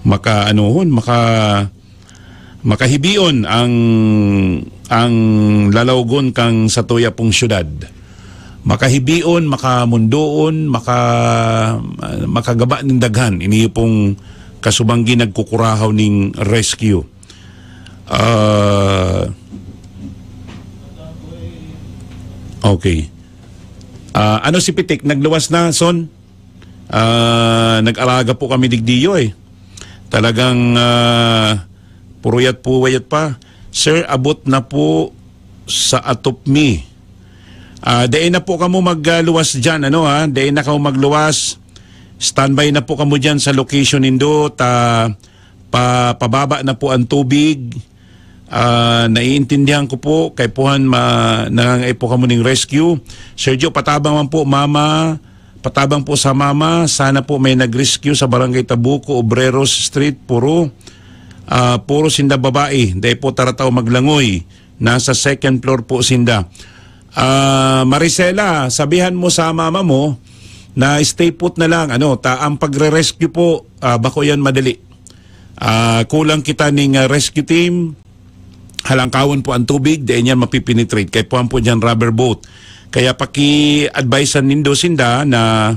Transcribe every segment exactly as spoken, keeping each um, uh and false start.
maka-anuhon, maka-, makahibion ang, ang lalawgon kan satuya pong syudad. Makahibion, makamundoon, maka-, makagaba nin daghan. Ini pong kasubanggi nagkukurahaw ning rescue. Ah, okay. Ah, ano si Pitik? Nagluwas na, Son? Ah, nag-alaga po kami digdiyo eh. Talagang, ah, puruyat po, wayat pa. Sir, abot na po sa atop mi. Ah, dai na po kamo magluwas dyan, ano ha? Dai na kamo magluwas. Standby na po kamo dyan sa location nindo. Ta, pa, pababa na po ang tubig. Ah, naiintindihan ko po, kaipuhan ma-, nangangaipo kamo ning rescue. Sergio, patabang man po, mama. Patabang po sa mama. Sana po may nag-rescue sa Barangay Tabuco, Obreros Street, puro, ah, puro sinda babae. Dai po tarataw maglangoy. Nasa second floor po sinda. Ah, Maricela, sabihan mo sa mama mo na stay put na lang. Ano, ta, ang pagre-rescue po, ah, bako yan madali. Ah, kulang kita ning, ah, rescue team. Halangkawon po ang tubig, dai niyan mapipenetrate. Kaipuhan po diyan rubber boat. Kaya paki-advisean nindo sinda na,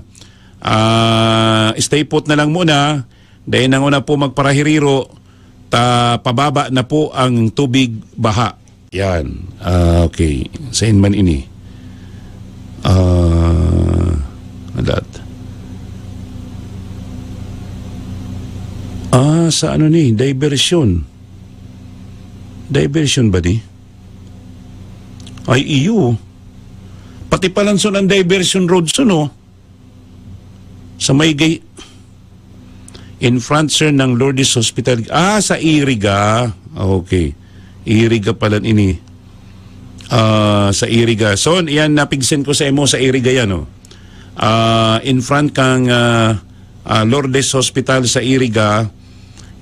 ah, stay put na lang muna. Dai na nguna po magparahiriro, ta pababa na po ang tubig baha. Yan. Ah, okay. Sain man ini? Ah, alat. Ah, sa ano ni? Diversion. Diversion ba ni? Ay, iyo. Pati palanson ang diversion road, Son, oh. Sa may gay-, in front, sir, ng Lourdes Hospital. Ah, sa Iriga. Okay. Iriga pala ini. Ah, sa Iriga. So, iyan, napigsen ko sa imo sa Iriga yan, oh. Ah, in front kang, ah, ah, Lourdes Hospital sa Iriga.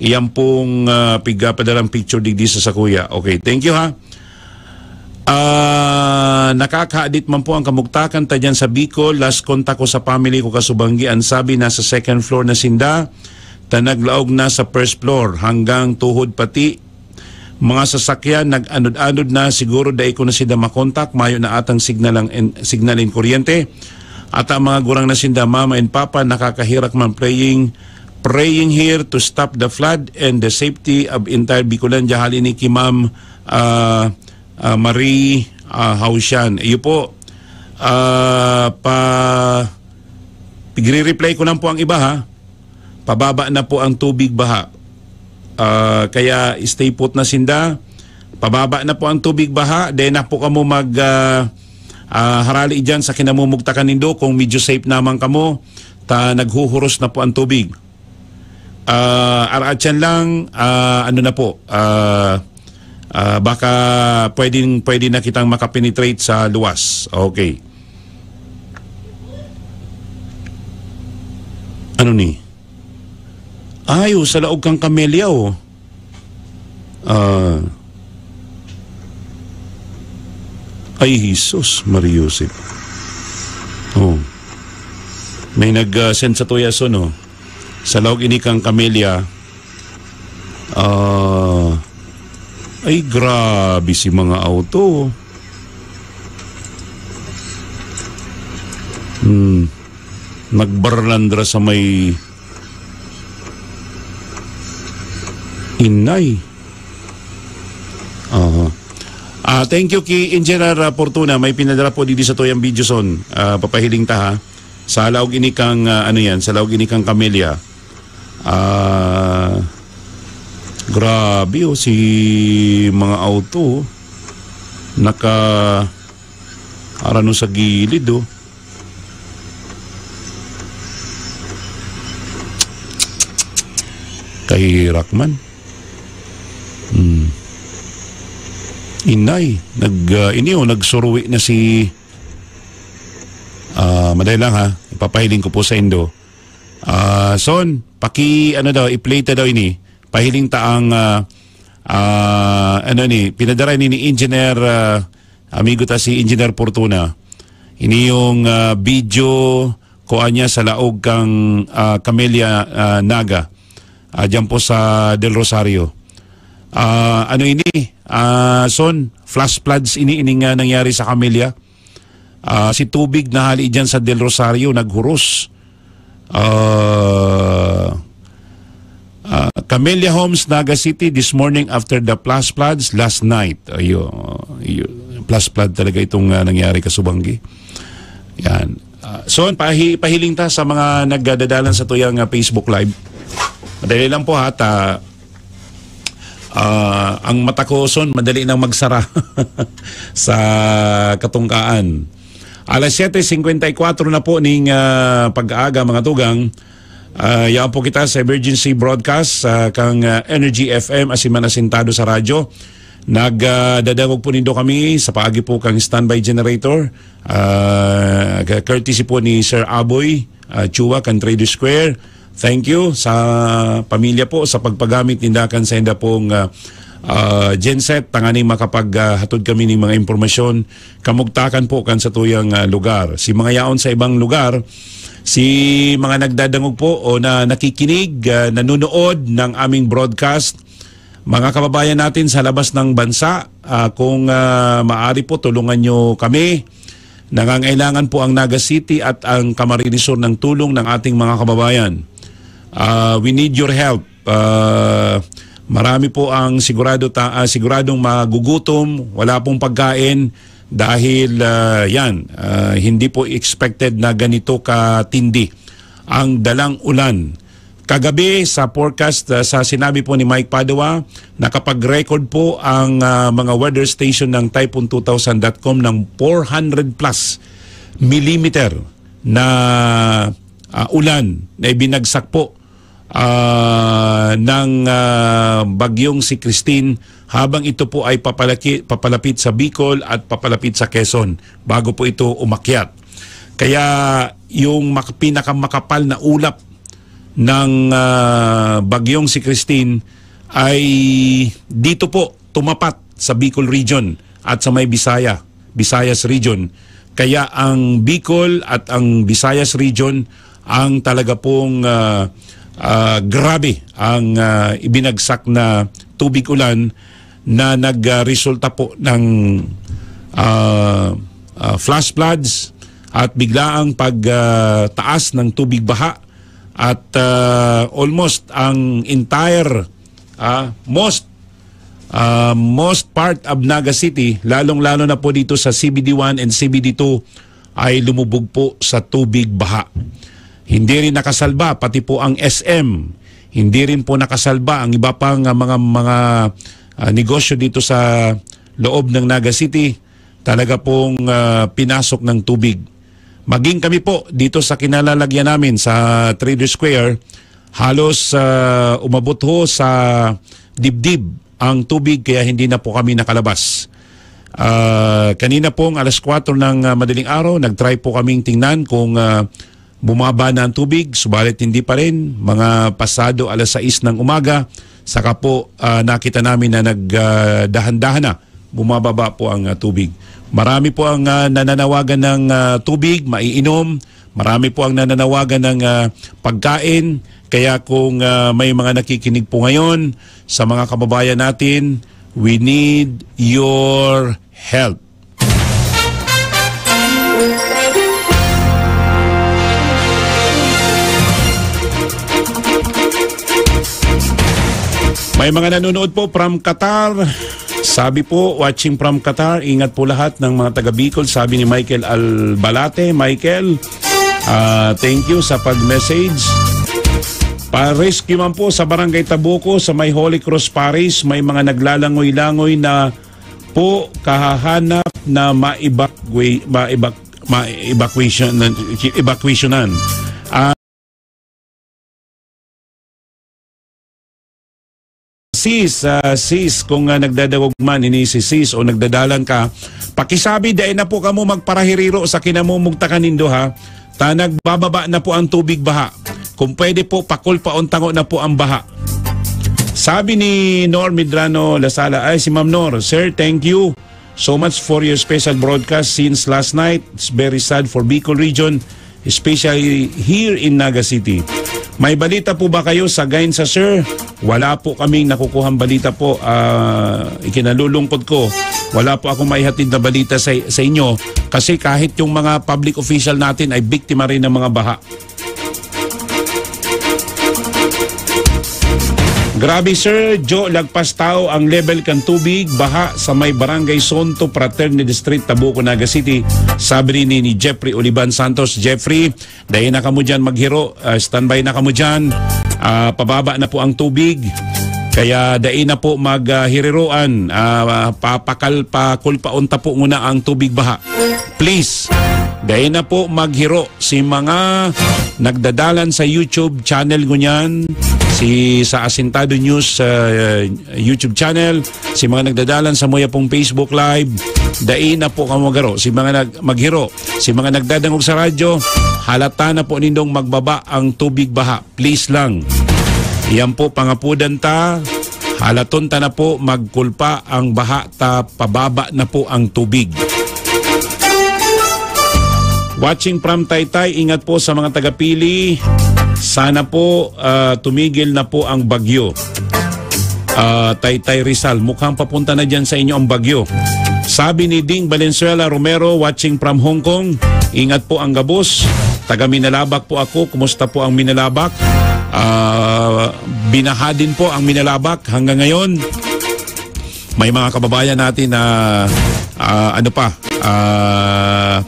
Iyan pong, ah, pigpapadalang picture digdi sa sakuya. Okay, thank you, ha. Ah, nakakahadit man po ang kamugtakan ta diyan sa Bicol. Last contact ko sa family ko kasubanggi, ang sabi nasa second floor na sinda, ta naglaog na sa first floor hanggang tuhod pati mga sasakyan nag-anod-anod na, siguro dai ko na sinda makontak, mayo na atang signal ang en-, signal in kuryente. At ang mga gurang na sinda, mama and papa, nakakahirak man praying, praying here to stop the flood and the safety of entire Bicolandia. Hali ni ki Ma'am, ah, ah, Marie, ah, Hausian. Iyo po, ah, pa, pigre-reply ko lang po ang iba, ha. Pababa na po ang tubig baha. Ah, kaya stay put na sinda. Pababa na po ang tubig baha. Dai na po kamo mag, ah, ah, harali dyan sa kinamumugtakan nindo kung medyo safe naman kamo. Ta naghuhuros na po ang tubig. Ah, araatyan lang, ah, ano na po, ah, ah, baka pwedeng, pwede na kitang makapenetrate sa luwas. Okay. Ano ni? Ay, oh, sa laog kang kamelya, oh. Ah. Ay, Jesus, Maria Joseph. Oh. May nag, ah, send sa tuya, Son, oh. Sa laog ini kang kamelya. Ah. Ay, grabe si mga auto. Hmm. Nagbarlandra sa may Inay. Aha. Ah, thank you ki Engineer, ah, Fortuna. May pinadala po digdi sa tuyang video, Son. Ah, papahiling ta, ha. Sa laog ini kang, ah, ano yan, sa laog ini kang kamelya. Ah, grabe, oh, si mga auto, oh. Naka, arano sa gilid, oh. Kahirak man. Hmm. Inay, nag, ah, ini, oh, nagsuruwi na si, ah, maday lang, ha. Ipapahiling ko po sa indo. Ah, Son, paki, ano daw, i-play ta daw ini. Pahiling ta ang, ah, ah, ano ni, pinadara ni, ni Engineer, ah, amigo ta si Engineer Fortuna. Ini yung, ah, video kuan niya sa laog kang, ah, Camellia, ah, Naga. ah, diyan po sa Del Rosario. Ah, ano ini? Ah, son, flash floods ini, ining, ah, nangyari sa Camellia. Ah, si tubig na hali diyan sa Del Rosario, naghuros. Ah, ah, Camellia Homes, Naga City, this morning after the flash floods last night. Ayo, ayo, flash flood talaga itong, ah, nangyari, kasubanggi. Yan. Ah, so, pahi-, pahiling ta sa mga nagdadalan sa tuyang, ah, Facebook Live. Madali lang po, ha, ta-, ah, ang mata ko, son, madali nang magsara sa katungkaan. Alas siyete singkwenta y kuwatro na po ning, ah, pag-aaga, mga tugang. Ah, yaon po kita sa emergency broadcast, ah, kang, ah, Energy F M, asin man asintado sa radyo. Nag, ah, dadangog po nindo kami sa paagi po kang standby generator. Ah, courtesy po ni Sir Aboy, ah, Chua, kan Trade Square. Thank you sa pamilya po sa pagpagamit ninda kan sainda pong, ah, ah, genset, tanganing makapag, ah, hatod kami ning mga impormasyon kamugtakan po kan satuyang, ah, lugar. Si mga yaon sa ibang lugar, si mga nagdadangog po o na nakikinig, ah, nanonood ng aming broadcast, mga kababayan natin sa labas ng bansa, ah, kung, ah, maaari po, tulungan nyo kami. Nangangailangan po ang Naga City at ang Camarines Sur ng tulong ng ating mga kababayan. Ah, we need your help. Ah, marami po ang sigurado ta-, ah, siguradong magugutom, wala pong pagkain dahil, ah, yan, ah, hindi po expected na ganito katindi ang dalang ulan. Kagabi sa forecast, ah, sa sinabi po ni Mike Padua, nakapag-record po ang, ah, mga weather station ng typhoon two thousand dot com ng four hundred plus millimeter na, ah, ulan na ibinagsak po, ah, ng, ah, bagyong si Christine habang ito po ay papalaki-, papalapit sa Bicol at papalapit sa Quezon bago po ito umakyat. Kaya yung mak-, pinakamakapal na ulap ng, ah, bagyong si Christine ay dito po tumapat sa Bicol Region at sa may Bisaya, Visayas Region. Kaya ang Bicol at ang Visayas Region ang talaga pong, ah, ah, grabe ang, ah, ibinagsak na tubig ulan na nagresulta po ng, ah, ah, flash floods at biglaang pag, ah, taas ng tubig baha at, ah, almost ang entire, ah, most, ah, most part of Naga City, lalong-lalo na po dito sa C B D one and C B D two, ay lumubog po sa tubig baha. Hindi rin nakasalba pati po ang S M. Hindi rin po nakasalba ang iba pang, ah, mga, mga, ah, negosyo dito sa loob ng Naga City. Talaga pong, ah, pinasok ng tubig. Maging kami po dito sa kinalalagyan namin sa Trader Square, halos, ah, umabot ho sa dibdib ang tubig, kaya hindi na po kami nakalabas. Ah, kanina pong alas kwatro ng, ah, madaling araw, nag-try po kaming tingnan kung, ah, bumaba na ang tubig, subalit hindi pa rin. Mga pasado alas sais ng umaga, saka po, ah, nakita namin na nag, ah, dahan-dahan na bumababa po ang, ah, tubig. Marami po ang, ah, nananawagan ng, ah, tubig, maiinom. Marami po ang nananawagan ng, ah, pagkain. Kaya kung, ah, may mga nakikinig po ngayon sa mga kababayan natin, we need your help. May mga nanonood po from Qatar. Sabi po, watching from Qatar, ingat po lahat ng mga taga Bicol, sabi ni Michael Albalate. Michael, ah, thank you sa pag-message. Pa-rescue man po sa Barangay Tabuco, sa may Holy Cross Parish, may mga naglalangoy-langoy na po kahahanap na maibakwe-, maibak-, ma-evacuation, evacuationan. Ah, sis, ah, sis, kung, ah, nagdadangog man, ini si sis o nagdadalan ka, pakisabi, dai na po kamo magparahiriro sa kinamumugtakan nindo, ha. Ta nagbababa na po ang tubig baha. Kung pwede po, pakulpaon tango na po ang baha. Sabi ni Nor Medrano Lasala, ay, si Ma'am Nor, "Sir, thank you so much for your special broadcast since last night. It's very sad for Bicol region, especially here in Naga City." May balita po ba kayo sa Gainsa, sir? Wala po kaming nakukuhang balita po. Ah, ikinalulungkot ko, wala po akong maihatid na balita sa, sa inyo. Kasi kahit yung mga public official natin ay biktima rin ng mga baha. Grabe, Sir Joe, lagpas tao ang level kan tubig, baha sa may Barangay Santo Fraternidad Street, Tabuco, Naga City, sabi ni, ni Jeffrey Olivan Santos. Jeffrey, dai na kamo dyan maghiro, ah, standby na kamo dyan. Ah, pababa na po ang tubig, kaya dai na po maghiriroan. Ah, papakal, pakulpaon ta po muna ang tubig baha. Please, dai na po maghiro. Si mga nagdadalan sa YouTube channel ngunyan, si sa Asintado News, ah, YouTube channel, si mga nagdadalan sa muya pong Facebook Live, dai na po kamo maghiro. Si mga nag-, maghiro, si mga nagdadangog sa radyo, halata na po nindong magbaba ang tubig baha. Please lang. Iyan po, pangapudan ta, halaton ta na po, magkulpa ang baha ta, pababa na po ang tubig. Watching from Taytay, ingat po sa mga taga-Pili. Sana po, ah, tumigil na po ang bagyo. Ah, Taytay Rizal, mukhang papunta na dyan sa inyo ang bagyo. Sabi ni Ding Valenzuela Romero, watching from Hong Kong, ingat po ang gabos. Taga Minalabak po ako. Kumusta po ang Minalabak? Ah, binaha din po ang Minalabak hanggang ngayon. May mga kababayan natin na, ah, ano pa, ah,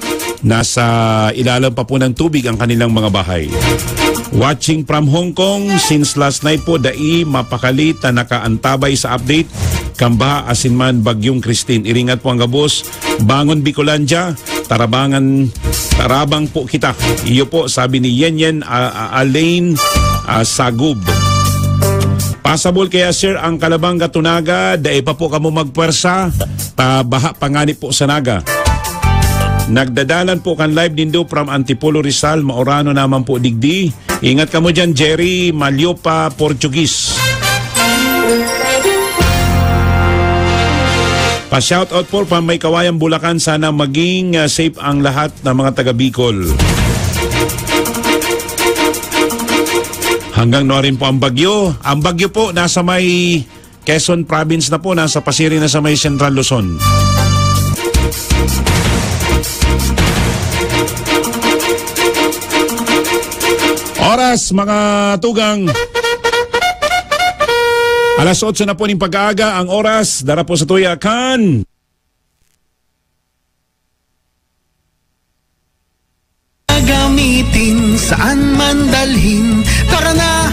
nasa ilalim pa po ng tubig ang kanilang mga bahay. Watching from Hong Kong, since last night po, dai mapakali ta nakaantabay sa update kan baha asin man Bagyong Christine. Iringat po ang gabos, bangon Bicolandia, tarabangan, tarabang po kita. Iyo po, sabi ni Yen Yen, ah, ah, Alain, ah, Sagub. Pasabol kaya, sir, ang Calabanga to Naga, dai pa po kamo magpwersa, ta baha pa ngani po sa Naga. Nagdadalan po kan live nindo from Antipolo, Rizal, maorano naman po digdi. Ingat kamo dyan, Jerry Maliopa, Portuguese. Pa-shoutout po from May Kawayan, Bulacan. Sana maging, ah, safe ang lahat ng mga taga Bicol. Hanggang na rin po ang bagyo. Ang bagyo po nasa may Quezon Province na po, nasa Pasiri na sa may Central Luzon. Oras, mga tugang. Alas otso na po ning pag-aaga ang oras. Dara po sa tuya kan gagamitin, saan man dalhin. Tara na,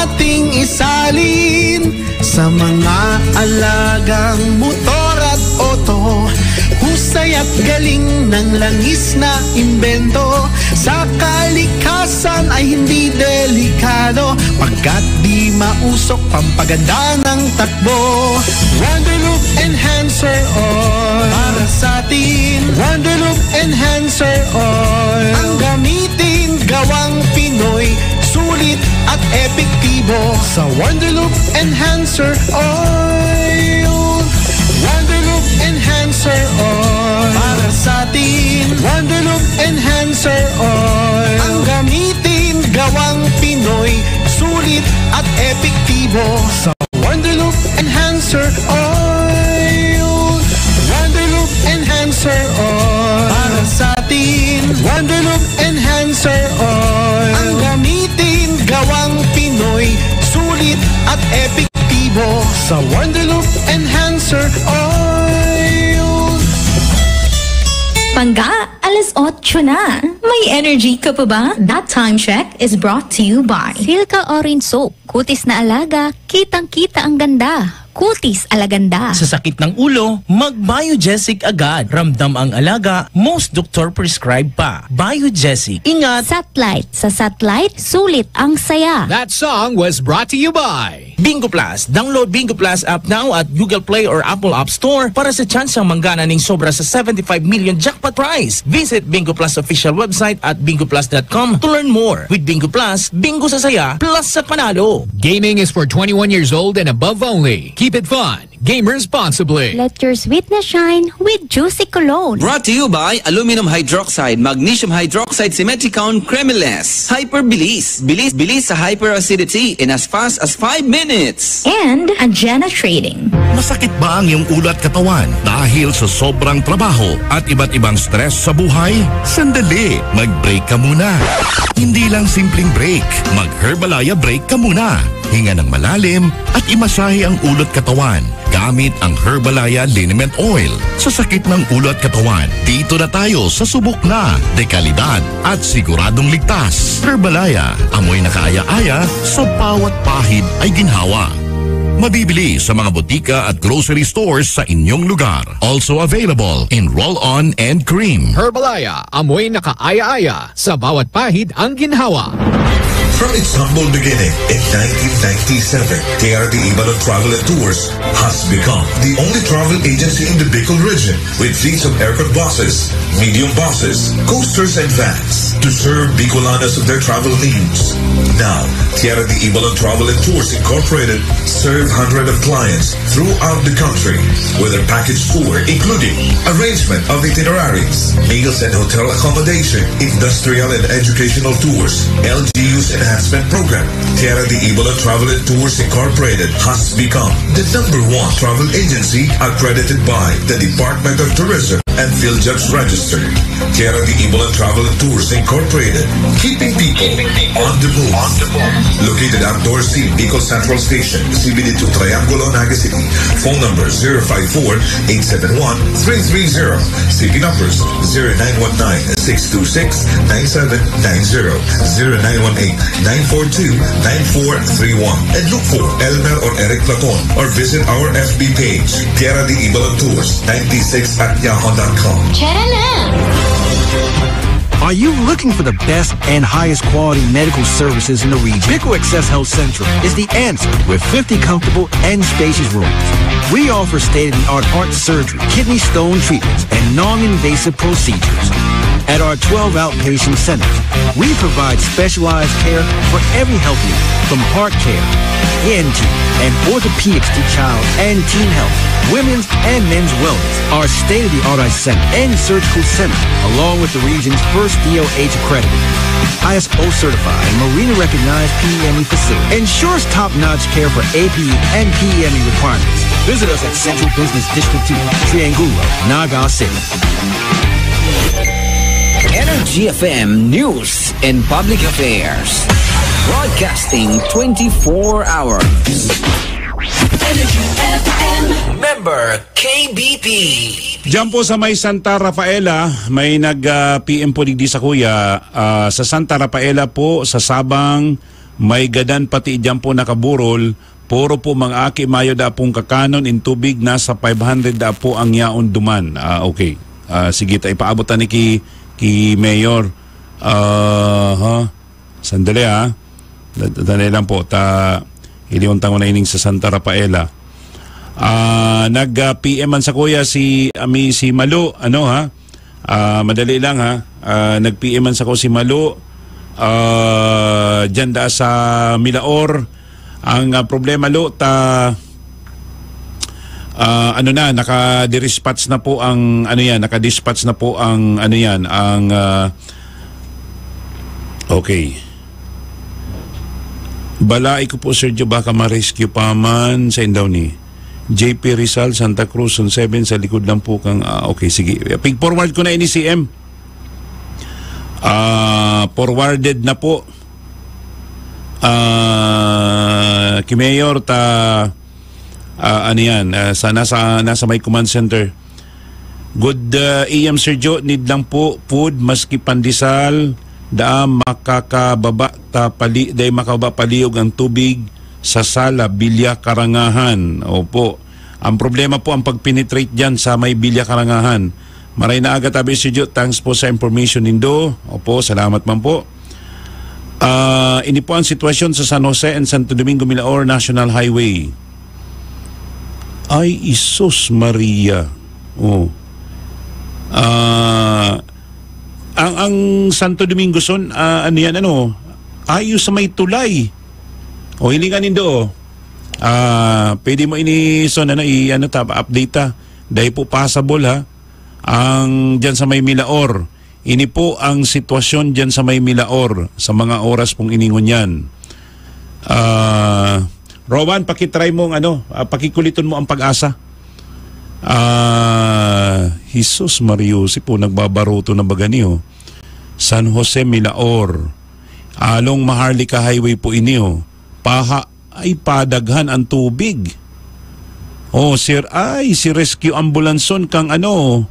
ating isalin sa mga alagang motor at oto. Husay at galing ng langis na imbento. Sa kalikasan ay hindi delikado, pagkat di mausok, pampaganda ng takbo. Wonder Loop Enhancer Oil. Para sa atin, Wonder Loop Enhancer Oil. Ang gamitin gawang Pinoy, sulit at epektibo. Sa Wonder Loop Enhancer Oil. Wonder Loop Enhancer Oil. Para sa atin, Wonder Loop Enhancer Oil. Ang gamitin gawang Pinoy, sulit at epektibo. Sa Wonder Loop Enhancer Oil. Wonder Loop Enhancer Oil. Para sa atin, Wonder Loop Enhancer Oil. Ang gamitin gawang Pinoy, sulit at epektibo. Sa Wonder Loop Enhancer Oil. Pangga, alas otso na. May energy ka pa ba? That time check is brought to you by Silka Orange Soap. Kutis na alaga, kitang-kita ang ganda. Kutis alaganda. Sa sakit ng ulo, mag-Biogesic agad. Ramdam ang alaga, most doktor prescribe pa. Biogesic. Ingat! Satlight. Sa Satlight, sulit ang saya. That song was brought to you by Bingo Plus. Download Bingo Plus app now at Google Play or Apple App Store para sa tsansang manggana ning sobra sa seventy-five million jackpot prize. Visit Bingo Plus official website at bingo plus dot com to learn more. With Bingo Plus, bingo sa saya, plus sa panalo. Gaming is for twenty-one years old and above only. Keep it fun. Game responsibly. Let your sweetness shine with Juicy Cologne. Brought to you by aluminum hydroxide, magnesium hydroxide, simethicone, cremeless. Hyper bilis. Bilis, bilis sa hyperacidity in as fast as five minutes. And Agena Trading. Masakit ba ang iyong ulo at katawan dahil sa sobrang trabaho at iba't ibang stress sa buhay? Sandali, mag-break ka muna. Hindi lang simpleng break, mag-Herbalaya break ka muna. Hinga ng malalim at imasahe ang ulo at katawan gamit ang Herbalaya Liniment Oil. Sa sakit ng ulo at katawan, dito na tayo sa subok na, dekalidad at siguradong ligtas. Herbalaya, amoy nakaaya-aya, sa bawat pahid ay ginhawa. Mabibili sa mga botika at grocery stores sa inyong lugar. Also available in roll-on and cream. Herbalaya, amoy nakaaya-aya, sa bawat pahid ang ginhawa. From its humble beginning in nineteen ninety-seven, K R D Ibalon Travel and Tours has become the only travel agency in the Bicol region with fleets of aircon buses, medium buses, coasters, and vans to serve Bicolanos of their travel needs. Now, K R D Ibalon Travel and Tours Incorporated serve hundreds of clients throughout the country with a package tour including arrangement of itineraries, meals and hotel accommodation, industrial and educational tours, L G U's enhancement program. K R D Ibalon Travel and Tours Incorporated has become the number one travel agency accredited by the Department of Tourism and PhilJobs Register. K R D Ibalon Travel and Tours Incorporated, keeping people on the move. Located at Dorothy Bicol Central Station, C B D two Triangulo, Naga City. Phone number zero five four, eight seven one, three three zero. C P numbers zero nine one nine, six two six, nine seven nine zero, zero nine one eight, nine four two, nine four three one. And look for Elmer or Eric Platon or visit our F B page, Tierra de Ibalon Tours ninety-six at yahoo dot com. Tara na! Are you looking for the best and highest quality medical services in the region? Bico Access Health Central is the answer with fifty comfortable and spacious rooms. We offer state-of-the-art heart surgery, kidney stone treatments, and non-invasive procedures. At our twelve outpatient centers, we provide specialized care for every health need, from heart care, E N T, and orthopedics to child and teen health, women's and men's wellness. Our state-of-the-art eye center and surgical center, along with the region's first D O H accredited, I S O certified, and Marina recognized P E M E facility, ensures top-notch care for A P E and P E M E requirements. Visit us at Central Business District two, Triangulo, Naga City. Energy F M News and Public Affairs. Broadcasting twenty-four hours. Energy F M. Member K B P. Diyan po sa may Santa Rafaela, may nag, ah, P M po digdi sa kuya. Ah, sa Santa Rafaela po, sa Sabang, may gadan pati diyan po nakaburol. Puro po mga aki mayo da pong kakanon in tubig, nasa five hundred da po ang yaon duman. Ah, okay. Ah, sige, ta ipaabot ta ni ki, ki Mayor. Ah, ha? Sandali, ha? Sandali lang po. Ta, iliwan tango na ining sa Santa Rafaela. Ah, nag, ah, P M man sa kuya si, ami, si Malo, ano, ha? Ah, madali lang, ha? Ah, nag-P M man sa ko si Malo. Ah, diyan da sa Milaor. Ang, ah, problema, Lo, ta, ah, ano na, naka-dispatch na po ang, ano yan, naka-dispatch na po ang, ano yan, ang, ah, okay. Balai ko po, Sergio, baka ma-rescue pa man sa indaw ni J P Rizal, Santa Cruz, Zone seven, sa likod lang po kang, ah, okay, sige. Pig-forward ko na ini, C M. Ah, forwarded na po. Ah, ki Mayor, ta, ah, ano yan, ah, sa, nasa, nasa may command center. Good, ah, A M, Sir Joe, need lang po food, maski pandesal, daa makakababa ta pali-, dai makababa paliog ang tubig sa sala, bilya, karangahan. Opo. Ang problema po ang pag-penetrate diyan sa may bilya, karangahan. Maray na aga tabi, Sir Joe. Thanks po sa information nindo. Opo, salamat man po. Ah, ini po ang sitwasyon sa San Jose and Santo Domingo Milaor National Highway. Ay, Isus Maria. Oh. Ah, ang, ang Santo Domingo son, ah, ano yan, ano? Ayo sa may tulay. O, hilingan nindo, oh. Ah, pwede mo ini, Son, ano, i-, ano ta, update ta. Dai po possible, ha? Ang diyan sa may Milaor. Ini po ang sitwasyon diyan sa may Milaor sa mga oras pong ini ngunyan. Ah, Rowan, pakitry mo ang ano, ah, pakikuliton mo ang PAGASA. Ah, Jesus Mario, si po nagbabaroto na baga niyo. San Jose, Milaor. Along Maharlika Highway po ini, oh. Paha, ay padaghan ang tubig. Oh, sir, ay, si rescue ambulance on kang ano,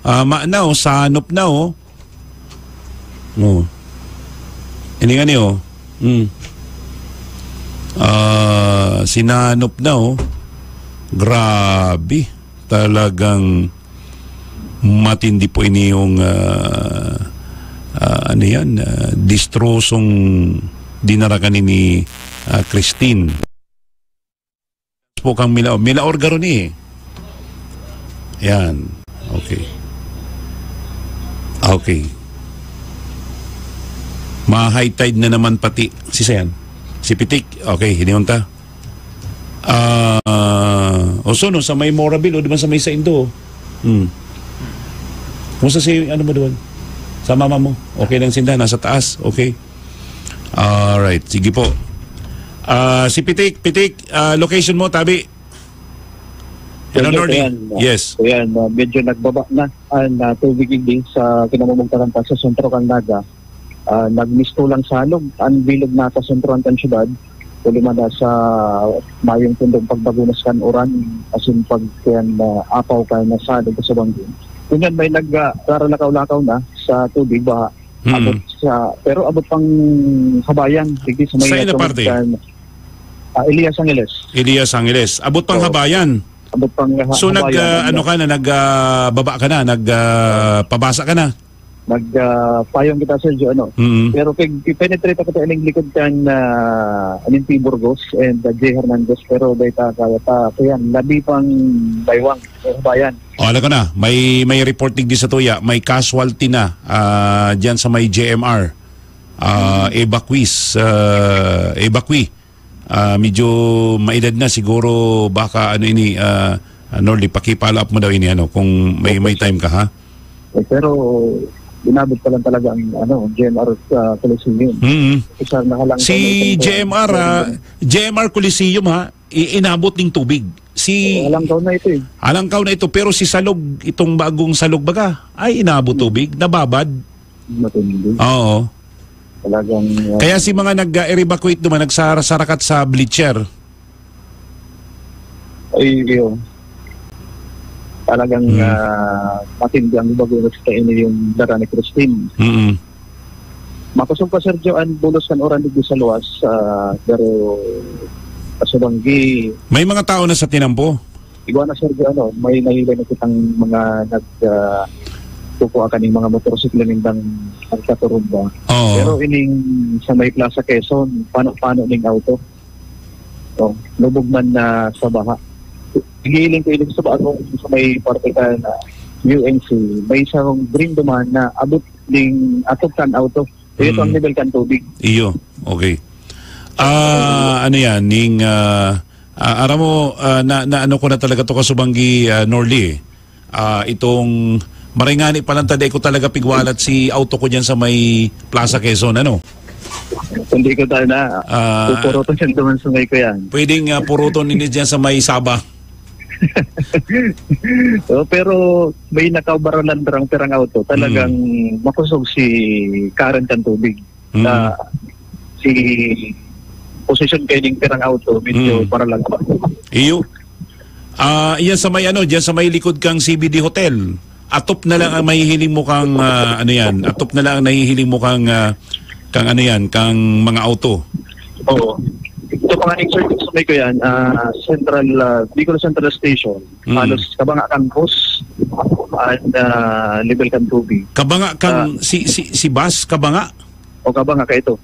ah, ma na, oh, sanop na, oh. Oh. Ini nga ni, oh. Hmm. Ah, sinanop na, oh. Grabe. Talagang matindi po ini yung, ah, ah, ano yan, ah, distrosong dinara kani ni, ah, Christine. Po kang Milaor. Milaor garo ni eh. Yan. Okay. Okay. Ma-high tide na naman pati. Si Sayan? Si Pitik? Okay, hinihon ta. Ah, o so, no, sa may Morabil, o di ba sa may saindo? Hmm. Kumusta si, ano mo doon? Sa mama mo? Okay lang sinda? Nasa taas? Okay. Alright, sige po. Ah, si Pitik, Pitik, ah, location mo, tabi? Hello, Hello, Norly. Kuya, Yes. Kuya, ah, medyo nagbaba na ang, ah, tubig digdi sa kinamumugtaran pa sa sentro kan Naga. Ah, nagmistulang salog ang bilog na kasentrohan kan syudad, huli man na sa mayong pundong pagbagunas kan uran, asin pag, kuyan, ah, apaw kan salog sa bangin. Ngunyan may nag, ah, raralakaw-lakaw na sa tubig, baha. Mm. Abot sa, pero abot pang Habayan, digdi sa may Sa ina tungod parte? kan, ah, Elias Angeles. Elias Angeles. Abot pang Oo. Habayan. Abot pang ha-, So, nag, Habayan, ah, ang ano ka na, nag, ah, baba ka na, nag, ah, pabasa ka na? Nag, ah, payong kita, Sergio, ano? Mm. Pero pig-, penetrate ako sa ining likod kan, ah, Aninti Burgos and, ah, Jay Hernandez, pero dahil ta, kaya ta, kuyan, labi pang baywang, sa Habayan. O, alam ko na, may, may report digdi sa tuya, may casualty na, ah, diyan sa may J M R. Ah, evacuees, ah, evacuee. Ah, medyo maedad na siguro, baka ano ini, ah, ah, Norly, paki-follow up mo daw ini, ano, kung may, may time ka, ha? Eh, pero inabot pa lang talaga ang, ano, J M R sa Coliseum. Mm. Isa na lang Si sa may J M R, ah, J M R Coliseum, ha, i-, inabot ning tubig. Si Oo, Halangkaw na ito, eh. Halangkaw na ito, pero si Salog, itong bagong Salog baga, ay inabot tubig, nababad. Matindi. Oo. Talagang, uh, Kaya si mga nag-evacuate naman, nagsara-, sarakat sa bleacher. Ay, yun. Talagang, Mm. ah, matindi ang bago na sa ini yung dara ni Christine. Mm-mm. Makusog pa, Sergio, ang bulos kan uran digdi sa luwas, ah, pero sa Banggi. May mga tao na sa tinampo? Igwa na, Sergio, ano, may nahilay na kitang mga nag, ah, kukua kaning mga motorsiklo nindang nagkaturumba. Oo. Pero ining sa may Plaza Quezon, pano-pano ning auto. Oh, lubog man na sa baha. Gihiling ko ining sa bagong sa may parte ka na U N C, may isang green duman na abot ding atop kan auto. Ito ang Mm. level kan tubig. Iyo, okay. Ah, ano yan, ning, ah, ah, aram mo, ah, na, na ano ko na talaga to kasubanggi, ah, Norly, eh. Ah, itong maringani pa lang ta, di ko talaga pigwalat si auto ko dyan sa may Plaza Quezon, ano? Hindi ko tayo na, Ah, pupurutan siya naman sa may ko yan. Pwedeng, ah, puruton ninyo dyan sa may Saba. So, pero may nakabaralan pirang, pirang auto. Talagang Mm. makusog si current kan tubig. Mm. Na si posisyon kayo ning pirang auto, medyo Mm. paralag pa. Iyo. Ah, iyan sa may ano, diyan sa may likod kang C B D Hotel. Atop na lang ang mahihiling mo kang, ah, ano yan, atop na lang ang nahihiling mo kang, ah, kang ano yan, kang mga auto. Oo. Ito mga exercise sa may ko yan, ah, Central, ah, Bicol Central Station, Mm. halos kabanga kang bus, at, ah, level kang tubig. Kabanga kang Ah. si, si, si bus, kabanga? O kabanga ka ito.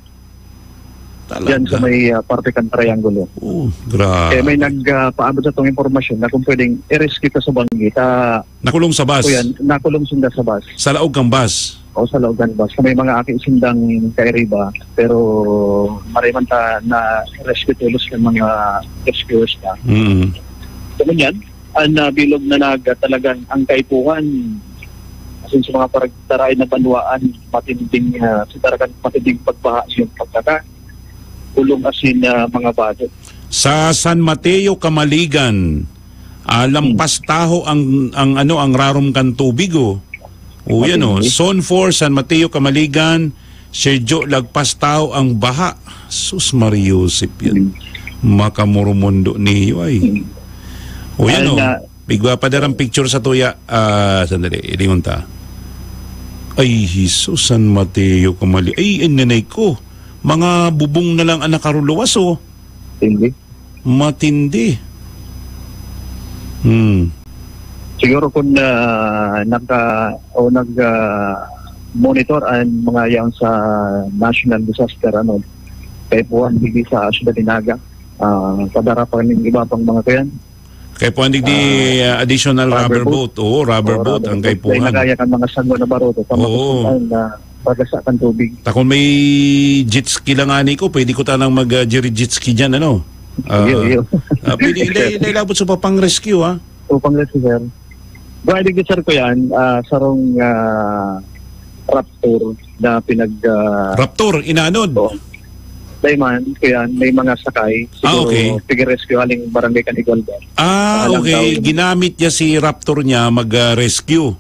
Talaga. Diyan sa may, ah, parte kang triangulo. Oh, grabe. Kaya may nag, ah, paabot sa tong impormasyon na kung pwedeng i-rescue ka sa banggi, ta-, Nakulong sa bus. Kuya, nakulong sila sa bus. Sa laog kang bus. o sa Laogan ba, sa may mga aki sindang kairiba, pero maray man ta na rescue tulos ng mga rescuers na. Mm. So, ngunyan, ang, ah, bilog na nag-, talagang ang kaipuhan, asin sa mga paragtaraay na banwaan, matinding, ah, sa talagang matinding pagbaha yung pagkaka-, bulong asin, ah, mga badot. Sa San Mateo, Camaligan, ah, lampas taho ang, ang ano, ang rarom kan tubig, oh. O, yan, oh. Matindi. Zone four, San Mateo, Camaligan, Sergio, lagpas taho ang baha. Sus, Maria Josep yan. Hmm. Makamurumundo niyo ay. Hmm. O, yan, Ay, oh. na- Pigwa pa darang picture sa tuya. Ah, sandali, ilingon ta. Ay, Jesus, San Mateo, Camali-, ay, ay, nanay ko. Mga bubong na lang ang nakaruluwas, oh. Hindi. Matindi. Hmm. Siguro kung, ah, naka-, o nag, ah, monitor ang mga yan sa National Disaster, ano, kaipuhan, hindi sa Ciudad de Naga, ah, padara pa ning iba pang mga kuyan. Kaipuhan digdi, Ah, ah, additional rubber rubber boat. boat. Oo, rubber Oo, boat rubber ang boat. Kaipuhan. Kaya nagaya kan mga sagwa na baroto, Oo. pamakusundan na pagasa kan tubig. Ta kung may jet ski lang ani ko, pwede ko tanang mag, ah, jerry jet ski dyan, ano? Ah, Iyo, iyo. ah, pwede, hindi, hindi labot sa papang rescue, ha? Upang rescue, sir. Bali, sir, ko yan, ah, sarong, ah, Raptor na pinag, ah, Raptor, inanod? Oo. Dahil man, ko yan, may mga sakay. Ah, Siguro, okay. Sige rescue, haling barangay Canigualda. Ah, Alang okay. tao yun. Ginamit niya si Raptor niya mag, ah, rescue.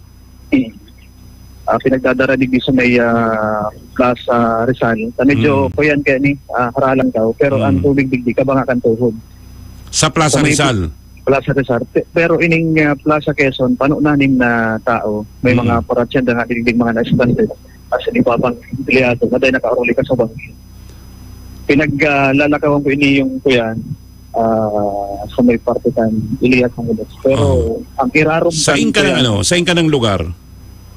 Hmm. Ah, pinagdadara digdi sa may, ah, Plaza Rizal. Na medyo Hmm. kuyan kaya ni, ah, haralang tao. Pero ang Hmm. tubig digdi, kabanga kan tuhod. Sa Plaza Sa may Rizal? Plaza Rizal. Pe-, pero ining, ah, Plaza Quezon, pano na nin na tao. May Hmm. mga paratyenda nga digdi, mga na-stranded. Kasi di pa bang empleyado, maday nakaaruli ka sa bangin. Pinag, ah, lalakawan ko ini yung kuyan, ah, sa may parte kan Elias Angeles. Pero Oh. ang irarom Sain kan ka ng kuyan, ano? Sain ka ng lugar?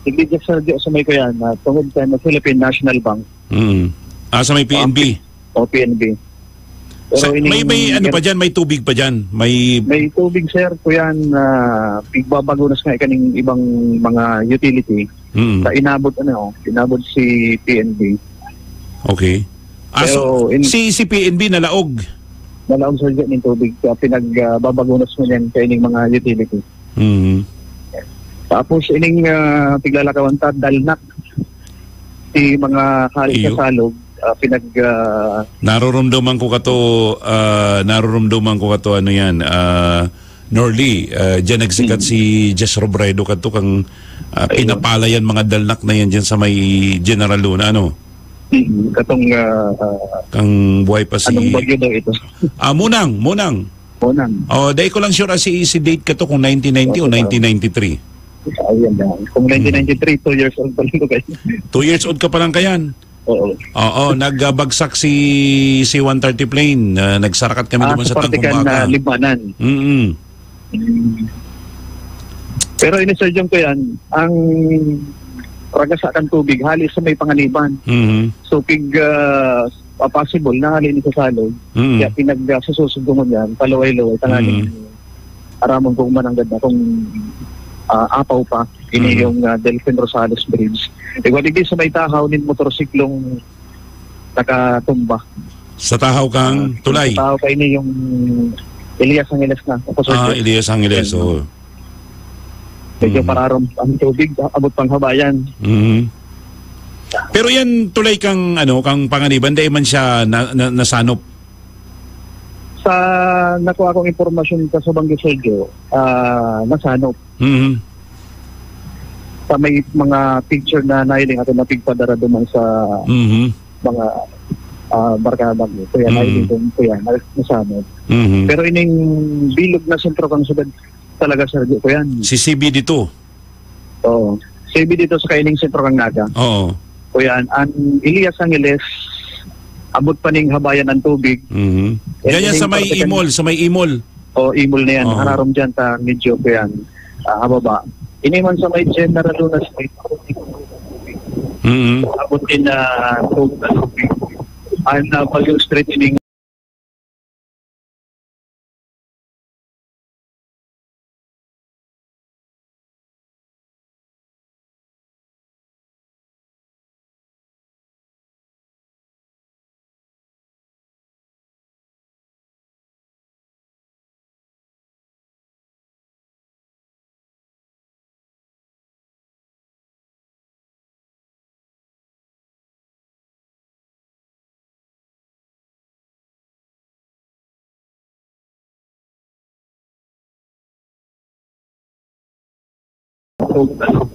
Hindi dyan sa, dyan sa may kuyan, ah, tungod sa Philippine National Bank. Mm. Ah, sa may Ah, P N B? O, P N B. Pero Sa, may, ining may ano pa dyan? May tubig pa dyan? May May tubig, sir. Kuyan, ah, pigbabagunas nga kaning ibang mga utility. Mm. Sa inabot, ano, inabot si P N B. Okay. Ah, so, Pero in si, si P N B nalaog? Nalaog, sir, dyan yung tubig. Kaya pinag, ah, babagunas mo yan sa ining mga utility. Mhm. Tapos ining, ah, piglalakawan ta, Dalnak. Si mga hari sa Iyo. Salog, ah, pinag, ah, Narurumduman ko kato, ah, narurumduman ko kato, ano yan, ah, Norly, ah, dyan nagsikat Hmm. si Jess Robredo kato kang, ah, Ayun. pinapalayan mga Dalnak na yan dyan sa may General Luna, ano? Hmm, katong, ah, ah, Kang buhay pa si anong bagyo daw ito? Ah, Munang, Munang. Munang. Oh, dai ko lang sure, ah, si, si date kato kung nineteen ninety o Opo, sir. nineteen ninety-three. Ayan na. Kung Hmm. nineteen ninety-three, two years old pa lang ako. Two years old ka pa lang kayan? Oo. Oo, nagbagsak si, si one thirty plane. Ah, nagsarakat kami Ah, duman sa sa parte kan, Tangkumbaga. ah, Libmanan. Mm-mm. Mm. Pero ini, Sir Jong, ko yan, ang ragasa kan tubig, hali sa may panganiban. Mhm. So, pig, ah, ah, possible na hali ni sa Salog. Mm. Kaya pinag, ah, sususugdungon yan, paluway-luway, tanganing Mm. aramon kung mananggad na kung, ah, apaw pa. Ini Mm. yung, ah, Delfin Rosales Bridge. Igwa digdi sa may tahaw nin motorsiklong nakatumba. Sa tahaw kang Ah, tulay? Sa tahaw kaini yung Elias Angeles na. Tapos Ah, medyo Elias Angeles, Ayun. oo. Medyo Mm. pararom ang tubig, abot pang habayan. Mhm. Pero yan tulay kang, ano, kang Panganiban, dai man siya na, na, nasanop? Sa nakuha kong impormasyon sa Subang de Sergio, ah, nasanop. Mhm. Sa may mga picture na nahiling ato na pigpadara duman sa Mhm. mga, ah, barkada, kuya, Mhm. nahiling ko, kuya, na-, nasanop. Mhm. Pero ining bilog na sentro kang syudad talaga, Sergio, kuya. Si C B dito. Oo. C B dito sa kaining sentro kang Naga. Oo. Kuya, ang Elias Angeles, abot pa ning habayan ang tubig. Mhm. And Ganyan ining sa may parte kan Imol, sa may Imol. O, Imol na yan. Oo. Hararom dyan ta medyo, kuya, ah, hababa. Ini man sa may General Luna Street, Mm. abot din na tubig na tubig. Ang, ah, Value Street ining Ano,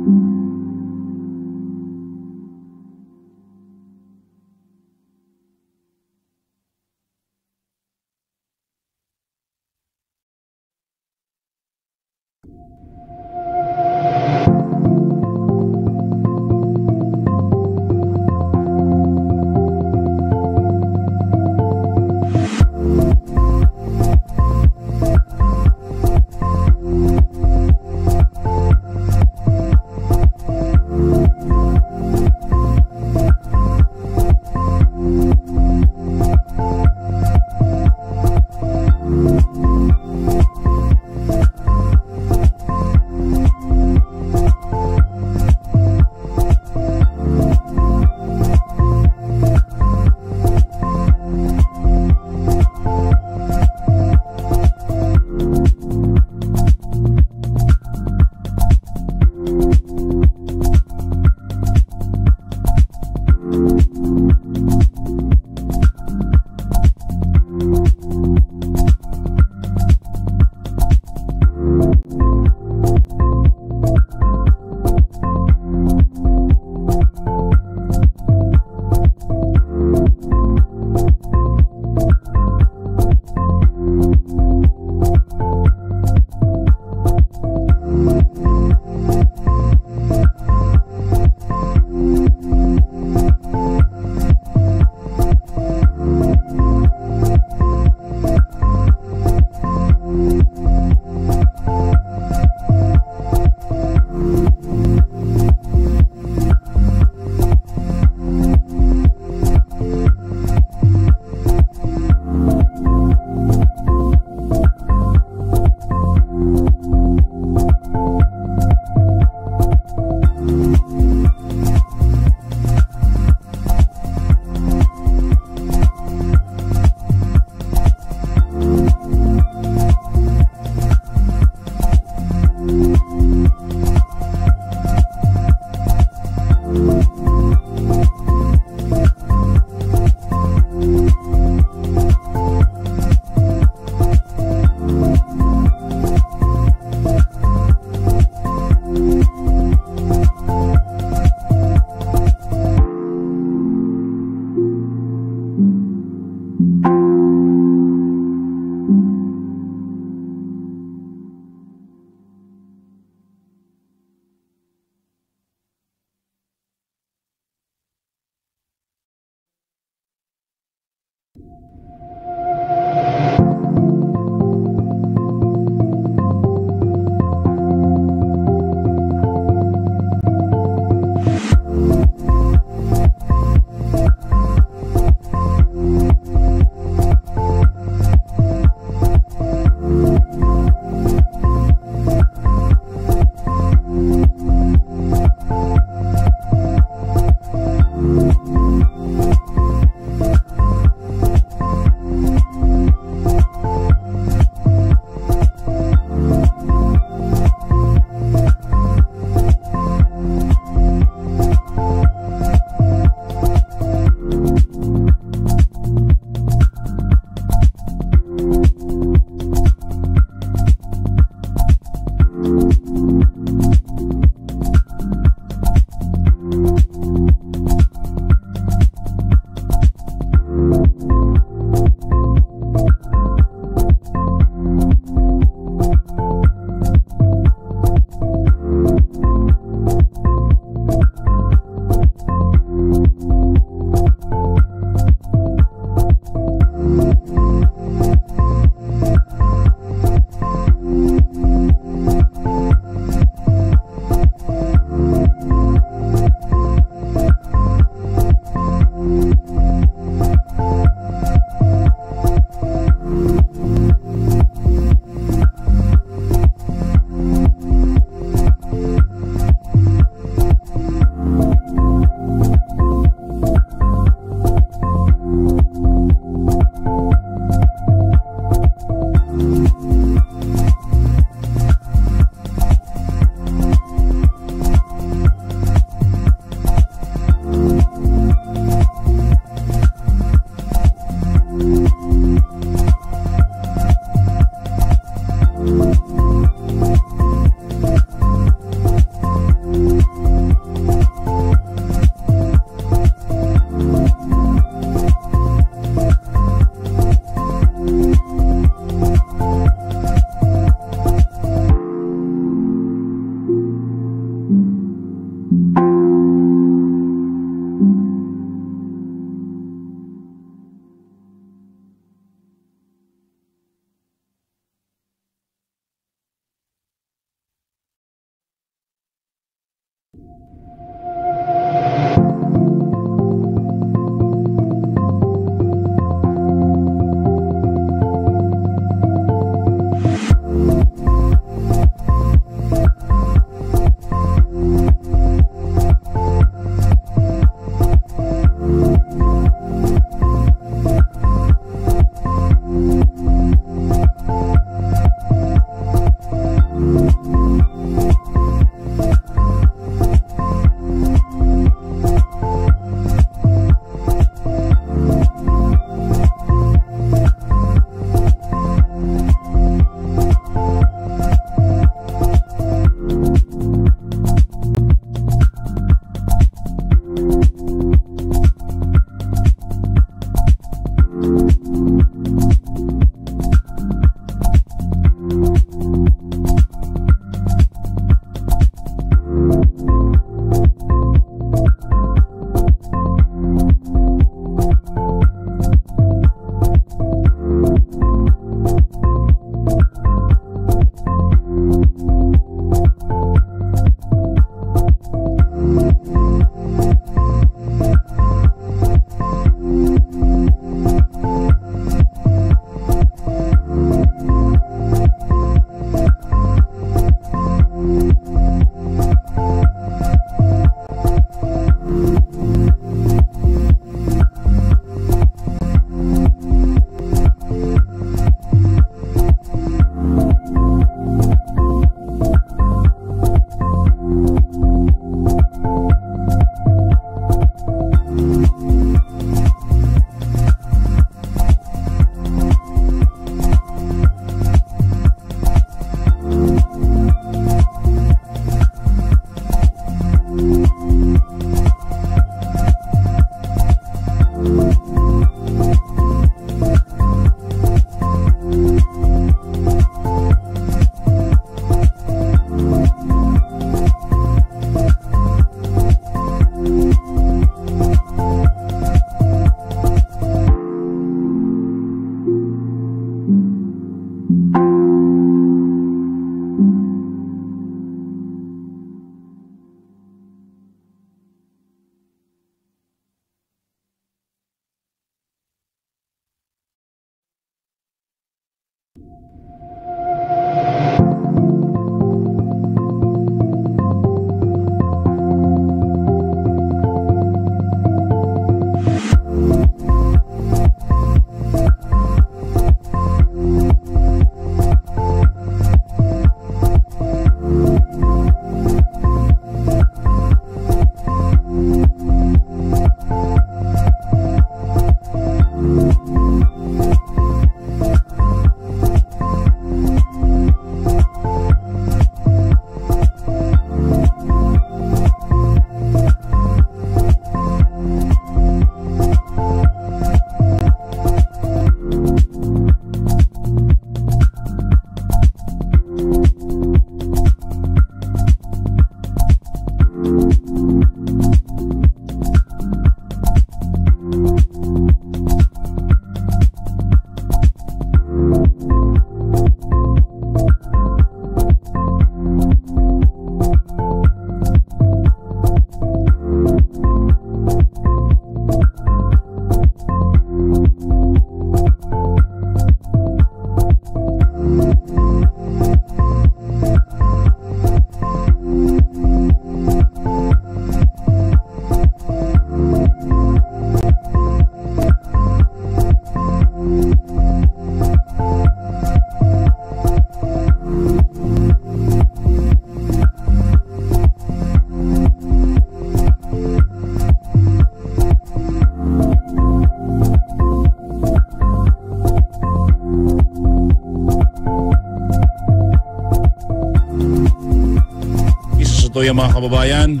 So, yung mga kababayan,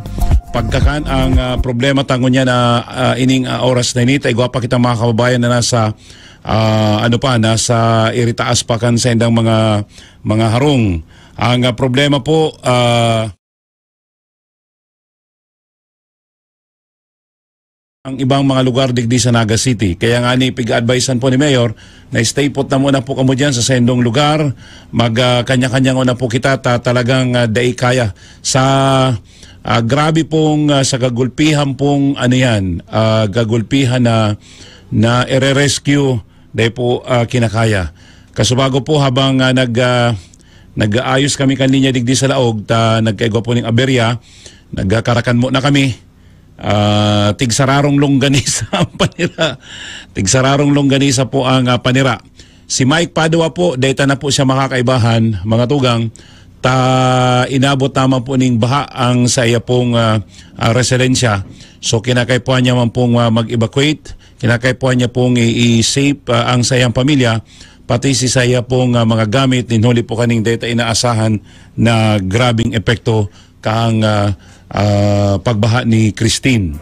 pagkakan ang, ah, problema tangon niya na, ah, ining, ah, oras na ini, ta igwa pa kitang mga kababayan na nasa, ah, ano pa, nasa iritaas pa kan sa indang mga, mga harong. Ang, ah, problema po, ah, ang ibang mga lugar digdi sa Naga City. Kaya nga ni, pig-advisean po ni Mayor na stay put na muna po kamo diyan sa sendong lugar. Mag, ah, kanya-kanya muna po kita ta talagang, ah, dai kaya. Sa, ah, grabe pong, ah, sa gagulpihan pong ano yan, ah, gagulpihan na, na ire-rescue, dai po, ah, kinakaya. Kasubago po habang, ah, nag, ah, nag-aayos kami kan linya digdi sa laog, ta nagkaigwa po ning aberya, nagkakarakan mo na kami. Ah, tigsararong longganisa ang panira. Tigsararong longganisa po ang, ah, panira. Si Mike Padua po, deta na po siya makakaibahan, mga tugang, ta inabot naman po ning baha ang sa iya pong, ah, ah, residensya. So, kinakaipuhan niya man pong, ah, mag-evacuate, kinakaipuhan niya pong i-, i-safe, ah, ang sa iyang pamilya, pati si sa iya pong, ah, mga gamit, nin huli po kaning deta inaasahan na grabing epekto kang, ah, ah, pagbaha ni Christine.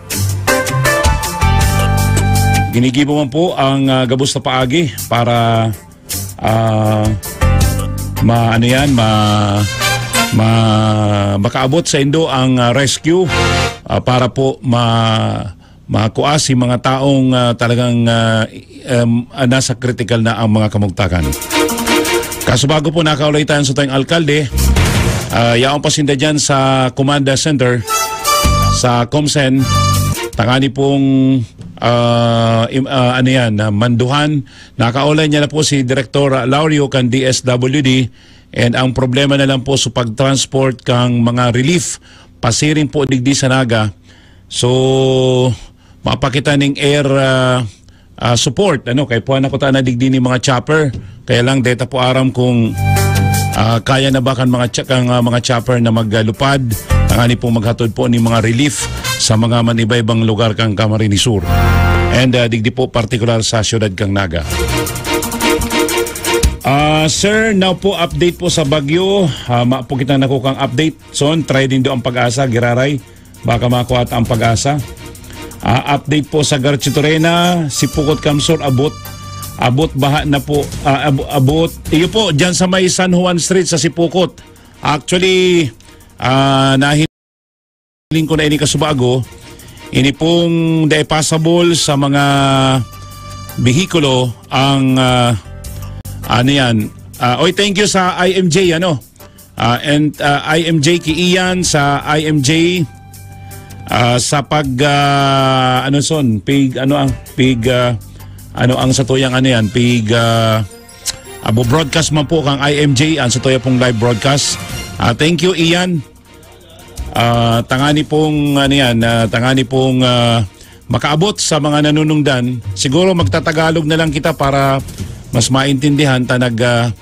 Ginigibo man po ang, ah, gabos na paagi para, ah, ma-, ano yan, ma-, ma-, makaabot sa indo ang, ah, rescue, ah, para po ma-, makua si mga taong, ah, talagang, ah, em, ah, nasa critical na ang mga kamugtakan. Kasubago po, nakaulay tayo sa tayong alkalde. Ah, yaon pa sinda dyan sa Command Center, sa Comsen. Tangani pong, ah, im-, ah, ano yan, ah, manduhan. Nakaulay niya na po si Direktor Laurio kan D S W D. And ang problema na lang po sa pag-transport kang mga relief, pasiring po digdi sa Naga. So, mapakita ning air, ah, ah, support, ano, kay puwan ako ta na digdi ni mga chopper. Kaya lang, deta po aram kung, ah, kaya na ba kan mga cha-, kang, ah, mga chopper na maglupad, tangani pong maghatod po ni mga relief sa mga manibaybang lugar kang Camarines Sur. And, ah, digdi po partikular sa siyudad kang Naga. Ah, sir, now po update po sa bagyo. Ah, ma-, po kita nako kang update. Son, try din do ang pag-asa, giraray. Baka makuha ta ang pag-asa. Ah, update po sa Garchitorena, si Pukot Kamsor, abot. Abot baha na po. Ah, abo-, abot. Iyo po, dyan sa may San Juan Street sa Sipukot. Actually, ah, nahiling ko na ini kasubago. Ini pong dai passable sa mga behikulo ang, ah, ano yan. Ah, oy, thank you sa I M J, ano. Ah, and, ah, I M J ki Ian sa I M J, ah, sa pag, ah, ano son, pig, ano ang, pig, ah, ano ang satuyang ano yan, pig, ah, abo broadcast man po kang I M J, ang satuya pong live broadcast. Ah, thank you, Ian. Ah, tangani pong, ano yan, ah, tangani pong, ah, makaabot sa mga nanunungdan. Siguro magtatagalog na lang kita para mas maintindihan ta nag, ah,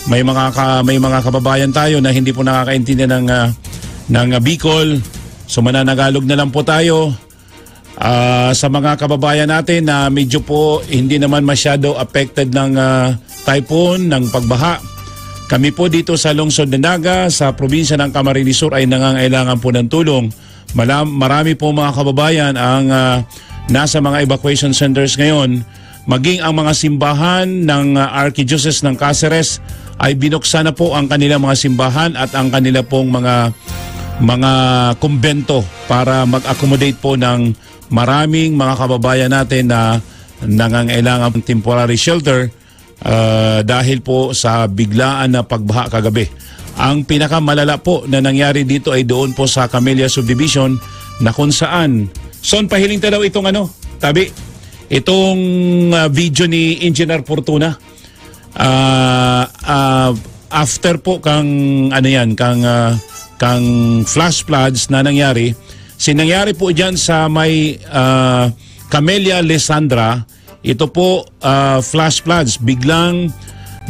may mga ka-, may mga kababayan tayo na hindi po nakakaintindi ng, ah, ng, ah, Bicol. So, mananagalog na lang po tayo. Ah, sa mga kababayan natin na medyo po hindi naman masyado affected ng, ah, typhoon, ng pagbaha, kami po dito sa Lungsod ng Naga, sa probinsya ng Camarines Sur ay nangangailangan po ng tulong. Malam-, marami po mga kababayan ang, ah, nasa mga evacuation centers ngayon. Maging ang mga simbahan ng, ah, Archdiocese ng Caceres ay binuksan na po ang kanilang mga simbahan at ang kanila pong mga, mga kumbento para mag-accommodate po ng maraming mga kababayan natin na nangangailangan ng temporary shelter, ah, dahil po sa biglaan na pagbaha kagabi. Ang pinakamalala po na nangyari dito ay doon po sa Camellia Subdivision na kung saan, son, pahiling ta daw itong ano, tabi, itong, ah, video ni Engineer Fortuna. Ah, ah, after po kang, ano yan, kang, ah, kang flash floods na nangyari, si nangyari po dyan sa may, ah, Camellia Lisandra, ito po, ah, flash floods, biglang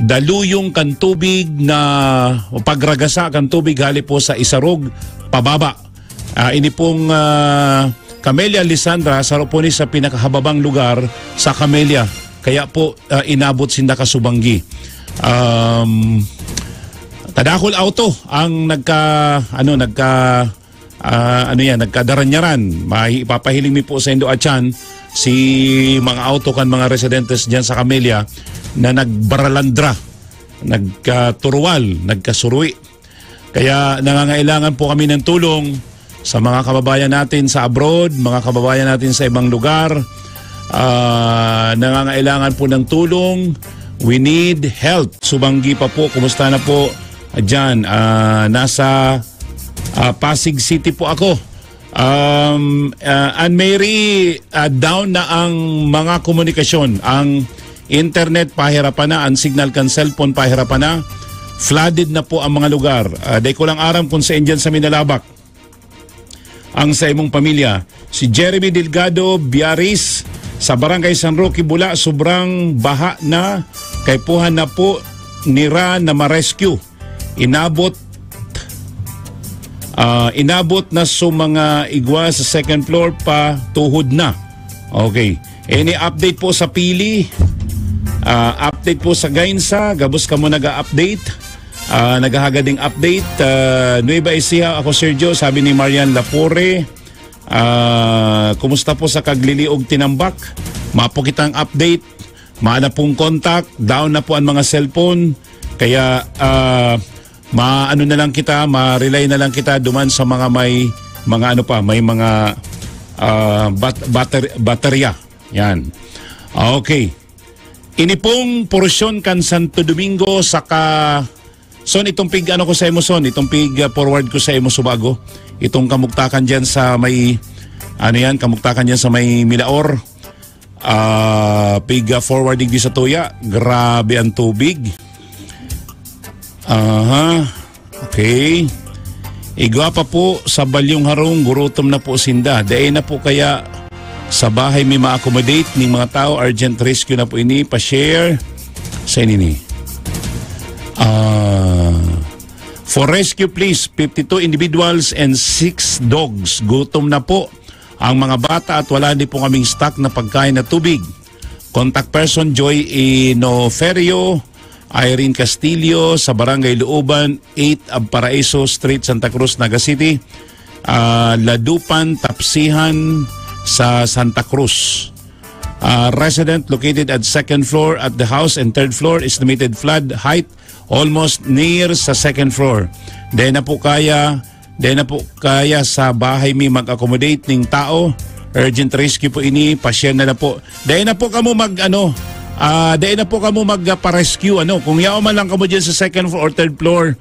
daluyong kan tubig na pagragasa kan tubig hali po sa Isarog pababa. Ah, ini pong, ah, Camellia Lisandra, saro po ni sa pinakahababang lugar sa Camellia. Kaya po, ah, inabot sinda kasubanggi. Um, kadakol auto ang nagka, ano, nagka, ah, ano yan, nagkadaranyaran. May ipapahiling mi po sa indo atyan si mga auto kan mga residentes dyan sa Camellia na nagbaralandra, nagkaturuwal, nagkasuruwi. Kaya nangangailangan po kami ng tulong sa mga kababayan natin sa abroad, mga kababayan natin sa ibang lugar. Ah, nangangailangan po ng tulong. We need help. Subanggi pa po, kumusta na po dyan? Ah, nasa ah, Pasig City po ako. Um, ah, Ann Mary, ah, down na ang mga komunikasyon. Ang internet pahirapan na, ang signal kan cellphone pahirapan na. Flooded na po ang mga lugar. Ah, dai ko lang aram kung saan dyan sa Minalabac ang sa imong pamilya. Si Jeremy Delgado Biaris, sa Barangay San Roque, Bula, sobrang baha na, kaipuhan na po nira na ma-rescue. Inabot, ah, inabot na sa mga igwa sa second floor pa, tuhod na. Okay. Any update po sa Pili? Ah, update po sa Gainsa? Gabos kamo naga-update? Ah, naghahagad ning update. Ah, Nueva Ecija, ako, Sergio, sabi ni Marian Lapore. Ah, kumusta po sa Kagliliog, Tinambac? Mapo kitang update. Maana pong contact, down na po ang mga cellphone. Kaya, ah, maano na lang kita, ma-rely na lang kita duman sa mga may mga ano pa, may mga, ah, bat-, bater-, baterya. Yan. Okay. Ini pong porsyon kan Santo Domingo saka Son, itong pig ano ko sa imo, Son, itong pig, ah, forward ko sa imo subago. Itong kamugtakan diyan sa may, ano yan, kamugtakan diyan sa may Milaor. Ah, pig, ah, forward digdi sa tuya. Grabe ang tubig. Aha. Okay. Igwa pa po sa Balyong Harong, gurutom na po sinda. Dai na po kaya sa bahay may ma-accommodate ning mga tao, urgent rescue na po ini, pa-share sa inini. Ah, for rescue, please, fifty-two individuals and six dogs. Gutom na po ang mga bata at wala din po kaming stock na pagkain at tubig. Contact person, Joy Inoferio, Irene Castillo, sa Barangay Looban, eight of Paraiso Street, Santa Cruz, Naga City. Ah, Ladupan, Tapsihan sa Santa Cruz. Ah, resident located at second floor at the house and third floor, estimated flood height almost near sa second floor. Dai na po kaya, dai na po kaya sa bahay mi mag-accommodate ning tao. Urgent rescue po ini, pa-share na lang po. Dai na po kamo mag, ano, ah, dai na po kamo mag, ah, pa-rescue, ano. Kung yaon man lang kamo diyan sa second floor or third floor,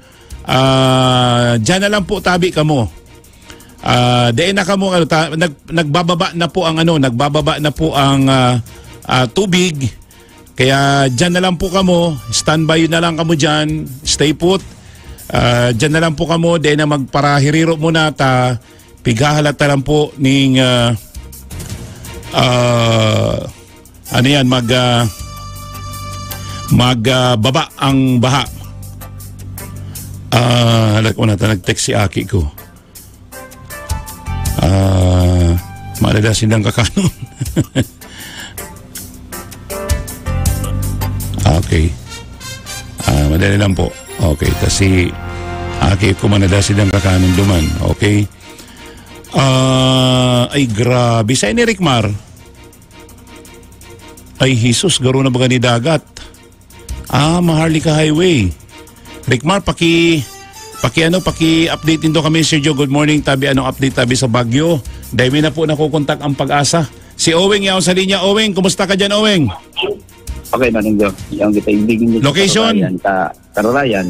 ah, diyan na lang po tabi kamo. Ah, dai na kamo, ano, ta-, nag-, nagbababa na po ang, ano, nagbababa na po ang, ah, ah, tubig. Kaya diyan na lang po kamo, standby na lang kamo diyan, stay put. Ah, diyan na lang po kamo, dai na magparahiriro muna ta, pighahalat na lang po ning, ah, ah, ano yan, mag, ah, mag, ah, baba ang baha. Ah, halat ko na ta, nag-text si aki ko. Ah, madala sindang kakanon. Okay. Ah, madali lang po. Okay, kasi aki ko manada silang kakanon duman. Okay. Ah, ay grabe. Sa ini, Ricmar? Ay, Jesus, garo na baga ni dagat. Ah, Maharlika Highway. Ricmar, paki, paki ano, paki-update nindo kami, Sir Joe. Good morning, tabi, anong update tabi sa Baguio? Dahil may na po nakukontak ang Pag-asa. Si Owing, yaon sa linya. Owing, kumusta ka dyan, Owing? Okay, Manong Joe. Yung kita, yung bigyan niyo sa Location? Kababayan, sa Kararayan.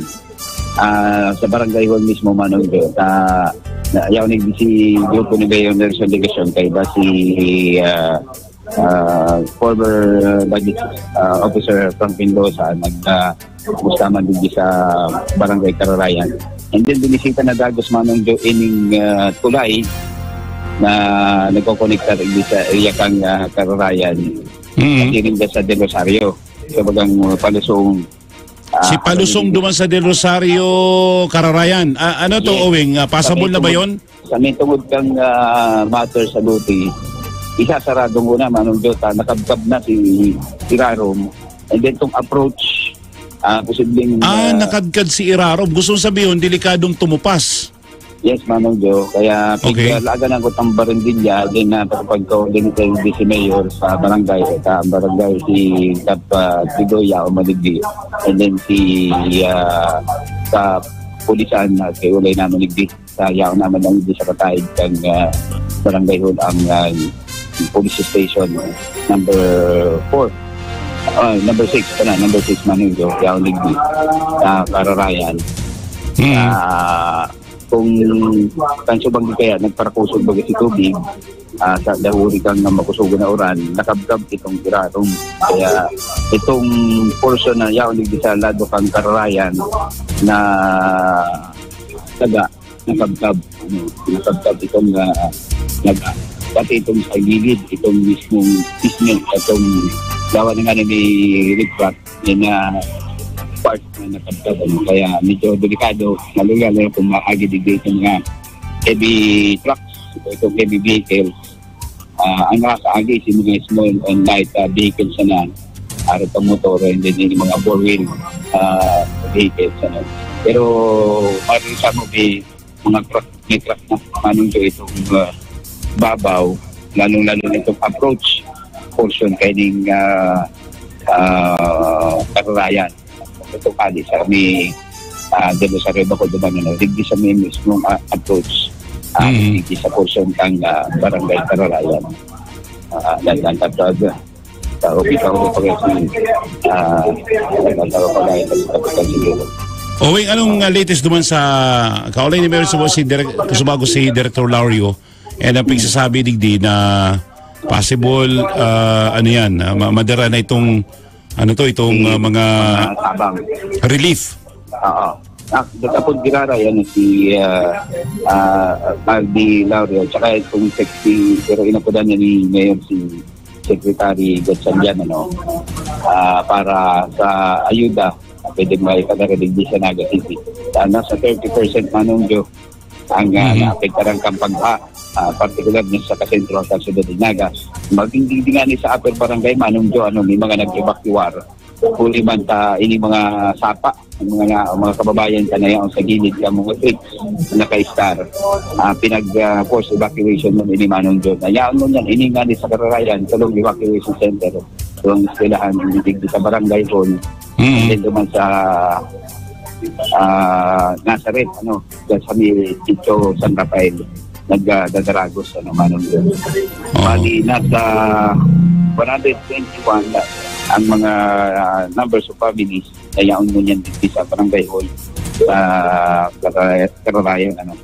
Ah, sa Barangay Hall mismo, Manong Joe. Sa, na, yaon ni si grupo ni Mayor Nelson Legacion, kay ba si, ah, ah, former, ah, budget, ah, officer Franklin Losa, nag, ah, kumusta man din sa Barangay Kararayan. And then, binisita na dagos, Manong Joe, ining, ah, tulay na nagkokonekta rin sa area kang, ah, Kararayan. Mm. At iring dyan sa Del Rosario. Sa bagang, ah, palusong, ah, Si Palusong ano, duman sa Del Rosario, Kararayan. Ah, ano to, Yes. Owing? Ah, passable Sa na ba may yon? Sa may tungod kang, ah, matter sa Luti, isasarado muna, Manong Joe, ta, nakabkab na si Irarom. And then, itong approach, ah, posibleng, Ah, ah, nakadkad si Irarom. Gusto sabihon, delikadong tumupas. Yes, Manong Joe. Kaya Okay. piglagan ang kutang barangay din na pagpagkaulin sa Vice Mayor sa barangay, sa barangay si Kap, ah, Tigoy, Yao Maligdi. And then si, ah, sa pulisan, ah, kay Ulay naman Ligdi. Sa Yao naman ang Ligdi sa Kataig, kang, ah, barangay hall ang, ah, police station number four. Ah, number six pala, number six, Manong Joe, Yao Ligdi. Sa Kararayan. Hmm. Ah, kung tanso bang kaya nagparakusog baga si tubig, ah, sa dahuri kang na makusog na uran, nakabkab itong irarom. Kaya itong portion na yaon digdi sa lado kang Kararayan na daga, nakabkab, ano, nakabkab itong, ah, daga. Pati itong sa gilid, itong mismong, mismo, itong gawa na nga ni Rick Rock, yun na part na nakabkab, ano. Kaya medyo delikado, lalo-lalo kung maagi digdi itong mga heavy trucks, o itong heavy vehicle. Ah, ang nakakaagi is yung mga small and light, ah, vehicles na, araw pang motor, and then yung mga four-wheel, ah, vehicles, ano. Pero, maaaring sa mo, may mga truck, may truck na, Manong Joe, itong, ah, babaw, lalong-lalo na itong approach portion kaining, ah, ah, Kararayan. Ito kali sa may, ah, dito sa Rebacol, diba, ano, digdi sa may mismong, ah, approach, ah, Mm. digdi sa portion kang, ah, Barangay Kararayan. Ah, nagdantap daw dyan. Sa office, ako pa kasi, ah, nagdantap ako dahil sa kapitan siguro. Owing, anong, ah, latest duman sa kaulay ni Mayor Subo, si Direk-, Subago, si Director Lario, and ang pagsasabi digdi na possible, ah, ano yan, ah, ma-, madara na itong, ano to, itong, Si ah, mga mga tabang. relief. Oo. Ah, dapat girara yan si, ah, ah, Aldi Laurel, tsaka itong sexy, pero inapudan niya ni Mayor si Secretary Gatchalian, ano, ah, para sa ayuda na pwede maipagkakadigbis sa Naga City. Ah, nasa thirty percent, Manong Joe, ang, ah, Mhm. naapektaran kang pagbaha, ah, partikular na sa kasentro sa siyudad ng Naga. Maging digdi nga ni sa Upper Barangay, Manong Joe, ano, may mga nag-evacuar. Huli man ta, ini mga sapa, ang mga, mga kababayan ta na yaon sa gilid sa mga streets, naka-star. Ah, pinag, ah, force evacuation mo ini, Manong Joe. Na yaon mo niyan, ini nga ni sa Kararayan, tulong evacuation center. Tulong eskwelahan, digdi sa barangay hall. Mm. And then duman sa, ah, Nazareth, ano, dyan sa may Sitio San Rafael, nagdadaragos, ano, Manong Joe. Oo. Bali, nasa one hundred twenty-one na ang mga, ah, numbers of families na yaon mo niyan dito sa barangay hall, sa Kararayan, Kararayan, ano.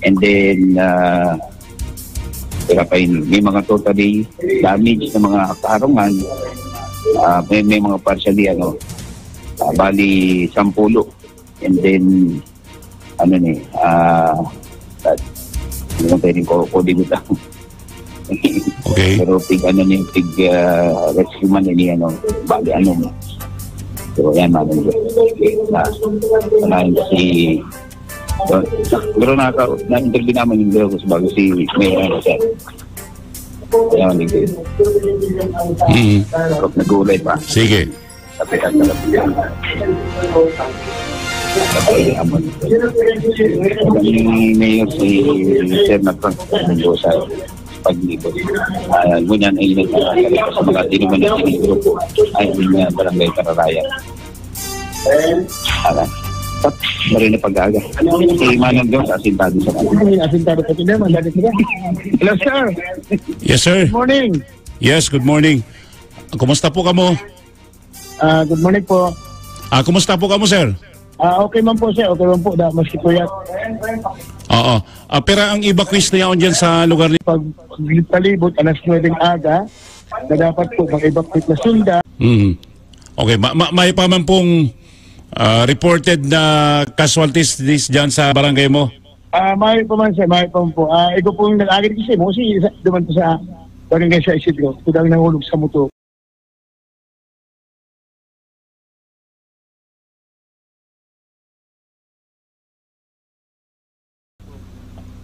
And then, ah, tira pa yun, may mga totally damage na mga karungan, ah, may, may mga partially, ano, ah, bali, sampulo. And then, ano ni, ah, ano pwedeng ko, ko di butang. Okay. Pero pig, ano ni, pig, ah, rescue man ni, ano, bali, ano mo. So, yan, Manong Joe. Ah, sanayin kasi, so, pero naka, na-interview naman yung girl ko sa bago si Mayor, ano, siya. Kaya, hindi ko. Mm. Nag-uulay pa. Sige. Kapitan na lang yan. Kapitan naman. Ni Mayor si Sir Nathan Mendoza, paglibot. Ah, ngunyan ay nagkakaroon sa mga tinuman na ining grupo ay yung, ah, barangay Kararayan. Ala. Tap, maray na pag-aaga. Si Manong Jones, asintado sa kanya. Ay, asintado pa sila, madali sila. Hello, sir. Yes, sir. Good morning. Yes, good morning. Kumusta po kamo? Ah, good morning po. Ah, kumusta po kamo, sir? Ah, okay man po, sir. Okay man po. Da, maski po yan. Oo. Ah, pero ang evacuees na yaon dyan sa lugar ni Pag palibot, alas nuwebe ng aga, na dapat po mag-evacuate na sunda. Mm. Okay, ma-, ma-, may pa man pong, ah, reported na casualties dis-, dyan sa barangay mo? Ah, may pa man, sir. May pa man po. Ah, ikaw po yung nag-agad kasi mo, si, sa, duman po sa barangay sa Isidro. Kudang nahulog sa motor.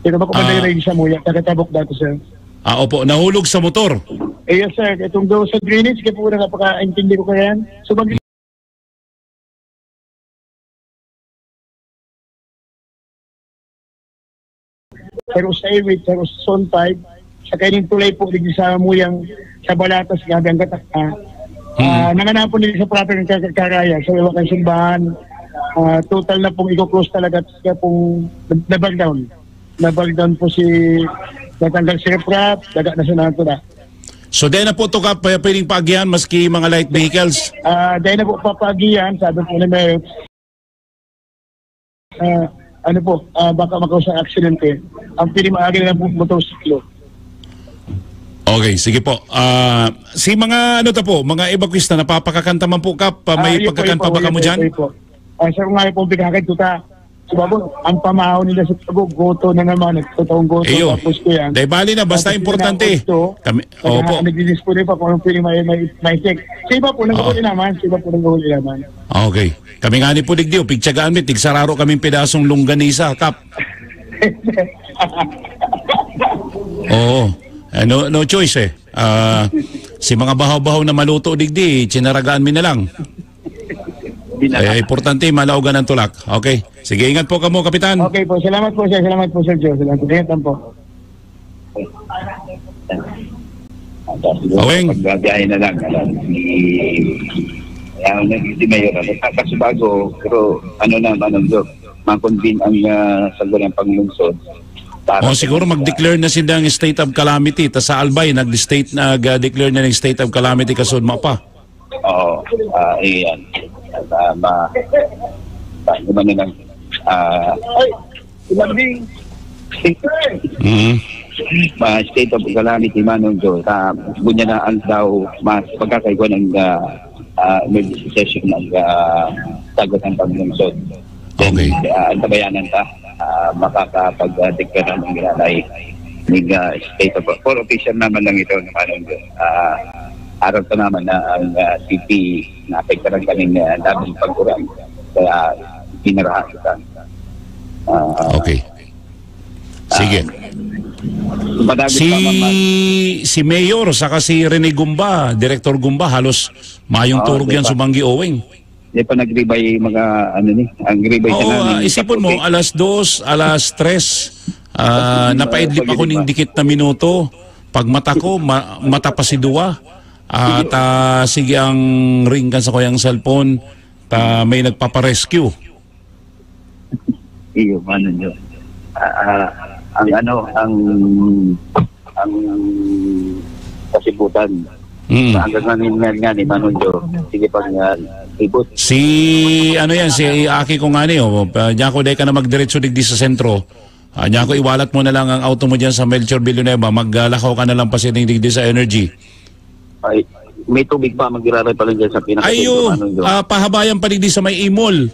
Pero bako Ah. madali rin siya, muya. Taga-Tabok dati, sir. Ah, opo. Nahulog sa motor? Eh, yes, sir. Itong daw sa drainage, kaya po nakapakaintindi ko kaya yan. So, mag- Saro sa Iwit, saro sa Sontag, sa kaining tulay po, digdi sa Muyang, sa Balatas, grabe ang gatak na. Ah, nanganapon din sa proper ng kar-, karaya, sa iba kan simbahan. Ah, total na pong i-close talaga, kaya pong nabag down. Nabag down po si, natanggal si riprap, daga na sa nato na. So, dahil na po ito ka, pwedeng paagihan maski mga light vehicles. Ah, dahil na po papaagihan, sabi po ni Mayor, ah, ano po, ah, baka magkaroon sa aksidente. Ang pinimaaga na lang po, motorsiklo. Okay, sige po. Ah, si mga ano ta po, mga evacuees na napapakakan ta man po, Kap, ah, may Ah, yun po, pagkakan yun pa po, ba yun kamo po, yun dyan? po, yun po. Ah, sir, nga po, pinakakit ko ta. Sa babo, ang pamahaw nila sa Tago, goto na naman, nagtotoong goto, Iyo. tapos ko yan. Dahil bali na, basta Tapos yun importante. na, gusto, Kami, opo. naghahanap, nagdidisplay pa kung anong pwede may, may, may check. Sa iba po, Oo. nag-uuli naman. Sa iba po, nag-uuli naman. Okay. Kami nga ni po, digdi, oh, pigtsagaan mi, tigsararo kaming pedasong longganisa, Kap. Oo. Eh, no, no choice eh. Ah, si mga bahaw-bahaw na maluto digdi, chinaragaan mi na lang. Di na. Eh, importante, malaogan ang tulak. Okay. Sige, ingat po kamo, Kapitan. Okay po. Salamat po, sir. Salamat po, Sir Joe. Salamat po. Ingat lang po. Tapos siguro Aweng. Pagbiyahe na lang, alam, si, kaya ang nag-, si Mayor, ano, ka-, kaso bago, pero ano na, ano, Joe, ma-convene ang, ah, Sangguniang Panglungsod para Oh, sa siguro mga mag-declare na sila ng state of calamity. Ta sa Albay, nag-state, nag-declare na ng state of calamity, kasud mo pa. Oo, ah, iyan. At, ah, ma-, ma-, ano man na lang, ah, ay, Landing. Mm. Ma-, state of calamity, Manong Joe. Sa bunya na ang daw, mas pagkakaigwa ng, ah, ah, emergency session ng, ah, Sangguniang Panglungsod. Okay. Ah, antabayanan ta, ah, makakapag-declare ng ginanay. Ning, ah, state of, for official naman lang ito, Manong Joe. Ah, araw pa naman na ang, ah, city naapektaran kaning, ah, daming pag-uran. Kaya, ginarahan kita. Ah, Okay. Sige. ah, madagos Si, pa man mag- si Mayor saka si Rene Gumba, Director Gumba, halos mayong Oo, turog di yan pa. Subanggi, Owing. Di pa nag-ribay mga, ano ni, ang ribay Oo, sana ah, ni isipon mo, Kaputi. alas dos, alas tres, ah, Pag-, napaidlip ako pag-, ning dikit na minuto. Pag mata ko, ma-, mata pa si duwa. At, ah, sige ang ring kan sa kuyang cellphone, ta may nagpaparescue. Iyo, mano nyo. Ah, ah, ang ano, ang, ang kasibutan. Mm. Hanggang ngayon nga, nga ni Mano Joe, sige pang, ah, ibot. Si, ano yan, si aki ko nga ni, oh, pa, diyan ko, dahil ka na magdiretso digdi sa sentro. Ah, diyan ko, iwalat mo na lang ang auto mo diyan sa Melchor Villanueva, maglakaw ka na lang pasiring digdi sa Energy. Ay, may tubig pa, magiraray pa lang dyan sa pinaka-, Ayo, Mano Joe. Ah, pahabayan pa digdi sa may Imol.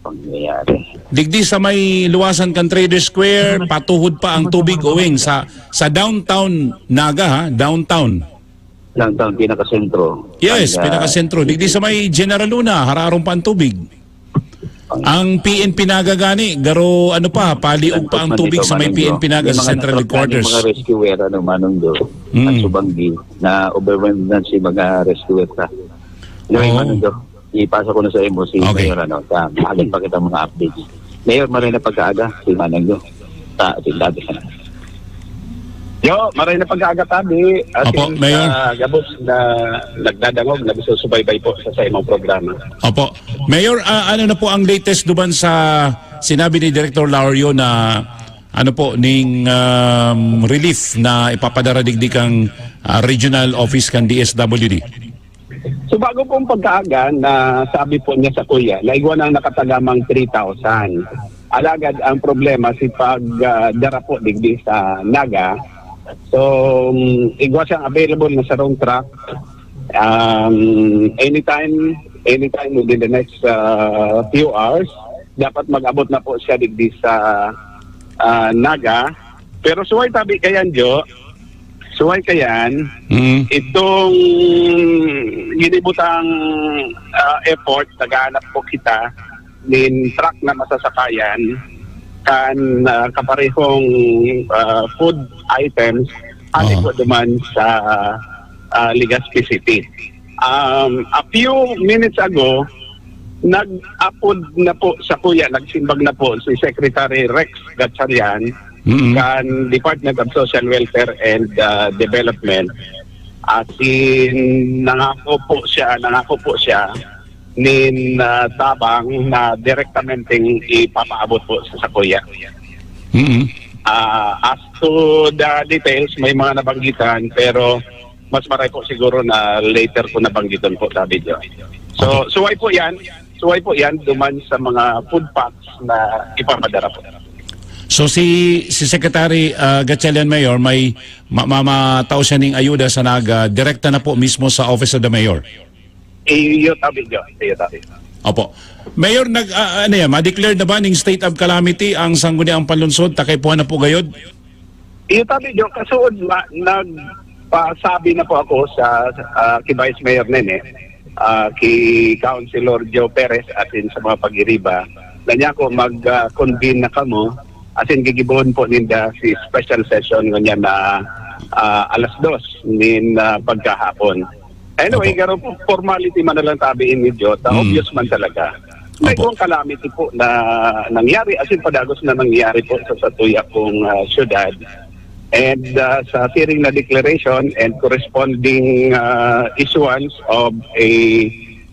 Pangyayari. Digdi sa may luwasan kan Trader Square, patuhod pa ang tubig, Owing, sa, sa downtown Naga, ha? Downtown. Downtown, pinakasentro. Yes, Ang, ah, pinakasentro. Digdi sa may General Luna, hararom pa ang tubig. Ang P N P Naga gani, garo, ano pa, paliog pa ang Lagpas na tubig dito, sa may Manong Joe. P N P Naga May sa mga central truck na, may headquarters. mga rescuer, ano, Manong Joe. Mm. At Subanggi, na overwhelmed na si mga rescuer ta. Anyway, Oo. Manong Joe, ipasa ko na sa imo si Okay. Mayor, ano, sa akin pa kita mga updates. Mayor, maray na pagkaaga, si Manang Joe. Sa ating dati sana. Yo, maray na pagkaaga tabi. As Opo, in, Mayor. ah, gabos na nagdadangog, nagsusubaybay po sa, sa imong programa. Opo. Mayor, ah, ano na po ang latest duman sa sinabi ni Director Lario na, ano po, ning, um, relief na ipapadara digdi kang, ah, regional office kan D S W D? So, bago pong pagkaaga na sabi po niya sa kuya, naigwa nang nakatagamang three thousand. Alagad ang problema, si pag, ah, dara po digdi sa Naga. So, um, igwa siyang available na sarong truck. Um, anytime, anytime within the next, ah, few hours, dapat mag-abot na po siya digdi sa, ah, Naga. Pero suway tabi kayan, Jo, suway kayan, Mm. itong ginibutang, ah, effort, naghahanap po kita nin truck na masasakayan kan, ah, kaparehong, ah, food items, hali Oo. po duman sa, ah, Legazpi City. Um, a few minutes ago, nag-apod na po sa kuya, nagsimbag na po si Secretary Rex Gatchalian Mm. Kan Department of Social Welfare and, ah, Development. As in, nangako po siya, nangako po siya nin, ah, tabang na direktamenteng ipapaabot po sa sakuya. Mm. Ah, as to the details, may mga nabanggitan, pero mas maray po siguro na later ko nabanggiton po, sabi niyo. So, Okay. suway po yan. Suway po yan, duman sa mga food packs na ipapadara po. So, si, si Secretary, ah, Gatchalian, Mayor, may ma-, ma-, matao siya ning ayuda sa Naga, direkta na po mismo sa Office of the Mayor? Iyo, tabi niyo. Iyo, tabi. Opo. Mayor, nag, ah, ano yan, ma-declare na ba ning state of calamity ang Sangguniang Panlungsod? Takay po na po gayod? Iyo, tabi niyo, kasuod ma-, nagpasabi na po ako sa, ah, ki Vice Mayor Nene, ah, ki Councilor Joe Perez, asin sa mga pag-iriba, na niya ako mag, ah, convene na kamo, asin gigibohon po ninda si special session ngunyan na, ah, alas dos nin, ah, pagkahapon. Anyway, Opo. garo po, formality man na lang tabi ini, Jo, ta Mm. obvious man talaga. May Opo. kung calamity po na nangyari, as in padagos na nangyari po sa, sa tuya pong, ah, syudad. And, ah, sa siring na declaration and corresponding, ah, issuance of a,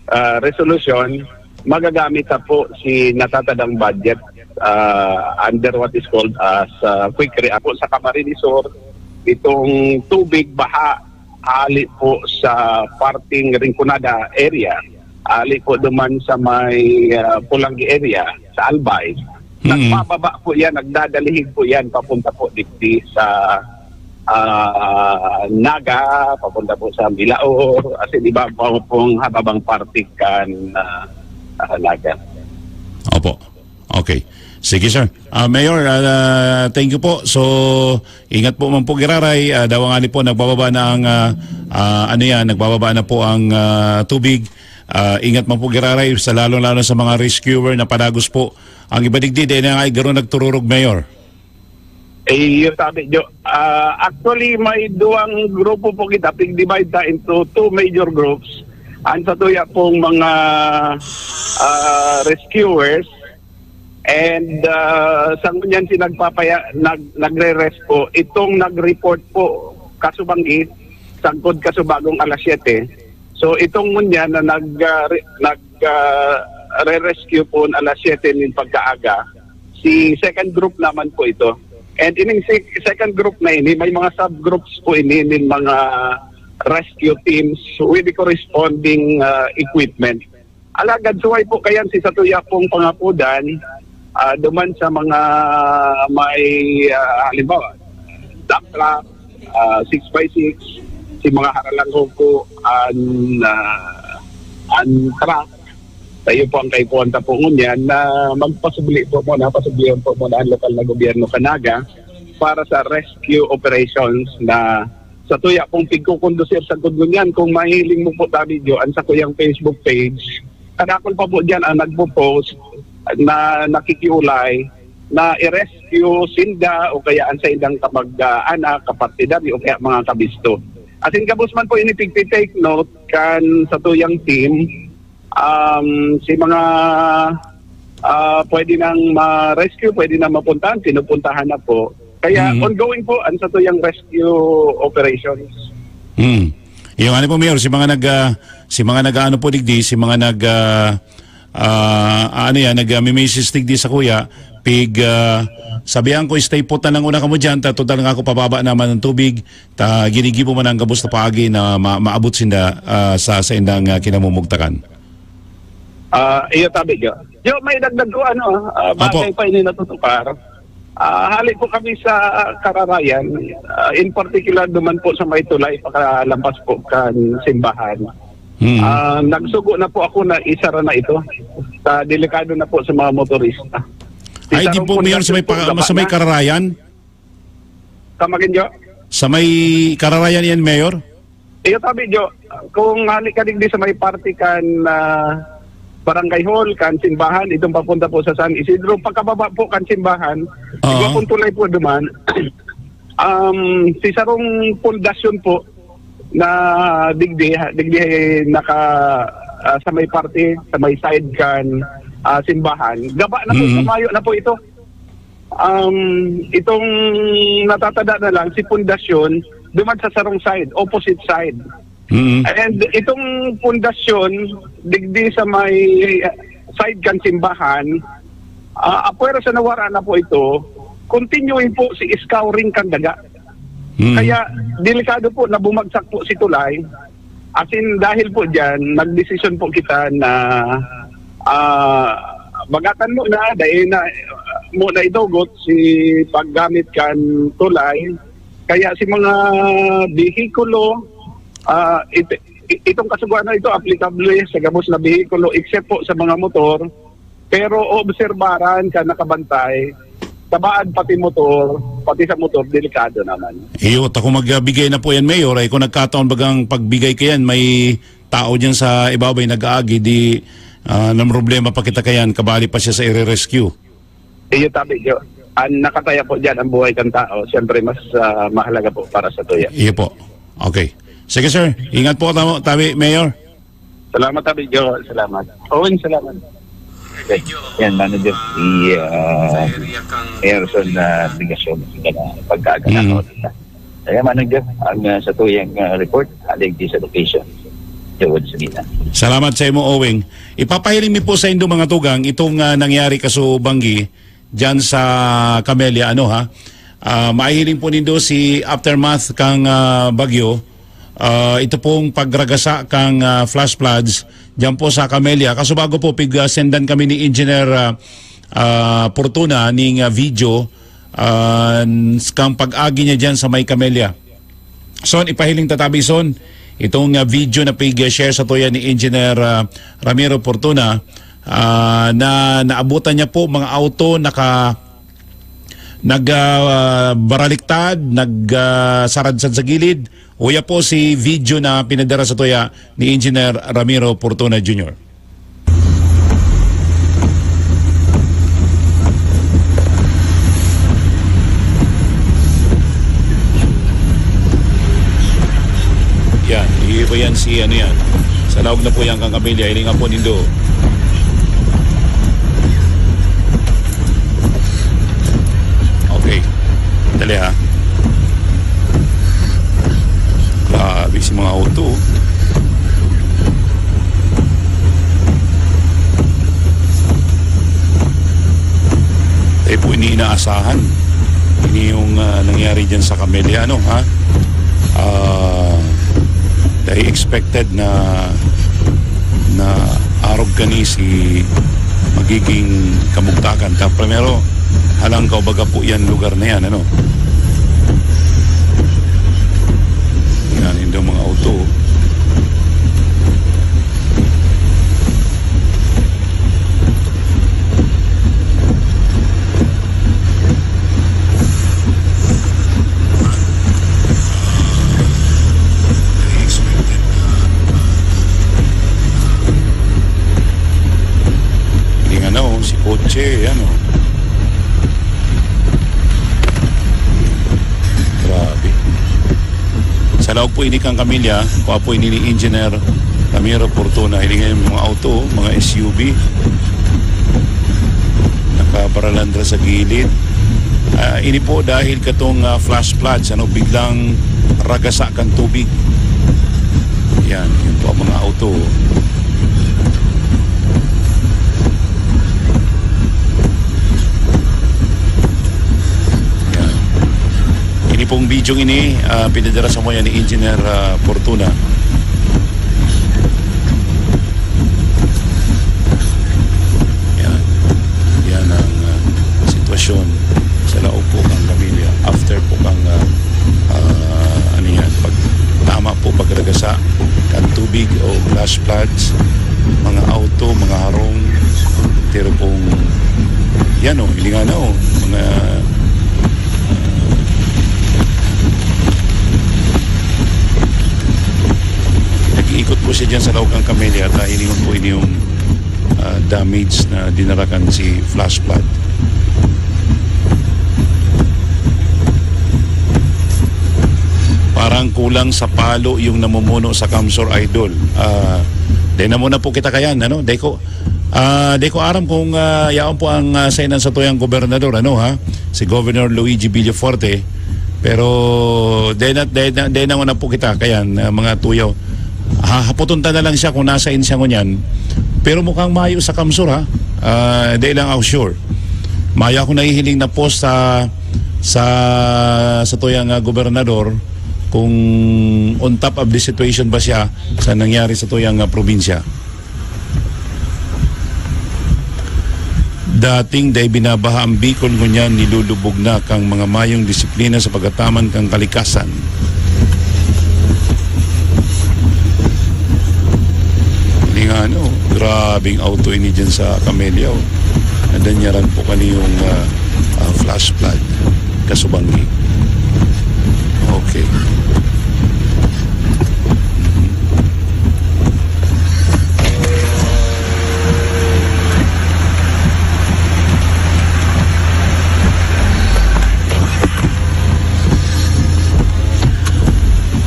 ah, resolution, magagamit na po si natatadang budget, ah, under what is called as, ah, quick react po sa Camarines Sur, itong tubig baha hali po sa parting Rinconada area, hali po duman sa may, ah, Polangui area, sa Albay. Mm. Nagpababa po yan, nagdadalihig po yan, papunta po digdi sa, ah, Naga, papunta po sa Milaor, as in, iba po pong hababang parte kan, ah, ah, Naga. Opo. Okay. Sige, sir. Ah, Mayor, ah, thank you po. So, ingat po man po giraray. Ah, dawa nga ni po, nagbababa na ang, ah, ah, ano yan, nagbababa na po ang, ah, tubig. Ah, ingat man po giraray, sa lalong-lalo sa mga rescuer na padagos po. Ang iba digdi, dahil na nga, garo nagtururog, Mayor. Eh, yun sabi nyo. Ah, actually, may duwang grupo po kita. Pig-divide ta into two major groups. Ang sa tuya pong mga, ah, rescuers. And, ah, sa ngunyan si nagpapaya-, nag-, nagre-rest po. Itong nag-report po, kasubanggi, sagkod kasubagong alas siyete. So, itong ngunyan na nag, ah, re-, nag, ah, re-rescue po alas siyete nin pagkaaga, si second group naman po ito. And ining si-, second group na ini, may mga subgroups po ini nin mga rescue teams with the corresponding, ah, equipment. Alagad suway po kayan si satuya pong pangapodan, ah, duman sa mga may, ah, halimbawa, dump truck, ah, six by six, si mga haralang huko, an, ah, an truck, tayo po ang kaipuhan ta po ngunyan na magpasubli po muna, pasublihan po muna ang lokal na gobyerno kan Naga para sa rescue operations na sa tuya pong pigkukondusir sa ngunyan. Kung mahiling mo po, Tabi Jo, ang sa kuyang Facebook page, kadakol pa po dyan ang nagpo-post na nakikiulay na i-rescue sinda o kaya ang sa indang kamag-anak, kapartidaryo o kaya mga kabisto. As in, gabos man po ini pigti-take note kan sa tuyang team, um, si mga, ah, pwede nang ma-rescue, pwede nang mapuntahan, pinupuntahan na po. Kaya Mm. ongoing po ang sa tuyang rescue operations. Mm. Yung ano po, Mayor, si mga nag, ah, si mga nag-aano po digdi, si mga nag, ah, ah, ano yan, nag, ah, mimisis digdi sa kuya, pig, ah, sabihan ko, stay put na lang una kamo dyan, ta total nga ako pababa naman ang tubig, ta ginigibo man ang gabos na paagi na ma-, maabot sinda, ah, sa, sa indang, ah, kinamumugtakan. Ah, iyo, tabi, Jo. Jo, may dagdag ko, ano, ah, Opo. bagay pa ini natutukar. Ah, hali po kami sa Kararayan, ah, in particular naman po sa may tulay, pakalampas po kan simbahan. Hmm. Ah, nagsugo na po ako na isara na ito. Sa delikado na po sa mga motorista. Ay, Isara di po, po Mayor, sa may pundasyon po, pa-, gaba sa may na. Kararayan? Kamagin, Jo? Sa may Kararayan yan, Mayor? Iyo, tabi, Jo. Kung hali ka digdi sa may parte kan, ah, Barangay Hall, kan simbahan, itong papunta po sa San Isidro, pagkababa po kan simbahan, Oo. igwa pong tulay po duman, um, si sarong pundasyon po na digdi, digdi naka, ah, sa may parte, sa may side kan, ah, simbahan, gaba na po, Mm. pumayo na po ito. Um, itong natatada na lang, si pundasyon, duman sa sarong side, opposite side. Mm. And itong pundasyon, digdi sa may side kan simbahan, ah, apwera sa nawara na po ito, continuing po si scouring kan daga. Mm. Kaya delikado po na bumagsak po si tulay. As in, dahil po diyan, nagdesisyon po kita na, ah, bagatan muna, dahil na, muna idugot si paggamit kan tulay. Kaya si mga bihikulo, ah, it-, i-, itong kasugoan na ito, aplikable sa gabos na bihikulo, except po sa mga motor. Pero obserbaran ka, nakabantay, tabaad pati motor, pati sa motor, delikado naman. Iyo, ta kung magbigay na po yan, Mayor, ay kung nagkataon bagang pagbigay kayan, may tao dyan sa ibabaw ay nag-aagi, di, ah, namroblema pa kita kayan, kabali pa siya sa ire-rescue. Iyo, tabi, Jo. Ang nakataya po dyan, ang buhay kan tao, siyempre mas, ah, mahalaga po para sa tuya. Iyo po. Okay. Sige, sir. Ingat po, tamo, tabi, Mayor. Salamat, tabi, Jo. Salamat. Owen, salamat. Okay. Yan, manager, si, ah, Mayor Son, ah, Bigasyon, sila na pagkaaga na Mm. ako. Kaya, manager, ang, ah, sa tuyang, ah, report, aling di sa location. Joel Sabina. Salamat sa imo, Owing. Ipapahiling mi po sa indo, mga tugang, itong, ah, nangyari kaso banggi dyan sa Camellia, ano, ha? Ah, maihiling po nindo si aftermath kang, ah, bagyo. Ah, ito pong pagragasa kang, ah, flash floods dyan po sa Camellia. Kaso bago po, pig-, ah, sendan kami ni Engineer, ah, ah, Fortuna ning, ah, video, ah, kang pag-agi niya dyan sa may Camellia. Son, ipahiling ta tabi, Son, itong, ah, video na pig-share sa tuya ni Engineer, ah, Ramiro Fortuna, ah, na naabutan niya po mga auto naka-, nag, ah, baraliktad, nag, ah, saradsad sa gilid. Uya po si video na pinadara sa tuya ni Engineer Ramiro Fortuna Junior. Yan, iiba yan si ano yan. Sa laog na po yan kang Camellia, hiling nga po nindo. Okay. Dali ha. Grabe si mga auto. Tayo po ini inaasahan. Ini yung, ah, nangyari dyan sa Camellia, ano, ha? Ah, they expected na, na arog kani si magiging kamugtakan. Ta, primero, halang ka o baga po yan lugar na yan, ano? Yan, yung mga auto. Hindi nga na, oh, si kotse, yan, oh. Grabe. Sa laog po ini kang Camellia, kung apo ini ni Engineer Ramiro Fortuna, ini nga yung mga auto, mga S U V, nakabaralandra sa gilid. Ah, ini po dahil katong, ah, flash floods, ano, biglang ragasa kan tubig. Yan, yun po ang mga auto. Yan. Ini pong video ini, ah, pinadala sa mga ni Engineer, ah, Fortuna. Yan. Yan ang, ah, sitwasyon sa laog po kang Camellia. After po kang, ah, ah, ano yan, pag tama po, pagragasa kan tubig o flash floods, mga auto, mga harong, pero pong yan o, hilingan na o, mga, ah, nag-iikot po siya dyan sa laog kang Camellia at hilingon po ini yung, ah, damage na dinarakan si flash flood. Parang kulang sa palo yung namumuno sa Kamsor, Idol. Ah, dahil na muna po kita kayan, ano? Dahil ko, ah, dahil ko aram kung, ah, yaon po ang, ah, sainan sa tuyang gobernador, ano, ha? si Governor Luigi Villafuerte. Pero dai na, dai na, dai na po kita kayan, ah, mga tuyaw. Ha, hapoton ta na lang siya kung nasain siya ngunyan. Pero mukhang mayo sa CamSur, ha. Ah, dai lang ako sure. Mayo ako nahihiling na post sa, sa, sa tuyang, ah, gobernador kung on top of the situation ba siya sa nangyari sa tuyang, ah, probinsya. Dating dai binabaha ang Bicol, ngunyan nilulubog na kan mga mayong disiplina sa pagataman kan kalikasan. Ini nga, ano, grabing auto ini dyan sa Camellia, oh. Nadanyaran po kaniyong, ah, ah, flash flood, kasubanggi. Okay.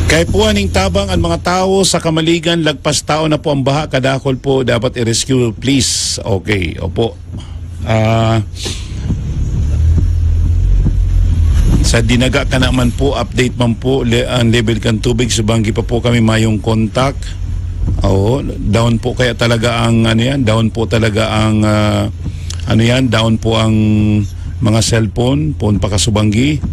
Kay puwa ning tabang an mga tawo sa Kamaligan, lagpas tao na po ang baha, kadakul po dapat i-rescue, please. Okay, opo. Ah, sa Dinaga ka naman po, update man po, le-, ang level kan tubig, subanggi pa po kami mayong contact. Oo, down po kaya talaga ang, ano yan, down po talaga ang, ah, ano yan, down po ang mga cellphone, poon pa kasubanggi,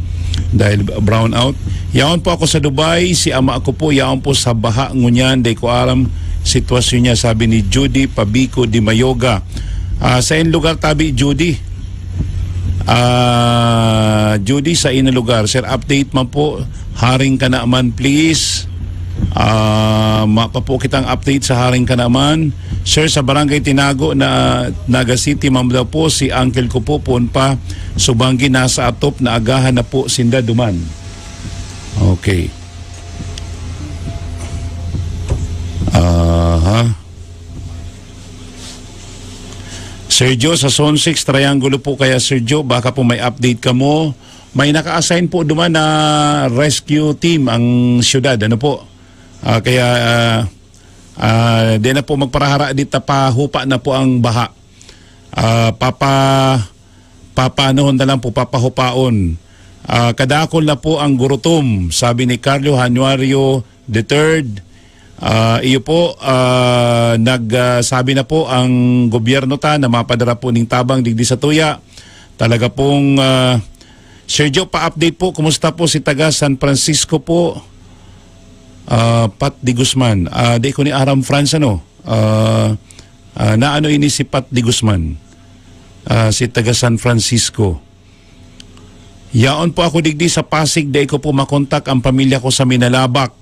dahil brown out. Yaon po ako sa Dubai, si ama ko po, yaon po sa baha ngunyan, dai ko aram sitwasyon niya, sabi ni Judy Pabico de Mayoga. Ah, sa in lugar tabi, Judy? Ah, Judy, sa in lugar? Sir, update man po. Haring ka naman, please. Ah, mapa po kitang update sa Haring ka naman. Sir, sa Barangay Tinago na Naga City, ma'am daw po, si uncle ko po, poon pa, subanggi nasa atop, naagahan na po sinda duman. Okay. Aha. Sir Joe, sa Zone six, Triangulo po kaya, Sir Joe, baka po may update kamo. May naka-assign po duman na rescue team ang syudad. Ano po? Ah, kaya, ah, ah, di na po magparahara dita, pahupa na po ang baha. Ah, papa-, papaanohon na lang po, papahupaon. Ah, kadakol na po ang gurutom, sabi ni Carlo Januario the third. Ah, iyo po, ah, nag, ah, sabi na po ang gobyerno ta na mapadara po ning tabang digdi sa tuya. Talaga pong, ah, Sir Joe, pa-update po, kumusta po si taga San Francisco po? Ah, Pat de Guzman. Ah, di ko ni aram, France, ano? Ah, ah, naano ini si Pat de Guzman? Ah, si taga San Francisco. Yaon po ako digdi sa Pasig, dai ko po makontak ang pamilya ko sa Minalabac.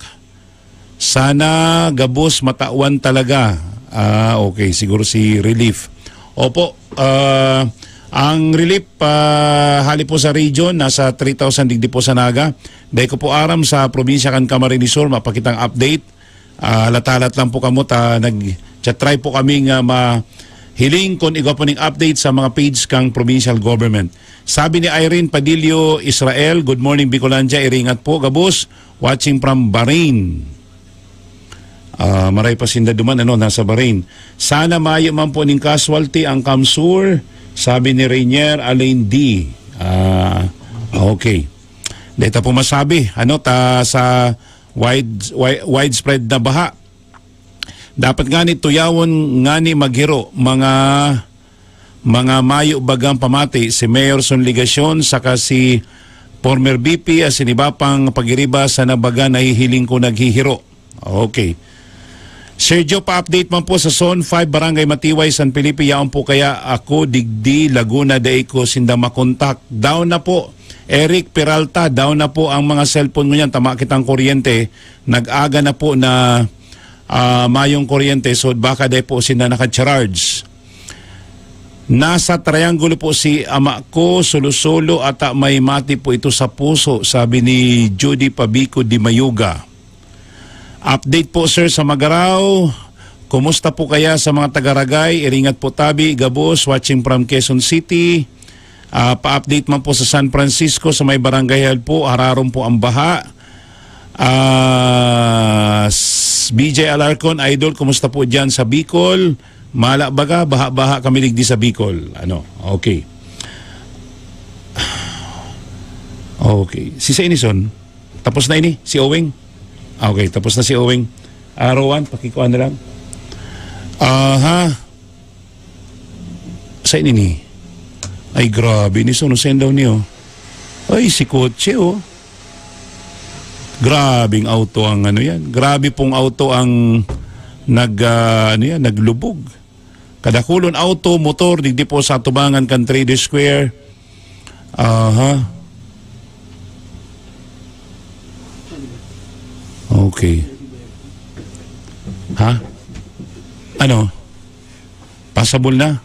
Sana gabos matawan talaga. Ah, okay, siguro si relief. Opo, ah, ang relief, ah, hali po sa region, nasa three thousand digdi po sa Naga. Dai ko po aram sa probinsya kan Camarines Sur, mapakitang update. Ah, halata-halat lang po kamo ta nag-try po kami nga mahiling kun igwa po ning update sa mga page kang provincial government. Sabi ni Irene Padillo Israel, "Good morning, Bicolandia. Iringat po, gabos. Watching from Bahrain." Ah, maray pa sinda duman, ano, nasa Bahrain. "Sana mayo man po ning casualty ang CamSur," sabi ni Rainier Alain D. Ah, okay. Dito po masabi, ano, ta sa wide, wi-, widespread na baha. Dapat ngani tuyawon ngani maghiro, mga, mga mayo bagang pamati, si Mayor Son Legacion saka si former V P asin iba pang pagiriba sana baga nahihiling ko naghihiro. Okay. Sergio, pa-update man po sa Zone five, Barangay Matiway, San Felipe. Yaon po kaya ako digdi, Laguna, dai ko sinda makontak. Down na po. Eric Peralta, down na po ang mga cellphone ngunyan. Tama kitang kuryente. Nag-aga na po na, ah, mayong kuryente. So, baka dai po sinda nakacharge. Nasa Triangulo po si ama ko, solo-solo, ata may mati po ito sa puso, sabi ni Judy Pabico de Mayuga. Update po, sir, sa Magarao. Kumusta po kaya sa mga taga-Ragay? Iringat po tabi, gabos, watching from Quezon City. Ah, pa-update man po sa San Francisco, sa may Barangay Hall po, hararom po ang baha. Ah, s-, B J Alarcon, Idol, kumusta po dyan sa Bicol? Mala baga, baha-baha kami digdi sa Bicol. Ano? Okay. Okay. Si Sainison, tapos na ini, si Owing. Ah, okay, tapos na si Owing. Ah, Rowan, pakikuha na lang. Aha. Sa ini ni. Ay, grabe ni Sono Sendaw niyo. Ay, si kotse, oh. Grabing auto ang ano yan. Grabe pong auto ang nag, ah, ano yan, naglubog. Kadakulon auto, motor, digdi po sa atubangan kan Trader Square. Aha. Okay. Ha? Ano? Pasabol na?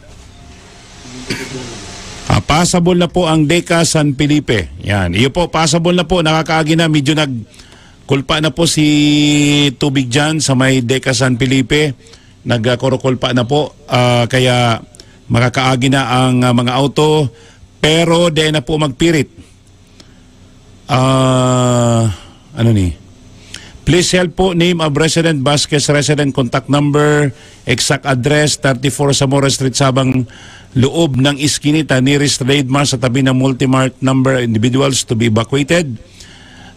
Ah, pasabol na po ang Deca San Felipe. Yan. Iyo po, pasabol na po. Nakakaagi na. Medyo nagkulpa na po si tubig dyan sa may Deca San Felipe. Nagkurukulpa na po. Ah, kaya makakaagi na ang ah, mga auto. Pero di na po magpirit. Ah, ano ni? Please help po, name of resident, Vasquez resident, contact number, exact address, thirty-four Zamora Street, Sabang, loob ng Iskinita, nearest Trade Mart sa tabi ng Multimart number, individuals to be evacuated.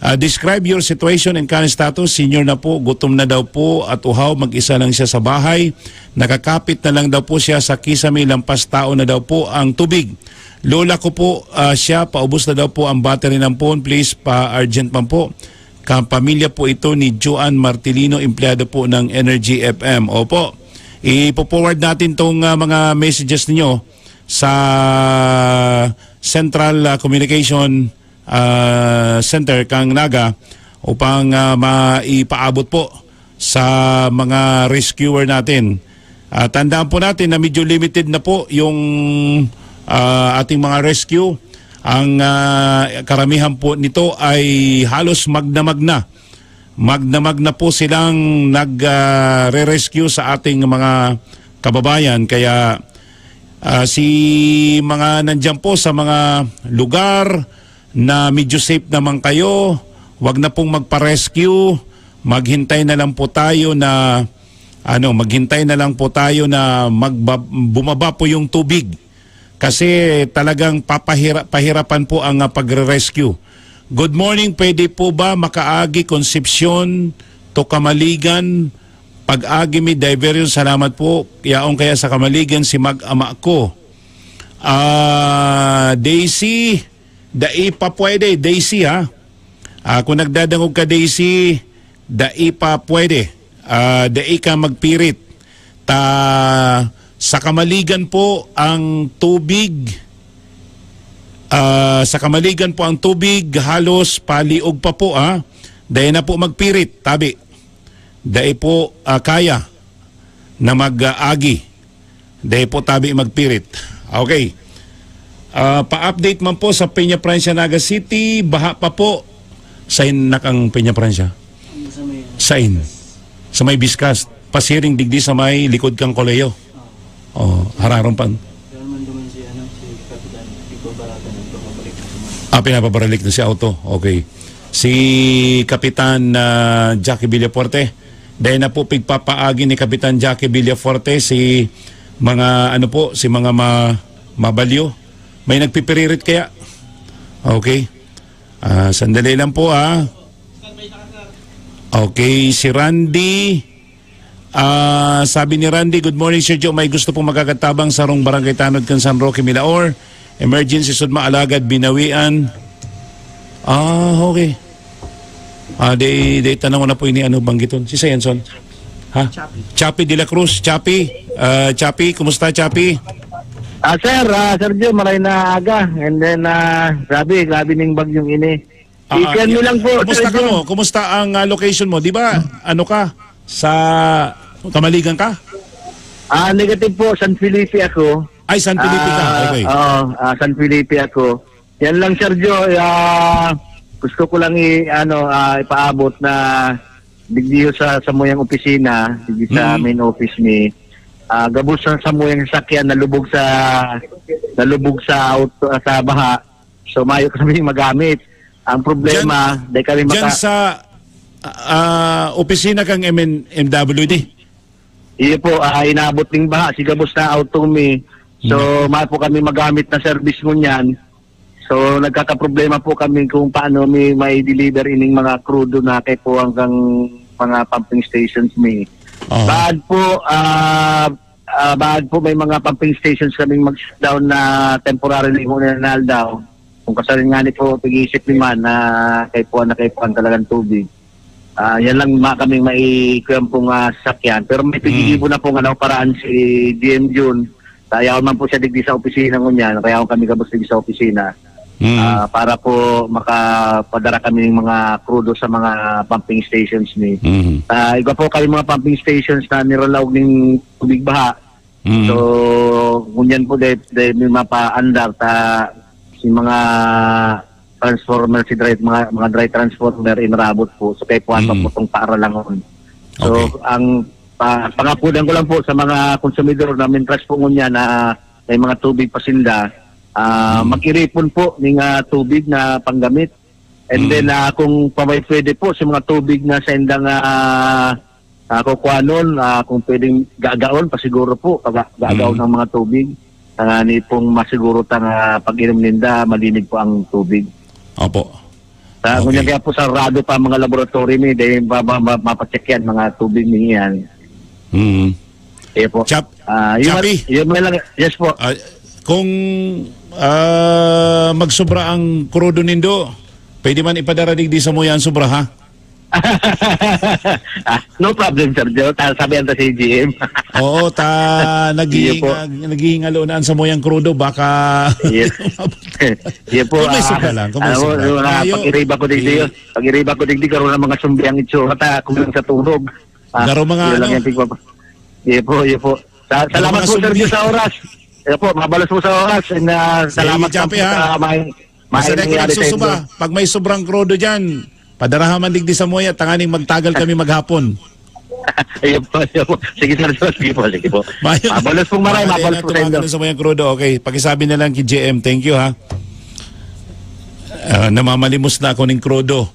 Ah, describe your situation and current status. Senior na po, gutom na daw po at uhaw, mag-isa lang siya sa bahay. Nakakapit na lang daw po siya sa kisame, lampas tao na daw po ang tubig. Lola ko po, ah, siya, paubos na daw po ang battery ng phone. Please, pa-urgent man po. Kapamilya po ito ni Joan Martilino, empleyado po ng Energy F M. Opo. Ipo-forward natin tong ah, mga messages ninyo sa Central ah, Communication ah, Center kang Naga upang ah, maipaabot po sa mga rescuer natin. Ah, tandaan po natin na medyo limited na po yung ah, ating mga rescue. Ang ah, karamihan po nito ay halos magna-magna. Magna-magna po silang nag ah, re-rescue sa ating mga kababayan. Kaya ah, si mga nandiyan po sa mga lugar na medyo safe naman kayo, wag na pong magpa-rescue. Maghintay na lang po tayo na ano, maghintay na lang po tayo na magba- bumaba po yung tubig. Kasi talagang papahira- pahirapan po ang ah, pagre-rescue. Good morning, pwede po ba makaagi Concepcion to Kamaligan? Pag-agi mi diversion, salamat po. Yaon kaya sa Kamaligan si mag-ama ko. Ah, Daisy, dai pa pwede, Daisy, ha? Ah, kung nagdadangog ka, Daisy, dai pa pwede. Ah, dai ka magpirit. Ta, sa Kamaligan po ang tubig. Ah, sa Kamaligan po ang tubig, halos paliog pa po, ha? Dai na po magpirit, tabi. Dai po ah, kaya na mag-agi. Dai po tabi magpirit. Okay. Ah, pa-update man po sa Peña Francia, Naga City, baha pa po. Sain na kang Peña Francia? Sa may, Sain? Sa may Biscas. Pasiring digdi sa may likod kang Koleo. Oh, hararon pan. Pero man duman si, ano, si Kapitan, nagbabaratan, nagpapabalik na si Ma'am. Ah, pinapabaralik na si auto. Okay. Si Kapitan ah, Jackie Villafuerte. Dahil na po pigpapaagi ni Kapitan Jackie Villafuerte si mga, ano po, si mga ma- mabalyo. May nagpipiririt kaya? Okay. Ah, sandali lang po, ah. Okay, si Randy. Ah, sabi ni Randy, "Good morning, Sir Joe. May gusto pong magkakatabang sa rong barangay tanod kan San Roque, Milaor. Emergency sudma, alagad binawian." Ah, okay. Ah, di, di tanaw na po ini ano banggiton. Si Sayanson. Ha? Chappy. Chappy de la Cruz. Chappy. Ah, Chappy, kumusta, Chappy? Ah, sir, ah, Sir Joe, maray na aga. And then, ah, grabe, grabe ning bagyong ini. Ah, Ipian mo yeah. lang po, Kumusta Sir ka Joe. mo? Kumusta ang ah, location mo? Di ba, ano ka? Sa Kamaligan ka? Ah, negative po, San Felipe ako. Ay, San Felipe ka. Ah, Okay. oo, ah, San Felipe ako. Yan lang, Sir Joe, ah, gusto ko lang i-, ano, ah, ipaabot na digdi sa samuyang opisina, digdi sa Mm. main office ni, ah, gabos sa samuyang sasakyan nalubog sa, nalubog sa auto, ah, sa baha. So, mayo kami magamit. Ang problema, Diyan, di kami diyan maka- sa ah, opisina kang M N, M W D? Iyo po, ah, inabot ning baha, si gabos na auto mi. So, Hmm. mayo po kami magamit na service ngunyan. So, nagkakaproblema po kami kung paano mi mai-deliver ining mga krudo na kaipuhan kan mga pumping stations mi. Aha. Baad po, ah, ah, baad po may mga pumping stations kaming mag-shutdown na temporarily muna na aldaw. Kung kasaring ngani po, pag-iisip ni man na kaipuhan na kaipuhan talagang tubig. Ah, yan lang ma-, kaming maikuyan pong, ah, sasakyan. Pero may Mm. pigigibo na pong, ano, paraan si G M Jun. Kaya man po siya digdi sa opisina ngunyan, kaya kami gabos digdi sa opisina. Mm. Ah, para po makapadara kami ng mga krudo sa mga pumping stations ni. Mm. Ah, iba po kayo mga pumping stations na niralaog ng tubig baha. Mm. So, ngunyan po, dahil, dahil may mapaandar ta, si mga transformer, si dry, mga, mga dry transformer, inarabot po. So, kaya po, ano Mm. po itong paaralangon. So, Okay. ang pa-, pangapudan ko lang po sa mga konsumidor na mintras po ngunyan na may mga tubig pa sinda, ah, Mm. mag-iripon po ning, ah, tubig na panggamit. And Mm. then, ah, kung pa may pwede po, sa mga tubig na sa indang, ah, ah, kukuhanon, ah, kung pwedeng gagaon, pasiguro po, pag gagaon Mm. ng mga tubig, ah, ni pong masiguro ta nga pag-inom ninda, malinig po ang tubig. Opo. Sa Okay. ngunyan kaya po sarado pa ang mga laboratory ni, dahil ma-, ma-, ma-, mapacheck yan, mga tubig niyan. Mm. Iyo po. Chap-, Ah, yun, Chappy? yun man lang. Yes po. Ah, kung, ah, magsobra ang krudo nindo, pwede man ipadara digdi sa muya ang sobra, ha? Ah, no problem, Sir Joe. Ta-, sabi ang ta si G M. Oo, ta, Iyo po. naghihinga-, naghihingalo na ang samuyang krudo, baka Yes. Iyo po, Kung may ah, sobra lang, kung may ano, sobra. yung mga Tayo, pag-iriba ko digdi i- yun. Pag-iriba ko digdi, karoon ng mga sumbi ang itsura ta, kung sa turog. Ah, Garo mga yun lang ano? yung tigpa-, iyo po, iyo po. Sa-, Garo salamat mga po, Sir sumbi. Joe, sa oras. Iyo po, mabalos po sa oras. And, ah, Sige, salamat lang Chappy, po ha? sa may Basta Maayong na nangyari sa nagsusuba, inyo. Pag may sobrang krudo dyan, padaraha man digdi sa muya, tanganing magtagal kami maghapon. Ayun po, ayun po. Sige, sir, sir. Sige po, sige po. Mayo. Mabalos pong maray, Maray mabalos na po sa inyo. tumagal sa mayang krudo. Okay, pakisabi na lang kay J M. Thank you, ha. Ah, namamalimos na ako ning krudo.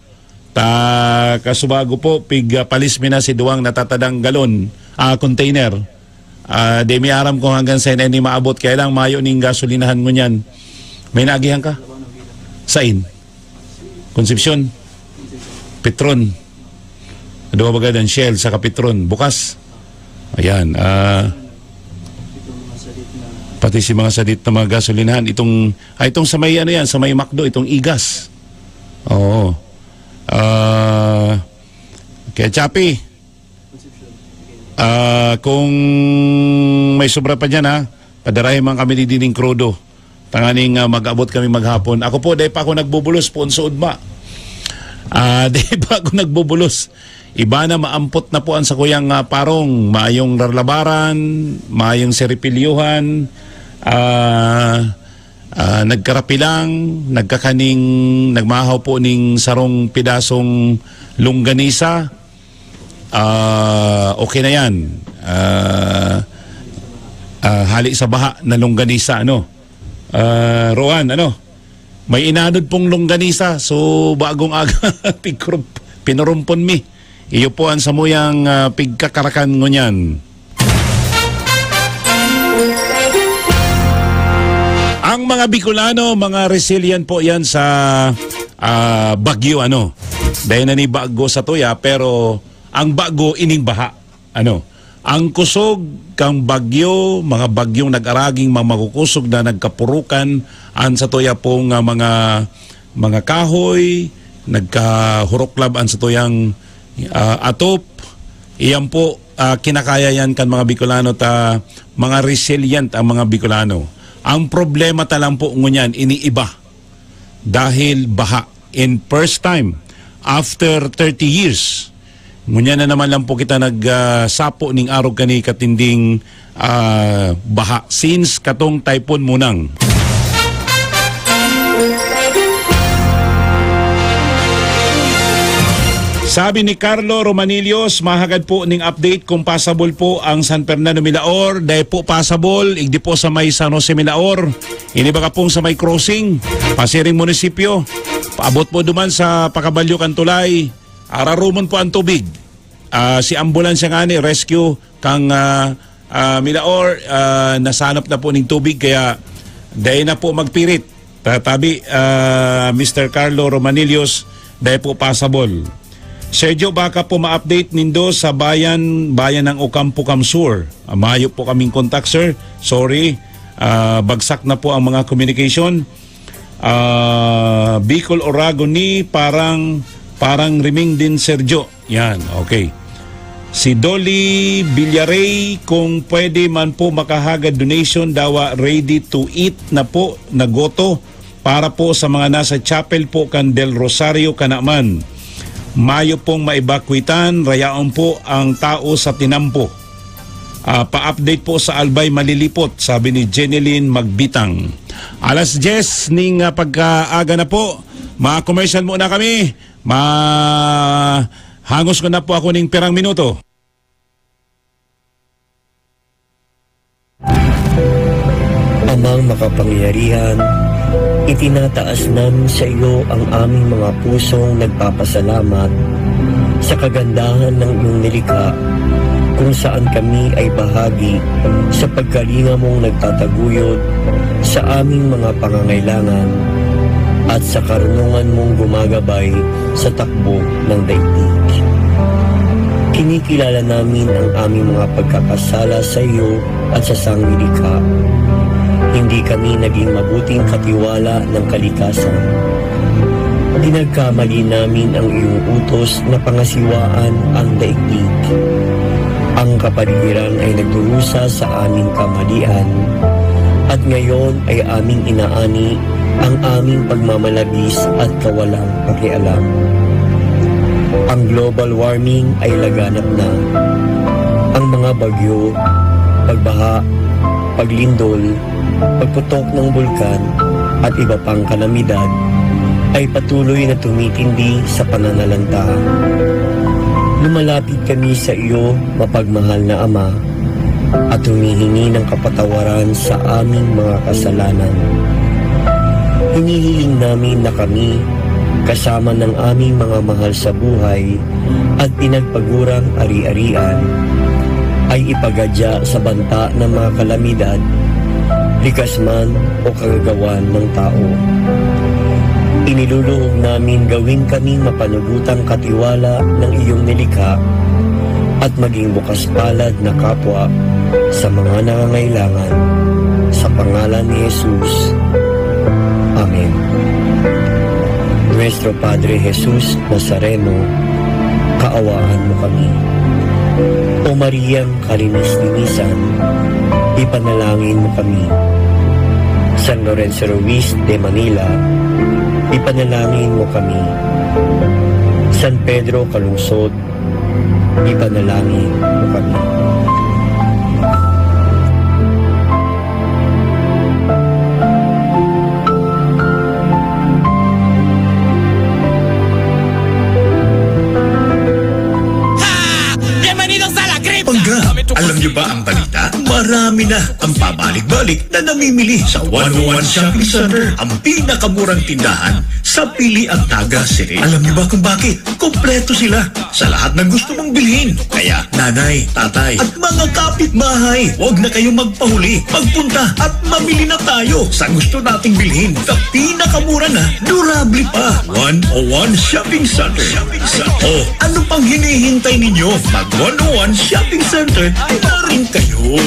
Ta kasubago po, pig, ah, palis mi na si duwang natatadang galon, ah, container. Ah, di mi aram kung hanggang saan ini maabot. Kaya lang, mayo ning gasolinahan ngunyan. May naagihan ka? Sain? Concepcion? Petron? Duwa baga dan Shell, saka Petron. Bukas? Ayan. Ah, pati si mga sadit na mga gasolinahan. Itong, ah, itong sa may, ano yan, sa may McDo, itong Igas. Oo. Ah, kaya Chappy, Ah, kung may sobra pa diyan, ha, padarahi man kami ni dining krudo. Tanganing, ah, mag-abot kami maghapon. Ako po, dai pa ako nagbubulos, poon sa ugma. Ah, dai pa ako nagbubulos. Iba na, maampot na po ang sakuyang, ah, parong. Maayong rarlabaran, maayong seripilyohan, ah, ah, nagkarapilang, nagkakaning, nagmahaw po ning sarong pidasong longganisa. Ah, okay na yan. Ah, ah, hali sa baha na longganisa, ano? Ah, Roan, ano? May inanod pong longganisa. So, bagong aga, pigkrup-, pinurumpon mi. Iyo po ang samuyang, ah, pigkakarakan ngunyan. Ang mga Bicolano, mga resilient po yan sa, ah, bagyo, ano. Dahil na ni bagyo sa tuya, pero ang bagyo ining baha. Ano, ang kusog kang bagyo, mga bagyong nag-araging mga makukusog na nagkapurukan, an satuya pong, ah, mga, mga kahoy, nagkahuruklab an satuyang, ah, atop. Iyan po, ah, kinakaya yan kan mga Bicolano ta mga resilient ang mga Bicolano. Ang problema ta lang po ngunyan, iniiba. Dahil baha. In first time, after thirty years, ngunyan na naman lang po kita nag, ah, sapo ning arog kani katinding, ah, baha since katong Typhoon Munang. Sabi ni Carlo Romanillos, mahagad po ning update kung pasabol po ang San Fernando Milaor. Dai po pasabol, igdi po sa may San Jose Milaor. Ini baga pong sa may crossing, pasiring munisipyo. Paabot po duman sa pakabalyo kan tulay. Ararumon po ang tubig. Ah, si ambulansya ngani, rescue kang, ah, ah, Milaor, ah, nasanop na po ning tubig, kaya dai na po magpirit. Ta-, tabi, ah, Mister Carlo Romanillos, dai po possible. Sergio, baka po ma-update nindo sa bayan, bayan ng Ocampo, Camsur. Ah, mayo po kaming contact, sir. Sorry. Ah, bagsak na po ang mga communication. Ah, Bicol Oragon ni parang, parang riming din, Sergio. Yan, okay. Si Dolly Villaray, kung pwede man po makahagad donation, dawa ready to eat na po, na goto, para po sa mga nasa chapel po kan Del Rosario, Canaman. Mayo pong maibakwitan, rayaon po ang tao sa tinampo. Ah, pa-update po sa Albay Malilipot, sabi ni Jeneline Magbitang. Alas diyes ning, ah, pagkaaga na po. Ma-commercial muna kami. Ma-, hangos ko na po ako ning pirang minuto. Amang makapangyarihan, itinataas namin sa iyo ang aming mga pusong nagpapasalamat sa kagandahan ng iyong nilikha, kung saan kami ay bahagi sa pagkalinga mong nagtataguyod sa aming mga pangangailangan at sa karunungan mong gumagabay sa takbo ng daigdig. Kinikilala namin ang aming mga pagkakasala sa iyo at sa sangnilikha. Hindi kami naging mabuting katiwala ng kalikasan. Pinagkamali namin ang iyong utos na pangasiwaan ang daigdig. Ang kapaligiran ay nagdurusa sa aming kamalian, at ngayon ay aming inaani ang aming pagmamalabis at kawalang pakialam. Ang global warming ay laganap na. Ang mga bagyo, pagbaha, paglindol, pagputok ng bulkan, at iba pang kalamidad ay patuloy na tumitindi sa pananalanta. Lumalapit kami sa iyo, mapagmahal na Ama, at humihingi ng kapatawaran sa aming mga kasalanan. Hinihiling namin na kami, kasama ng aming mga mahal sa buhay at pinagpagurang ari-arian, ay ipagadya sa banta ng mga kalamidad, likas man o kagagawan ng tao. Iniluluhog namin gawin kaming mapanugutang katiwala ng iyong nilikha at maging bukas palad na kapwa sa mga nangangailangan. Sa pangalan ni Jesus. Amen. Nuestro Padre Jesus Nazareno, kaawaan mo kami. O Mariang kalinis-linisan, ipanalangin mo kami. San Lorenzo Ruiz de Manila, ipanalangin mo kami. San Pedro Calungsod, ipanalangin mo kami. Ha! Bienvenidos a la cripta! Pangga, alam niyo ba ang balita? Marami na ang pabalik-balik na namimili sa one oh one Shopping Center, ang pinakamurang tindahan sa Pili at Naga City. Alam niyo ba kung bakit? Kompleto sila sa lahat ng gusto mong bilhin. Kaya, nanay, tatay, at mga kapitbahay, huwag na kayong magpahuli. Magpunta at mamili na tayo sa gusto nating bilhin sa pinakamura na, durable pa. one oh one Shopping Center. O, ano pang hinihintay ninyo? Mag one oh one Shopping Center na rin kayo.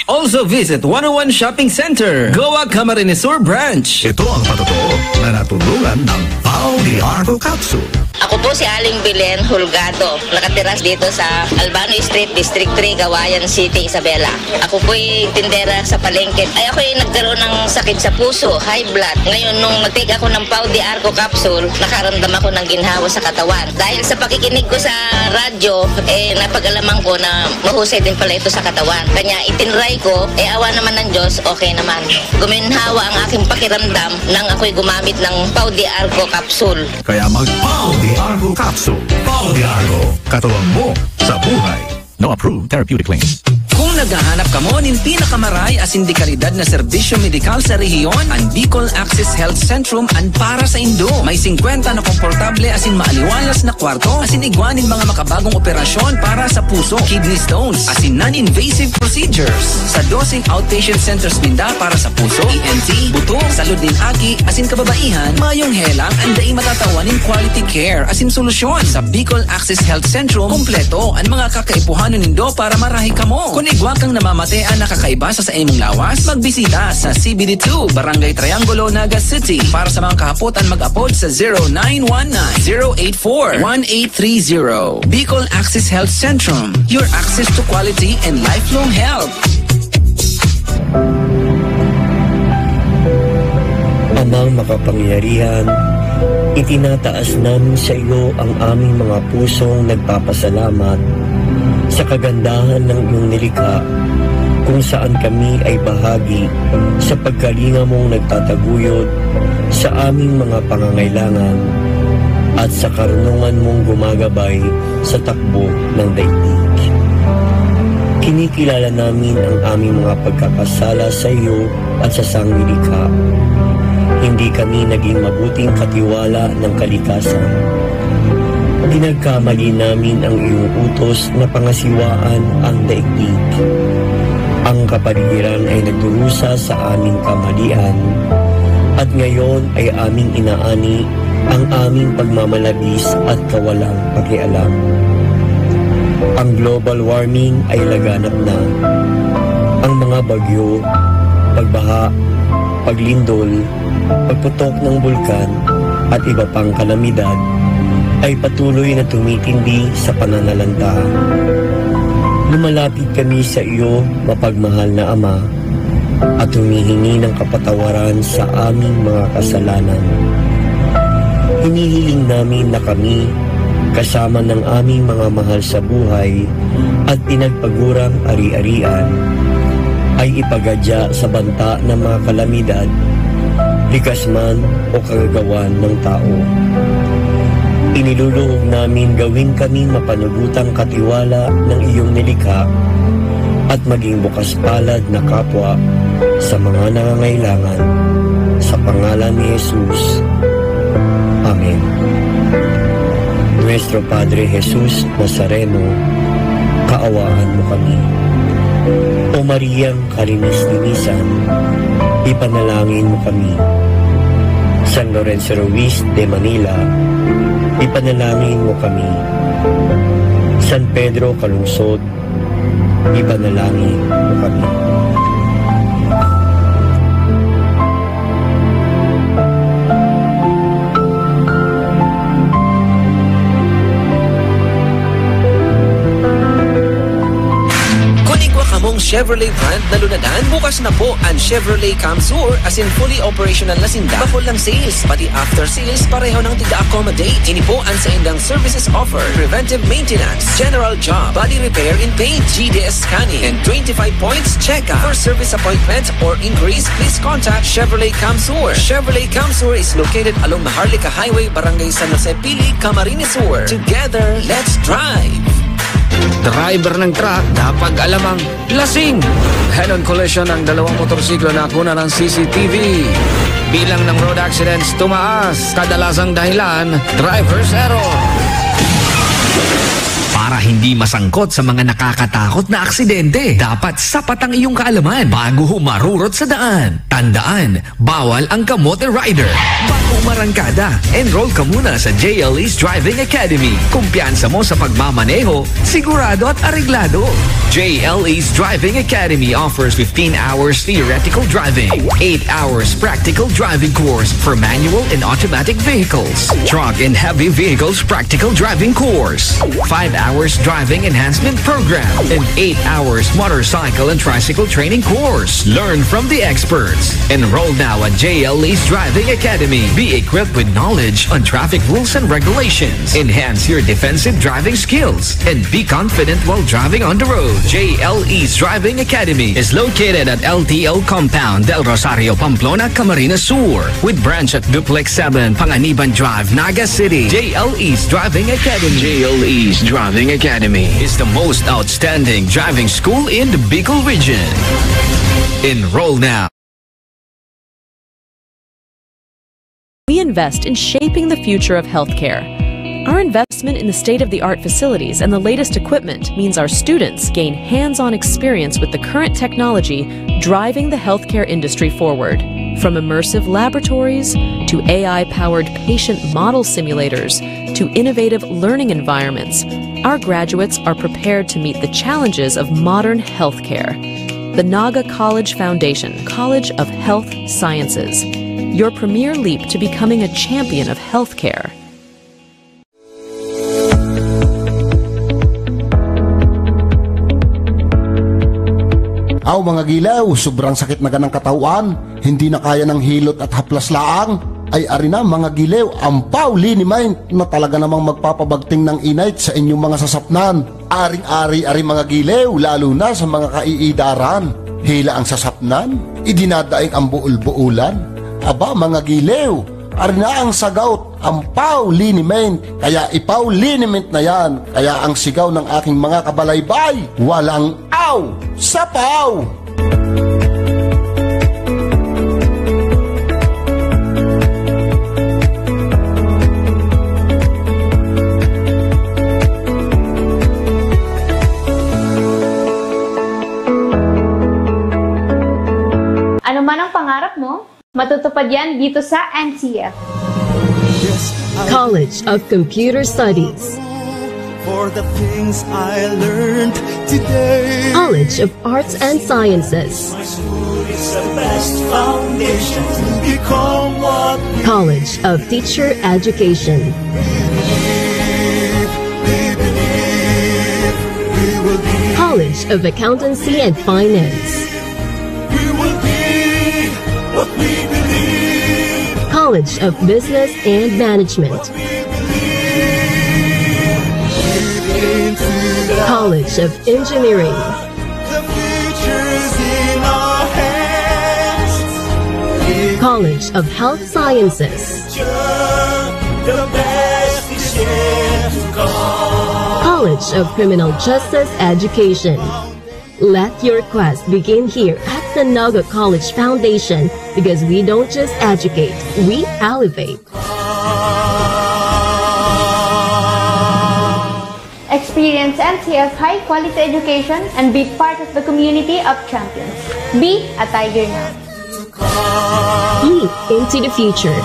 Also visit one oh one Shopping Center, Goa Camarines Sur Branch. Ito ang patotoo na natulungan ng Pau de Arco Capsule. Ako po si Aling Belen Holgado. Nakatira dito sa Albano Street, District three, Gawayan City, Isabela. Ako po'y tindera sa palengke. Ay, ako'y nagkaroon ng sakit sa puso, high blood. Ngayon, nung nag-take ako ng Pau de Arco capsule, nakaramdam ako ng ginhawa sa katawan. Dahil sa pakikinig ko sa radyo, eh, napag-alaman ko na mahusay din pala ito sa katawan. Kanya, itinry ko, eh, awa naman ng Diyos, okay naman. Guminhawa ang aking pakiramdam nang ako'y gumamit ng Pau de Arco capsule. Kaya mag Pau de Arco Capsule. Pau de Arco. Katuwang mo sa buhay. No approved therapeutic claims. Kung Naghahanap kamo nin pinakamaray asin de kalidad na serbisyo medikal sa rehiyon? An Bicol Access Health Centrum an para saindo. May singkwenta na komportable asin maaliwalas na kwarto, asin igwa nin mga makabagong operasyon para sa puso, kidney stones, asin non-invasive procedures. Sa doseng outpatient centers ninda para sa puso, E N T, buto, salud nin aki, asin kababaihan, mayong helang an dai matatawan nin quality care asin solusyon. Sa Bicol Access Health Centrum, kompleto an mga kakaipuhanon nindo para marahay kamo. Kun igwa kang namamatean na kakaiba sa saimong lawas, magbisita sa C B D two, Barangay Triangulo, Naga City. Para sa mga kahapotan, mag-apod sa zero nine one nine, zero eight four, one eight three zero. Bicol Access Health Centrum, your access to quality and lifelong health. Amang makapangyarihan, itinataas namin sa iyo ang aming mga pusong nagpapasalamat sa kagandahan ng iyong nilikha, kung saan kami ay bahagi sa pagkalinga mong nagtataguyod sa aming mga pangangailangan at sa karunungan mong gumagabay sa takbo ng daigdig. Kinikilala namin ang aming mga pagkakasala sa iyo at sa sangnilikha. Hindi kami naging mabuting katiwala ng kalikasan. Pinagkamali namin ang iyong utos na pangasiwaan ang daigdig. Ang kapaligiran ay nagdurusa sa aming kamalian, at ngayon ay aming inaani ang aming pagmamalabis at kawalang pakialam. Ang global warming ay laganap na. Ang mga bagyo, pagbaha, paglindol, pagputok ng bulkan, at iba pang kalamidad ay patuloy na tumitindi sa pananalanta. Lumalapit kami sa iyo, mapagmahal na Ama, at humihingi ng kapatawaran sa aming mga kasalanan. Hinihiling namin na kami, kasama ng aming mga mahal sa buhay at pinagpagurang ari-arian, ay ipagadya sa banta ng mga kalamidad, likas man o kagagawan ng tao. Iniluluhog namin gawin kaming mapanugutang katiwala ng iyong nilikha at maging bukas palad na kapwa sa mga nangangailangan. Sa pangalan ni Jesus. Amen. Nuestro Padre Jesus Nazareno, kaawaan mo kami. O Mariang kalinis-linisan, ipanalangin mo kami. San Lorenzo Ruiz de Manila, ipanalangin mo kami. San Pedro Calungsod, ipanalangin mo kami. Kun igwa kamong Chevrolet brand na lunadan, bukas na po an Chevrolet Camsur, asin fully operational na sinda. Bakol lang sales, pati after sales, pareho nang tiga-accommodate. Ini po an saindang services offer: preventive maintenance, general job, body repair and paint, G D S scanning, and twenty-five points checkup. For service appointment or inquiries, please contact Chevrolet Camsur. Chevrolet Camsur is located along Maharlika Highway, Barangay San Jose, Pili, Camarines Sur. Together, let's drive! Driver ng truck, dapat alamang lasing! Head-on collision ng dalawang motorsiklo na kuna ng C C T V. Bilang ng road accidents tumaas. Kadalasang dahilan, driver's error. Para hindi masangkot sa mga nakakatakot na aksidente, dapat sapat ang iyong kaalaman bago humarurot sa daan. Tandaan, bawal ang kamote rider. Bago umarangkada, enroll ka muna sa J L E's Driving Academy. Kumpiyansa mo sa pagmamaneho, sigurado at areglado. J L E's Driving Academy offers fifteen hours theoretical driving, eight hours practical driving course for manual and automatic vehicles, truck and heavy vehicles practical driving course, five hours driving enhancement program, and eight hours motorcycle and tricycle training course. Learn from the experts. Enroll now at J L E's Driving Academy. Be equipped with knowledge on traffic rules and regulations. Enhance your defensive driving skills and be confident while driving on the road. J L E's Driving Academy is located at L T O Compound, Del Rosario, Pamplona, Camarines Sur, with branch at Duplex seven, Panganiban Drive, Naga City. J L E's Driving Academy. J L E's Driving Academy is the most outstanding driving school in the Bicol region. Enroll now. We invest in shaping the future of healthcare. Our investment in the state-of-the-art facilities and the latest equipment means our students gain hands-on experience with the current technology driving the healthcare industry forward. From immersive laboratories to A I-powered patient model simulators to innovative learning environments, our graduates are prepared to meet the challenges of modern healthcare. The Naga College Foundation, College of Health Sciences, your premier leap to becoming a champion of healthcare. Aw, mga gilew, sobrang sakit na ganang katawan, hindi na kaya ng hilot at haplas laang. Ay, ari na, mga gilew, ang Paw Liniment na talaga namang magpapabagting ng inait sa inyong mga sasapnan. Aring-ari, ari, mga gilew, lalo na sa mga kaiidaran. Hila ang sasapnan, idinadaing ang buol-buulan. Aba, mga gilew, ari na ang sagot, ang Paw Liniment. Kaya i-Paw Liniment na yan. Kaya ang sigaw ng aking mga kabalaybay, walang aw sa paw! Ano man ang pangarap mo, matutupad yan dito sa N C F. College of Computer Studies. For the things I learned today. College of Arts and Sciences. My school is the best foundation to become what we College of Teacher Education. Believe, we believe we will be College of Accountancy and Finance. We will be what we believe. College of Business and Management. College of Engineering. College of Health Sciences. College of Criminal Justice Education. Let your quest begin here at the Naga College Foundation, because we don't just educate, we elevate. Experience N C F high quality education and be part of the community of champions. Be a Tiger now. Leap into the future.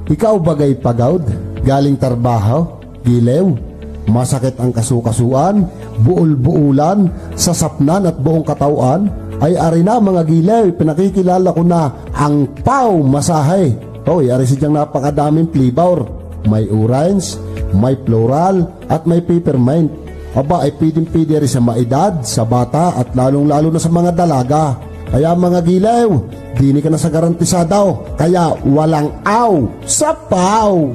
Ikaw bagay pagaud, galing tarbaho, gilew, masakit ang kasukasuan, buol-buulan, sasapnan at buong katawan, ay ari na, mga gilew, pinakikilala ko na ang Pau Masahe. Hoy, ari sidyang napakadaming flavor. May orange, may floral, at may peppermint. Aba, ay pwedeng-pwede rin sa maedad, sa bata, at lalong-lalo na sa mga dalaga. Kaya, mga gilew, dini ka na sa garantisado. Kaya walang aw sa Pau!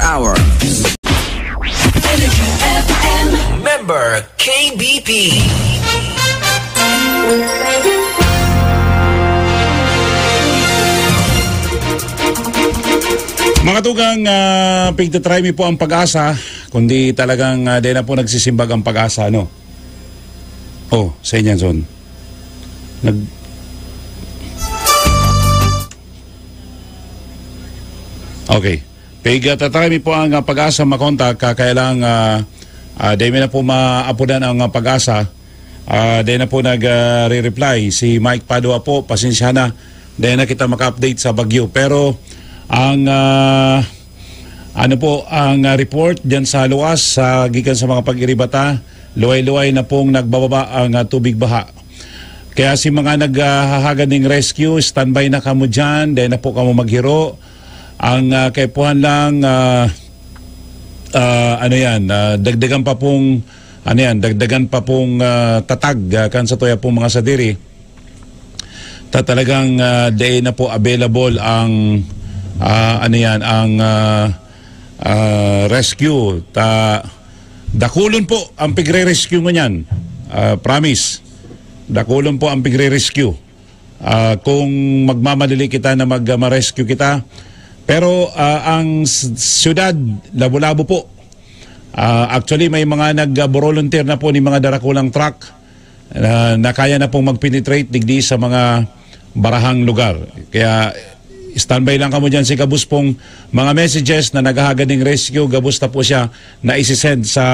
Hour. Energy F M. Member K B P. Mga tugang, ah, pigtatry mi po ang pag-asa, kundi talagang, ah, di na po nagsisimbag ang pag-asa, no? Oh, sa inyan, son. Nag- Okay. Pig, ah, tatry mi po ang, ah, pag-asa makontak, ah, kaya lang, ah, ah, di mi na po maapodan ang, ah, pag-asa. Ah, di na po nag, ah, re-reply. Si Mike Padua po, pasensya na. Di na kita maka-update sa bagyo. Pero ang, ah, ano po, ang, ah, report dyan sa luwas, sa, gikan sa mga pag-iribata, luway-luway na pong nagbababa ang, ah, tubig baha. Kaya si mga naghahagad ning rescue, standby na kamo dyan, di na po kamo maghiro. Ang, ah, kaipuhan lang, ah, ah, ano yan, ah, dagdagan pa pong, ano yan, dagdagan pa pong, ah, tatag, ah, kan sa tuya pong mga sadiri. Ta talagang, ah, dai na po available ang, ah, ano yan, ang, ah, ah, rescue. Ta dakulon po ang pigre-rescue ngunyan. Ah, promise. Dakulon po ang pigre-rescue. Ah, kung magmamadali kita na mag-, ma-rescue kita. Pero, ah, ang s-, syudad, labo-labo po. Ah, actually, may mga nag-volunteer na po ni mga darakulang truck na, na kaya na pong mag-penetrate digdi sa mga barahang lugar. Kaya standby lang kamo dyan, si gabos pong mga messages na naghahagad ng rescue, gabos na po siya na isi-send sa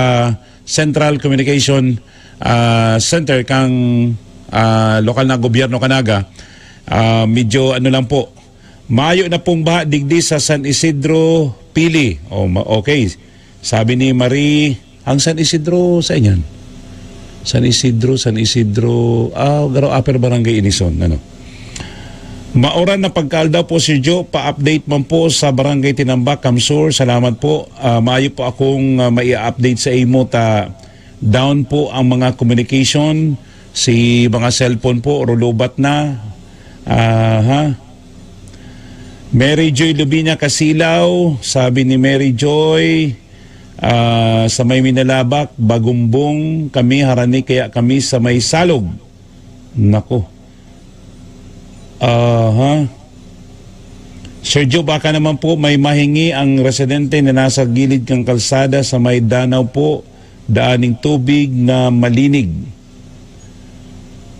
Central Communication, ah, Center kang, ah, lokal na gobyerno kanaga. Ah, medyo ano lang po, mayo na pong baha digdi sa San Isidro, Pili. Oh, ma-, okay. Sabi ni Marie, ang San Isidro, sa inyan? San Isidro, San Isidro, ah, garo, Upper Barangay Inison, ano? Mauran na pagkaaldaw po, Sir Joe. Pa-update man po sa Barangay Tinambak, Kamsur. Salamat po. Ah, maayo po akong, ah, maia-update sa imo ta down po ang mga communication. Si mga cellphone po, rulubat na. Aha. Mary Joy Lubiña Kasilaw, sabi ni Mary Joy, ah, sa may Minalabak, Bagumbong, kami harani kaya kami sa may Salog. Nako. Aha. Sir Joe, baka naman po may mahingi ang residente na nasa gilid ng kalsada sa may danaw po, daan ng tubig na malinig.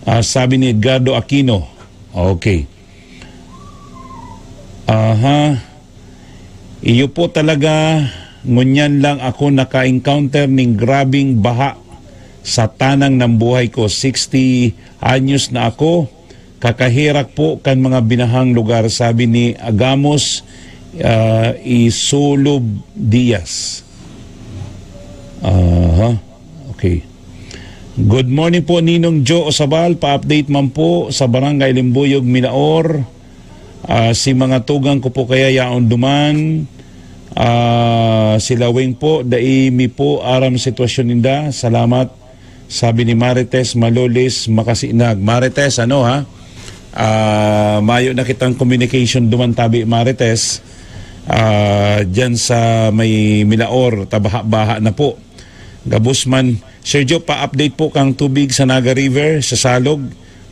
Ah, sabi ni Edgardo Aquino. Okay. Aha. Iyo po talaga, ngunyan lang ako naka-encounter ning grabing baha sa tanang ng buhay ko. Sixty anyos na ako, kakaherak po kan mga binahang lugar, sabi ni Agamos, ah, Isulub Diaz. Aha. Okay. Good morning po, Ninong Joe Osabal. Pa-update man po sa Barangay Limbuyog, Minaor. Ah, si mga tugang ko po kaya yaon duman. Ah, si Lawing po, dai mi po aram sitwasyon ninda. Salamat. Sabi ni Marites Malolis Makasinag. Marites, ano ha? Ah, mayo na kitang communication duman tabi, Marites. Ah, dyan sa may Milaor, tabaha-baha na po. Gabos man, Sir Joe, pa-update po kang tubig sa Naga River, sa Salog.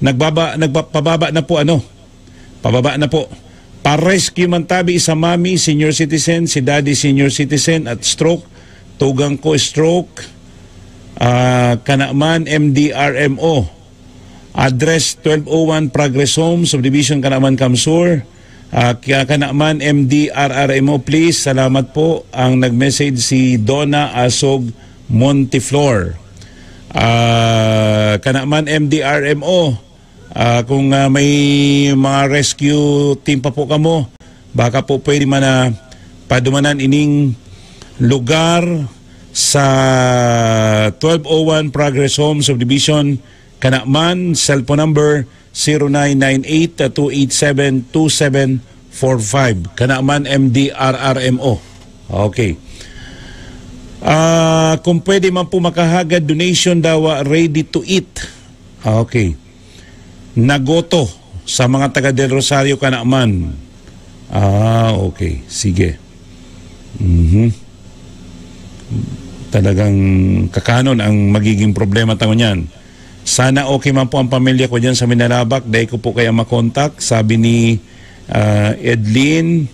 Nagbaba, nagpa-, pababa na po, ano? Pababa na po. Pa-rescue man tabi sa mami, senior citizen, si daddy, senior citizen, at stroke. Tugang ko, stroke. Ah, Kanaman, M D R M O. Address, twelve oh one Progress Home, Subdivision, Kanaman, Kamsur. Ah, kaya Kanaman, M D R R M O, please. Salamat po. Ang nag-message si Donna Asog Monteflor. Ah, Kanaman, M D R M O. Ah, kung, ah, may mga rescue team pa po kamo, baka po pwede man na padumanan ining lugar sa twelve oh one Progress Home Subdivision, Kanaman, cellphone number zero nine nine eight two eight seven two seven four five. Kanaman, M D R R M O. Okay. Ah, kung pwede man po makahagad donation daw, ah, ready to eat. Okay. Nagoto sa mga taga Del Rosario, Kanaman. Ah, okay. Sige. Mhm. Talagang kakanon ang magiging problema ta ngunyan. Sana okay man po ang pamilya ko dyan sa Minalabak. Dai ko po kaya makontak, sabi ni, ah, Edlin.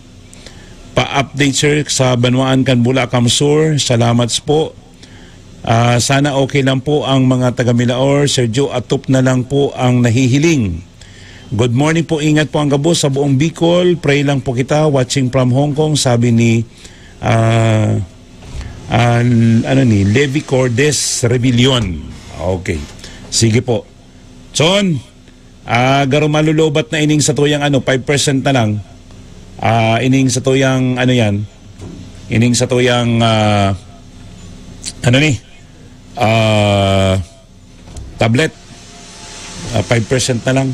Pa-update, sir, sa Banwaan kan Bula, Kamsur. Salamat po. Ah, sana okay lang po ang mga taga Milaor. Sir Joe, atop na lang po ang nahihiling. Good morning po, ingat po ang gabos sa buong Bicol. Pray lang po kita, watching from Hong Kong, sabi ni, ah, ah, ano ni, Levi Cordes Rebellion. Okay. Sige po. Chon, ah, garo malulubat na ining satuyang ano, five percent na lang. Ah, ining satuyang ano yan, ining satuyang, ah, ano ni, ah, tablet, ah, five percent na lang.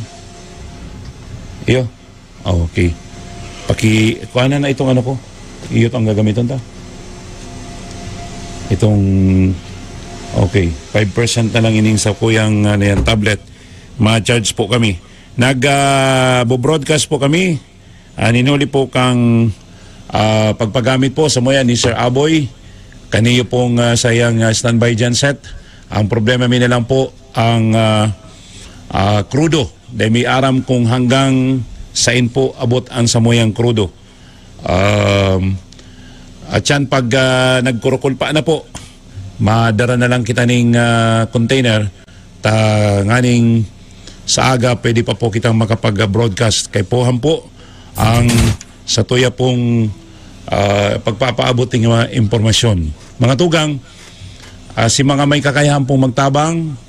Iyo. Okay. Paki-, kuha na na itong ano ko. Iyo to ang gagamiton ta. Itong, okay, five percent na lang ining sa kuyang, ano yan, tablet. Ma-charge po kami. Nag, ah, bo-broadcast po kami. Ah, ninuli po kang, ah, pagpagamit po sa muya ni Sir Aboy. Kaniyo pong, ah, sayang, ah, standby genset. Ang problema mi na lang po, ang, ah, ah, krudo. Dahil may aram kung hanggang sain po abot ang samuyang krudo. Um, at yan, pag, ah, nagkurukulpa na po, madara na lang kita ning, ah, container, ta nganing sa aga, pwede pa po kitang makapag-broadcast. Kay puham po ang sa tuya pong, ah, pagpapaabot ng mga impormasyon. Mga tugang, ah, si mga may kakayahan pong magtabang,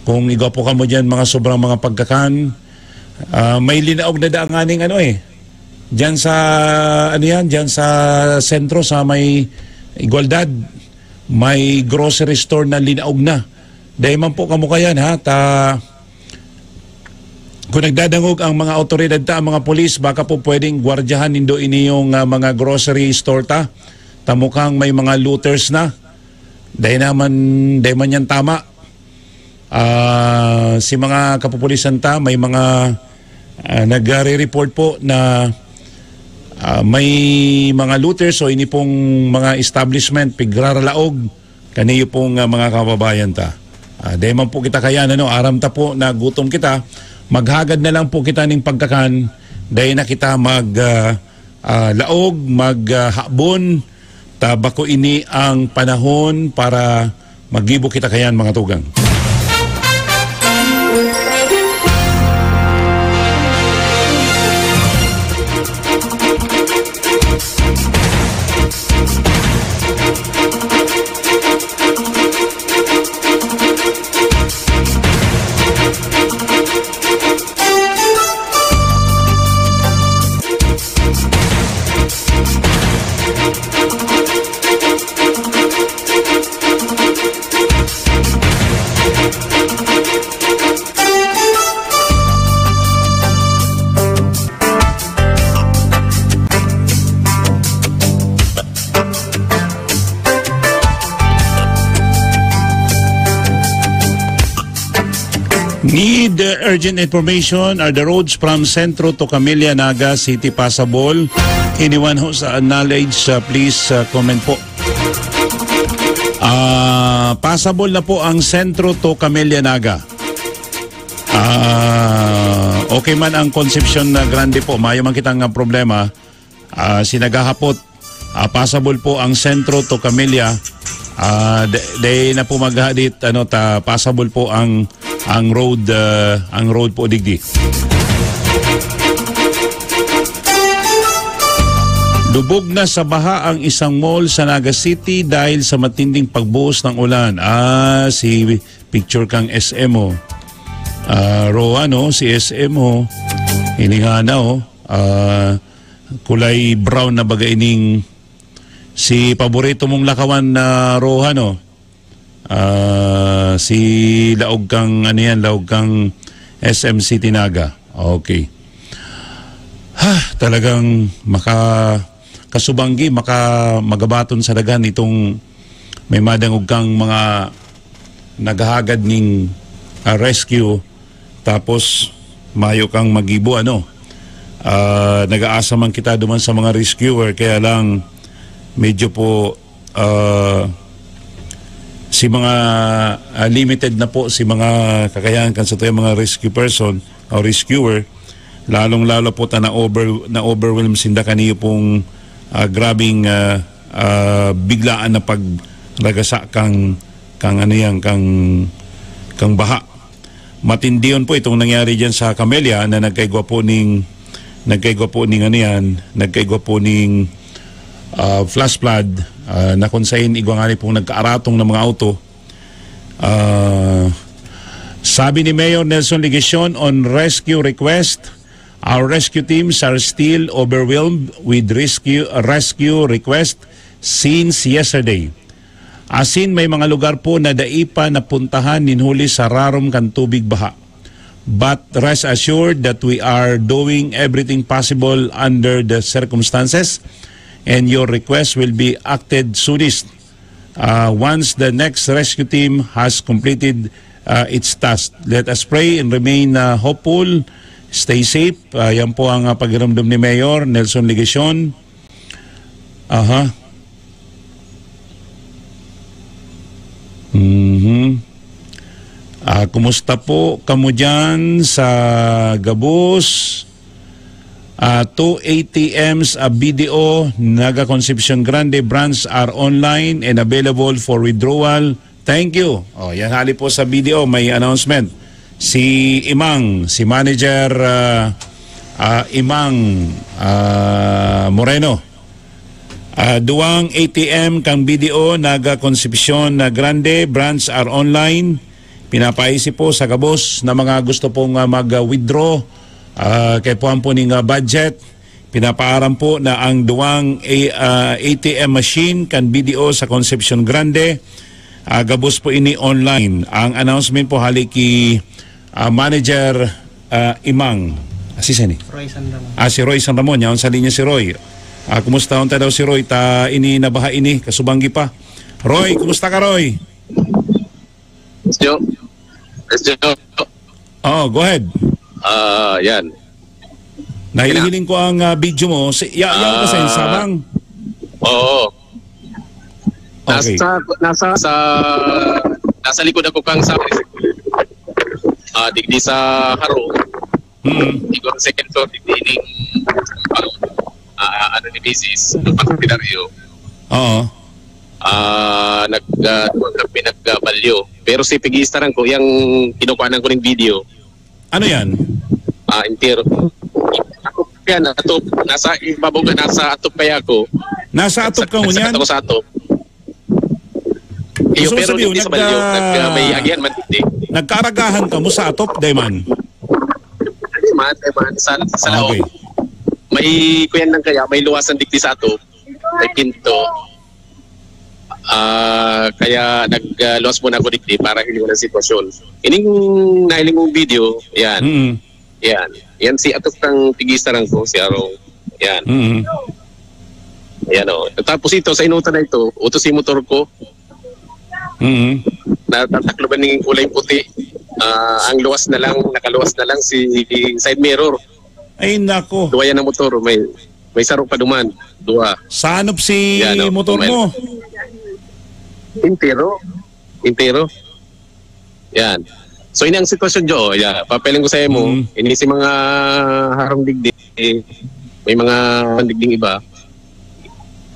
kung igwa po kamo dyan, mga sobrang mga pagkakan, ah, may linaog na daan nganing ano eh, dyan sa, ano yan, dyan sa sentro, sa may Igualdad, may grocery store na linaog na. Dahil man po kamo kayan, ha, ta, kung nagdadangog ang mga awtoridad ta, ang mga polis, baka po pwedeng gwardyahan nindo iniyong, ah, mga grocery store ta. Ta mukhang may mga looters na. Dahil naman, dahil man yan tama. Ah, si mga kapupulisan ta, may mga, ah, nagre-report po na, ah, may mga looters o ini pong mga establishment, pigraralaog, kaniyo pong, ah, mga kababayan ta. Ah, dahil man po kita kayan, ano, aram ta po na gutom kita, maghagad na lang po kita ning pagkakan, dahil na kita mag, ah, ah, laog, mag, ah, habon, ta bako ini ang panahon para maggibo kita kayan, mga tugang. Need, uh, urgent information. Are the roads from Centro to Camellia, Naga City passable? Anyone who's, uh, knowledge, uh, please, uh, comment po. Ah, passable na po ang Centro to Camellia, Naga. Ah, okay man ang Concepcion na Grande po. Mayo man kitang, ah, problema. Ah, si naghahapot, ah, passable po ang Centro to Camellia. Ah, de, de na po maghadit, ano, ta, passable po ang, ang road, ah, ang road po digdi. Lubog na sa baha ang isang mall sa Naga City dahil sa matinding pagbuhos ng ulan. Ah, si picture kang S M, oh. Ah, Roa, no? Si S M, oh. Ini nga na, oh. Ah, kulay brown na baga ining si paborito mong lakawan na Roa, no? Ah, si laog kang, ano yan, laog kang S M City Naga. Okay. Ha, talagang maka-, kasubanggi, maka-, magabaton sa daghan itong may madangog kang mga naghahagad ning, ah, rescue, tapos mayo kang magibo, ano. Ah, nag-aasa man kita duman sa mga rescuer, kaya lang medyo po, ah, si mga, ah, limited na po si mga kakayahan kan sa tuyang mga rescue person o rescuer, lalong-lalo po ta na over-, na-overwhelm sinda kaniyo pong, ah, grabing, ah, ah, biglaan na pagragasa kang, kang ano yan, kang, kang baha. Matindiyon po itong nangyari diyan sa Camellia na nagkaigwa po ning, nagkaigwa po ning ano yan, nagkaigwa po ning, ah, flash flood, ah, na kung saan igwa nga ni pong nagkaaratong ng mga auto. Ah, sabi ni Mayor Nelson Legacion on rescue request, "Our rescue teams are still overwhelmed with rescue, rescue request since yesterday. Asin may mga lugar po na dai pa napuntahan nin huli sa rarom kan tubig baha. But rest assured that we are doing everything possible under the circumstances, and your request will be acted soonest." uh, once the next rescue team has completed uh, its task. Let us pray and remain uh, hopeful. Stay safe. Uh, yan po ang uh, pakiramdam ni Mayor Nelson Legacion. Aha. Mhm. Ah, kumusta po kamo dyan sa gabos? Ah, two A T Ms a B D O, Naga Concepcion Grande branch are online and available for withdrawal. Thank you. Oh, yan hali po sa B D O, may announcement. Si Imang, si Manager ah, ah, Imang ah, Moreno. Ah, duwang A T M kan B D O, Naga Concepcion na Grande, branch are online. Pinapaisip po sa gabos na mga gusto pong ah, mag-withdraw, ah, kay puhan po ning ah, budget. Pinapaaram po na ang duwang A- ah, A T M machine kan B D O sa Concepcion Grande, ah, gabos po ini online. Ang announcement po hali ki ah, Manager ah, Imang. Ah, si sini? Roy San Ramon. Ah, si Roy San Ramon. Yaon sa linya si Roy. Ah, kumusta unta daw si Roy? Ta ini nabaha ini, kasubanggi pa. Roy, kumusta ka, Roy? Yes, Joe. Yes, Joe. Oh, go ahead. Ah, yan. Nahihiling ko ang ah, video mo. Si, ya, yaon ka sa Ah. Insabang. Oo. Okay. Nasa, nasa, sa, nasa likod ako kang sa ah, digdi sa Haro. Mm. Siguro second floor, digdi ning ah, ano ni misis, ang partidaryo. Oo. Ah, nag, ah, duman kami nagbalyo. Pero si pigistaran ko, yang kinukuhanan ko ng video, Ano yan? ah, entero. Ako yan, atop, nasa ibabaw ka, nasa atop kaya ako. Nasa atop ka Nagsakat ngunyan? ako sa atop. Iyo, Gusto ko pero sabihin, hindi sa nag- balyo, ah, nag, ah, may agihan man, hindi. Nagkaaragahan ka mo sa atop, Dayman? Hindi man, hindi man. Sa, sa Ah, loob. okay. May kuyan lang kaya, may luwasan digdi sa atop. May pinto. Ah, kaya nagluwas muna ako digdi para hilingon ang sitwasyon. Ining nahiling mong video, yan. Mm. Yan. Yan si atop ng pigistaran ko, si Arong. Yan. Mm. Yan o. Tapos ito, sa inutan na ito, utos si motor ko, Mm. natatakloban ng kulay puti. Ah, ang luwas na lang, nakaluwas na lang si side mirror. Ay, nako. Duwa yan ang motor, may may saro pa duman. Duwa. Sanop si Yan, oh, motor kumain. Mo. Entero. Entero. Yan. So, ini ang sitwasyon, Jo. Yeah. Papeling ko sa imo, Mm. ini si mga harong digdi, may mga digding iba.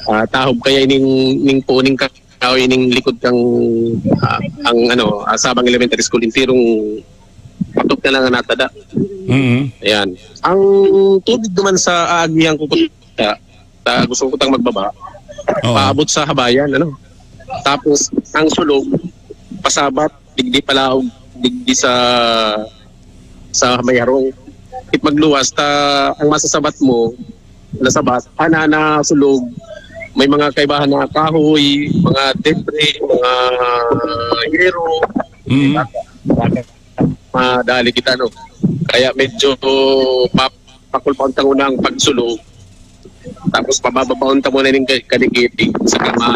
Ah, tahob kaya ining, ning puning kahoy, ining likod kang, ah, ang ano, ah, Sabang Elementary School, enterong patok na lang ang natada. Mm. Ayan. Ang tubig naman sa aagihan ko, ta, ta, gusto ko tang magbaba, Oo. paabot sa habayan, ano. Tapos, ang sulog, pasabat, digdi palaog, digdi sa sa may harong. It magluwas, ta, ang masasabat mo, nasabat, ana na sulog, may mga kaibahan na kahoy, mga debris, mga yero, Mm. madali kita, no? Kaya medyo pa, pakulpaon ta muna ang pagsulog. Tapos pabababaon ta muna yung ka- kaligid sa kama.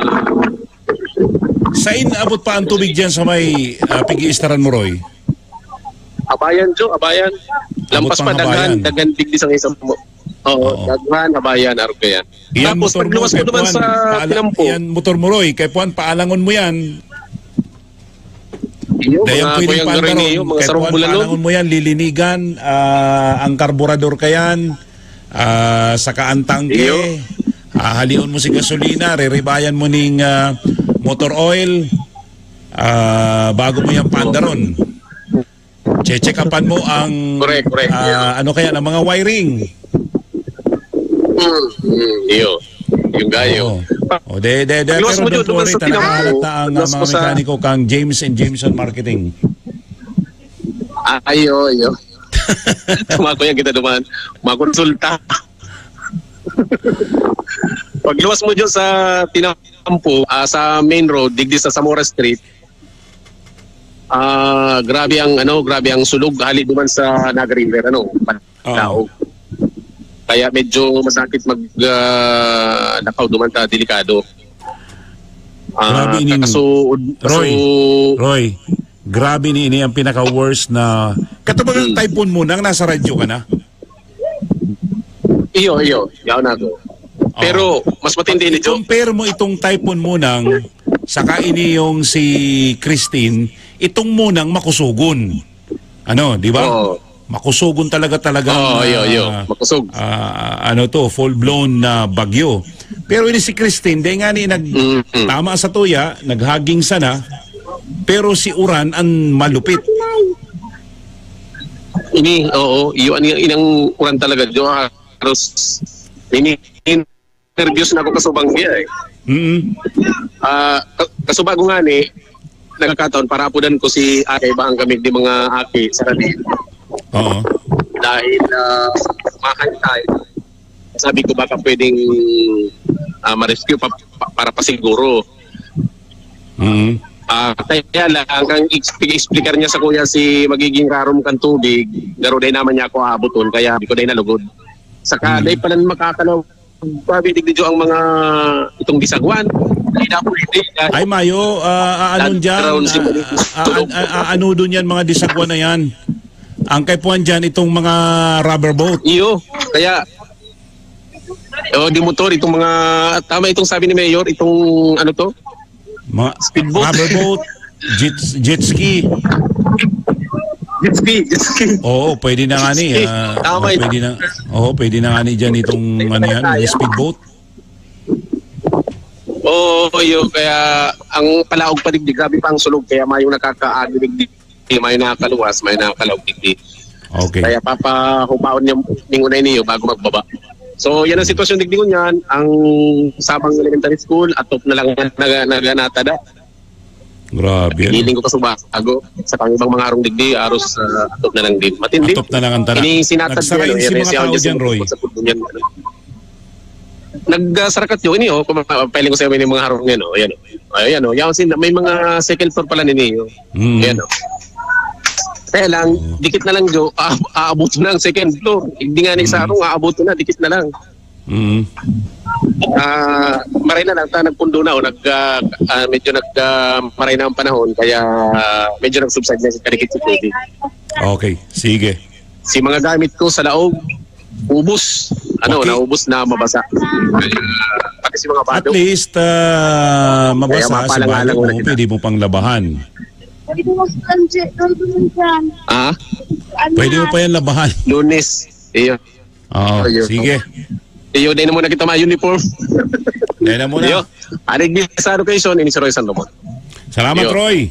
Sain abot pa ang tubig dyan sa may ah, pigiistaran mo, Roy? Abayan, Jo, abayan. Lampas Abot pa, pang Habayan. Daghan, Daghan, digdi sa isang mo. Oo, Oo. Daghan, Habayan, Arog yan. Iyan Tapos motor mo, pagluwas ko kay naman Puan, sa paala- Tinampo. Iyan motor mo, Roy. Kay Puan, paalangon mo yan. Iyo, Dayang mga pwedeng kuyang paandaron. garing iyo, mga Kay sarong Puan, bulanon. paalangon mo yan, lilinigan, ah, ang karburador ka yan, ah, saka ang tangke, Iyo. ah, halion mo si gasolina, riribayan mo ning ah, motor oil, ah, bago mo yan paandaron. Che-check-upan mo ang Correct, correct, ah, yeah. ano kaya, ng mga wiring. Hmm, hmm, iyo. Yung gayo. Oo. O, de, de, de, Pagluwas pero mo don't dyan, worry, duman sa tanawan Tinampo, ta ang ah, pagluwas mga mo sa mekaniko kang James and Jameson Marketing. Ah, ayo, ayo. Tumako yan kita duman. Makonsulta. Pagluwas mo dyan sa Tinampo, ah, sa main road, digdi sa Zamora Street, ah, grabe ang, ano, grabe ang sulog, hali duman sa Naga River, ano, Oo. Daog. Kaya medyo masakit mag, ah, lakaw duman ta, delikado. Ah, Grabe inin-, kasuod, Roy, kasu- Roy, grabe ni ini ang pinaka-worst na, katubang ang Hmm. Typhoon Munang, nasa radyo ka na? Iyo, iyo. Yaon ako. Oh. Pero, mas matindi Pag nito. i-compare mo itong Typhoon Munang, saka ini yung si Christine, itong Munang makusugon. Ano, di ba? Oo. Makusugon talaga, talagang, Oo, iyo, iyo. ah, Makusog. ah, ano to, full-blown na bagyo. Pero ini si Christine, di nga ni nag-, Mm-mm. tama sa tuya, naghaging sana, pero si uran ang malupit. Ini, oo, iyo, ang inang uran talaga, Joe, halos, ini, nervyos na ako kasubang siya, eh. Mm. Ah, ka-, kasubago nga ni, nagkakataon, parapudan ko si ate, bahang kami di mga aki sa kanila. Oo. Dahil, ah, mahal tayo. Sabi ko, baka pwedeng, ah, ma-rescue pa, pa, para pasiguro. Mm. Ah, kaya lang, ang ex-, pag-explicar niya sa kuya si magiging rarom kan tubig, garo day naman niya ako aaboton, kaya di ko day nalugod. Saka Mm. day pala makakalaw, sabi, digdi ang mga itong bisagwan. Hindi na pwede. Ay, mayo, ah, ah, ano Land dyan, ground si ah, Balitis ah, ah, Tulog. ah, ah, ano dun yan, mga disagwan na yan? Ang kaipuhan dyan, itong mga rubber boat. Iyo, kaya, oh, di motor, itong mga, tama itong sabi ni Mayor, itong, ano to? Mga Speedboat. rubber boat, jet, jet ski. Jet ski, jet ski. Oo, pwede na nga ni, Jet ski. ah, Tama oh, yun. pwede na, oo, pwede na nga ni dyan itong, ano yan, Tayo. speedboat. Oo, yun. Kaya ang palaog pa digdi, grabe pa ang sulog. Kaya mayong nakakaagi digdi, mayong nakakaluwas, mayong nakakalaog digdi. Okay. Kaya papahubaon niya ning unay niyo bago magbaba. So, yan ang sitwasyon digdi ngunyan. Ang Sabang Elementary School, atop na lang naga-, naganatada. Grabe, ano? Feeling ko kasubago. Sa pang ibang mga harong digdi, aros, ah, atop na lang din. Matindi. Atop na lang ang tara. Ini sinatag Nagsara niya, no, yun si yan, mga siya tao yung dyan, Roy. sa football yan, ano. Nagsarakat yun, ini, oh, kung mapapailing ko sa inyo yung mga harong yan, oh, yan, oh. Ayan, oh, yan, sin-, may mga second floor pala nini, oh. Mm. Ayan, oh. Kaya lang, Oo. dikit na lang, Jo, ah, aabot na ang second floor. Hindi nga ni sa Mm. harong, aabot na, dikit na lang. Mm. Ah, maray na lang, ta, nagpundo na, o, nag, ah, ah, medyo nag, ah, maray na ang panahon, kaya, ah, medyo nag-subside na sa kadikit sa tubig. Okay, sige. Si mga gamit ko sa laog, ubos. Ano, Okay. naubos na, mabasa. Pati si mga At bado. least, ah, Kaya mabasa si mapalang-alang bado mo, ulit na. pwede mo pang labahan. Pwede mo sa Sanji, doon, doon dyan. Ah? Ano Pwede mo yan? pa yan labahan. Lunes. Iyo. Oo, Ayun. sige. Iyo, dahil na muna kita ma-uniform. Dahil na muna. Iyo. Anig sa location, ini si Roy San Ramon. Salamat, Iyo. Roy.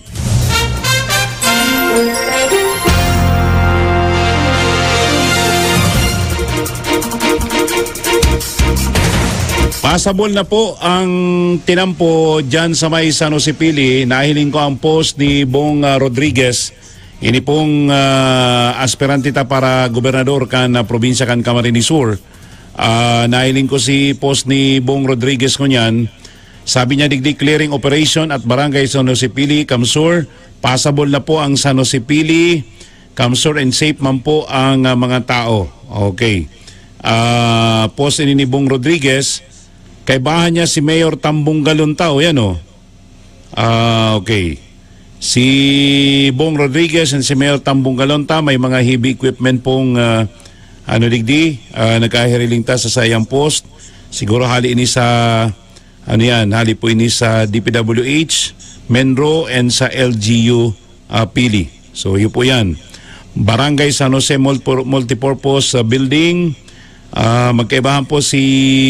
Pasabol na po ang tinampo dyan sa may San Jose Pili. Nahiling ko ang post ni Bong, ah, Rodriguez. Ini pong, ah, aspirante ta para gobernador kan, ah, probinsya kan Camarines Sur. Ah, nahiling ko si post ni Bong Rodriguez ngunyan. Sabi niya, digdi clearing operation at Barangay San Jose Pili, CamSur. Pasabol na po ang San Jose Pili, CamSur, and safe man po ang, ah, mga tao. Okay. Ah, post ini ni Bong Rodriguez. Kaibahan niya si Mayor Tambong Galunta, o yan, o. Ah, okay. Si Bong Rodriguez and si Mayor Tambong Galunta, may mga heavy equipment pong, ah, ano, digdi, ah, nagkahiriling ta sa sayang post. Siguro hali ini sa, ano yan, hali po ini sa D P W H, MENRO, and sa L G U, ah, Pili. So, yun po yan. Barangay San Jose Multi-, Multipurpose, ah, Building. Ah, magkaibahan po si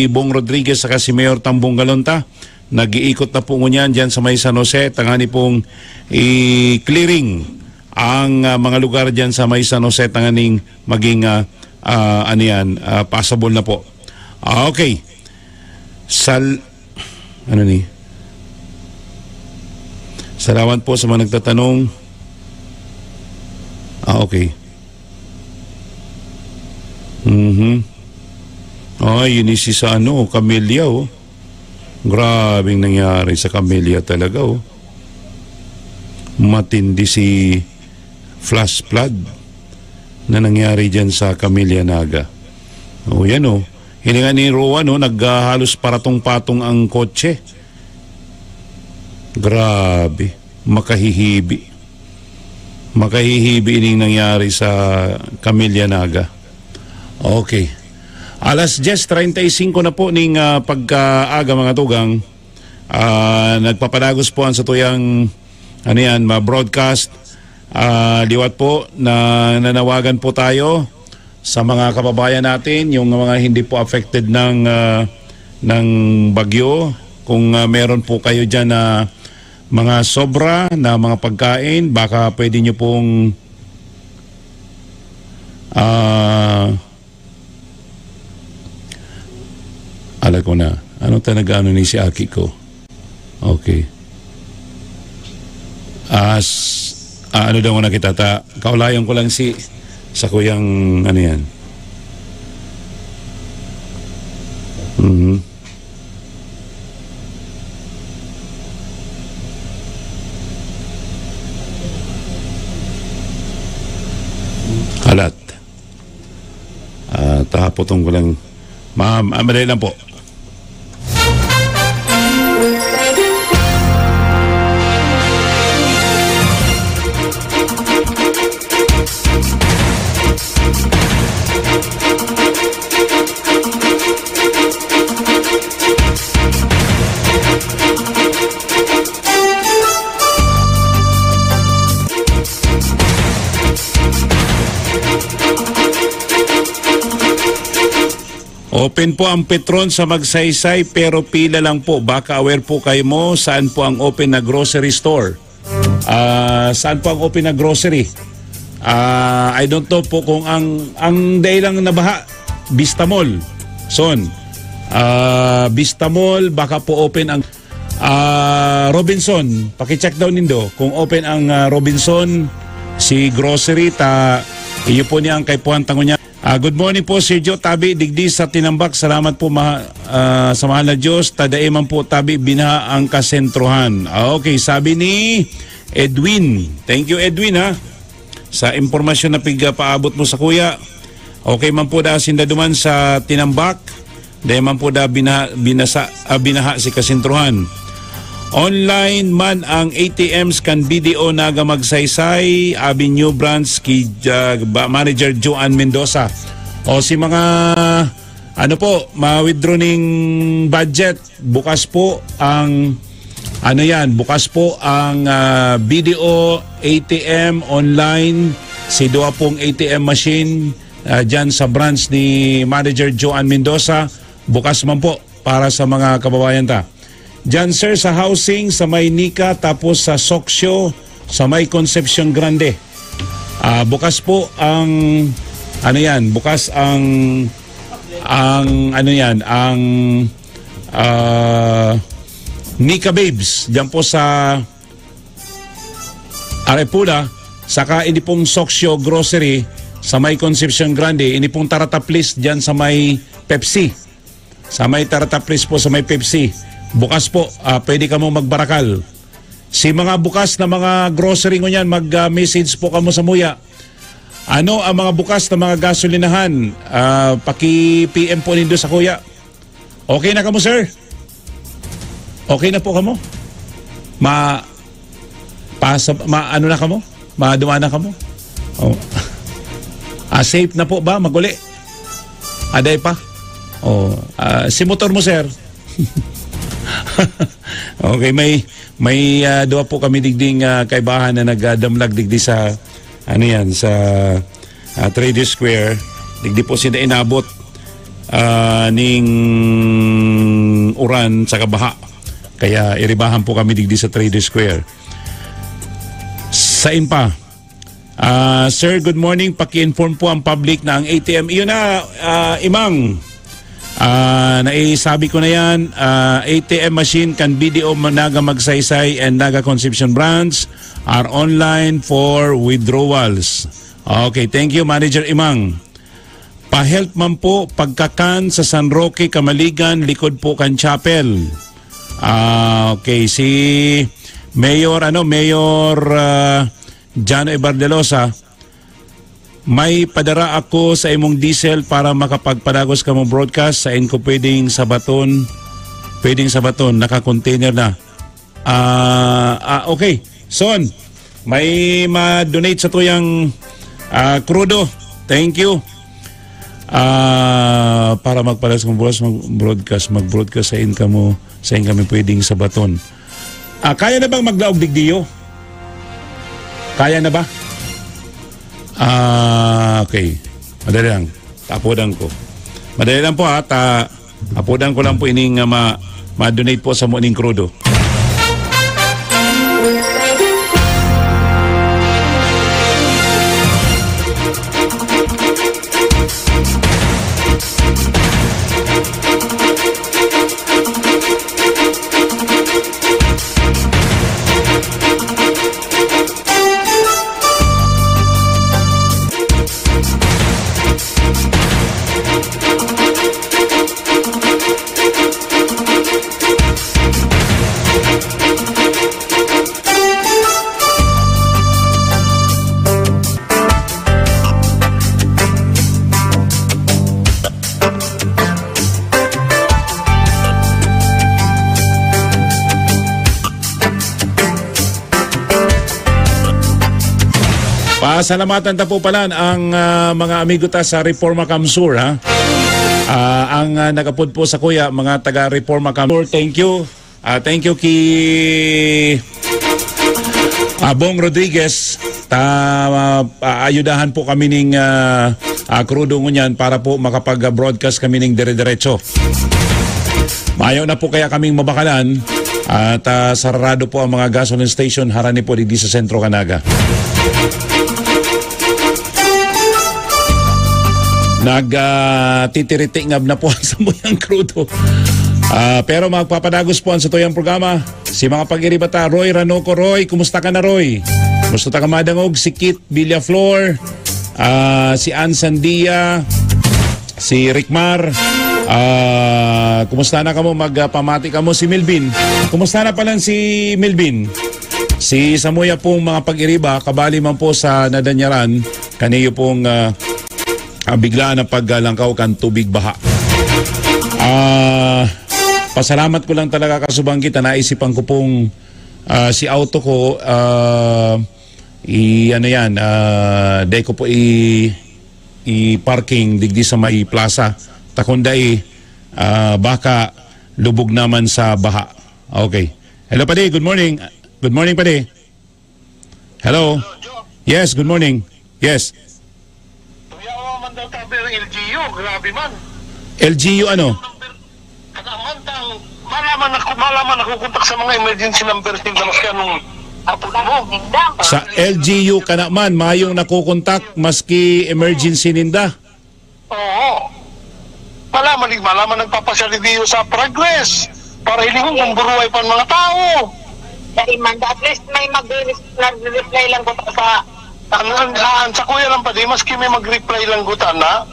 Bong Rodriguez saka si Mayor Tambong Galunta. Nag-iikot na po ngunyan dyan sa may San Jose. Tangani pong i-clearing ang, ah, mga lugar dyan sa may San Jose. Tanganing maging, ah, ah, ano yan, ah, passable na po. Ah, okay. Sal-, ano ni? Salamat po sa mga nagtatanong. Ah, okay. Mhm. Ay, yun si sa ano, Camellia, oh. Grabeng nangyari sa Camellia talaga, oh. Matindi si flash flood na nangyari dyan sa Camellia Naga. O, yan, oh. Hininga ni Rowan, oh, naghahalos paratong-patong ang kotse. Grabe, makahihibi. Makahihibi ining nangyari sa Camilla Naga. Okay. Alas diyes treinta y cinco na po ning, ah, pagkaaga, mga tugang. Ah, nagpapadagos po ang satuyang, ano yan, ma-broadcast. Ah, liwat po, na nanawagan po tayo sa mga kababayan natin, yung mga hindi po affected ng, ah, ng bagyo. Kung, ah, meron po kayo diyan na mga sobra na mga pagkain, baka pwede nyo pong, ah, ala ko na. Ano ta nag-ano ni si aki ko? Okay. As, ah, ano daw na kita ta? Kaulayan ko lang si, sa kuyang, ano yan? Mhm. Alat. Ah, tahapotong ko lang. Ma'am, ah, madali lang po. Open po ang Petron sa Magsaysay, pero pila lang po. Baka aware po kayo mo saan po ang open na grocery store. Ah, saan po ang open na grocery? Ah, I don't know po kung ang, ang dai lang nabaha, Vista Mall. Son, ah, Vista Mall, baka po open ang, ah, Robinson. Pakicheck daw nindo kung open ang, ah, Robinson, si grocery, ta iyo po niya ang kaipuhan tango niya. Ah, good morning po, Sir Joe Tabi, digdi sa Tinambak. Salamat po, ma-, ah, sa mahal na Diyos. Tadae man po, Tabi, binaha ang kasentrohan. Ah, okay, sabi ni Edwin. Thank you, Edwin, ha, sa impormasyon na pigpaabot mo sa kuya. Okay man po, da sinda duman sa Tinambak. Dai man po da bina-, binasa-, ah, binaha si kasentrohan. Online man ang A T Ms kan B D O Naga Magsaysay, Avenue Branch, ki, ah, ba-, Manager Joan Mendoza. O si mga, ano po, ma-withdraw ning budget, bukas po ang, ano yan, bukas po ang, ah, B D O A T M online, si duwa pong A T M machine, ah, dyan sa branch ni Manager Joan Mendoza. Bukas man po para sa mga kababayan ta. Diyan, sir, sa housing, sa may Nika, tapos sa Soksyo, sa may Concepcion Grande. Ah, bukas po ang, ano yan, bukas ang, ang, ano yan, ang, ah, Nika Babes. Diyan po sa Arepula, saka ini pong Soksyo Grocery sa may Concepcion Grande, ini pong Tarataplis diyan sa may Pepsi. Sa may Tarataplis po, sa may Pepsi. Bukas po, ah, pwede kamo magbarakal. Si mga bukas na mga grocery ngunyan, mag, ah, message po kamo sa muya. Ano ang mga bukas na mga gasolinahan? Ah, paki-P M po nindo sa kuya. Okay na kamo, sir? Okay na po kamo? Ma-, pasa-, ma-, ano na kamo? Maduman na kamo? Oh. Ah, safe na po ba? Maguli? Aday pa? Oh, ah, si motor mo, sir? Okay, may, may, ah, duwa po kami digding, ah, kaibahan na nagdamlag digdi sa, ano yan, sa, ah, Trader Square. Digdi po sila inabot, ah, ning uran sa kabaha. Kaya iribahan po kami digdi sa Trader Square. Sain pa? Ah, sir, good morning. Paki-inform po ang public na ang A T M. Iyon na, ah, Imang. Ah, naisabi ko na yan. Ah, A T M machine kan B D O Naga Magsaysay and Naga Concepcion Branch are online for withdrawals. Okay, thank you, Manager Imang. Pa-help man po pagkakan sa San Roque, Camaligan, likod po kan chapel. Ah, okay, si Mayor, ano, Mayor, ah, Jano Ebardelosa, may padara ako sa imong diesel para makapagpadagos kamo broadcast. Sain ko pwedeng sabaton? Pwedeng sabaton, naka-container na. Ah, ah, okay. Son, may ma-donate sa tuyang, ah, krudo. Thank you. Ah, para magpalas ng buwas, mag-broadcast, mag-broadcast sa income mo, sa income mo pwedeng sa baton. Ah, kaya na bang maglaog digdiyo? Kaya na ba? Ah, okay. Madali lang. Tapodan ko. Madali lang po, ha. Ta-, apodan ko lang po ining, ah, ma-, ma-donate po sa muning krudo. Pasalamatan ta po pala ang, ah, mga amigo ta sa Reforma Camsur, ha? Ah, ang, ah, nagapod po sa kuya, mga taga Reforma Camsur, thank you. Ah, thank you ki, ah, Bong Rodriguez. Ta, ah, aayudahan po kami ning, ah, ah, krudo ngunyan para po makapag-broadcast kami ning dire-diretso. Mayo na po kaya kaming mabakalan at, ah, sararado po ang mga gasoline station harani po digdi sa Sentro Canaga. Nag, ah, titiritingab na po ang samuyang krudo. Ah, pero magpapadagos po ang satuyang programa. Si mga pag-iriba ta, Roy Ranoco. Roy, kumusta ka na, Roy? Gusto ta ka madangog, si Kit Villaflor, ah, si Ann Sandia, si Rickmar. Ah, kumusta na kamo? Magpamati kamo, si Melvin. Kumusta na palan si Melvin? Si samuya pong mga pag-iriba, kabali man po sa nadanyaran, kaniyo pong, ah, ah, biglaan ang paglangkaw kan tubig baha. Ah, pasalamat ko lang talaga, kasubang kita, naisipan ko pong, ah, si auto ko, ah, i-, ano yan, ah, dai ko po i-, i-parking digdi sa may plaza. Ta kun dai, ah, baka lubog naman sa baha. Okay. Hello, padi. Good morning. Good morning, padi. Hello. Yes, good morning. Yes. Kuya, awa man daw tabi ang L G U. Grabe man. L G U ano? Kada man tang malaman ako, malaman ako kontak sa mga emergency numbers ninda, maski anong apod mo. Sa L G U ka naman, mayong nakukontak maski emergency ninda. Oo. Malaman, di malaman nagpapasyal digdi sa Progress para hilingon kung buruhay pa ang mga tao. Dai man, at least may mag-, nag-reply lang ko sa, sa Ang, ang, ang sa kuya lang pa di, maski may mag-reply lang ko ta na,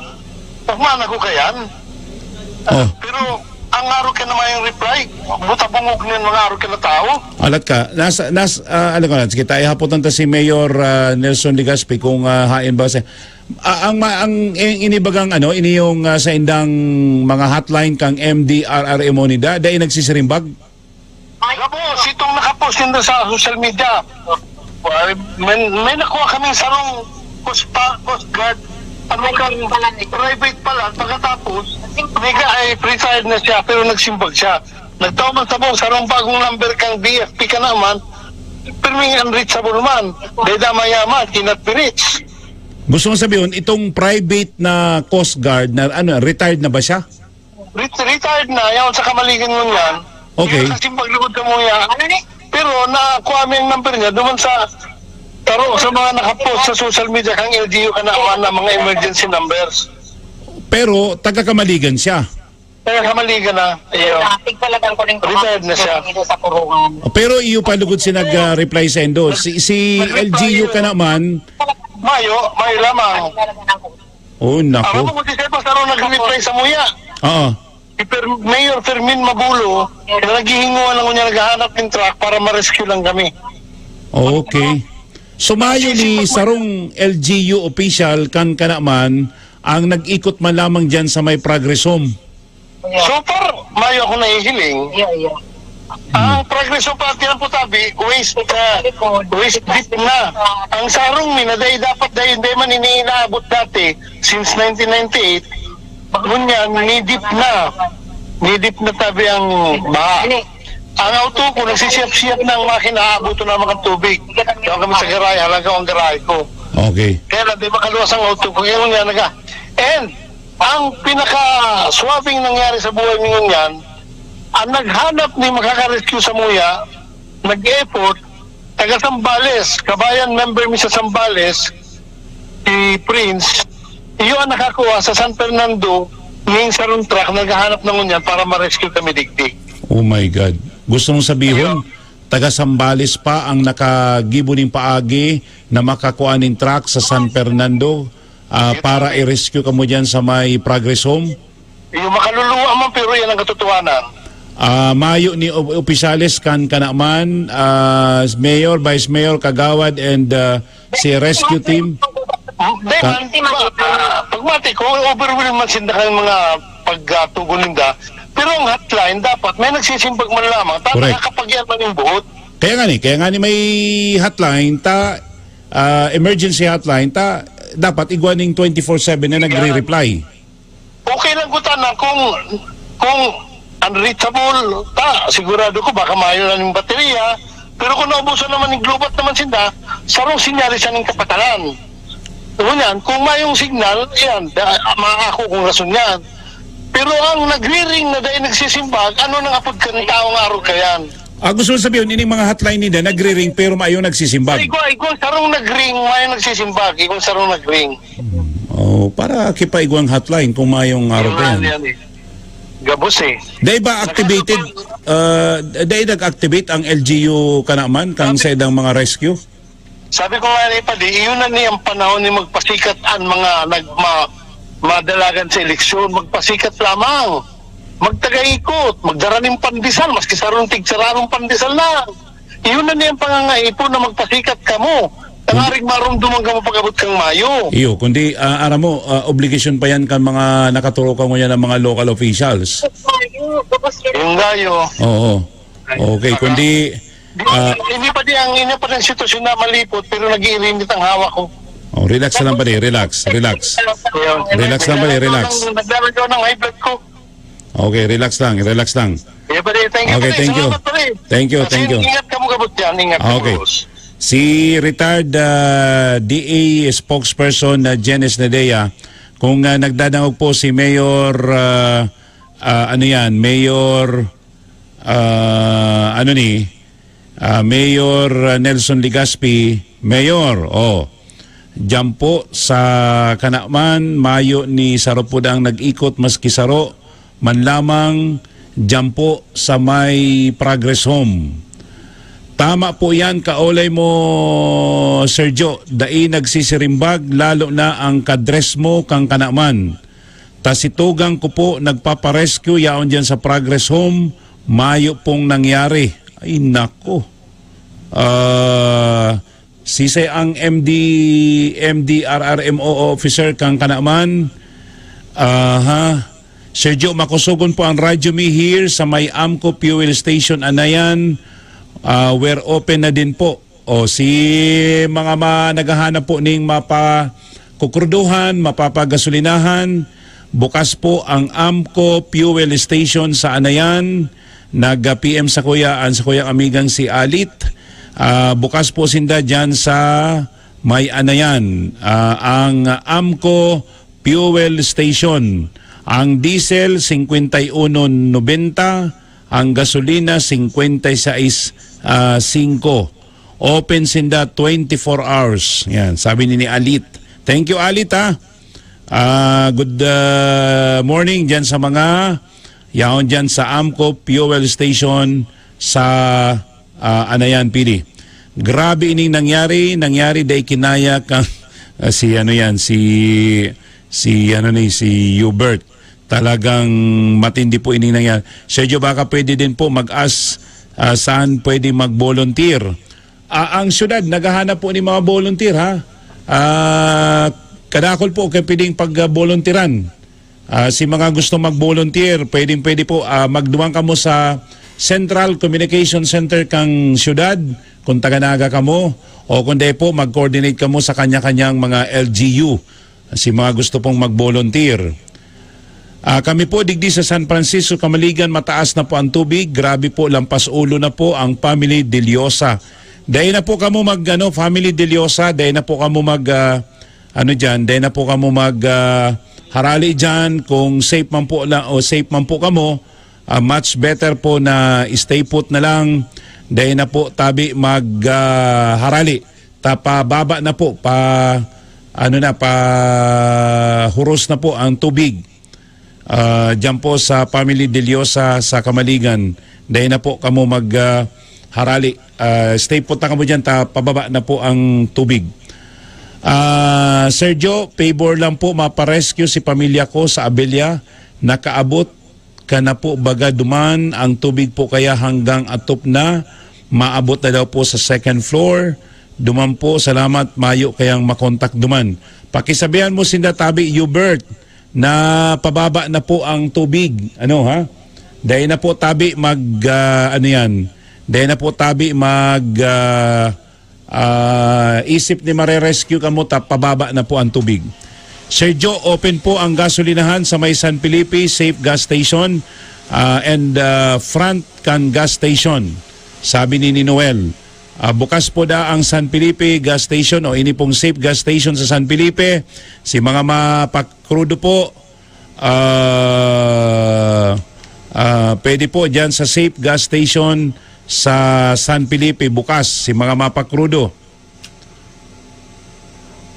ugma na ko kayan. Oh. Pero ang aro ka na mayong reply, buta bungog nin mga aro ka na tao. Alat ka, nas, nas, ah, ano ka na, sige, tayo hapotan ta si Mayor, ah, Nelson Legaspi kung, ah, hain ba sa, ah, ang, ma-, ang, ang inibagang, ano, ini yung, ah, sa indang mga hotline kang M D R R M o nida, dai nagsisirimbag? Gabos, itong nakapost ninda sa social media. Ay, may, may nakuha kaming sarong Coast, pa, Coast Guard. Ano kang private pala. Pagkatapos, niga ay retired na siya, pero nagsimbag siya. Nagtao man sa buong sarong bagong number kang B F P ka naman, pirming unreachable man. Dahil mayaman, cannot be reached. Gusto mo sabihin, itong private na Coast Guard, na ano, retired na ba siya? Ret-, retired na, yaon sa Kamaligan ngunyan. Okay. Yung kasi paglugod ka mo yan. Ano ni? Pero nakuha mo yung number niya, duman sa taro sa mga nakapost sa social media kang L G U ka na, na mga emergency numbers. Pero taga Kamaligan siya. Taga Kamaligan na. Iyo. Natig talagang kuning Retired na siya. Dito sa Kurungan. Pero iyo pa lugod si nag-, ah, reply sa indo. Si, si L G U ka naman. Mayo, mayo lamang. Oh, nako. Ako po, si Sir Pastor, ang nag-reply sa muya. Oo. Si Per-, Mayor Fermin Mabulo, na naghihinguan lang niya, naghahanap ng truck para ma-rescue lang kami. Okay. So, mayo ni sarong L G U official kan kanaman ang nag-ikot man lamang diyan sa may Progress Home. Yeah. So far, mayo ako nahihiling. Yeah, yeah. Ang Progreso Party ng Putabi, waist, ah, waist deep na. Ang sarong mi na dai dapat, dai, dai man ini inaabot dati since nineteen ninety-eight. Ngunyan, ni deep na. Ni deep na tabi ang baha. Ang auto ko, nagsisiyap-siyap na ang makina, aaboton na ang mga tubig. Kaya kami sa garay, halaga ang garay ko. Okay. Kaya lang, di makaluwas ang auto ko. Kaya ngunyan, naga. And, ang pinaka-swabing nangyari sa buhay mi ngunyan, ang naghanap ni makaka-rescue sa muya, nag-effort, taga Sambales, kabayan member mi sa Sambales, si Prince, iyo ang nakakuha sa San Fernando, ning sarong truck, naghahanap na ngunyan para ma-rescue kami digdi. Oh my God. Gusto mong sabihon, taga Sambales pa ang nakagibo ning paagi na makakuha ning truck sa San Fernando ah, para i-rescue kamo dyan sa may Progress Home? Yung makaluluwa man, pero yan ang katotohanan. Ah, mayo ni op- opisyales kan kanaman, ah, mayor, vice mayor, kagawad, and ah, si rescue team. Di man, ah, pagmati ko, overwhelmed man sinda kayong mga pagtugon ninda. Pero ang hotline, dapat may nagsisimbag man lamang. Ta Correct. Nakakapagyan man yung buot. Kaya nga ni, kaya nga ni may hotline ta, ah, emergency hotline ta, dapat igwa ning twenty-four seven na nagre-reply. Okay lang ko tanan kung, kung unreachable ta, sigurado ko baka mayo na yung baterya. Pero kung naubusan naman yung globat naman sinda, sarong sinyales yan yung kapatanan. Ngunyan, kung mayong signal, yan, da, maako kung rason yan. Pero ang nagriring na dahil nagsisimbag, ano nang apod kan taong araw kayan? Ah, gusto mo sabihin, ining mga hotline nila nagre-ring pero maayo nagsisimbag. Igwa, igwa, sarong nagring, may nagsisimbag, igwa, sarong nagring. Oh, para kipaigwang hotline kung mayong araw pa yan. Yan, yan eh. Gabos eh. Dahil ba activated, uh, dahil nag-activate ang L G U kanaman, kang sa idang mga rescue? Sabi ko nga ni Padi, iyon na niyang panahon ni magpasikat ang mga nagma, madalagan sa eleksyon. Magpasikat lamang. Magtagaikot. Magdara ning pandesal. Maski sarong tigsararong pandesal na. Iyon na niyang pangangaipon na magpasikat kamo. Tangarig marumduman kamo pag-abot kang Mayo. Iyo, kundi ah, aram mo, ah, obligasyon pa yan kan mga nakaturo ka ngunyan ng mga local officials. Yung gayo. Oo. Okay, kundi ah, Hindi pa di ang ina pa ng sitwasyon na malipot pero nag-iirinit ang hawak ko. Oh, relax lang pare, relax, relax. Ayun. Relax lang pare, relax. Naglalagaw ng high blood ko. Okay, relax lang, relax lang. Kaya pare, thank you Okay, pare. Thank you. Salamat pare. Thank you, Kasi thank you. Ingat ka mo kabot yan, ingat ka Okay. mo. Si retired ah, D A spokesperson na Janice Nadea, kung ah, nagdadangog po si Mayor ah, ah, ano yan, Mayor ah, ano ni ah, Mayor ah, Nelson Legaspi, Mayor, oh. Diyan po sa kanaman, mayo ni saro po daang nag-ikot maski saro man lamang diyan po sa may Progress Home. Tama po yan, kaolay mo, Sergio. Dai nagsisirimbag, lalo na ang kadres mo kang kanaman. Ta si Tugang ko po nagpaparescue yaon diyan sa Progress Home, mayo pong nangyari. Ay nako. Ah, sisay ang M D, M D R R M O officer kang kanaman? Aha. Sergio, makusogon po ang radyo mi here sa may Amco Fuel Station Anayan. Ah, we're open na din po. O si mga ma naghahanap po ning mapakukruduhan, mapapagasolinahan, bukas po ang Amco Fuel Station sa Anayan. Nag-P M sa kuya, ang sa kuyang amigang si Alit. Ah, bukas po sinda dyan sa may Anayan. Ah, ang Amco Fuel Station. Ang diesel, singkwenta y uno nobenta. Ang gasolina, singkwenta y sais, ah, singko. Open sinda twenty-four hours. Yan, sabi ni, ni Alit. Thank you, Alit, ha. Ah, good ah, morning dyan sa mga yaon dyan sa Amco Fuel Station sa ah, Anayan, P D. Grabe ining nangyari, nangyari dai kinaya kang ah, si ano yan, si si ano ni si Hubert. Talagang matindi po ining nangyari. Sergio, baka pwede din po mag-ask ah, saan pwede mag-volunteer. Ah, ang syudad naghahanap po ni mga volunteer, ha. Ah, kadakol po kay pwedeng pag-volunteeran. Ah, si mga gusto mag-volunteer, pwedeng pwede po ah, magduman kamo sa Central Communication Center kan siyudad, kun taga Naga kamo, o kun dai po, mag-coordinate kamo sa kanya-kanyang mga L G U, si mga gusto pong mag-volunteer. Ah, kami po digdi sa San Francisco, Camaligan, mataas na po ang tubig. Grabe po, lampas ulo na po ang family Deliosa. Dai na po kamo mag, ano, family Deliosa, dai na po kamo mag, ah, ano diyan, dai na po kamo mag, ah, harali diyan. Kung safe man po la-, o safe man po kamo, ah, much better po na stay put na lang. Dai na po tabi mag, ah, harali. Ta pababa na po, pa, ano na, pa huros na po ang tubig. Ah, diyan po sa family Deliosa sa Camaligan. Dai na po kamo mag, ah, harali. Ah, stay put na kamo diyan, ta pababa na po ang tubig. Ah, Sergio, favor lang po, maparescue si pamilya ko sa Abella. Nakaabot ka na po baga duman, ang tubig po kaya hanggang atop na, maabot na daw po sa second floor. Duman po, salamat, mayo kayang makontak duman. Pakisabihan mo sinda tabi, Hubert, na pababa na po ang tubig. Ano, ha? Dai na po tabi mag, ah, ano yan? Dai na po tabi mag, ah, ah, isip ni mare-rescue kamo ta pababa na po ang tubig. Sergio, open po ang gasolinahan sa may San Felipe, safe gas station, ah, and, ah, front kan gas station, sabi ni, ni Noel. Ah, bukas po da ang San Felipe gas station o ini pong safe gas station sa San Felipe. Si mga mapakrudo po, ah, ah, pwede po dyan sa safe gas station sa San Felipe bukas, si mga mapakrudo.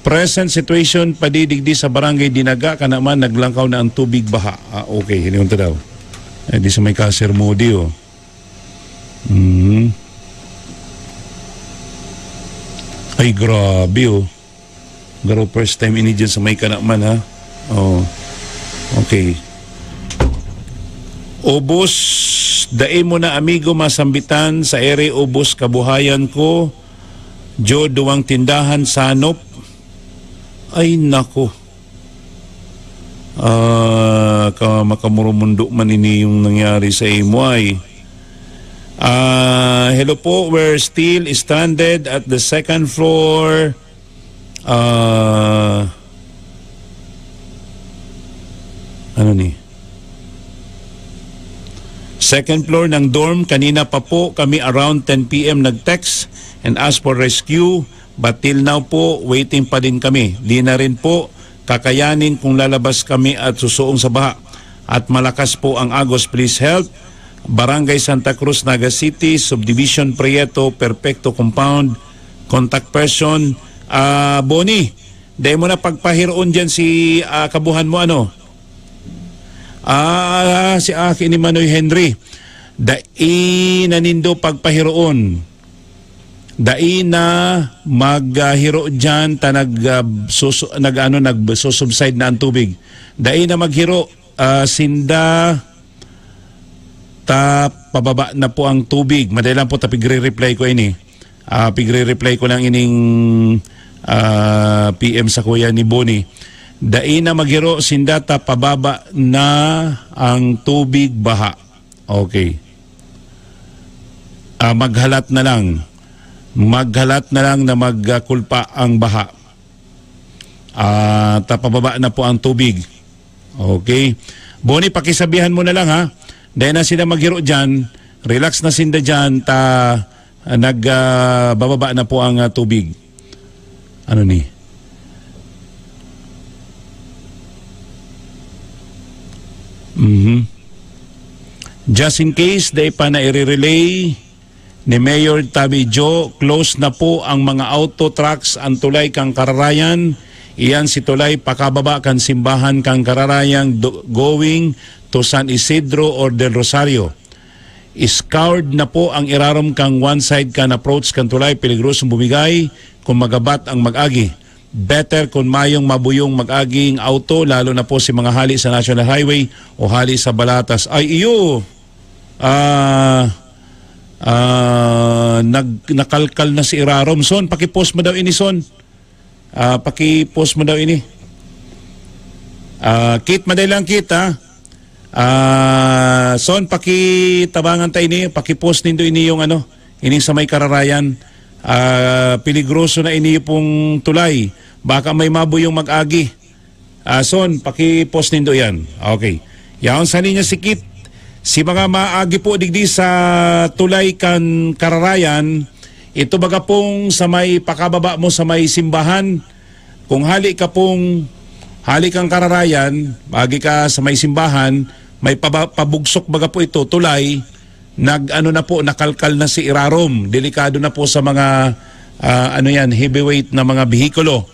Present situation, padi digdi sa Barangay Dinaga, kanaman naglangkaw na ang tubig baha. Ah, okay, hinihon ta daw. Eh, di sa may Kaser Modi, oh. Mhm. Ay, grabe, oh. Garo first time ini dyan sa may kanaman, ha? Oh. Okay. Ubos, dai mo na amigo masambitan, sa ere ubos kabuhayan ko, Jo, duwang tindahan, sanop. Ay, nako. Ah, ka, makamurumundo man ini yung nangyari sa imo ay. Ah, hello po, we're still stranded at the second floor. Ah, ano ni? Second floor ng dorm, kanina pa po kami around ten P M nag-text and ask for rescue, but till now po, waiting pa din kami. Di na rin po kakayanin kung lalabas kami at susuong sa baha. At malakas po ang agos, please help. Barangay Santa Cruz, Naga City, Subdivision Prieto, Perfecto Compound, contact person, ah, Boni, dai mo na pagpahiroon dyan si, ah, kabuhan mo, ano? Ah, si aki ni Manoy Henry. Dai na nindo pagpahiroon. Dai na maghiro diyan ta nag, ah, susu-, nag, ano, nagsusubside na ang tubig. Dai na maghiro, ah, sinda ta pababa na po ang tubig. Madali lang po ta pigre-reply ko ini. Ah, pigre-reply ko lang ining, ah, P M sa kuya ni Boni. Dai na maghiro sinda ta pababa na ang tubig baha. Okay. Ah, maghalat na lang. Maghalat na lang na magkulpa ang baha. Ah, ta pababa na po ang tubig. Okay. Boni, pakisabihan mo na lang, ha. Dai na sila maghiro diyan. Relax na sinda diyan. Ta, ah, nag, ah, bababa na po ang, ah, tubig. Ano ni? Mhm. Just in case, dai pa na i-relay ni Mayor Tabi Jo, close na po ang mga auto trucks ang tulay kan Kararayan. Iyan si tulay pakababa kan simbahan kan Kararayan do-, going to San Isidro or Del Rosario. Scoured na po ang irarom kan one side kan approach kan tulay, peligrosong bumigay kung magabat ang mag-agi. Better kung mayong mabuyong mag-agi ang auto, lalo na po si mga hali sa National Highway o hali sa Balatas. Ay, iyo! Ah, ah, nag-, nakalkal na si irarom. Son, paki-post mo daw ini, Son. Ah, paki-post mo daw ini. Ah, Kit, maday lang, Kit, ha? Ah, Son, pakitabangan ta ini, paki-post nindo ini yung ano, ini sa may Kararayan. Ah, peligroso na ini pong tulay. Baka may mabuyong mag-agi. Ah, Son, paki-post nindo yan. Okay. Yaon sa linya si Kit. Si mga maagi po digdi sa tulay kan Kararayan, ito baga pong sa may pakababa mo sa may simbahan. Kung hali ka pong, hali kang Kararayan, agi ka sa may simbahan, may paba-, pabugsok baga po ito, tulay, nag-ano na po, nakalkal na si irarom. Delikado na po sa mga, ah, ano yan, heavyweight na mga bihikulo.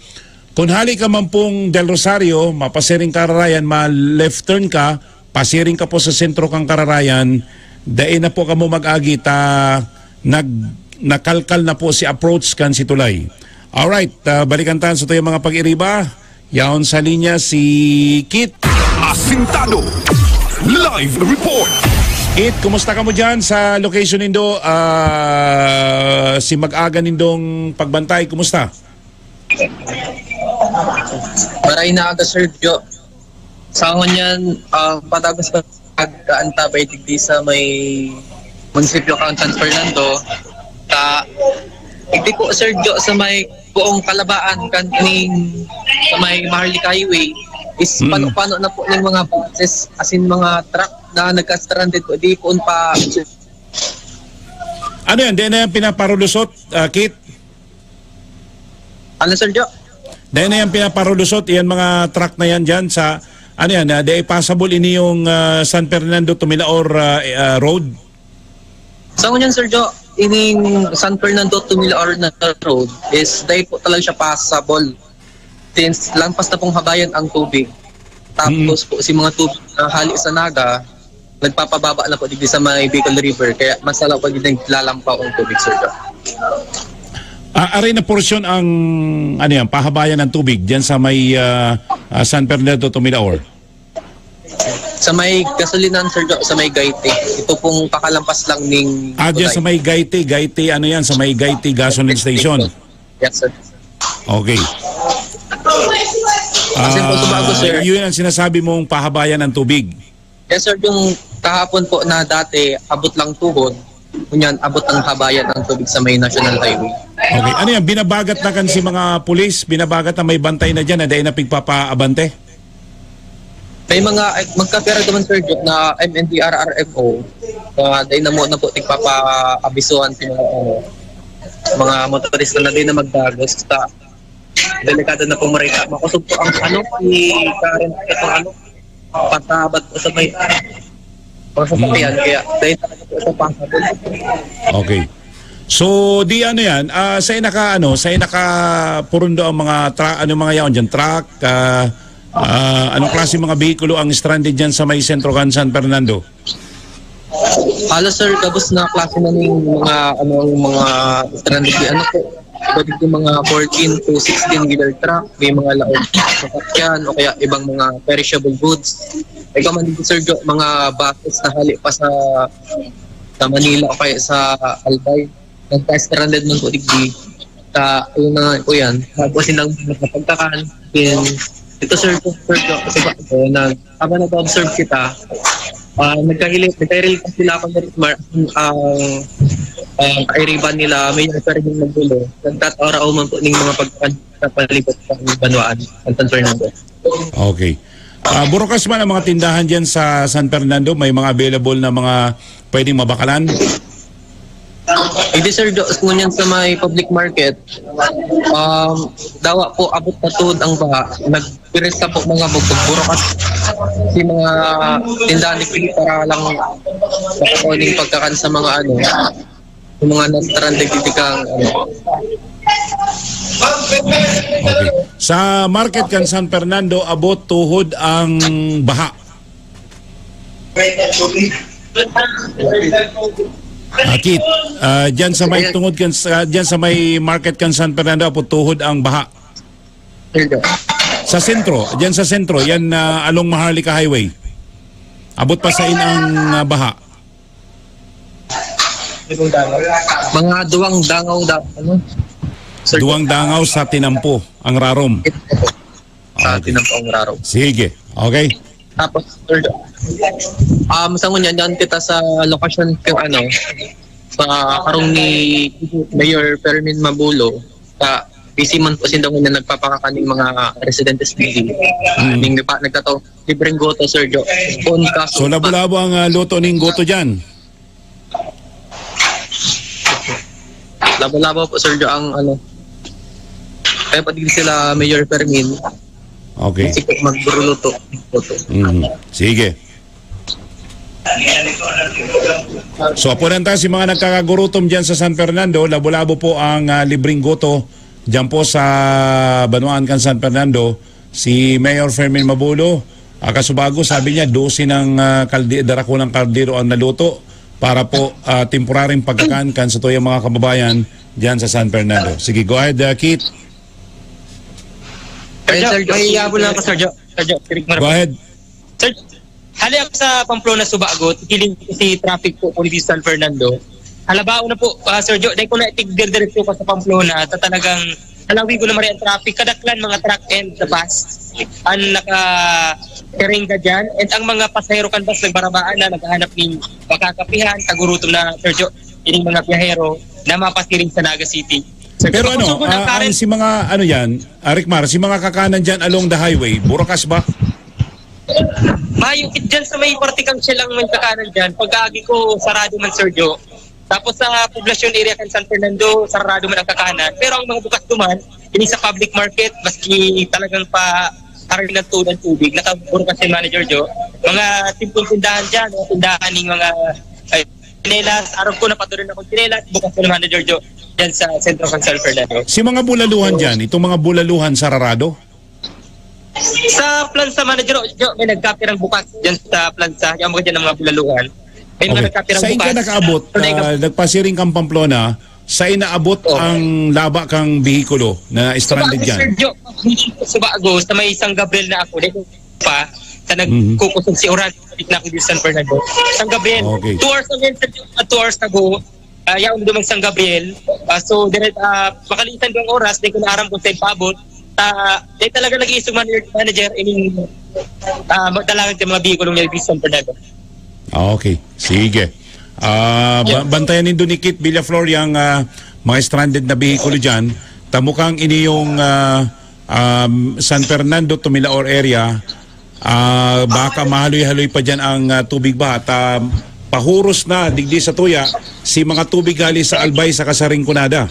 Kung hali ka man pong Del Rosario, mapasiring Kararayan, ma-left turn ka, pasiring ka po sa sentro kang Kararayan, dai na po kamo mag-agi ta nag-, nakalkal na po si approach kan si tulay. Alright, ah, balikan tan sa tuyang mga pag-iriba. Yaon sa linya si Kit. Asintado. Live report. Kit, kumusta ka mo dyan sa location nindo? Ah, si mag-aga nindong pagbantay, kumusta? Maray na aga, Sir Jo. Sa ngunyan, ah, patapos pa pag-aantabay digdi sa may munisipyo kan San Fernando, ta, digdi po, Sir Jo, sa may buong kalabaan kan ning sa may Maharlika Highway is Mm. pano-pano na po ng mga buses, as in mga truck na nagka-stranded po, di po pa. Ano yan? Di na yan pinaparulusot, ah, Kit? Ano, Sir Jo? Dahil na yan pinaparulusot, yan mga truck na yan dyan sa, ano yan, ah, dahil pasabol ini yung, ah, San Fernando Tumilaor, ah, eh, ah, Road? Sa ngunyan, Sir Jo, ining San Fernando Tumilaor na road is dahil po talaga siya pasabol. Since lampas na pong habayan ang tubig. Tapos Mm. po, si mga tubig na hali sa Naga, nagpapababa na po digdi sa may Bicol River, kaya mas lalo pa din naglalampaw ang tubig, Sir Jo. Ah, aray na porsyon ang, ano yan, pahabayan ng tubig dyan sa may, ah, ah, San Fernando Tumilaor? Sa may gasolinan, Sir Jo, sa may Gaite. Ito pong pakalampas lang ning Ah, dyan tulay. Sa may Gaite, Gaite, ano yan, sa may Gaite gasoline station. Yes, sir. Okay. Kasi po, Ah, subago, sir. Yun ang sinasabi mong pahabayan ng tubig. Yes, sir. Yung kahapon po na dati, abot lang tuhod. Ngunyan, abot ang habayan ang tubig sa may National Highway. Okay. Ano yan? Binabagat na kan si mga pulis? Binabagat na may bantay na dyan na dahil na pigpapaabante? May mga, eh, magkapira naman, Sir Jo, na M N D R R M O. Ah, dahil na muna po, tigpapaabisohan si mga, ano, mga motorista na din na magdagos. Sa delikado na po marita. Makusog po ang, ano, si current, itong, ano, patabat po sa may, mga sasakyan. Kaya, dahil talaga po sa pasabog. Okay. So, di ano yan, ah, sa inaka, ano, sa inaka purundo ang mga tra-, ano, mga yaon dyan, truck, ah, ah, anong klase mga behikulo ang stranded dyan sa may sentro kan San Fernando? Halos, sir, gabos na klase na ning mga, ano, ang mga stranded, ano po, pwede yung mga fourteen to sixteen wheeler truck, may mga laog sasakyan, o kaya ibang mga perishable goods. Ikaw man, Sir Jo, mga buses na hali pa sa, sa Manila o kaya sa Albay. Nagka-stranded man po digdi. Sa, yun na nga po yan. Tapos silang nakapagkakan. Then, ito, Sir, Sir Jo, kasi ba, ako, nag, habang nag-observe kita, ah, nagkahiling, nagkahiling pa sila ako ni Rizmar, ang, ang kairiban nila, may nagkahiling magdulo. Nagtatao-rao man po ning mga pagkakan sa palibot sa Banwaan, ang San Fernando. Okay. Ah, burukas man ang mga tindahan diyan sa San Fernando, may mga available na mga pwedeng mabakalan? Hindi, sir, do, ngunyan sa may public market, um, dawa po abot na tuod ang baha. Nagpirista po mga bugbog burukas si mga tindahan ni Pili para lang makakuha ng pagkakan sa mga ano, yung mga na-stranded dito kang ano. Okay. Sa market kan San Fernando, abot tuhod ang baha. Akit, ah, diyan sa may Ayan. Tungod kan sa, diyan sa may market kan San Fernando, abot tuhod ang baha. Ayan. Sa sentro, diyan sa sentro, yan, ah, along Maharlika Highway. Abot pa sa in ang, ah, baha. Mga duwang dangaw da, ano? Sir, Duwang dangaw sa tinampo ang rarom. Sa Okay. tinampo ang rarom. Sige. Okay. Tapos, Sir Jo, um, sa ngunyan, yan kita sa lokasyon kung ano, sa harong ni Mayor Fermin Mabulo, sa busy man po sinda ngunyan nagpapakakaning mga residentes diri. Mm. Ning nagpa-, nagtato, libreng goto, Sir Jo. Kung kaso So, labo-labo ang, ah, luto ning goto dyan. Labo-labo po, Sir Jo, ang ano. Kaya pati sila Mayor Fermin. Okay. Kasi po, magluluto. Luto. Mhm. Sige. So, apunan ta si mga nagkakagurutom dyan sa San Fernando. Labo-labo po ang, ah, libreng goto dyan po sa banwaan kan San Fernando. Si Mayor Fermin Mabulo, ah, kasubago, sabi niya, dose ng, ah, kalde-, darakulang kaldero ang naluto para po, ah, temporaryong pagkakan kan satuyang mga kababayan dyan sa San Fernando. Sige, go ahead, ah, Keith. Sir Ayun, Jo, Sir Jo, may si habol lang ako, Sir Jo. Sir Jo, Eric Maro. Go ahead. Sir, hali ako sa Pamplona, Subagot, hiling ko si traffic po, Police San Fernando. Halabaon na po, ah, Sir Jo, dahil ko na itigdiretso pa sa Pamplona, ta talagang halawi ko na mari ang traffic, kadaklan mga truck and the bus. Ang naka-, terengga dyan, and ang mga pasahero kan bus nagbarabaan na naghahanap ng makakapihan, kagurutom na, Sir Jo, ining mga biyahero na mapasiring sa Naga City. Sir, Pero ano, kapag sugo ng ah, ang Karen si mga, ano yan, ah, Ricmar, si mga kakanan dyan along the highway, burukas ba? Mayo, dyan sa may parte kang siya lang may kakanan dyan. Pagkaagi ko, sarado man, Sir Jo. Tapos sa poblasyon area kan San Fernando, sarado man ang kakanan. Pero ang mga bukas duman, ini sa public market, maski talagang pa harang ng tulan tubig, nakaburukas yung manager Jo. Mga timpong tindahan dyan, mga tindahan ng mga, ay, tsinelas, araw ko napatuloy na akong tsinelas, bukas na naman, Manager Jo, dyan sa sentro ng San Fernando. Si mga bulaluhan dyan, itong mga bulaluhan sararado? Sa plansa, Manager Jo, may nagkapirang bukas dyan sa plansa. Yung mga dyan ang mga bulaluhan. May mga Okay. nagkapirang Sa inka bukas. nakaabot, So, nag- ah, nagpasiring kang Pamplona, sa inaabot Oh. ang laba kang bihikulo na stranded Subago, dyan? Sir Jo, subago, sa may San Gabriel na ako, dahil pa, sa Mhm. nagkukusog si Oran, na ako dito sa San Fernando. San Gabriel, Okay. two hours ago, Sir Jo, ah, two hours ago, ah, yaon duman San Gabriel. Ah, so, dire-, ah, makalisan duwang oras, di ko na aram kung saan paabot. Ah, di talaga nag-iisog manager, manager, ining, ah, magdalagan ka mga bihikulong niya dito sa San Fernando. Ah, okay. Sige. Ah, ba- Yeah. bantayan nindo ni Kit Villaflor yang, ah, mga stranded na bihikulo dyan. Tamukang ini yung, ah, um, San Fernando, Tumilaor area. Ah, baka mahaloy-haloy pa dyan ang, ah, tubig ba? At, ah, pahuros na digdi sa tuya, si mga tubig hali sa Albay saka sa Rinconada.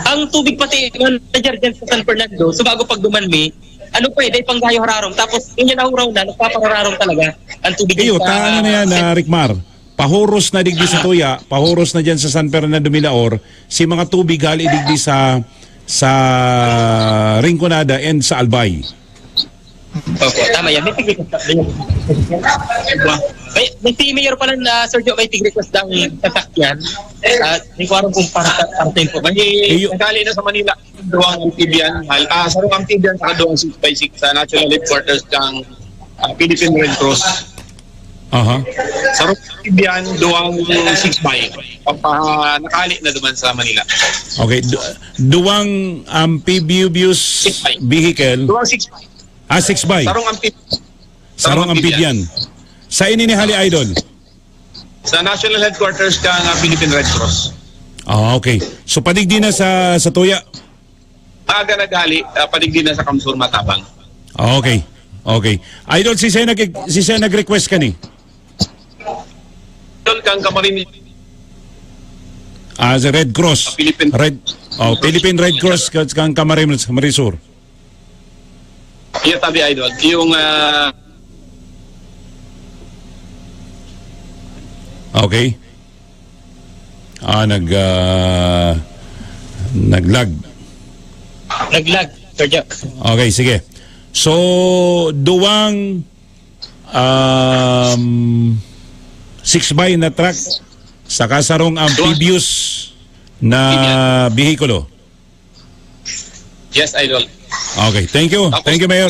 Ang tubig pati, Manager, dyan sa San Fernando, so bago pag duman mi, ano pa eh, dahil panggayo hararom. Tapos, yun yung nahuraw na, nagpaparararom talaga ang tubig Iyo, dyan sa tanga na yan, ah, Ricmar. Pahuros na digdi sa tuya, pahuros na dyan sa San Fernando Milaor, si mga tubig hali digdi sa, sa Rinconada and sa Albay. Opo, tama yan. May tigil. May, may si Mayor pala na, Sir Jo, may tig request ng sasakyan. Ah, di ko alam kung para sa, para sa info. May Iyo. Nagkali na sa Manila, duwang amphibian, hal-, ah, sarong amphibian, saka duwang six by six sa National Headquarters ng, ah, Philippine Red Cross. Aha. Sarong amphibian, duwang six by. Pagpa-, nakali na duman sa Manila. Okay. Du- duwang amphibious Six by. vehicle. Duwang six by. Ah, six by. Sarong amphibian. Sarong amphibian. Sa ini ni hali, Idol? Sa National Headquarters kan, ah, Philippine Red Cross. Ah, okay. So, padigdi na sa, sa tuya? Aga naghali, ah, padigdi na sa Kamsur Matabang. Ah, okay. Okay. Idol, si Sen nag-, si Sen nag-request kani? Idol, kang Camarines. Ah, sa Red Cross. Philippine Red, oh, Philippine Red Cross, ka-, kang Camarines, Marisur. Yes, sabi, Idol. Yung, ah, Okay. Ah, nag, ah, nag-lag. Nag-lag, Sir Jack. Okay, sige. So, duwang, um, six by na truck, saka sarong amphibious na bihikulo. Yes, Idol. Okay, thank you. Tapos, Thank you, Mayor.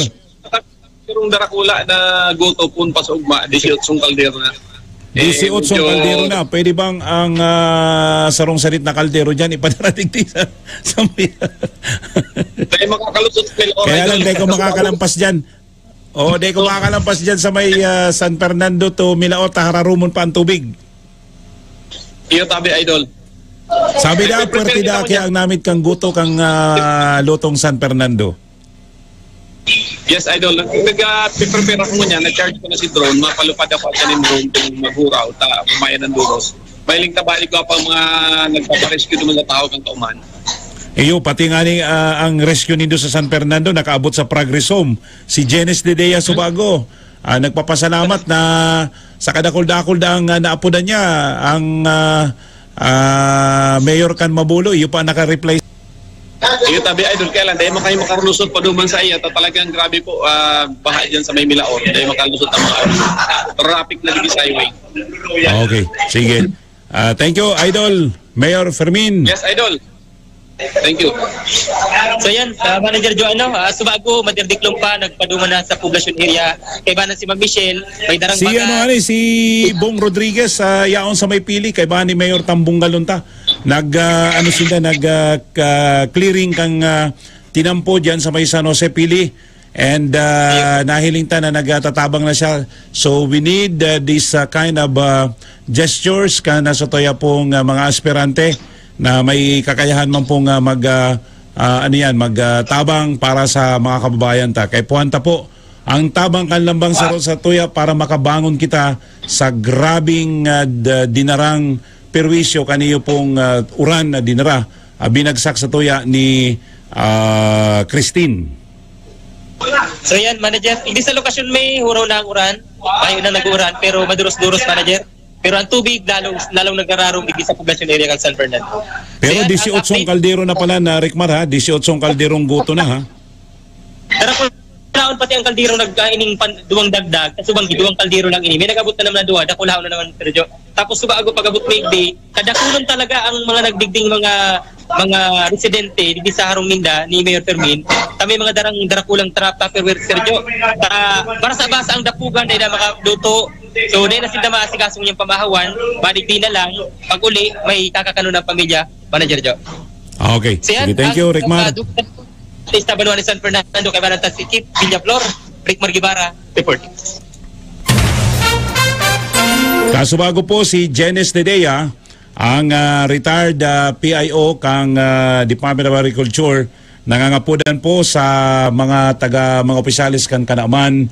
Sarong darakula na goto pun pasaugma, disiyotsong kaldero na. Eh, Disiyotsong medyo kaldero na. Pwede bang ang, ah, sarong sarit na kaldero dyan ipadarating di sa, sa may Dahil makakalusot, Idol. Kaya lang, dahil ko makakalampas dyan. Oh, di ko makalampas dyan sa may ah, San Fernando to Milaot, hararumon pa ang tubig. Iyo tabi, idol. Sabi Ay, na, may prepare pwerte kita na mo kaya dyan. Ang namit kang guto kang ah, lutong San Fernando. Yes, idol. Nag-prepare ako niya. Na-charge ko na si drone. Mapalupad ako at yung drone kung maghuraw. Ta, kumayan ng duros. May ling tabalik ko pa ang mga nagpaparescue naman sa tao kang kauman. Iyo, pati nga ni ah, ang rescue nindo sa San Fernando nakaabot sa Progress Home. Si Janice Dedea Subago, ah, nagpapasalamat na sa kadakul-dakul na ang ah, naapodan niya ang ah, ah, Mayor kan Mabulo, iyo pa naka-reply. Iyo tabi, idol. Kaya lang, dahil makay makarulusot pa duman sa iya, ta talagang grabe po, ah, baha dyan sa may Milaon. Dahil makalusot ang mga traffic na digis highway. Okay, sige. Ah, thank you, Idol Mayor Fermin. Yes, idol. Thank you. So yan, uh, Manager Joe, ano, uh, Subago, Matirdiklong pa, nagpaduman na sa Poblacion area. Kaibanan si Ma'am Michelle, may darang Si baga. Ano ani, si Bong Rodriguez, ah, yaon sa may pili, kaibahan ni Mayor Tambong Galunta. Nag ah, ano sila, nag ah, ka- clearing kang ah, tinampo diyan sa may San Jose Pili. And ah, nahiling ta na nagtatabang na siya. So we need ah, this ah, kind of ah, gestures kan sa toya pong ah, mga aspirante na may kakayahan man pong ah, mag ah, ah, ano yan, magtabang para sa mga kababayan ta. Kay puwan ta po, ang tabang kan lambang sa sa tuya para makabangon kita sa grabing ah, d- dinarang perwisyo kaniyo pong ah, uran na dinara, ah, binagsak sa tuya ni ah, Christine. So yan, Manager, hindi sa lokasyon may huraw na ang uran, tayo na nag-uran, pero maduros-duros, Manager. Pero ang tubig, lalong, lalong nagrararong digdi sa Poblacion area kan San Fernando. Pero So yan, ang dieciocho update. Kaldero na pala na, Rikmar, ha? Dieciocho Kaldero ang guto na, ha? Darakulaon pati ang kaldero nag ah, ining pan, duwang dagdag, sa subang duwang kaldero lang ini. May nag-abot na naman na duwa, dakulaon na naman, Sir Jo. Tapos Subago, pag-abot may day, kadakulan talaga ang mga nagdigding mga mga residente digdi sa harong ninda ni Mayor Fermin. Ta may mga darang darakulang trap, Tupperware, Sir Jo. Ta, para sa basa ang dapugan, dahil na makaluto. So, dahil na sila maasikasong yung pamahawan, madigdi na lang, pag uli, may kakakanon ng pamilya, Manager Jo. Ah, okay. So, yan, Sige, thank ang- you, Rikmar. ang- Sa Estaban ni San Fernando, kay Banan Tasikip, Villaflor, Rick Margibara, report. Kasubago po si Janice Dedea, ang ah, retired ah, P I O kang ah, Department of Agriculture, nangangapodan po sa mga taga mga opisyales kan Kanaman.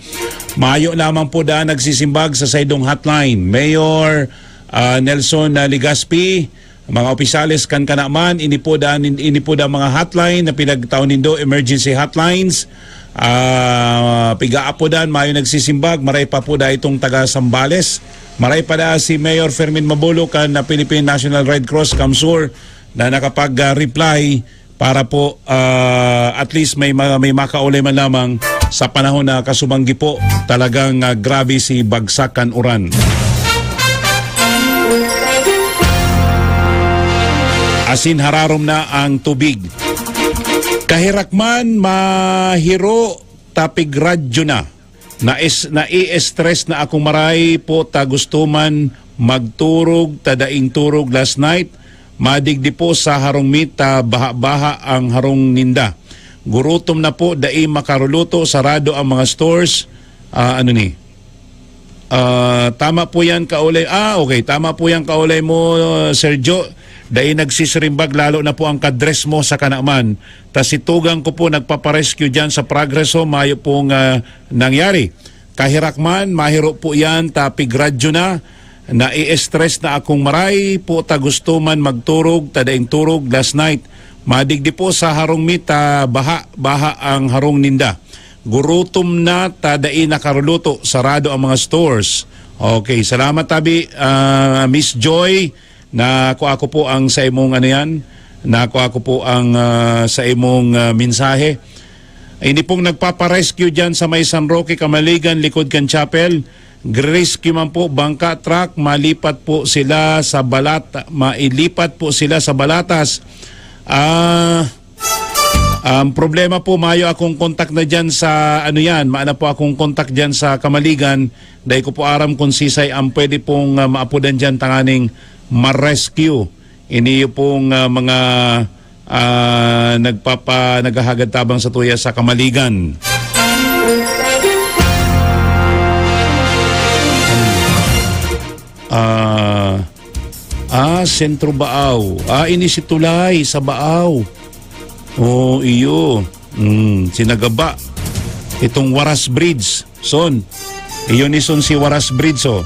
Mayo lamang po daan nagsisimbag sa saidong hotline. Mayor ah, Nelson ah, Legaspi, mga opisyales kan Kanaman, ini po daan, ini po daan mga hotline na pinagtao nindo, emergency hotlines. Ah, pigaapodan, mayo nagsisimbag, maray pa po da itong taga Sambales. Maray pa da si Mayor Fermin Mabulo kan na Philippine National Red Cross, CamSur, na nakapag-reply para po ah, at least may ma- may makaulay man lamang sa panahon na kasubanggi po talagang ah, grabe si bagsak kan uran. Asin hararom na ang tubig. Kahirakman, mahiro, tapig radyo na. Nais, nai-stress na akong maray po ta gusto man magturog ta daing turog last night. Madigdi po sa harong mi ta baha-baha ang harong ninda. Gurutom na po, dai makaruluto, sarado ang mga stores. Ah, ano ni? Ah, tama po yan, kaulay. Ah, okay. Tama po yan, kaulay mo, Sergio. Dai nagsisirimbag, lalo na po ang kadres mo sa kanaman. Ta si Tugang ko po nagpaparescue dyan sa Progreso, mayo pong ah, nangyari. Kahirakman, mahiro po yan, ta pigradyo na. Nai-stress na akong maray po ta gusto man magturog, ta daing turog last night. Madigdi po sa harong mi ta baha, baha ang harong ninda. Gurutom na ta dai nakaruluto, sarado ang mga stores. Okay, salamat tabi, ah, Miss Joy. Nakuha ko po ang sa imong ano yan, nakuha ko po ang ah, sa imong ah, mensahe. Ini pong nagpaparescue dyan sa may San Roque, Kamaligan, likod kan chapel. Rescue man po, bangka, truck, malipat po sila sa Balata, mailipat po sila sa Balatas. Ah, ang problema po, mayo akong kontak na dyan sa, ano yan, maana po akong kontak dyan sa Kamaligan. Dai ko po aram kung sisay ang pwede pong ah, maapodan dyan tanganing ma-rescue. Iniyo pong ah, mga ah, nagpapa, naghahagad tabang sa tuya sa Kamaligan. Centro Baao. Ah, ini si Tulay sa Baao. Oh, iyo. Mm, sinagaba. Itong Waras Bridge. Son, iyo ni son si Waras Bridge, oh.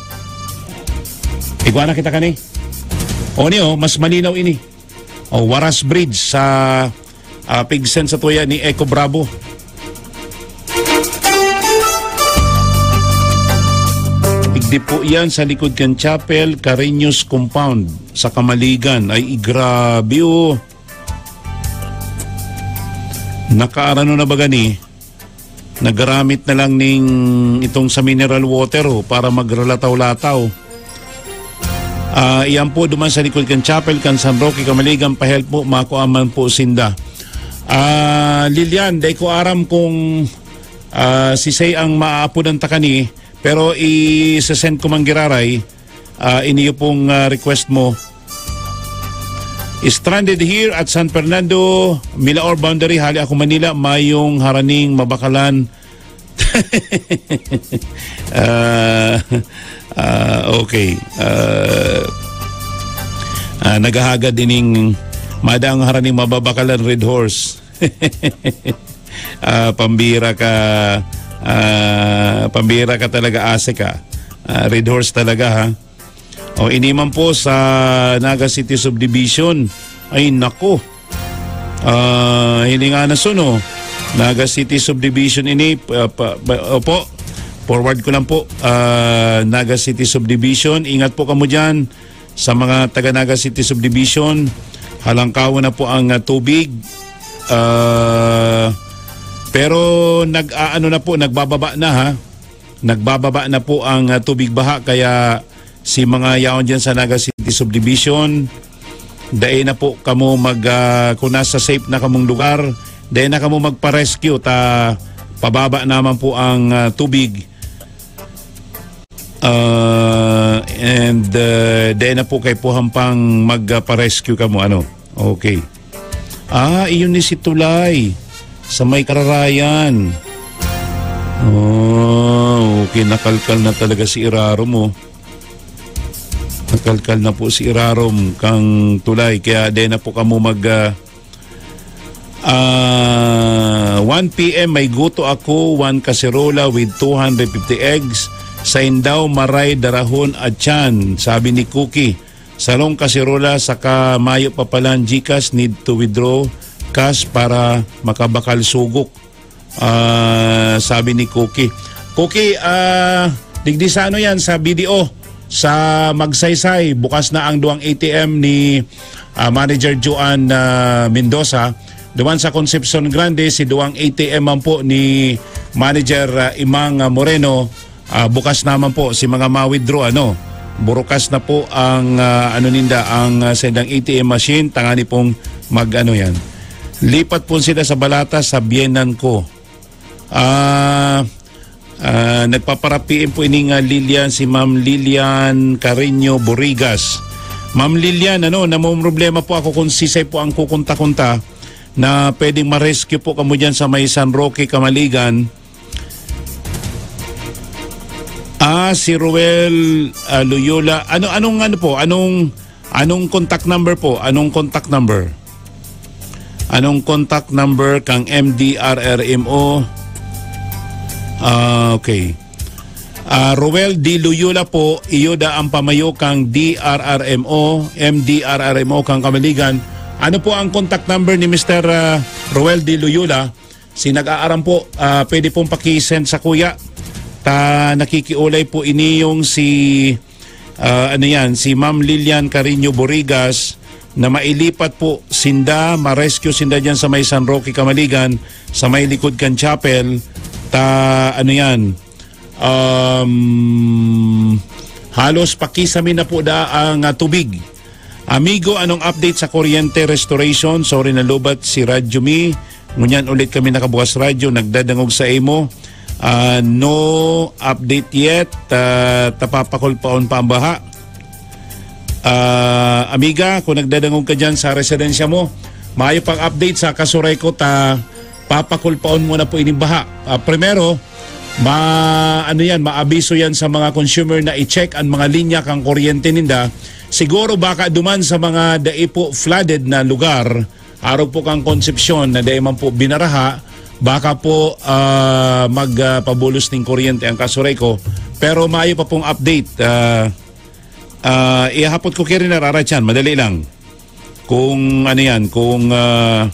Igwa na kita kani. O niyo, mas malinaw ini. O, Waras Bridge sa, ah, pigsen sa tuya ni Eco Bravo. Igdi po yan sa likod kan Chapel, Cariños Compound, sa Kamaligan. Ay, grabe, oh. Nakaarano na ba gani? Nagaramit na lang ning itong sa mineral water, oh, para magralataw-lataw. Ah, iyan po duman sa likod kan chapel kan San Roque, Kamaligan, pa-help po, makuha man po sinda. Ah, Lilian, dai ko aram kung, ah, si Say ang maaapodan ta kani, pero i-send ko man giraray, ah, iniyo pong, ah, request mo. Stranded here at San Fernando, Milaor boundary, hali ako Manila, mayong haraning mabakalan. Ah, ah, okay. Ah, ah, naghahagad ining madaang haraning mababakalan, Red Horse. Ah, pambira ka, ah, pambira ka talaga, ase ka. Ah, Red Horse talaga, ha? O, ini man po sa Naga City Subdivision. Ay, nako. Ah, hilinga na suno. Naga City Subdivision ini, pa, pa, pa, opo. Forward ko lang po. Ah, Naga City Subdivision. Ingat po kamo dyan sa mga taga Naga City Subdivision. Halangkawan na po ang, ah, tubig. Ah, pero nag-aano na po, nagbababa na, ha. Nagbababa na po ang, ah, tubig baha, kaya si mga yaon dyan sa Naga City Subdivision, dai na po kamo mag, ah, kung nasa safe na kamong lugar, dai na kamo magpa-rescue ta pababa naman po ang, ah, tubig. Ah, and, ah, dai na po kay puhampang magpa-rescue kamo, ano? Okay. Ah, iyon ni si Tulay. Sa may kararayan. Oh, okay. Nakalkal na talaga si Irarom, oh. Nakalkal na po si Irarom kang Tulay. Kaya di na po kamo mag, ah, ah, one P M, may guto ako, one kaserola with two hundred fifty eggs. Saindaw, maray, darahon, at tiyan, sabi ni Cookie. Sarong kaserola saka mayo pa palan GCash, need to withdraw cash para makabakal sugok, ah, sabi ni Cookie. Cookie, ah, digdi sa ano yan, sa B D O, sa Magsaysay, bukas na ang duwang A T M ni, ah, Manager Joan, ah, Mendoza. Duman sa Concepcion Grande, si duwang A T M man po ni Manager, ah, Imang, ah, Moreno. Ah, bukas naman po si mga ma-withdraw, ano. Burukas na po ang, ah, ano ninda, ang, ah, sendang A T M machine, tangani pong mag-ano yan. Lipat po sila sa Balata, sa biyenan ko. Ah, ah, nagpaparapiin po ining, ah, Lilian, si Ma'am Lilian Carreño Borigas. Ma'am Lilian, ano, namomroblema po ako kung sisay po ang kukunta-kunta na pwedeng ma-rescue po kamo dyan sa may San Roque, Kamaligan. Ah, si Roel, ah, Loyola. Ano, anong ano po? Anong, anong contact number po? Anong contact number? Anong contact number kang M D R R M O? Ah, okay. Ah, Roel D. Loyola po, iyo da ang pamayo kang D R R M O, M D R R M O kang Kamaligan. Ano po ang contact number ni Mister, ah, Roel D. Loyola? Si nag-aaram po, ah, pwede pong paki-send sa kuya. Ta nakikiulay po ini yung si, ah, ano yan, si Ma'am Lilian Carino Borigas na mailipat po sinda, ma-rescue sinda dyan sa may San Roque, Kamaligan, sa may likod kan chapel. Ta, ano yan, um, halos pakisami na po da ang, ah, tubig. Amigo, anong update sa kuryente restoration? Sorry, nalubat si Radyo Mi. Ngunyan ulit kami nakabukas radyo, nagdadangog sa imo. Ah, no update yet. Ah, tapapakulpaon pa ang baha. Ah, amiga, kung nagdadangog ka dyan sa residensya mo, maayo pang update sa kasuray ko, ta papakulpaon mo na po ining baha. Ah, primero, ma-, ano yan, maabiso yan sa mga consumer na i-check ang mga linya kang kuryente ninda siguro baka duman sa mga dai po flooded na lugar, arog po kan Concepcion na dai man po binaraha, baka po, ah, mag, ah, pabulos nin kuryente ang kasuray ko. Pero maayo pa pong update. Ah, ah, ihapot ko kay Rina Rarachan, madali lang. Kung ano yan, kung, ah,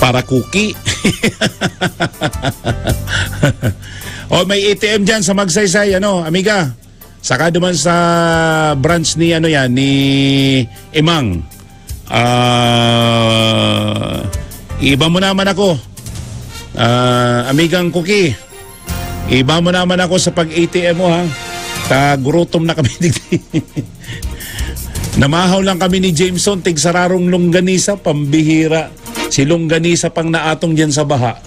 para cookie. O, may A T M dyan sa Magsaysay, ano, amiga? Saka duman sa branch ni, ano yan, ni Imang. Ah, iba mo naman ako. Ah, amigang Cookie. Iba mo naman ako sa pag-A T M mo, ha? Ta gurutom na kami digdi. Namahaw lang kami ni Jameson, tig sararong longganisa, pambihira. Si longganisa pang naatong diyan sa baha.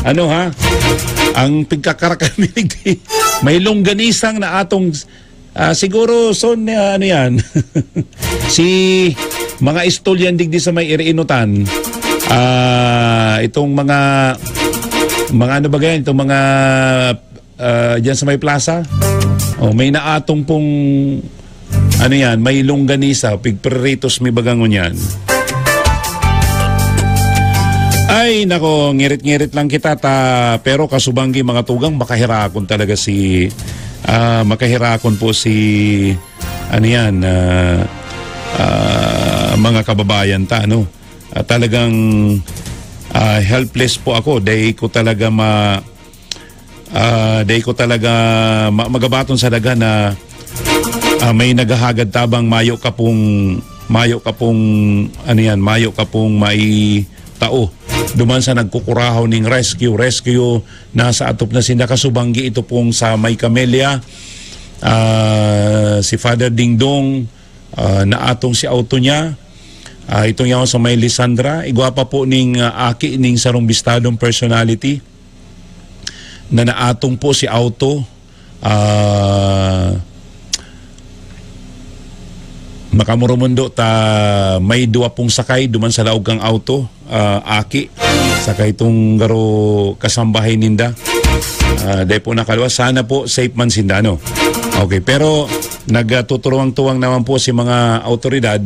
Ano, ha? Ang pigkakarak kami digdi. May longganisang naatong, ah, siguro, son, ah, ano yan? Si mga istol yan digdi sa may iriinutan. Ah, itong mga, mga ano ba yan? Itong mga, ah, dyan sa may plaza. Oh, may naatong pong, ano yan, may longganisa, pigpriritos mi baga ngunyan. Ay, nako, ngirit-ngirit lang kita ta, pero kasubanggi mga tugang, makahirakon talaga si, ah, makahirakon po si, ano yan, ah, ah, mga kababayan ta, ano? Ah, talagang, ah, helpless po ako. Dai ko talaga ma-, ah, dai ko talaga ma-, magabaton sa daga na, ah, may naghahagad tabang mayo ka pong, mayo ka pong, ano yan, mayo ka pong maitao. Duman sa nagkukurahaw ning rescue, rescue, nasa atop na sinda. Kasubanggi ito pong sa may Camellia, ah, si Father Dingdong, ah, naatong si auto niya. Ah, itong yaon sa may Lisandra, igwa pa po ning, ah, aki ning sarong bistadong personality na naatong po si auto. Ah, makamurumundo ta may duwa pong sakay duman sa laog kang auto, ah, aki, saka itong garo kasambahay ninda. Ah, dai po nakaluwas. Sana po safe man sinda, no? Okay, pero nagtuturuwang-tuwang naman po si mga awtoridad.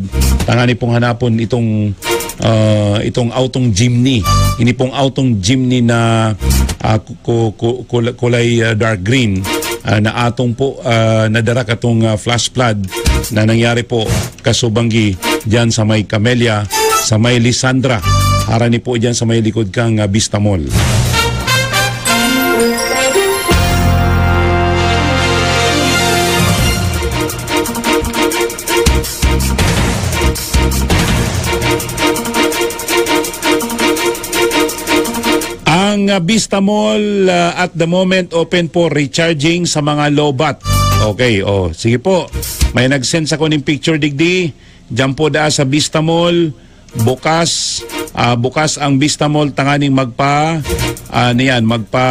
Tangani pong hanapon itong, ah, itong autong jeepney. Ini pong autong jeepney na, ah, ku-, ku-, ku-, kula-, kulay, ah, dark green, ah, na atong po, ah, nadara katong, ah, flash flood na nangyari po kasubanggi diyan sa may Camellia, sa may Lisandra. Harani po diyan sa may likod kang, ah, Vista Mall. Ang, ah, Vista Mall, ah, at the moment open for recharging sa mga lowbat. Okay, oh, sige po. May nag-send sa kuning picture digdi. Diyan po daa sa Vista Mall, bukas, ah, bukas ang Vista Mall tanganing magpa, ah, ano yan, magpa,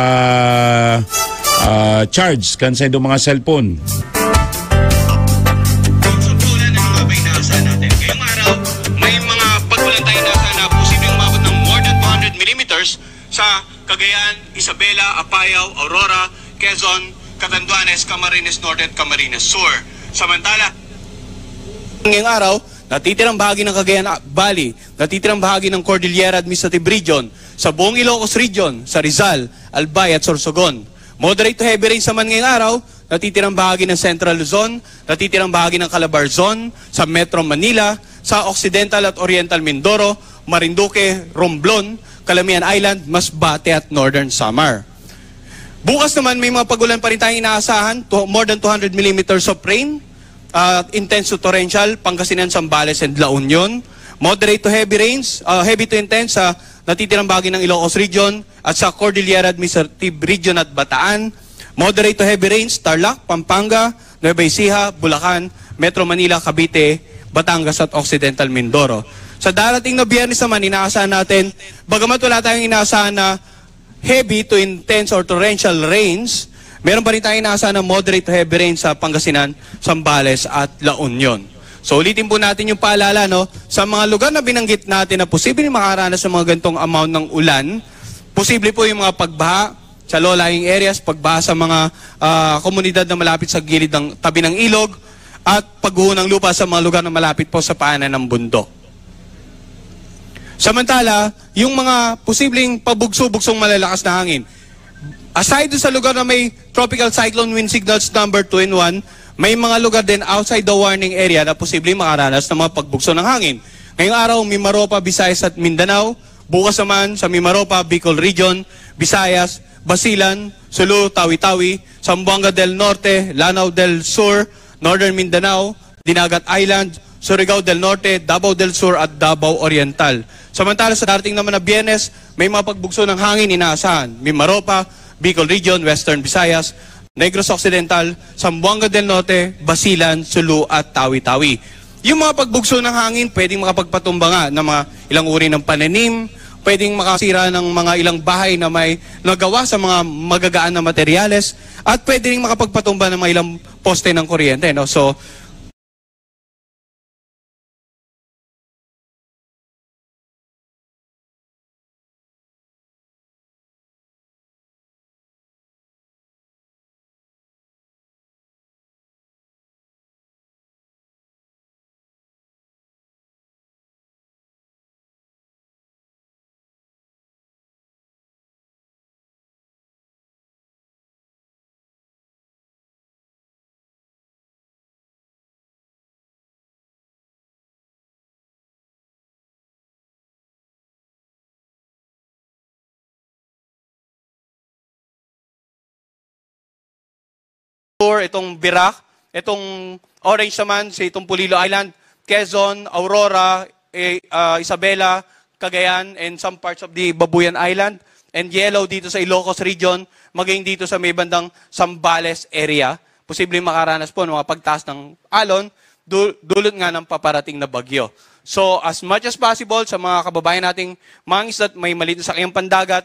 ah, charge kan sa mga cellphone. Sa bulan ng mga may inaasahan natin. Ngayong araw, may mga pag-ulan tayo inaasahan na posibleng umabot ng more than two hundred millimeters sa Cagayan, Isabela, Apayao, Aurora, Quezon, Catanduanes, Camarines Norte at Camarines Sur. Samantala, ngayong araw, natitirang bahagi ng Cagayan Valley, natitirang bahagi ng Cordillera Administrative Region, sa buong Ilocos Region, sa Rizal, Albay at Sorsogon. Moderate to heavy rains naman ngayong araw, natitirang bahagi ng Central Luzon, natitirang bahagi ng Calabarzon, sa Metro Manila, sa Occidental at Oriental Mindoro, Marinduque, Romblon, Calamian Island, Masbate at Northern Samar. Bukas naman, may mga pag-ulan pa rin tayong inaasahan, to-, more than two hundred millimeters of rain, ah, intense to torrential, Pangasinan, Zambales, and La Union. Moderate to heavy rains, ah, heavy to intense sa natitirang bahagi ng Ilocos Region at sa Cordillera Administrative Region at Bataan. Moderate to heavy rains, Tarlac, Pampanga, Nueva Ecija, Bulacan, Metro Manila, Cavite, Batangas at Occidental Mindoro. Sa darating na Biyernes naman, inaasahan natin, bagamat wala tayong inaasahan na heavy to intense or torrential rains, meron pa rin tayong inaasahan na moderate to heavy rains sa Pangasinan, Zambales at La Union. So, ulitin po natin yung paalala, no? Sa mga lugar na binanggit natin na posibleng makaranas ng mga ganitong amount ng ulan, posible po yung mga pagbaha, sa low-lying areas, pagbaha sa mga, ah, komunidad na malapit sa gilid ng tabi ng ilog, at pagguho ng lupa sa mga lugar na malapit po sa paanan ng bundok. Samantala, yung mga posibleng pabugso-bugsong malalakas na hangin, aside sa lugar na may Tropical Cyclone Wind Signals number two and one, may mga lugar din outside the warning area na posibleng makaranas ng mga pagbugso ng hangin. Ngayong araw, Mimaropa, Visayas at Mindanao. Bukas naman, sa Mimaropa, Bicol Region, Visayas, Basilan, Sulu, Tawi-Tawi, Zamboanga del Norte, Lanao del Sur, Northern Mindanao, Dinagat Island, Surigao del Norte, Davao del Sur at Davao Oriental. Samantala, sa darating naman na Biyernes, may mga pagbugso ng hangin inaasahan. Mimaropa, Bicol Region, Western Visayas, Negros Occidental, Zamboanga del Norte, Basilan, Sulu at Tawi-Tawi. Yung mga pagbugso ng hangin, pwedeng makapagpatumba nga ng mga ilang uri ng pananim, pwedeng makasira ng mga ilang bahay na may nagawa sa mga magagaan na materyales, at pwede ring makapagpatumba ng mga ilang poste ng kuryente, no? So, Itong Virac, itong orange naman, sa itong Polillo Island, Quezon, Aurora, eh, ah, Isabela, Cagayan, and some parts of the Babuyan Island, and yellow dito sa Ilocos Region, maging dito sa may bandang Zambales area. Posibleng makaranas po ng mga pagtaas ng alon, du-, dulot nga ng paparating na bagyo. So, as much as possible, sa mga kababayan nating mangisda at may maliit na sakyang pandagat,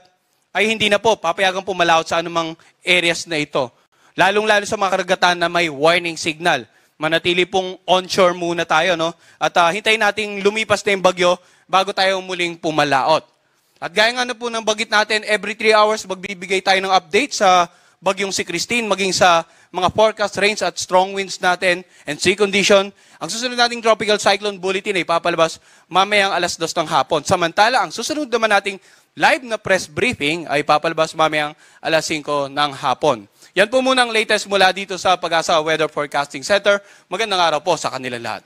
ay hindi na po papayagan po malaot sa anumang areas na ito. Lalong-lalo sa mga karagatan na may warning signal. Manatili pong onshore muna tayo, no? At, ah, hintayin nating lumipas na yung bagyo bago tayo muling pumalaot. At gaya nga na po ng banggit natin, every three hours magbibigay tayo ng update sa bagyong si Christine, maging sa mga forecast rains at strong winds natin and sea condition. Ang susunod nating tropical cyclone bulletin ay ipapalabas mamayang alas dos ng hapon. Samantala, ang susunod naman nating live na press briefing ay ipapalabas mamayang alas singko ng hapon. Yan po muna ang latest mula dito sa Pag-asa Weather Forecasting Center. Magandang araw po sa kanilang lahat.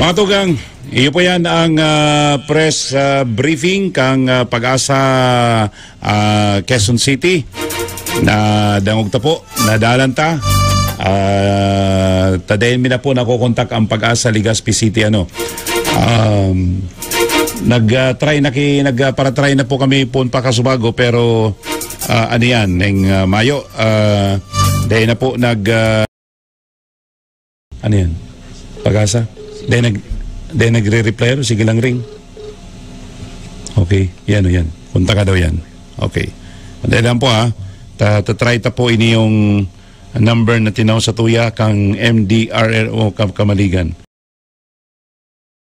Mga tugang, iyo po yan ang, ah, press, ah, briefing kang, ah, Pag-asa, ah, Quezon City. Nadangog ta po, nadalan ta. Ah, tadayan mi na po nakokontak ang Pag-asa Legazpi City, ano. Um, nag, ah, try na ki-, nag, ah, para-try na po kami po pakasubago, pero, ah, ano yan, neng, ah, mayo, ah, dahil na po nag, ah, ano yan? Pag-asa? Dahil nag, dahil nagre-reply, ano? Sige lang, ring. Okay, yan o yan. Punta ka daw yan. Okay. Dahil lang po, ha. Ta-, ta-try ta po ini yung number na tinaw sa tuya kang M D R R O Kam-, Kamaligan.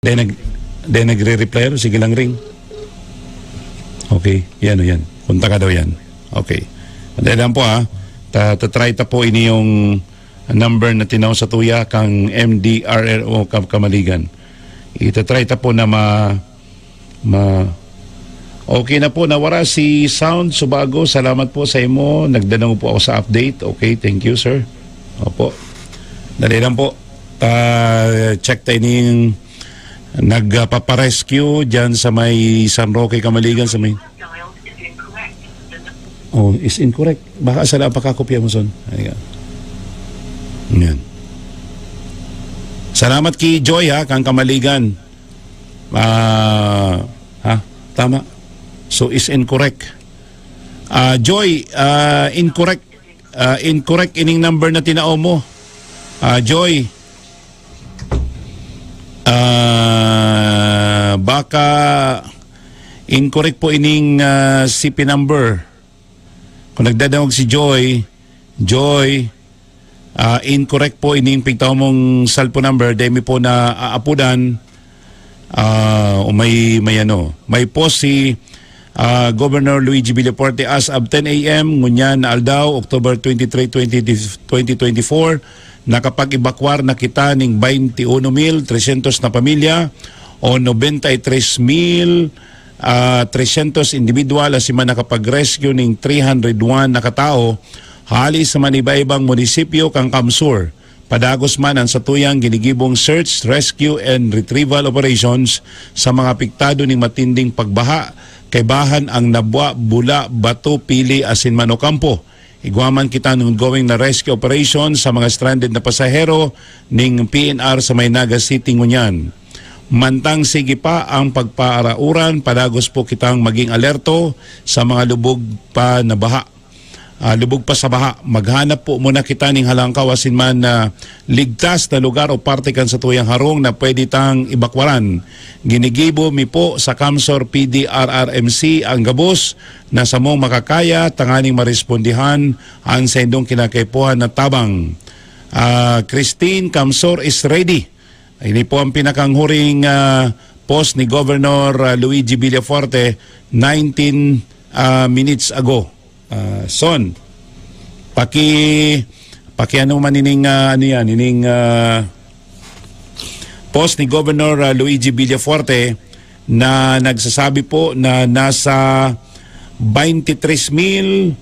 Dahil nag-, dahil nagre-reply, ano? Sige lang, ring. Okay, yan o yan. Punta ka daw yan. Okay. Dahil lang po, ha. Ta-, ta-try ta po ini yung number na tinaw sa tuya kang M D R R O Kam-, Kamaligan. Ita-try ta po na ma-, ma-, okay na po, nawara si sound, subago. Salamat po sa imo. Nagdanaw po ako sa update. Okay, thank you, sir. Opo. Dali lang po. Ah, check tayo ning nagpaparescue dyan sa may San Roque, Kamaligan, sa may, oh, is incorrect. Baka sa napakakopya mo, son. Ayan. Yan. Salamat ki Joy, ha, kang Kamaligan. Ah, ha? Tama. So, is incorrect. Ah, Joy, ah, incorrect. Ah, incorrect ining number na tinao mo. Ah, Joy. Ah, baka incorrect po ining, ah, C P number. Kung nagdadangog si Joy, Joy, Ah, incorrect po ining pigtaw mong cellphone number, dai mi po naaapodan. Ah, o may, may ano, may post si, ah, Governor Luigi Villafuerte as of ten a m ngunyan na aldaw, October twenty-three, twenty, twenty twenty-four, nakapag-ebakwar na kita ning twenty-one mil trescientos na pamilya o nobenta y tres mil, ah, trescientos individual, asin man nakapag-rescue ning three hundred one na katao hali sa man iba-ibang munisipyo kan CamSur. Padagos man ang satuyang ginigibong search, rescue, and retrieval operations sa mga apektado ning matinding pagbaha, kaibahan ang Nabua, Bula, Bato, Pili, asin man Ocampo. Igwa man kita ning ongoing na rescue operation sa mga stranded na pasahero ning P N R sa may Naga City ngunyan. Mantang sige pa ang pagpaarauran, padagos po kitang maging alerto sa mga lubog pa na baha. Ah, lubog pa sa baha. Maghanap po muna kita ning halangkaw asin man na ligtas na lugar o parte kan satuyang harong na pwede tang ibakwaran. Ginigibo mi po sa CamSur P D R R M C ang gabos na samong makakaya tanganing marespondihan an saindong kinakaipuhan na tabang. Ah, Christine, CamSur is ready. Ini po ang pinakanghuring, ah, post ni Governor, ah, Luigi Villafuerte nineteen, ah, minutes ago. Ah, Son, paki-, pakiano man ining, ah, ano yan, ining, ah, post ni Governor, ah, Luigi Villafuerte na nagsasabi po na nasa twenty-three mil,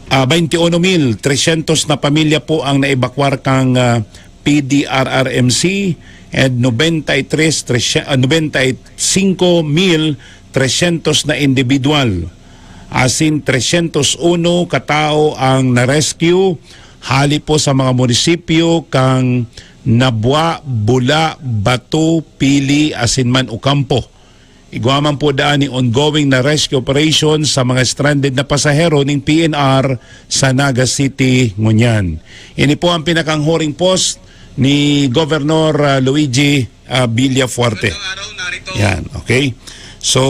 ah, twenty-one mil trescientos na pamilya po ang naibakwar kang, ah, P D R R M C, and nobenta y tres, tresye-, ah, nobenta y singko mil trescientos na individual. Asin trescientos uno katao ang na-rescue hali po sa mga munisipyo kang Nabua, Bula, Bato, Pili, asin man Ocampo. Igwa man po daan ni ongoing na rescue operation sa mga stranded na pasahero ning P N R sa Naga City ngunyan. Ini po ang pinakanghuring post ni Governor, ah, Luigi, ah, Villafuerte. Magandang araw, narito. Yan, okay? So,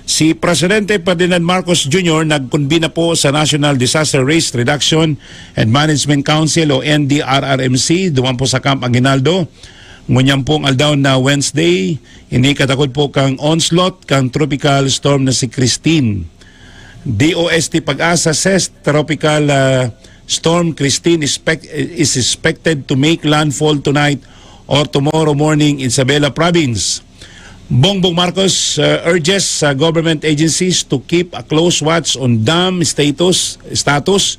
si Presidente Ferdinand Marcos Junior nagkonbina po sa National Disaster Risk Reduction and Management Council o N D R R M C, duman po sa Camp Aguinaldo. Ngunyan pong aldaw na Wednesday, ini katakod po kang onslaught kang tropical storm na si Christine. D O S T PAGASA says Tropical, ah, Storm Christine expect-, is expected to make landfall tonight or tomorrow morning in Isabela Province. Bongbong Marcos, uh, urges, uh, government agencies to keep a close watch on dam status, status.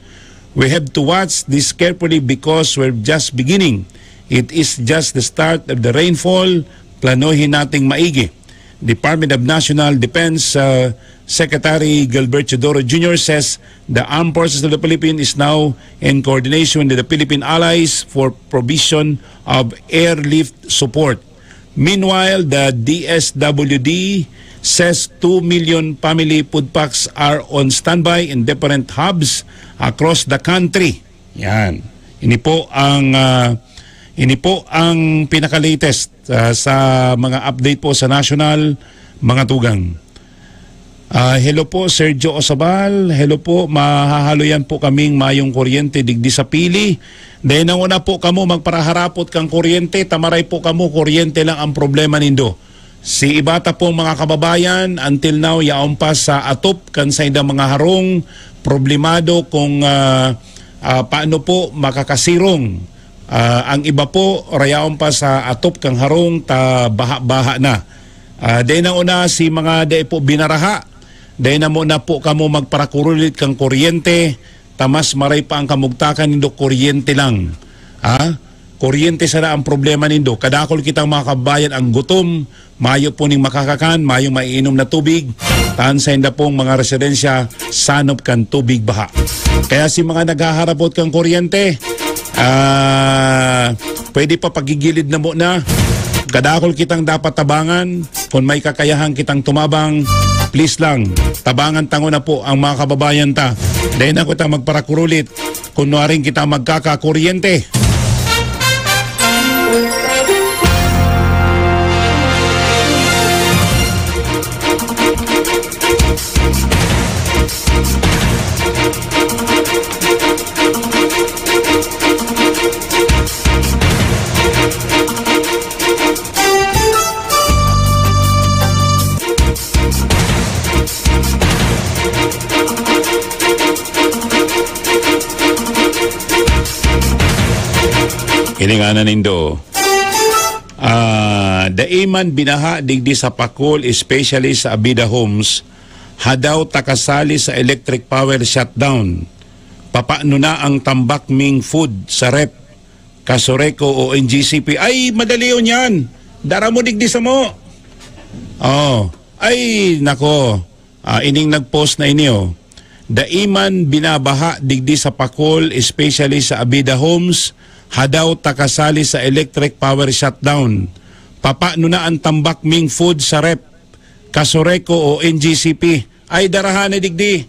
"We have to watch this carefully because we're just beginning. It is just the start of the rainfall. Planohin nating maigi." Department of National Defense, uh, Secretary Gilbert Teodoro Junior says the Armed Forces of the Philippines is now in coordination with the Philippine allies for provision of airlift support. Meanwhile, the D S W D says two million family food packs are on standby in different hubs across the country. Yan. Ini po ang, ah, ini po ang pinaka-latest, ah, sa mga update po sa national, mga tugang. Ah, hello po, Sergio Osabal. Hello po, mahahaloyan po kaming mayong kuryente digdi sa Pili. Dai na nguna po kamo magparaharapot kang kuryente, ta maray po kamo, kuryente lang ang problema nindo. Si iba ta pong mga kababayan, until now, yaon pa sa atop kan saindang mga harong, problemado kung, ah, ah, paano po makakasirong. Ah, ang iba po, rayaon pa sa atop kang harong ta baha-baha na. Ah, dai na nguna si mga dai po binaraha, dai na muna po kamo magparakurulit kan kuryente, ta mas maray pa ang kamugtakan nindo kuryente lang. Ha? Kuryente sana ang problema nindo. Kadakul kitang mga kabayan ang gutom, mayo po ning makakakan, mayong maiinom na tubig, tan sainda pong mga residensya sanop kan tubig baha. Kaya si mga naghaharapot kan kuryente, ah, pwede pa pagigilid na muna. Kadakul kitang dapat tabangan. Kun may kakayahan kitang tumabang, please lang, tabangan tango na po ang mga kababayan ta. Dai na kita magparakurulit, kunwaring kita magkakakuryente. Hilinganan nindo. Ah, dai man binaha digdi sa Pacol, especially sa Abida Homes, hadaw ta kasali sa electric power shutdown. Papano na ang tambak ming food sa rep, Kasoreco o N G C P? Ay, madali yun yan. Dara mo digdi sa mo. Oh, ay, nako. Ah, ining nag-post na ini, oh. Dai man binabaha digdi sa Pacol, especially sa Abida Homes, hadaw ta kasali sa electric power shutdown. Papano na ang tambak ming food sa rep, Kasoreco o N G C P? Ay, darahan na digdi.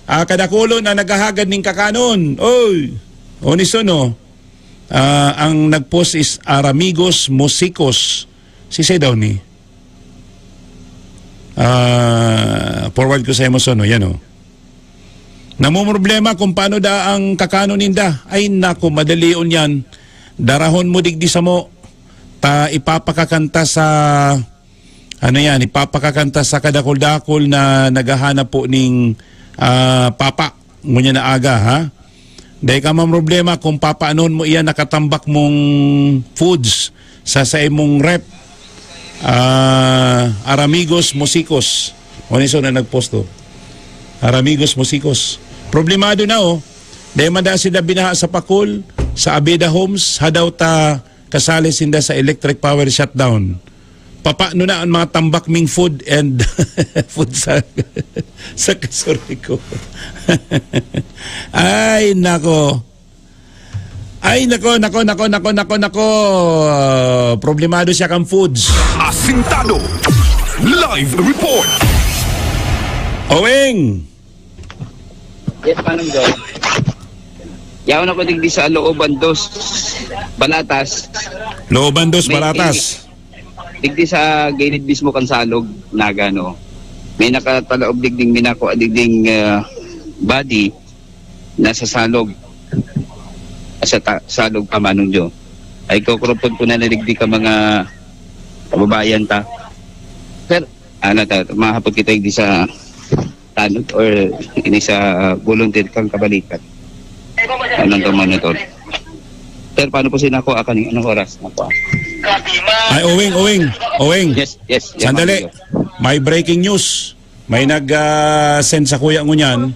Ah, kadakulon na naghahagad ning kakanon. Oy! Unison, no? Ah, ang nag-post is Aramigos Musicos. Si daw ni? Ah, forward ko sa imo, Son, no? Yan, oh. Namumroblema kung paano da ang kakano ninda. Ay, nako, madali on yan. Darahon mo digdi sa mo. Ta ipapakakanta sa, ano yan, ipapakakanta sa kadakol-dakol na naghahanap po ning, ah, papa. Ngunyan na aga, ha? Dai ka mamroblema kung papanon mo iyan nakatambak mong foods sa, sa imong rep. Ah, Aramigos Musicos. Oneso na nagposto. Aramigos Musicos. Problemado na, oh. Dai man da sila binaha sa Pacol, sa Abeda Homes, hadaw ta kasali sinda sa electric power shutdown. Papano na ang mga tambak ming food and food sa, sa Kasoreco? Ay, nako. Ay, nako, nako, nako, nako, nako, nako. Problemado siya kang foods. Asintado. Live report. Owing! Yes, Manong John. Yaon ako digdi sa Looban Dos, Balatas. Looban Dos, May Balatas. Digdi sa gilid mismo kan Salog, Naga, no? May nakatalaob digding, minako digding, ah, body na sa Salog. Sa ta-, Salog pa, Manong Jo. Ay, kukurupon ko na na digdi ka mga kababayan ta. Sir, ano ta, mahapon kita digdi sa tanod or ini sa volunteer kang kabalikan. Anong ka monitor? Sir, paano po si Nako Akan? Anong oras? Nako. Ay, Owing, Owing, Owing. Yes, yes, yes, Sandali. Manong Jo. May breaking news. May nag, ah, send sa kuya ngunyan.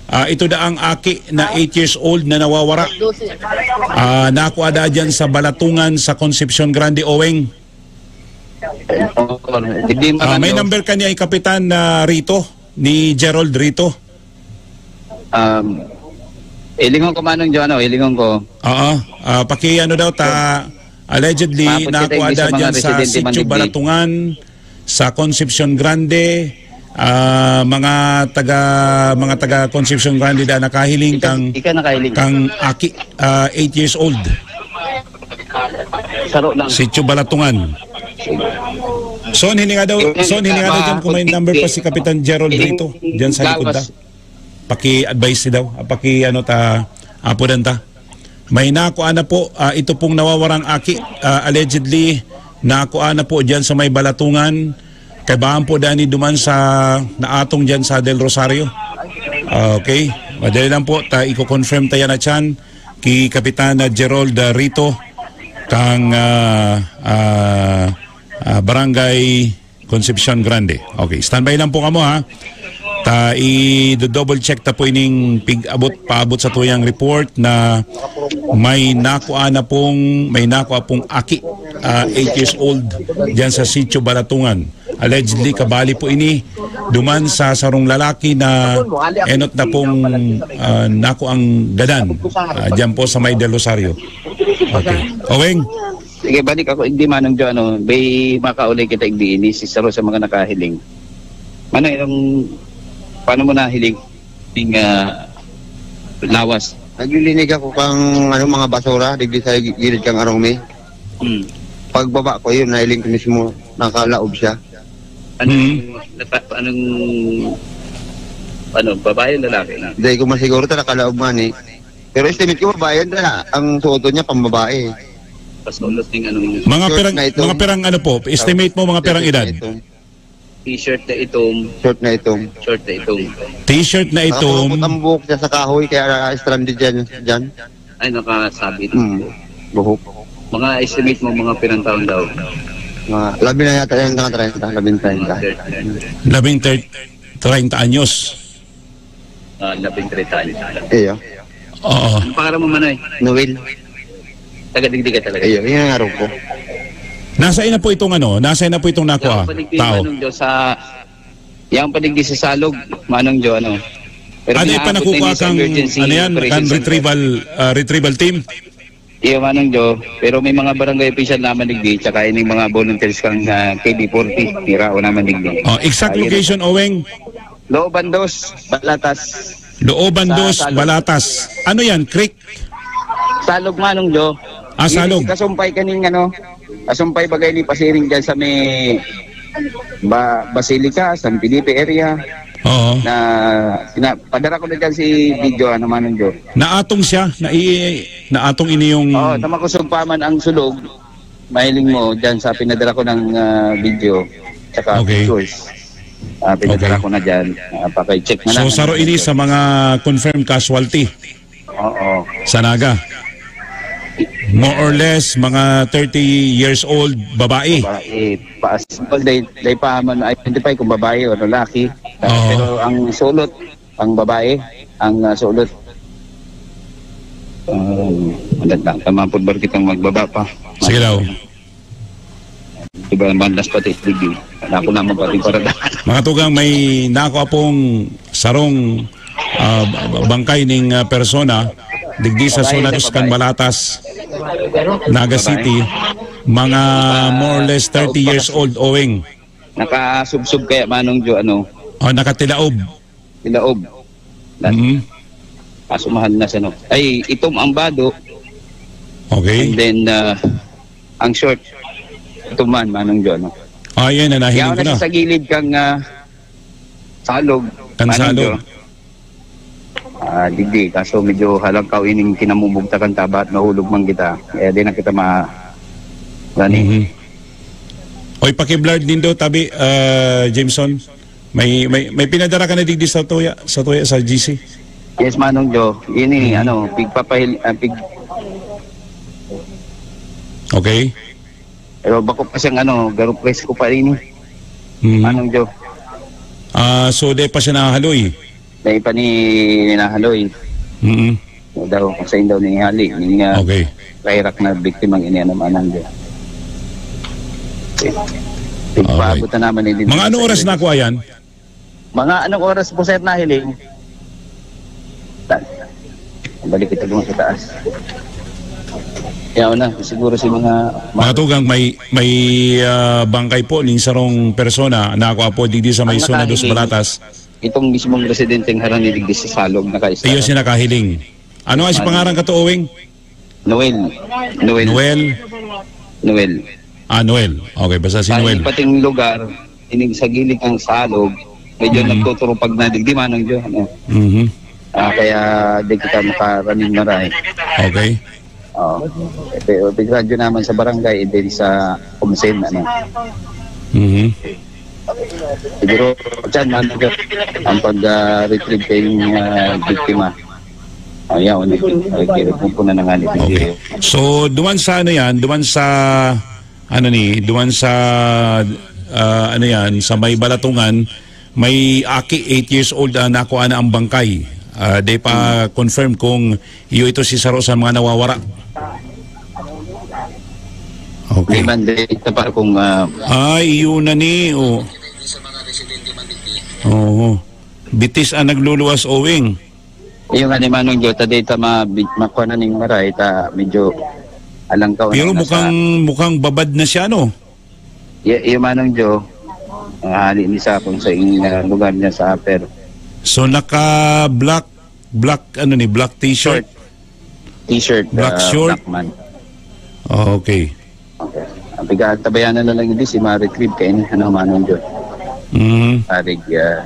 Ah, ito da ang aki na eight years old na nawawara. Ah, nakuha da dyan sa Balatungan sa Concepcion Grande, Owing. Hindi Ah, man may ano. Number ka ni ay Kapitan na Rito, ni Gerald Rito. Um, ilingon ko, Manong Jo, ano, ilingon ko. Oo. Ah, paki ano daw ta, allegedly, Tapos kita nakuha yung sa da mga dyan sa residente man Sitio digdi. Balatungan, sa Concepcion Grande, ah, mga taga, mga taga Concepcion Grande da nakahiling Ika, kang, ika nakahiling. Kang aki, ah, eight years old. Saro lang. Sitio Balatungan. Son, hininga daw, Son, hininga daw dyan kung may number pa si Kapitan Gerald Rito, dyan sa likod da. Paki-advise daw, ah, paki ano ta, apodan ta. May nakuha na po, ah, ito pong nawawarang aki, ah, allegedly, nakuha na po dyan sa may Balatungan. Kaibahan po dani duman sa naatong dyan sa Del Rosario. Okay, madali lang po, ta, i-confirm ta yan na chan ki Kapitan, ah, Gerald, ah, Rito, kang, ah, ah, ah, Barangay Concepcion Grande. Okay, standby lang po kamo, ha. Ta, i-double check ta po ining pig-abot, paabot sa tuyang report na may nakuha na pong, may nakuha pong aki, ah, eight years old, diyan sa Sitio Balatungan. Allegedly, kabali po ini duman sa sarong lalaki na enot na pong, ah, nakuang gadan, ah, diyan po sa may Del Rosario. Okay. Owing. Sige, balik ako, hindi, Manong Jo, ano, may makaulay kita, hindi, ini si Saro sa mga nakahiling. Manong, yung, paano mo nahiling? Yung, ah, lawas. Naglilinig ako kang, ano, mga basura, digdi sa gilid kang arong mi. Hmm. Pagbaba ko yun, nailing ko mismo, nakalaob siya. Anong, Hmm. nata-, anong, ano, babae o lalaki na? Hindi ko masiguro, ta nakalaob man eh. Pero estimate ko, babae yan, ta. Ang suoton niya, pambabae. Pasulot ng ano yun. Mga Short pirang, na itong mga pirang ano po, estimate mo, mga pirang edad? T-shirt na itong. T-shirt na itom. Short na itom. Short na itom. T-shirt na itom. Nakakurupot ang buhok niya sa kahoy, kaya stranded yan, dyan. Ay, nakasabit. Hmm. Buhok. Mga estimate mo, mga pirang taon daw? Mga, labi na yata yung mga treinta, labing treinta. Labing thirty, treinta anyos. Ah, labing treinta anyos. Iyo. Oo. Ano pangalan mo, Manoy? Noel. Taga digdi ka talaga? Iyo, yun ang araw ko. Nasaan na po itong ano? Nasaan na po itong nakuha? Yung paligdi, tao? Manong Joe, sa, yung paligdi sa Salog, Manong Joe, ano? Pero ano yung pinaabot na panakukuha yun sa kang, emergency ano yan, operation kang center. Retrieval, ah, retrieval team? Iyo, Manong Joe. Pero may mga barangay official naman digdi, tsaka ining mga volunteers kang, ah, K B forty, Mirao naman digdi. Oh, exact location, Oweng? Looban dos, Balatas. Looban dos, Balatas. Ano yan? Creek? Salog, Manong Joe. Ah, Salog. Kasumpay kaning ano, kasumpay bagay ni pasiring dyan sa may ba Basilica, San Felipe area. Oo. Na, na padara ko na dyan si video, ano, Manong Joe. Naatong siya, nai-, naatong ini yung Oo, na makusog pa man ang sulog, mahiling mo dyan sa pinadara ko ng, ah, video, tsaka Okay. pictures. Ah, pinadara Okay. ko na dyan. Ah, paki-check na So, lang, saro ano, ini Manong Joe. Sa mga confirmed casualty Oo. Sa Naga. More or less, mga thirty years old, babae. Babae. Paas. Well, they, they pa man identify kung babae o lalaki. Oo. Pero ang sulot, ang babae, ang, ah, sulot. Um, wala lang. Tama po ba kitang magbaba pa? Sige daw. Diba, bandas pati, digdi. Ako naman pati para da. Mga tugang, may nakuha pong sarong, ah, b-, bangkay ning, ah, persona, digdi sa Babae, zona sa dos kan babae. Balatas, Naga Babae. City, mga more or less thirty years old, Oweng. Nakasubsob kaya, Manong Joe, ano? Oh, nakatilaob. Tilaob. Mhm. Kaso mahal na siya, no? Ay, itom ang bado. Okay. And then, ah, ang short, itom man, Manong Joe, no? Ah, yan, nanahiling Yaon ko na na. Siya sa gilid kang, ah, Salog, Kang Manong Salog. Joe. Ah, digdi, kaso medyo halangkaw ining kinamumugtakan ta, ba't mahulog man kita? Kaya di na kita ma-, gani. Mhm. Oy, paki-blurred nindo, tabi, ah, Jameson. May, may, may pinadara ka na digdi sa tuya, sa tuya, sa G C? Yes, Manong Joe. Ini, Mhm. ano, pigpapahil-, ah, pig- Okay. Pero bako pa siyang, ano, garo presko pa rin, eh. Mhm. Manong Joe. Ah, so, di pa siya nahahaloy? Dai pa ni nahaloy. Mhm. Daw, sa indaw ni hali, ni, ah, Okay. Rairak na biktimang ini, ano, Manong Joe. Alright. Pigpaabot na naman ni Didin Mga anong sa oras area. Nakuha yan? Mga anong oras po, sir, nahiling? Ta-, balik ito doon sa taas. Yaw na, siguro si mga Mga tugang, may, may, ah, bangkay po ning sarong persona na ako po digdi sa may Ang zona dos nakahiling, Balatas. Itong mismong residenteng harani digdi sa Salog, nakaisa Iyo lang. Si nakahiling. Ano nga si Ano? Pangaran ka to, Owing? Noel. Noel. Noel? Noel. Ah, Noel. Okay, basta si Sa Noel. Ipating lugar, ining sa gilid ng Salog, medyo Mm. nagtuturupag na digdi, Manong Joe, ano? Mhm. Ah, kaya di kita makaraning maray. Okay. Oo. Pero big radyo naman sa barangay, and then sa Kumsen, ano? Mhm. Siguro, dyan, Manong Joe, ang pag, ah, retrieve kayong, ah, biktima. Oh, yan, ulit. Okay, pupunan na nga ni Okay. Video. So, duman sa ano yan, duman sa, ano ni, duman sa, ah, ano yan, sa may Balatungan, may aki, eight years old, ah, nakuha na ang bangkay. Ah, di pa Hmm. confirm kung iyo ito si saro sa mga nawawara. Okay. May mandate na pa kung, ah, Ay, iyo na ni, oh. Oo. Bitis ang nagluluwas, Owing. Iyo nga ni Manong Joe, ta data ma-, bi-, makuha na ning maray, ta medyo alang ka Pero na mukhang, sa mukhang babad na siya, no? Y-, iyo, Manong Joe, ang hali ni sa kung sa in, ah, lugar niya sa upper. So, naka-black, black, ano ni, black t-shirt? Short. T-shirt, Black ah, short? Black man. Okay. Okay. Ang piga-, tabayanan na lang hindi si Marie Crib kayo ni, ano, Manong Joe. Mhm. Parig, ah,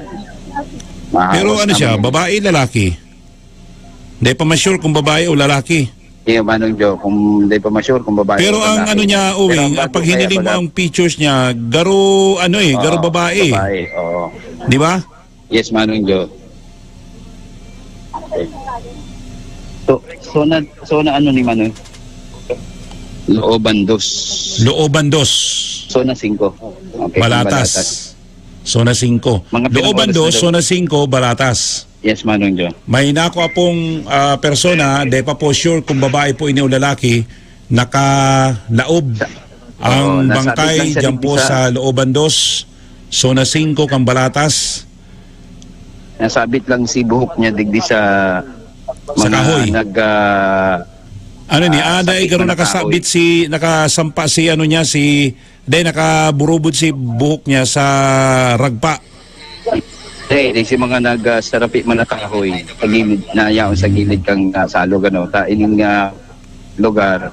Pero mahawas ano siya, naman yun. Babae, lalaki? Hindi pa ma-sure kung babae o lalaki. Hindi, Manong Joe, kung hindi pa ma-sure kung babae Pero o ang lalaki. Ano niya, Pero Owing, ang ang bago pag hiniling kaya mo baga- ang pictures niya, garo, ano eh, garo Oo, babae. Babae, oo. Di ba? Yes, Manong Joe. Okay. So, so na, so na ano ni Manong? Looban dos. Looban dos. Zona singko. Okay, Balatas. Balatas. Zona singko. Mga Looban pinag-oras na dos, daw. Zona singko, Balatas. Yes, Manong Joe. May nakuha pong, ah, persona, di pa po sure kung babae po ini o lalaki, nakalaob Sa-, ang oo, nasabit bangkay lang siya dyan digdi po sa sa Looban dos, zona singko, kan Balatas. Nasabit lang si buhok niya digdi sa Sa mga kahoy. nag, ah, Ano ni, ah, ah, dai sabit garo man na nakasabit kahoy. Si, nakasampa si ano niya, si, dai nakaburubod si buhok niya sa ragpa. Dai, dai si mga nag, ah, sarapi man na kahoy, sa gilid, na yaon sa gilid kang, ah, salog, ano, ta ining, ah, lugar,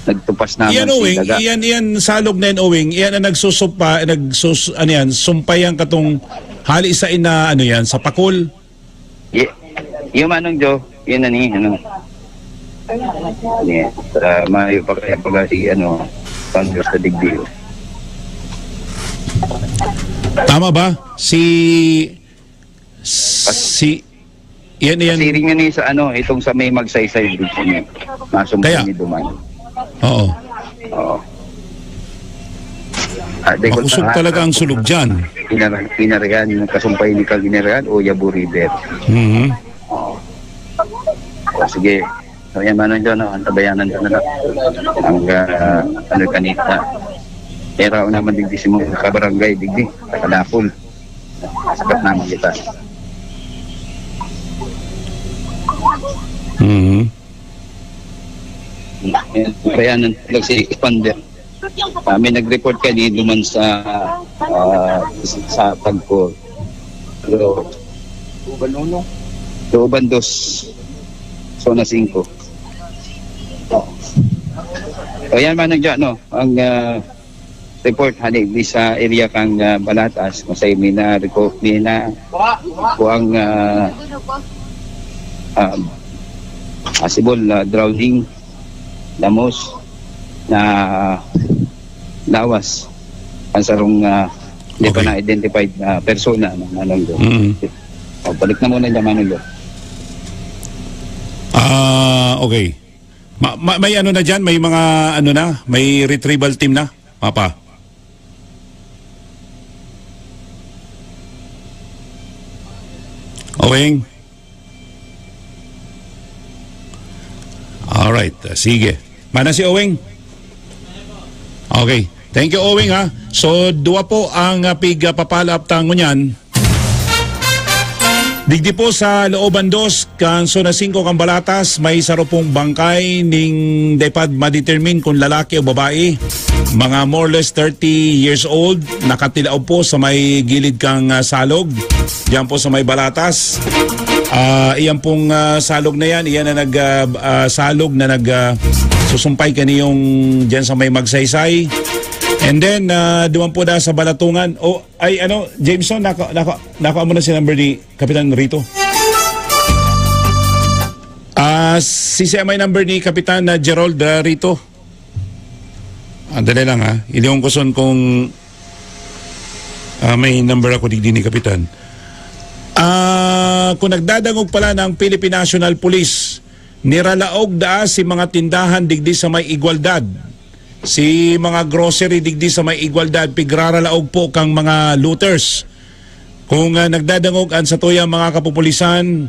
nagtupas naman Iyan, si Owing, daga. Iyan, iyan, salog na yan, Owing. Iyan ang nagsusupa, nagsus-, ano yan, sumpay ang katong hali sa ina, ano yan, sa pakol. Ye-, yung Manong Joe, yun na ni, ano. Ano yan? Sa mayo pa kaya pag si, ano, Congress sa digdi. Tama ba? Si, si, yan, yan. Kasi rin yan eh, sa ano, itong sa may Magsaysay, dito niya. Masumpay Kaya, ni Duman. Oo. Oo. Ah, di ko Makusog sa talaga ang sulog dyan. Inar-, Inarihan, yung kasumpay ni Kag Inarihan o Yabo River. Mhm. Oo. O, sige. So, yan, Manong John, no? Antabayanan ko na lang. Ang, ah, ano, kanita. Pero naman, digdi si mga kabarangay, digdi. Sa Kadapol. Sakat naman kita. Mhm. Kaya nang si Expander, ah, may nag-report kanina man sa, ah, sa Tagko. Pero, Looban dos, Zona singko. Oh. O yan, Manang John, no? Ang, ah, report, hali di sa area kang, ah, Balatas, masay may na reco-, may na kuang, ah, ah, possible, ah, drowning, damos na lawas ang sarong, ah, di pa Okay. na-identified na persona ng Manong John. Mm. O, balik na muna dyan, Manong John. Ah, okay. Ma-, ma-, may ano na dyan, may mga ano na, may retrieval team na, Papa. Owing. Alright, ah, sige. Mana si Owing? Okay. Thank you, Owing, ha. So, dua po ang, ah, pig, ah, papalap ta ngunyan. Digdi po sa Looban dos, kan Zona singko kan Balatas, may saro pong bangkay ning depad ma-determine kung lalaki o babae. Mga more or less thirty years old, nakatilaw po sa may gilid kang, ah, salog. Diyan po sa may Balatas. Ah, iyan pong, ah, salog na yan, iyan na nag, ah, ah, salog na nag, ah, susumpay kaniyong diyan sa may Magsaysay. And then, ah, duman po da sa Balatungan. O, ay, ano, Jameson, naka-, naka-, nakuha mo na si number ni Kapitan Rito? Ah, si, si may number ni Kapitan na Gerald, ah, Rito. Ah, dali lang, ha. Iliwang ko son kung, ah, may number ako digdi ni Kapitan. Ah, kung nagdadangog pala ng Philippine National Police, niralaog daa si mga tindahan digdi sa may Igualdad. Si mga grocery digdi sa may Igualdad, pigraralaog po kang mga looters. Kung, ah, nagdadangog an satuyang mga kapupulisan,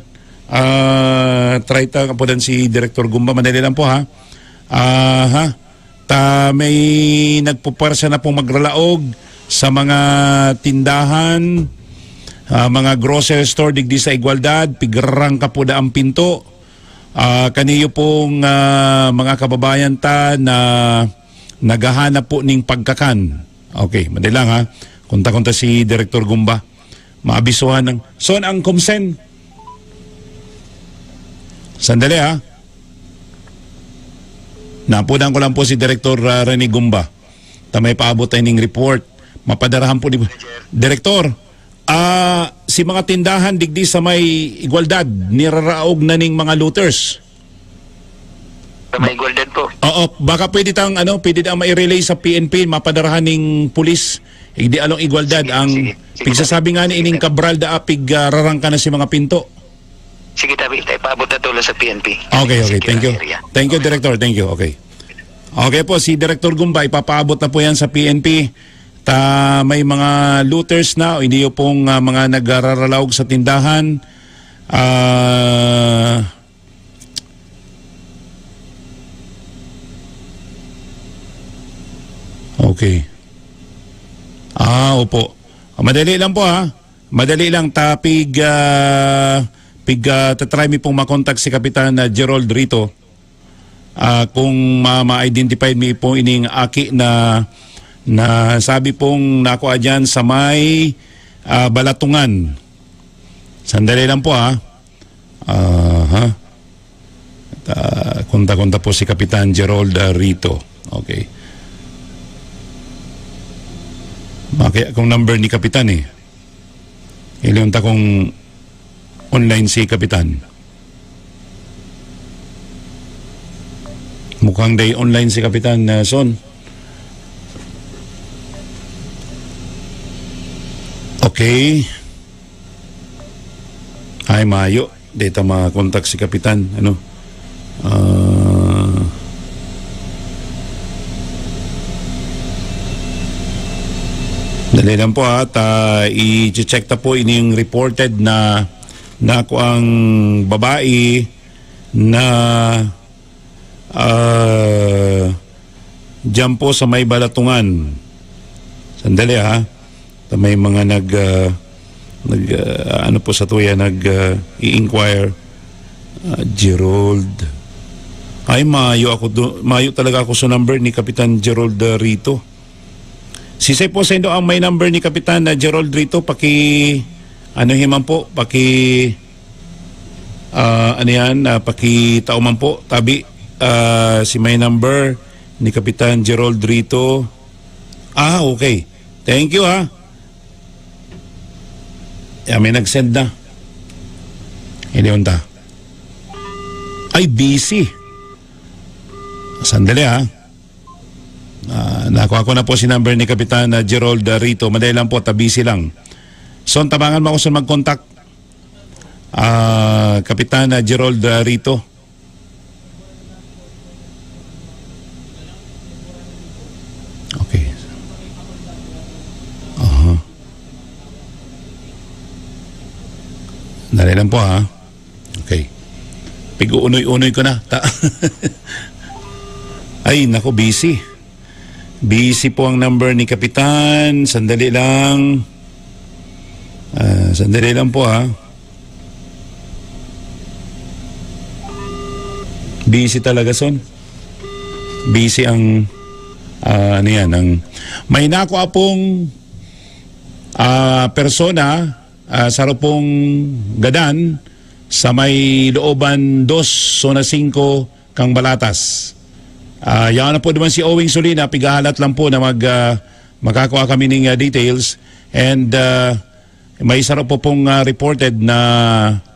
ah, try ta kapudan si Director Gumba, madali lang po, ha. Ah, ha. Ta may nagpupuwersa na pong magralaog sa mga tindahan, ah, mga grocery store digdi sa Igualdad, pigrarangkap po da ang pinto. Ah, kaniyo pong, ah, mga kababayan ta na naghahanap po ning pagkakan. Okay, madali lang, ha. Konta-konta si Director Gumba. Maabisuhan ng, so, ang Kumsen. Sandali, ha. Napunan ko lang po si Director, ah, Rene Gumba. Ta may paabot tayo ning report. Mapadarahan po ni Director, ah, si mga tindahan digdi sa may Igualdad, niraraog na ning mga looters. Sa may Igualdad po. Oo, baka pwede tang, ano, pwede tang mai-relay sa P N P, mapadarahan ning pulis. Igdi along Igualdad Sige, ang sige, sige, pigsasabi sige. Nga ni ining Kabral da apig, ah, rarangka na si mga pinto. Sige, tabi, tayo paabot na tulo sa P N P. Okay, okay. Thank you. Secure area. Thank you, Director. Thank you. Okay. Okay po, si Director Gumba, ipapaabot na po yan sa P N P. Ta may mga looters na, o hindi yung pong ah, mga nagraralaog sa tindahan. Ah, okay. Ah, opo. Madali lang po ha. Madali lang. Ta pig, ah, pig, ah, tatry mi pong makontak si Kapitan ah, Gerald Rito. Ah, kung ma-, ma-identify mi po ining aki na, na sabi pong nakuha dyan sa may ah, Balatungan. Sandali lang po ha. Aha. Ah, konta-konta po si Kapitan Gerald ah, Rito. Okay. Maki akong number ni Kapitan eh. Iliyon ta kung online si Kapitan. Mukhang day online si Kapitan ah, Son. Okay. Ay, mayo. Data makontak si Kapitan. Ano? Ah, dali lang po ha. Ta, i-check ta po ini yung reported na, na ang babae na ah, diyan po sa may Balatungan. Sandali ha. Sa may mga nag, ah, nag ah, ano po sa tuya, nag ah, i-inquire. Ah, Gerald. Ay, mayo ako do, mayo talaga ako sa number ni Kapitan Gerald ah, Rito. Sisay po sa indo ang may number ni Kapitan na Gerald Rito, paki ano himan po, paki ah, ano yan, ah, pakitao man po, tabi ah, si may number ni Kapitan Gerald Rito. Ah, okay. Thank you ha. Ya, may nag-send na. Hindi unta. Ay, busy. Sandali ha. Ah, nakuha ko na po si number ni Kapitan ah, Gerald ah, Rito. Madali lang po, tabisi lang. So, tabangan mo ako sa mag-contact. Ah, Kapitan ah, Gerald ah, Rito. Okay. Aha. Dali lang po ha. Okay. Pig-uunoy-unoy ko na. Ta Ay, nako, busy. Busy po ang number ni Kapitan. Sandali lang. Ah, sandali lang po ha. Busy talaga, Son. Busy ang, ah, ano yan, ang may nakuha pong ah, persona ah, sa Rupong Gadan sa may Looban dos, Zona singko, Kang Balatas. Ah, yaon na po naman si Owing Solina, pigahalat lang po na mag, ah, makakua kami ning ah, details. And ah, may isa po pong ah, reported na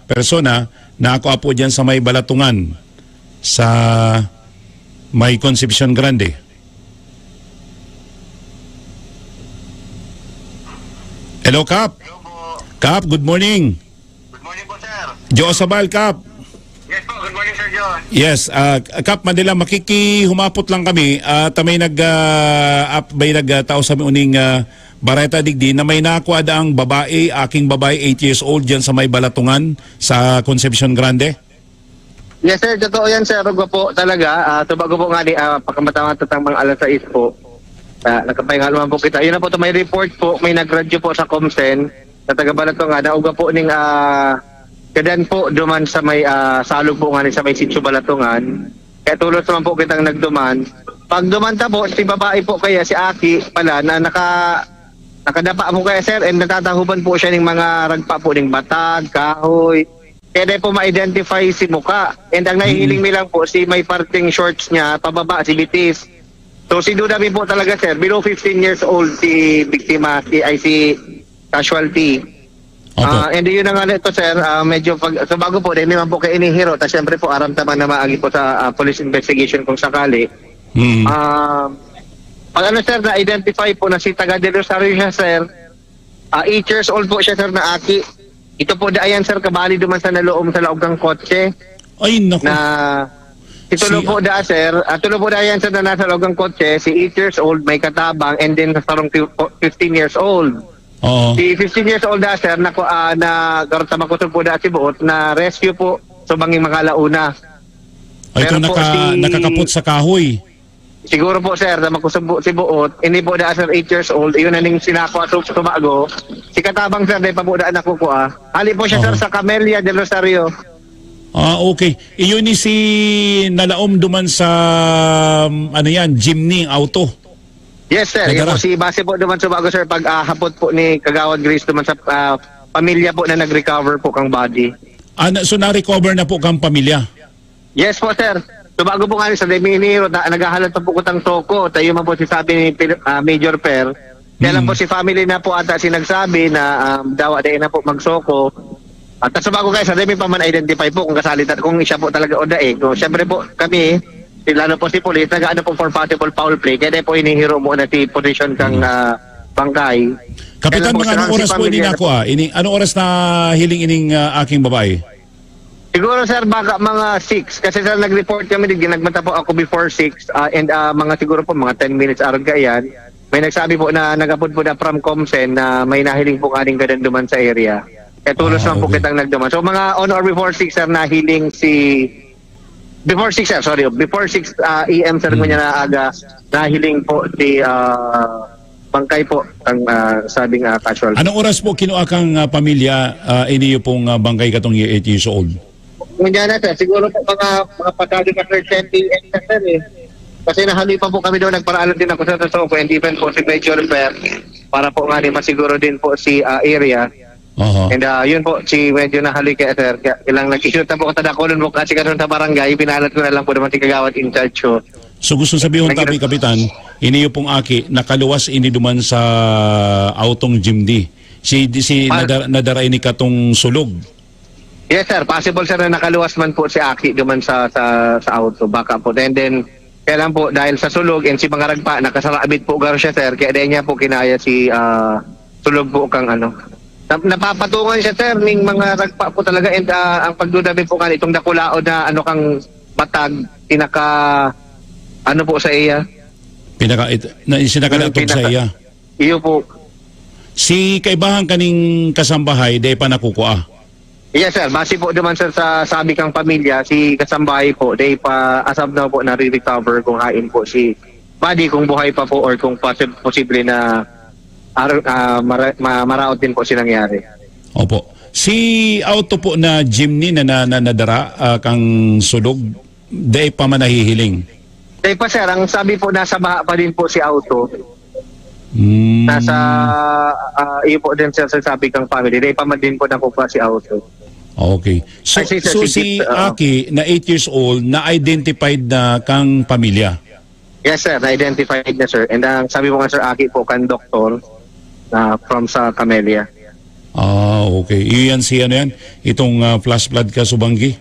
persona na ako po dyan sa may Balatungan sa may Concepcion Grande. Hello, Kap. Hello po. Kap, good morning. Good morning po, sir. Diyos sabal, Kap. Yes po, good morning, Sir John. Yes, ah, Kap, Manila, makikihumapot lang kami. Ah, ta may nag, ah, ap-, may nagtao sa uning ah, bareta digdi na may nakuha daang babae, aking babae, eight years old, dyan sa may Balatungan, sa Concepcion Grande. Yes, sir. Totoo yan, sir. Rugo po talaga. Ah, so, bago po nga ni, ah, pagkamatama tatang mga alas sais po, ah, nagkapahinga naman po kita. Yun na po, ito may report po, may nagradyo po sa Comsen, sa taga Balatungan, na uga po ning, ah, gadan po, duman sa may, ah, salog po nga ni sa may Sitio Balatungan. Kaya tulos naman po kitang nagduman. Pag duman ta po, si babae po kaya, si Aki pala, na naka, nakadapa po kaya, sir, and natatahuban po siya ng mga ragpa po, ng batag, kahoy. Kaya dahil po ma-identify si mukha. And ang nahihiling mi lang po, si may parting shorts niya, pababa, si bitis. So, si Duda mi po talaga, sir, below fifteen years old si biktima, si, ay si casualty. Opo. Ah, and yun na nga nito, sir, ah, medyo pag, so bago po, dahil naman po kayo inihiro, ta syempre po, aram taman na maagi po sa ah, police investigation kung sakali. Mm. Ah, pag ano, sir, na-identify po na si taga Del Rosario siya, sir, ah, eight years old po siya, sir, na aki. Ito po, daayan, sir, kabali duman sa naloom sa laog ng kotse Ay, naku. na Si tulo Si po da, sir. Ah, tulo po da yan, sir, na nasa loob ng kotse. Si eight years old, may katabang, and then sa sarong fif-, fifteen years old. Oo. Si fifteen years old da, sir, na, ah, na garot sa makusog po da si Buot, na rescue po sa Banging Makalauna. Ay, Pero itong po naka-, si nakakapot sa kahoy. Siguro po, sir, na makusog po si Buot, hindi po da, sir, eight years old, yun na ning sinako at subago. Si Katabang, sir, di pa po da nakukua. Hali po siya, sir, Aha. sa Camellia del Rosario. Ah, okay. Iyon ni si nalaom duman sa, um, ano yan, jeepney, auto. Yes, sir. Yan Nadara. po, si base po duman sa bago, sir, pag, ah, hapot po ni Kagawad Grace duman sa, ah, pamilya po na nag-recover po kang body. Ah, na, so na-recover na po kang pamilya? Yes po, sir. So bago po nga sa Deminiro, na, naghahalat pa po kutang Soko. Tayo man po si sabi ni Pil-, ah, Major Per. Kaya lang Hmm. po si family na po ata si nagsabi na, um, dawa dahil na po magsoko. At sa bago kayo, sa dami pa man identify po kung kasali ta-, kung siya po talaga o daig. So, siyempre po, kami, si, lalo po si police, nag-ano po for possible foul play. Kaya dahil po hinihiro muna si position kang, Hmm. ah, bangkay. Kapitan, Kaya lang po, mga anong sinabi si oras po ini pamilya na nako, ah? Ini, anong oras na hiling ining, ah, aking babae? Siguro, sir, baka mga six. Kasi, sir, nag-report kami, di, nagmata po ako before six. Ah, and, ah, mga siguro po, mga ten minutes arog kaiyan. May nagsabi po na nag-apod po na from Comsen na may nahiling po kaning gadan duman sa area. Kaya tulos Ah, lang po okay. kitang nagduman. So, mga on or before six, sir, nahiling si, before six, sir, sorry, before six, ah, A M, sir, Hmm. ngunyan na aga, nahiling po si, ah, bangkay po ang, ah, sabing, ah, casualty. Anong oras po kinua kang, ah, pamilya, ah, iniyo pong, ah, bangkay katong eight years old? Ngunyan na, sir, siguro po mga, mga pasado na, sir, ten A M na, sir, eh. Kasi nahaloy pa po kami doon, nagparaalam din ako, sir, sa Soko, and even po si Major Per, para po nga di masiguro din po si, ah, area. Oho. And, ah, yun po, si medyo nahaloy kaya, sir. Kaya ilang nag-issue na po, katadakulan po kasi ganun sa barangay, binalat ko na lang po naman si Kagawad in charge ko. So, gusto sabihin, Nag- tabi, Kapitan, iniyo pong aki, nakaluwas ini duman sa autong jeepney. Si, si, Pa- nadara, nadara ini katong sulog. Yes, sir. Possible, sir, na nakaluwas man po si aki duman sa, sa, sa auto. Baka po. And then, kaya lang po, dahil sa sulog, and si mga ragpa, nakasarabit po garo siya, sir. Kaya dahil niya po kinaya si, ah, sulog po kang ano. Nap-, napapatungan siya, sir, ning mga ragpa po talaga. And, ah, ang pagduda mi po kan itong dakulaon na ano kang matag, pinaka, ano po sa iya? Pinaka, it-, na, sinakalatog Yung sa pinaka- iya. Iyo po. Si kaibahan kaning kasambahay, dai pa nakukua? Yes, sir. Base po naman, sir, sa sabi kang pamilya, si kasambahay po, dai pa, as of now po, nare-recover kung hain po si body, kung buhay pa po, or kung posi-, posible na ar-, ah, mara-, ma-, maraot din po si nangyari. Opo. Si auto po na jeepney na, na, na nadara, ah, kang sulog, dai pa man nahihiling? Dai pa, sir. Ang sabi po, nasa baha pa din po si auto. Hmm. Nasa, ah, iyo po din, sir, sa sabi kang family. Dai pa man din po nakukuha si auto. Okay. So, Ay, si, sir, so si si Jeep, oo. Aki na eight years old, na-identified na kang pamilya? Yes, sir. Na-identified na, sir. And ang sabi mo nga, sir, aki po kan doktor na from sa Camellia. Ah, okay. Iyan si ano yan? Itong, ah, flash flood ka, Subanggi?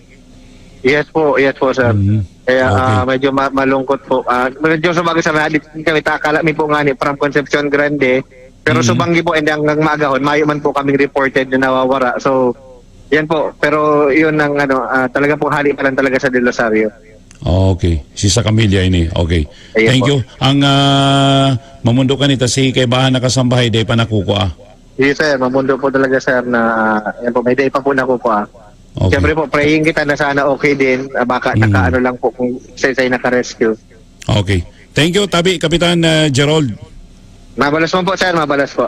Yes po, yes po, sir. Mhm. Kaya, Okay. ah, medyo ma-, malungkot po. Ah, medyo sa bagay, sir, na-, kami takala mi po nga ni from Concepcion Grande. Pero Mhm. Subanggi po, and hanggang maagahon, mayo man po kaming reported na nawawara. So, yan po. Pero yun ang ano, ah, talaga pong hali pa lang talaga sa Del Rosario. Okay. Si sa Camilla ini. Okay. Ayan Thank po. you. Ang, ah, mamundo ka nita, si kaibahan nakasambahay, dai pa nakukua. Yes, sir. Mamundo po talaga, sir, na, ah, yan po, may dai pa po nakukua. Okay. Siyempre po, praying kita na sana okay din. Ah, baka Mm. nakaano lang po kung isa-isa yung naka-rescue. Okay. Thank you, tabi, Kapitan, ah, Gerald. Mabalos mo po, sir. Mabalos po.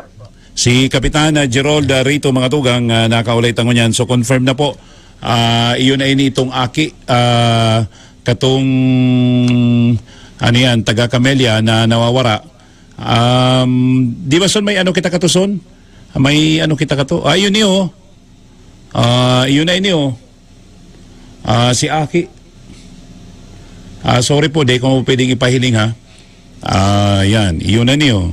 Si Kapitan, ah, Gerald, ah, Rito, mga tugang, ah, nakaulay ta ngunyan. So, confirm na po. Ah, iyon ay ni itong aki, ah, katong, ano yan, taga Camellia na nawawara. Um, di ba, son, may ano kita katuson? May ano kita kato? Ah, yun yun. Ah, yun na ini, oh. Ah, si Aki. Ah, sorry po, di ko pwedeng ipahiling, ha. Ah, yan. Yun na niyo.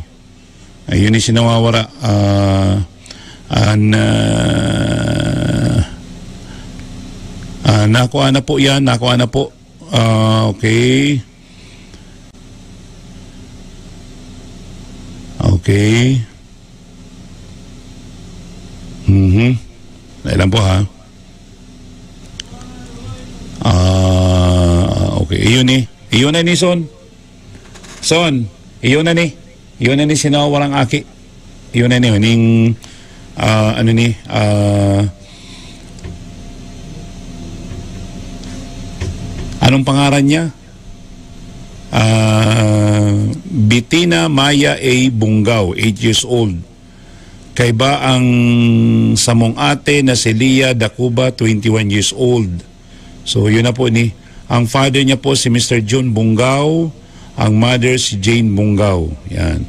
Ayun ni sinawawara. Ah, an, ah, ah, nakuha na po yan. Nakuha na po. Ah, okay. Okay. Mhm. Dali lang po, ha. Ah, okay. Iyo ni. Iyo na ni, Son. Son, iyo na ni. Iyo na ni si nawawarang aki. Iyo na ni, ning, ah, ano ni, ah, anong pangaran niya? Ah, Bitina Maya A Bungao, eight years old. Kaiba ang samong ate na si Lia Dacuba, twenty-one years old. So, yun na po ni. Ang father niya po si Mister John Bungao, ang mother si Jane Bungao. Yan.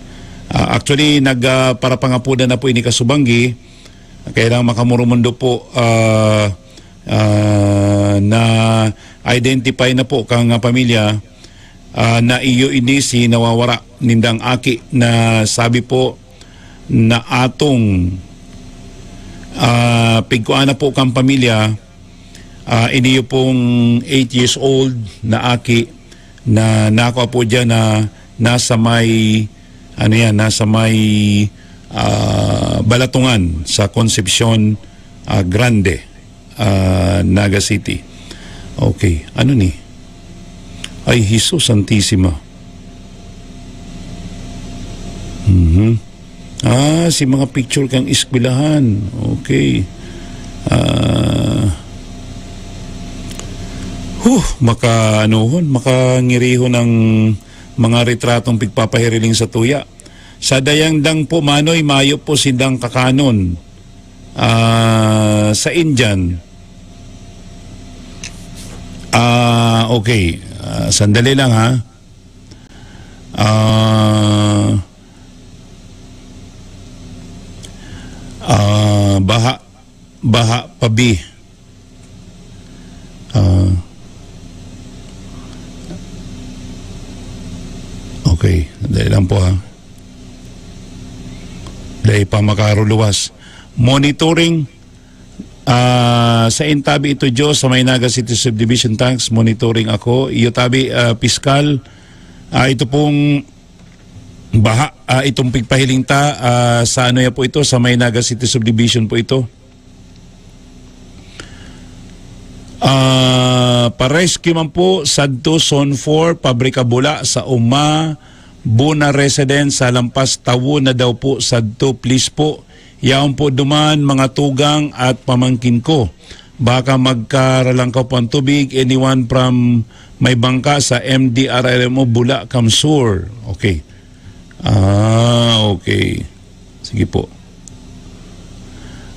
Ah, actually, nag, ah, parapangapodan na po ini kasubanggi. Kaya lang makamurumundo po, ah, ah, na identify na po kang, ah, pamilya, ah, na iyo ini si nawawara nindang aki na sabi po na atong, ah, pigkuan na po kang pamilya, ah, iniyo pong eight years old na aki na nakuha po dyan na nasa may, ano yan, nasa may, ah, Balatungan sa Concepcion, ah, Grande, ah, Naga City. Okay, ano ni? Ay, Jesus Santisima. Mhm. Ah, si mga picture kang eskwelahan. Okay. Ah, huh, maka, ano hon, makangirihon ang mga retratong pigpapahiriling sa tuya. Sa dayang dang po, Manoy, mayo po sindang kakanon. Ah, sa Indian. Ah, okay. Ah, sandali lang, ha. Ah, ah, baha, baha pa bi. Ah, okay, dali lang po, ha. Dali pa makaruluwas. Monitoring, ah, sa intabi ito, Diyos, sa may Naga City Subdivision Tanks, monitoring ako. Iyo tabi, ah, piskal, ah, ito pong baha, ah, itong pigpahiling ta, ah, sa ano ya po ito, sa may Naga City Subdivision po ito. Ah, pa-rescue man po, sadto Zone four, Pabrika Bula, sa Uma, Buna Residence, sa Lampas, tawo na daw po, sadto, please po. Yaon po duman, mga tugang at pamangkin ko. Baka magkaralangkaw po ang tubig, anyone from may bangka sa M D R R M O, Bula, Kamsur. Okay. Ah, okay. Sige po.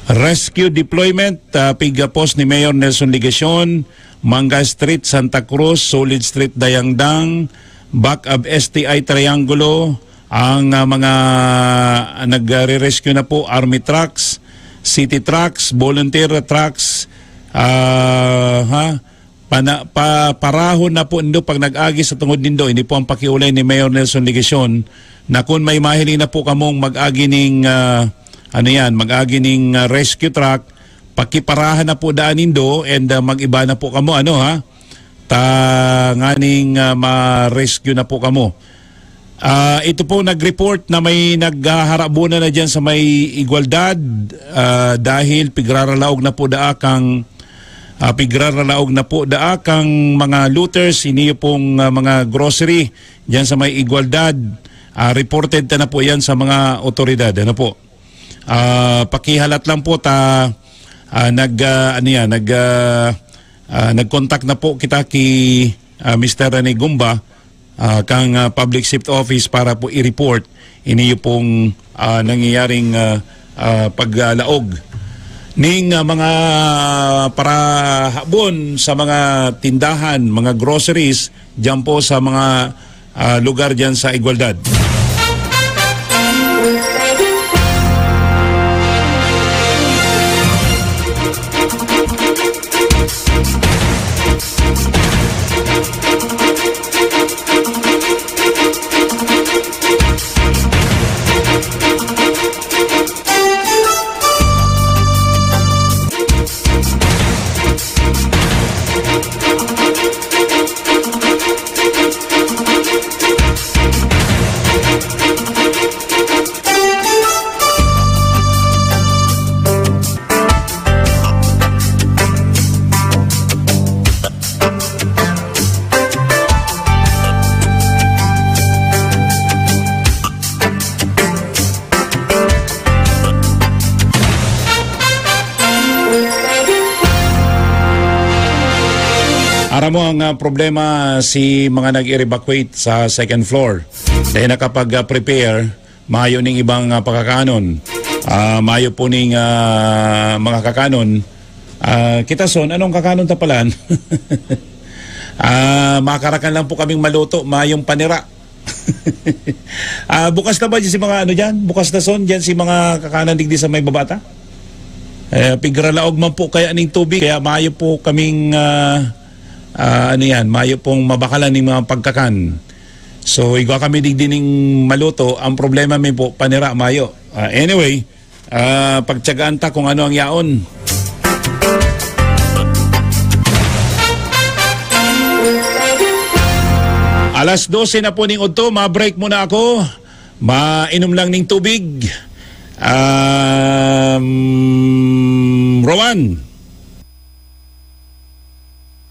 Rescue deployment, ah, pigapos ni Mayor Nelson Legacion, Manga Street, Santa Cruz, Solid Street, Dayangdang, back of S T I Triangulo, ang, ah, mga nagre-rescue na po, army trucks, city trucks, volunteer trucks, ah, ha? Pana-, pa-, parahon na po nindo pag nag-agi sa tungod nindo. Ini po ang pakiolay ni Mayor Nelson Legacion na kun may mahiling na po kamong mag-agi ning, ah, ano yan, mag-agi ning, ah, rescue truck, pakiparahan na po daan nindo and, ah, mag-iba na po kamo, ano ha? Tanganing, ah, ma-rescue na po kamo. Ah, ito po nag-report na may naghaharabuna na diyan sa may Igualdad, ah, dahil pigraralaog na po daa kang, ah, pigraralaog na po daa kang mga looters, iniyo pong, ah, mga grocery diyan sa may Igualdad. Ah, reported ta na po yan sa mga otoridad. Ano po? Ah, pakihalat lang po ta, ah, nag, ah, ano yan, nag, ah, ah, nag-contact na po kita ki, ah, Mister Rene Gumba, ah, kang, ah, Public Safety Office para po i-report iniyo pong, ah, nangyayaring, ah, ah, paglaog ning, ah, mga parahabon sa mga tindahan, mga groceries, diyan po sa mga, ah, lugar diyan sa Igualdad. Amo ang, ah, problema si mga nag-evacuate sa second floor. Dahil nakapag-, ah, prepare, mayo ning ibang, ah, pagkakanon. Ah, mayo po ning, ah, mga kakanon. Ah, kita son, anong kakanon ta palan? Ah, makarakan lang po kaming maluto, mayong panira. Ah, bukas na ba dyan si mga ano dyan? Bukas na son dyan si mga kakanan digdi sa may babata? Eh, pigralaog man po kaya ning tubig, kaya mayo po kaming, ah, ah, ano yan, mayo pong mabakalan ning mga pagkakan. So, igwa kami digdi ning maluto. Ang problema mi po, panira, mayo. Ah, anyway, ah, pagtyagaan ta kung ano ang yaon. Alas dose na po ning udto, ma-break muna ako. Mainom lang ning tubig. Um, Rowan.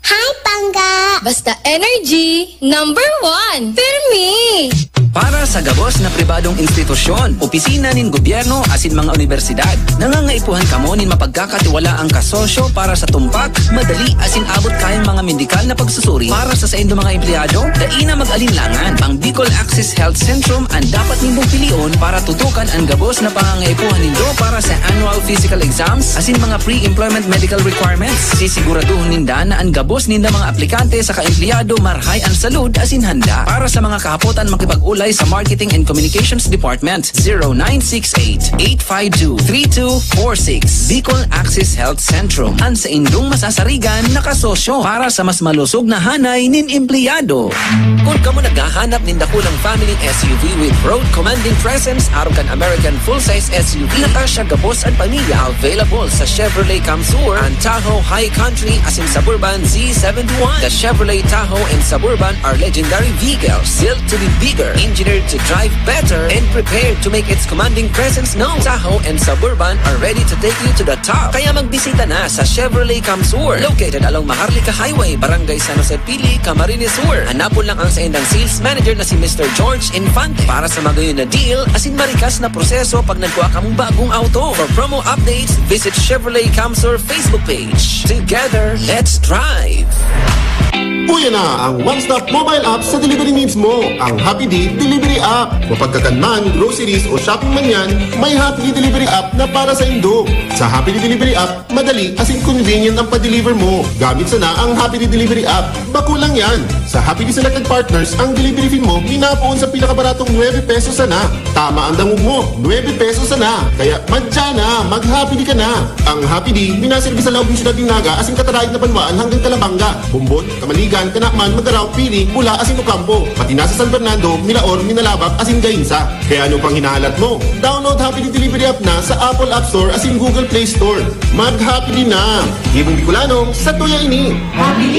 Hi, Pangga! Basta energy, number one. Pirmi! Para sa gabos na pribadong institusyon, opisina nin gobyerno asin mga unibersidad, nangangaipuhan kamo nin mapagkakatiwalaang kasosyo para sa tumpak, madali asin abot-kayang mga medikal na pagsusuri para sa saindong mga empleyado. Dai na mag-alinlangan, ang Bicol Access Health Centrum an dapat nindong pilion para tutukan an gabos na pangangaipuhan nindo para sa annual physical exams asin mga pre-employment medical requirements. Sisiguraduhon ninda na an gabos ninda mga aplikante saka empleyado marhay an salud asin handa. Para sa mga kahapotan, makipag-ulay sa Marketing and Communications Department, zero nine six eight, eight five two, three two four six. Bicol Access Health Centrum, an saindong masasarigan na kasosyo para sa mas malusog na hanay nin empleyado. Kun kamo naghahanap nin dakulang family S U V with road commanding presence arog kan American full-size S U V na kasya gabos an pamilya, available sa Chevrolet Camsur, an Tahoe High Country asin Suburban Z seventy-one. The Chevrolet Tahoe and Suburban are legendary vehicles built to be bigger, engineered to drive better, and prepared to make its commanding presence known. Tahoe and Suburban are ready to take you to the top. Kaya magbisita na sa Chevrolet Camsur, located along Maharlika Highway, Barangay San Jose Pili, Camarines Sur. Hanapon lang ang saindang sales manager na si Mister George Infante para sa magayon na deal asin marikas na proseso pag nagkua kamong bagong auto. For promo updates, visit Chevrolet Camsur Facebook page. Together, let's drive! Uya na ang one-stop mobile app sa delivery needs mo, ang Happy D Delivery App. Mapagkakan man, groceries o shopping man yan, may Happy D Delivery App na para sa indo. Sa Happy D Delivery App, madali asin convenient ang pa-deliver mo. Gamit sana ang Happy D Delivery App. Bako lang yan. Sa Happy D Selected Partners, ang delivery fee mo minapoon sa pinakabaratong nuebe pesos sana. Tama ang dangog mo, nuebe pesos sana. Kaya madya na, mag-Happy D ka na. Ang Happy D, minaserbi sa laog nin syudad nin Naga asin kataraid na banwaan hanggang Calabanga, Bombon, Camaligan, Canaman, Magarao, Pili, Bula asin Ocampo. Pati na sa San Fernando, Milaor, Minalabac asin Gainza. Kaya ano pang hinahalat mo? Download Happy D Delivery App na sa Apple App Store asin Google Play Store. Mag-Happy D na! Gibong Bicolano, satuya ini! Happy D!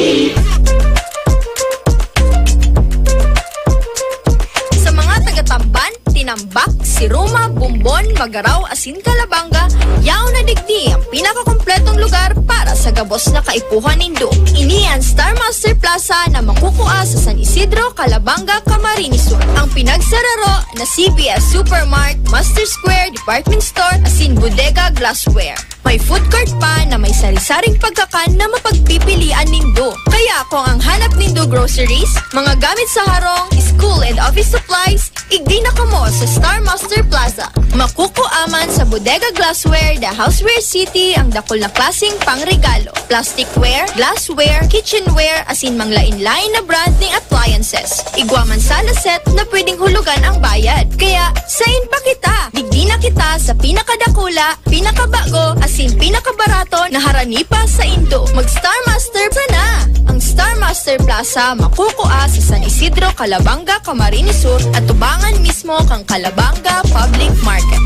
Sa mga taga-Tamban, Tinambac, Siruma, Bombon, Magarao asin Calabanga, yaon na digdi ang pinakakompletong lugar para sa gabos na kaipuhan nindo. Ini an Star Master Plaza na makukua sa San Isidro, Calabanga, Camarines Sur. Ang pinagsararo na C V S Supermart, Master Square, Department Store, asin Bodega Glassware. May food court pa na may sari-saring pagkakan na mapagpipilian nindo. Kaya kung ang hanap nindo groceries, mga gamit sa harong, school and office supplies, igdi na kamo sa Star Master Plaza. Makukua man sa Bodega Glassware, The Houseware City, ang dakul na klaseng pangregalo. Plasticware, glassware, kitchenware, asin manglain-lain na brand ning appliances. Igwa man sana set na pwedeng hulugan ang bayad. Kaya, sain pa kita? Digdi na kita sa pinakadakula, pinakabago, asin pinakabarato na harani pa sa indo. Mag-Star Master Plaza na! Ang Star Master Plaza makukua sa San Isidro, Calabanga, Camarines Sur, at tubangan mismo kan Calabanga Public Market.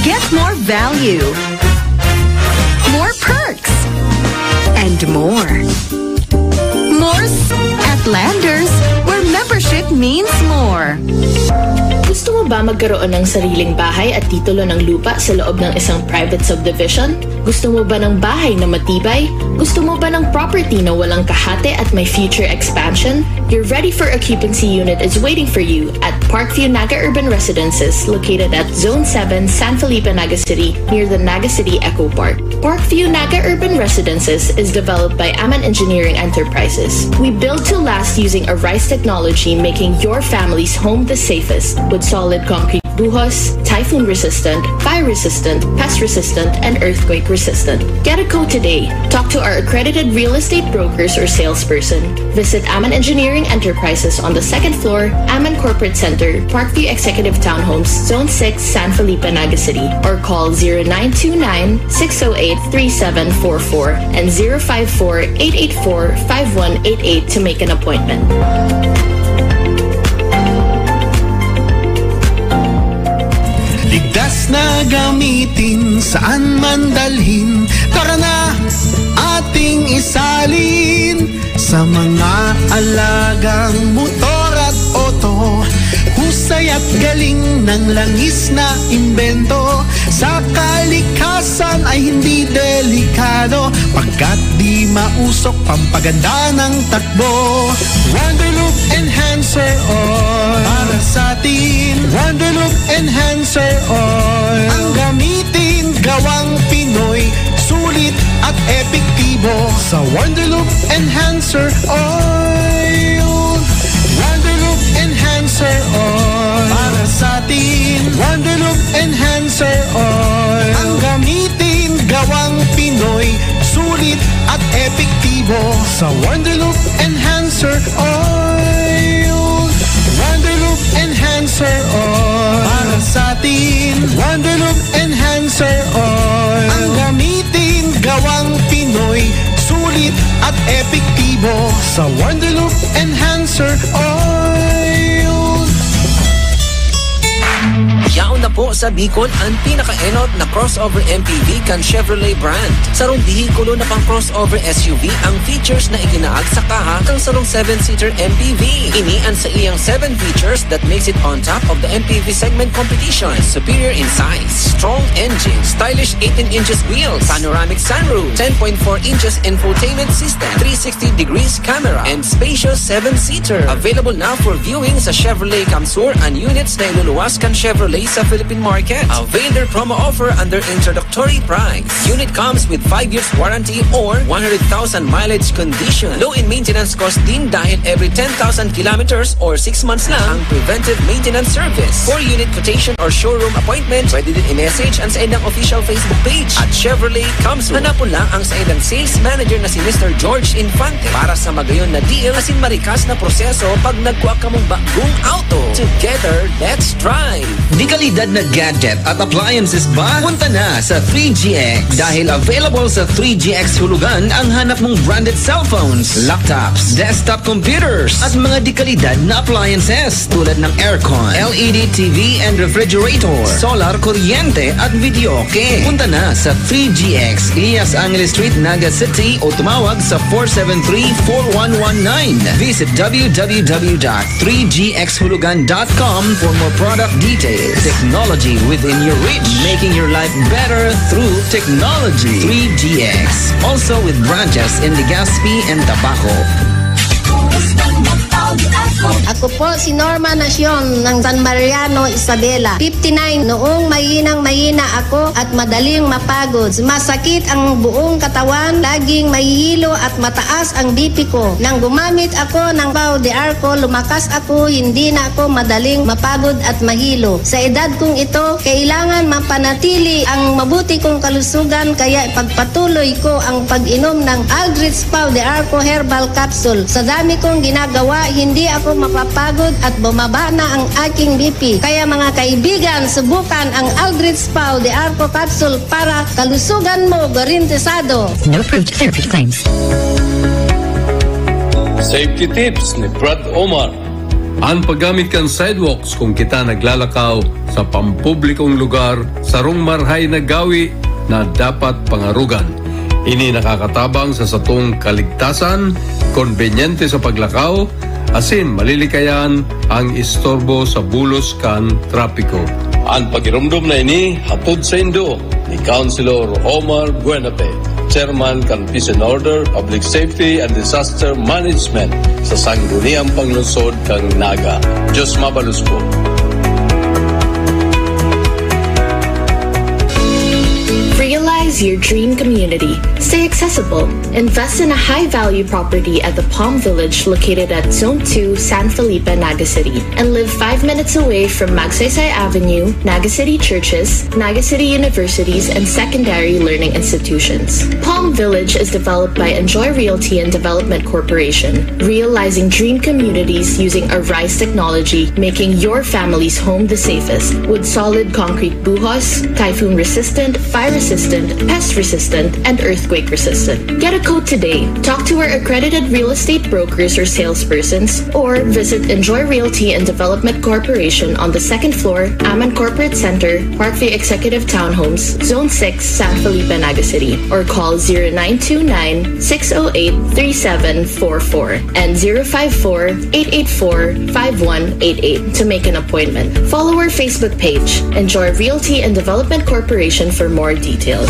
Get more value, more perks, and more. More s-, at Landers, where membership means more. Gusto mo ba magkaroon ng sariling bahay at titulo ng lupa sa loob ng isang private subdivision? Gusto mo ba ng bahay na matibay? Gusto mo ba ng property na walang kahati at may future expansion? Your ready for occupancy unit is waiting for you at Parkview Naga Urban Residences, located at Zone seven, San Felipe, Naga City, near the Naga City Eco Park. Parkview Naga Urban Residences is developed by Aman Engineering Enterprises. We build to last using a rice technology, making your family's home the safest with solid concrete buhos, typhoon resistant, fire resistant, pest resistant, and earthquake resistant. Get a quote today. Talk to our accredited real estate brokers or salesperson. Visit Aman Engineering Enterprises on the second floor, Aman Corporate Center, Parkview Executive Townhomes, Zone six, San Felipe, Naga City, or call zero nine two nine, six oh eight, three seven four four and zero five four, eight eight four, five one eight eight to make an appointment. Ligtas na gamitin, saan man dalhin. Tara na, ating isalin sa mga alagang motor at oto. Husay at galing ng langis na imbento. Sa kalikasan ay hindi delikado, pagkat di mausok, pampaganda ng takbo. Wonderloop Enhancer Oil para sa atin. Wonderloop Enhancer Oil. Ang gamitin gawang Pinoy, sulit at epektibo. Sa Wonderloop Enhancer Oil. Wonderloop Enhancer Oil para sa atin. Wonderloop Enhancer Oil. Ang gamitin gawang Pinoy, sulit at epektibo. Sa Wonderloop Enhancer Oil. Wonderloop Enhancer Oil para sa atin. Wonderloop Enhancer Oil. Ang gamitin gawang Pinoy, sulit at epektibo. Sa Wonderloop Enhancer Oil. Yaon na po sa Bicol ang pinaka-enot na crossover M P V kan Chevrolet brand. Sarong behikulo na pang crossover S U V ang features na iginaag sa kaha kan sarong seven-seater M P V. Ini an saiyang seven features that makes it on top of the M P V segment competition. Superior in size, strong engine, stylish eighteen inches wheels, panoramic sunroof, ten point four inches infotainment system, three sixty degrees camera, and spacious seven-seater. Available na for viewing sa Chevrolet Camsur and units na iluluwas kan Chevrolet sa Philippine market. Avail their promo offer under introductory price. Unit comes with five years warranty or one hundred thousand mileage condition. Low in maintenance cost din dahil every ten thousand kilometers or six months lang ang preventive maintenance service. For unit quotation or showroom appointment, pwede din i-message ang saindang official Facebook page at Chevrolet Camsur. Hanapon lang ang saindang sales manager na si Mister George Infante para sa magayon na deal asin marikas na proseso pag nagkua kamong bagong auto. Together, let's drive! Di kalidad na gadget at appliances ba? Punta na sa three G X. Dahil available sa three G X Hulugan ang hanap mong branded cellphones, laptops, desktop computers, at mga di kalidad na appliances tulad ng aircon, L E D T V and refrigerator, solar, kuryente, at videoke. Punta na sa three G X, Elias Angeles Street, Naga City o tumawag sa four seven three, four one one nine. Visit w w w dot three g x hulugan dot com for more product details. Technology within your reach, making your life better through technology. Three G X, also with branches in Legazpi and Tabaco. Ako po si Norma Nacion ng San Mariano, Isabela. Fifty-nine, noong mahinang mahina ako at madaling mapagod. Masakit ang buong katawan, laging mahihilo at mataas ang B P ko. Nang gumamit ako ng Pau de Arco, lumakas ako, hindi na ako madaling mapagod at mahilo. Sa edad kong ito, kailangan mapanatili ang mabuti kong kalusugan, kaya ipagpatuloy ko ang pag-inom ng Aldrich Pau de Arco Herbal Capsule. Sa dami kong ginagawa, hindi ako mapapagod at bumaba na ang aking B P. Kaya mga kaibigan, subukan ang Aldrich Pau de Arco Capsule para kalusugan mo garantisado. No approved therapy claims. Safety tips ni Brad Omar. Ang paggamit kan sidewalks kung kita naglalakaw sa pampublikong lugar, sarong marhay na gawi na dapat pangarugan. Ini nakakatabang sa satong kaligtasan, konbenyente sa paglakaw, asin malilikayan ang istorbo sa bulos kan trapiko. An pagiromdom na ini hatod saindo ni Councilor Omar Buenafe, Chairman kan Peace and Order, Public Safety and Disaster Management sa Sangguniang Panglungsod kan Naga. Diyos mabalos po. Realize your dream community. Stay accessible. Invest in a high value property at the Palm Village located at Zone two, San Felipe, Naga City, and live five minutes away from Magsaysay Avenue, Naga City churches, Naga City universities, and secondary learning institutions. Palm Village is developed by Enjoy Realty and Development Corporation, realizing dream communities using Arise technology, making your family's home the safest. With solid concrete buhos, typhoon resistant, fire resistant, pest resistant, and earthquake resistant. Get a quote today. Talk to our accredited real estate brokers or salespersons, or visit Enjoy Realty and Development Corporation on the second floor, Aman Corporate Center, Parkview Executive Townhomes, Zone six, San Felipe, Naga City, or call zero nine two nine, six oh eight, three seven four four and zero five four, eight eight four, five one eight eight to make an appointment. Follow our Facebook page, Enjoy Realty and Development Corporation, for more details.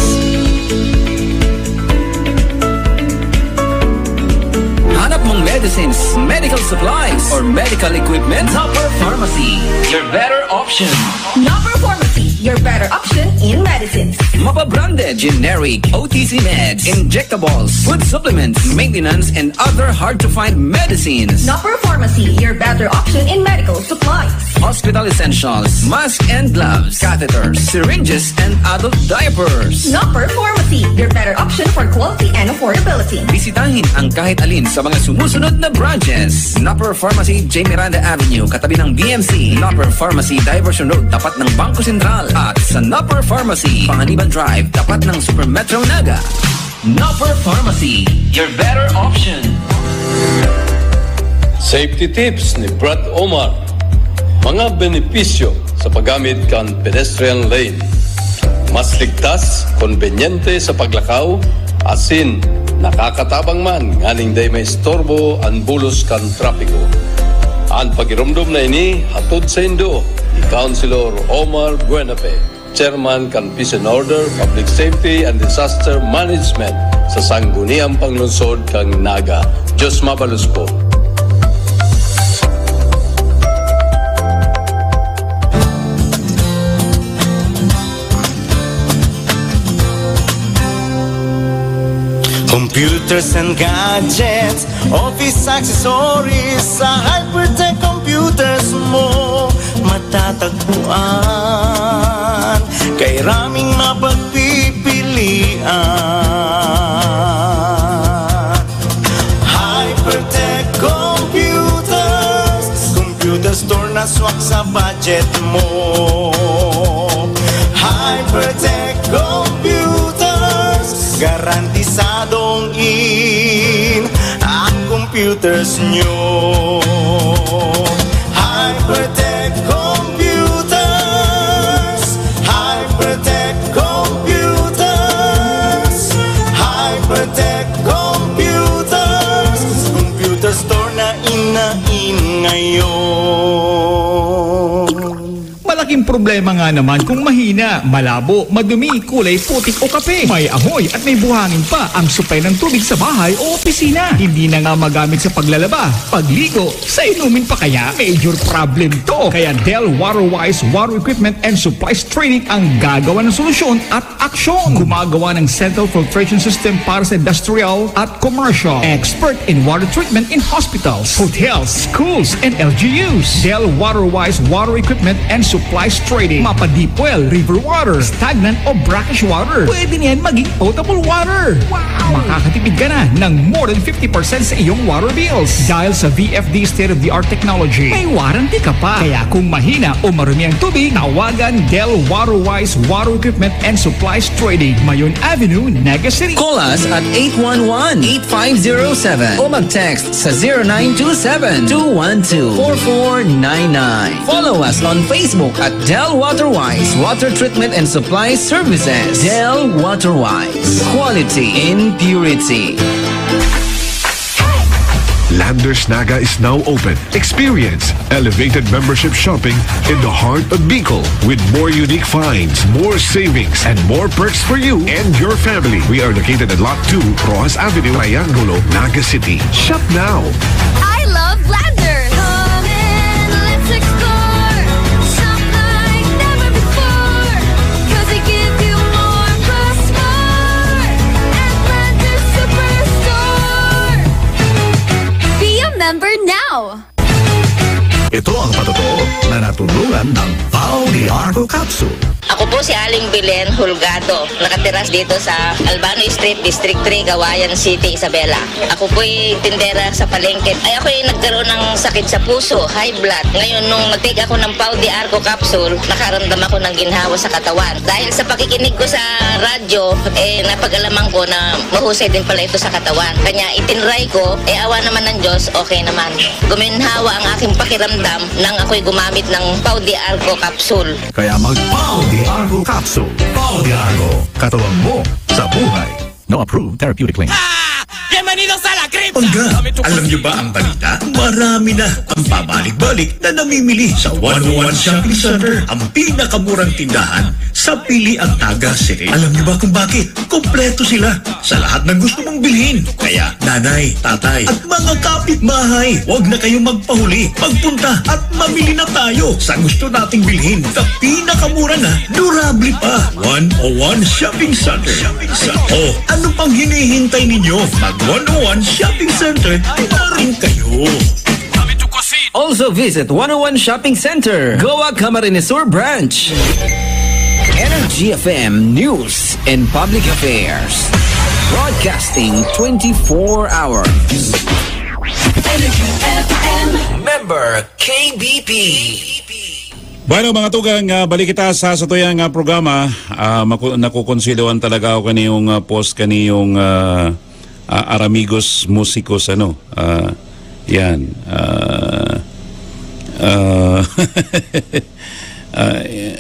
Hanap mong medicines, medical supplies, or medical equipment? Nopper Pharmacy, your better option. Nopper Pharmacy, your better option in medicines. Mapabranded, generic, O T C meds, injectables, food supplements, maintenance, and other hard-to-find medicines. Nopper Pharmacy, your better option in medical supplies. Hospital essentials, mask and gloves, catheters, syringes, and adult diapers. Nopper Pharmacy, your better option for quality and affordability. Bisitahin ang kahit alin sa mga sumusunod na branches. Nopper Pharmacy, J Miranda Avenue, katabi ng B M C. Nopper Pharmacy, Diversion Road, tapat ng Bangko Sentral. At sa Nopper Pharmacy, Panganiban Drive, tapat ng Super Metro Naga. Nopper Pharmacy, your better option. Safety tips ni Brad Omar. Mga benepisyo sa paggamit kan pedestrian lane. Mas ligtas, konbenyente sa paglakaw, asin nakakatabang man nganing dai maistorbo an bulos kan trapiko. An pagiromdom na ini hatod saindo ni Councilor Omar Buenafe, Chairman kan Peace and Order, Public Safety and Disaster Management sa Sangguniang Panglungsod kan Naga. Diyos mabalos po. Computers and gadgets, office accessories, sa Hypertech Computers mo matatagpuan. Kay raming mapagpipilian. Hypertech Computers, computer store na swak sa budget mo. Hypertech Computers, garantisadong in ang computers nyo. Hypertech Computers, Hypertech Computers, Hypertech Computers, computer store na in na in ngayon. Malaking problema nga naman kung mahina, malabo, madumi, kulay putik o kape. May amoy at may buhangin pa ang supply ng tubig sa bahay o opisina. Hindi na nga magamit sa paglalaba, pagligo, sa inumin pa kaya? Major problem to. Kaya Del Waterwise Water Equipment and Supplies Trading ang gagawa ng solusyon at aksyon. Gumagawa ng central filtration system para sa industrial at commercial. Expert in water treatment in hospitals, hotels, schools, and L G Us. Del Waterwise Water Equipment and Supplies Trading. Mapa-deep well, river water, stagnant o brackish water. Pwede niyan maging potable water. Wow! Makakatipid ka na ng more than fifty percent sa iyong water bills dahil sa V F D state-of-the-art technology. May warranty ka pa. Kaya kung mahina o marumi ang tubig, tawagan Del Waterwise Water Equipment and Supplies Trading, Mayon Avenue, Naga City. Call us at eight one one, eight five zero seven o mag-text sa zero nine two seven, two one two, four four nine nine. Follow us on Facebook at Del Waterwise Water Treatment and Supply Services. Del Waterwise. Quality in purity. Landers Naga is now open. Experience elevated membership shopping in the heart of Bicol with more unique finds, more savings, and more perks for you and your family. We are located at Lot two, Roxas Avenue, Triangulo, Naga City. Shop now! I love Landers! Come in, let's explore! Shop like never before! 'Cause we give you more plus more at Landers Superstore! Be a member now! Ito ang patotoo na natulungan ng Pau de Arco Capsule. Ako po si Aling Belen Hulgado. Nakatira dito sa Albano Street, District three, Cauayan City, Isabela. Ako po'y tindera sa palengke. Ay, ako'y nagkaroon ng sakit sa puso, high blood. Ngayon, nung nag-take ako ng Pau de Arco capsule, nakaramdam ako ng ginhawa sa katawan. Dahil sa pakikinig ko sa radyo, eh, napag-alaman ko na mahusay din pala ito sa katawan. Kanya, itinry ko, eh, awa naman ng Diyos, okay naman. Guminhawa ang aking pakiramdam nang ako'y gumamit ng Pau de Arco capsule. Kaya mag Pau de Arco capsule. Pau de Arco, katawan mo sa buhay. No approved therapeutic claim. Bienvenidos a la cripta. Pangga, alam niyo ba ang balita? Marami na ang pabalik-balik na namimili sa one oh one Shopping Center, ang pinakamurang tindahan sa Pili, Arteaga City. Alam niyo ba kung bakit? Kompleto sila sa lahat ng gusto mong bilhin. Kaya, nanay, tatay, at mga kapitbahay, huwag na kayong magpahuli. Magpunta at mamili na tayo sa gusto nating bilhin sa pinakamura na, durable pa. one oh one Shopping Center. O, ano pang hinihintay ninyo? Mag one oh one Shopping Center na rin kayo. Also visit one oh one Shopping Center, Goa, Camarines Sur Branch. Energy F M News and Public Affairs. Broadcasting twenty-four hours. Energy F M. Member K B P. Bueno, mga tugang, ah, balik kita sa satuyang, ah, programa. Ah, maku-, nakukonsiloan talaga ako kaniyong, ah, post, kaniyong, ah, ah, Aramigos Musikos, ano. Ah, yan. Ah, ah, ah, eh,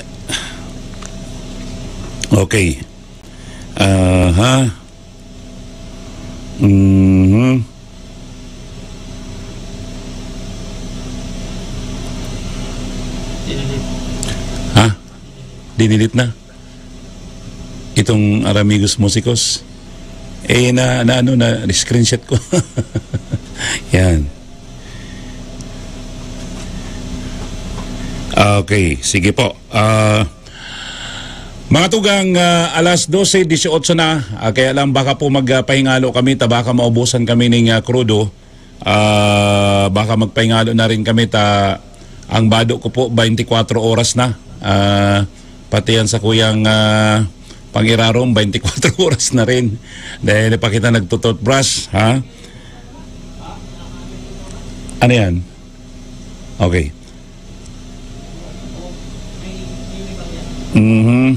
okay. Aha. Mhm. Ha? Dinilit na? Itong Aramigos Musikos? Eh, na, na ano, na screenshot ko. Yan. Okay, sige po. Ah, mga tugang, ah, alas dose dieciocho na, ah, kaya lang baka po magpahingalo kami, ta baka maubusan kami ning, ah, krudo. Ah, baka magpahingalo na rin kami, ta ang bado ko po, twenty-four oras na. Ah, pati yan sa kuyang, ah, pangirarom, twenty-four oras na rin. Dahil pa kita nagtututbrush, ha? Ano yan? Okay. Mhm.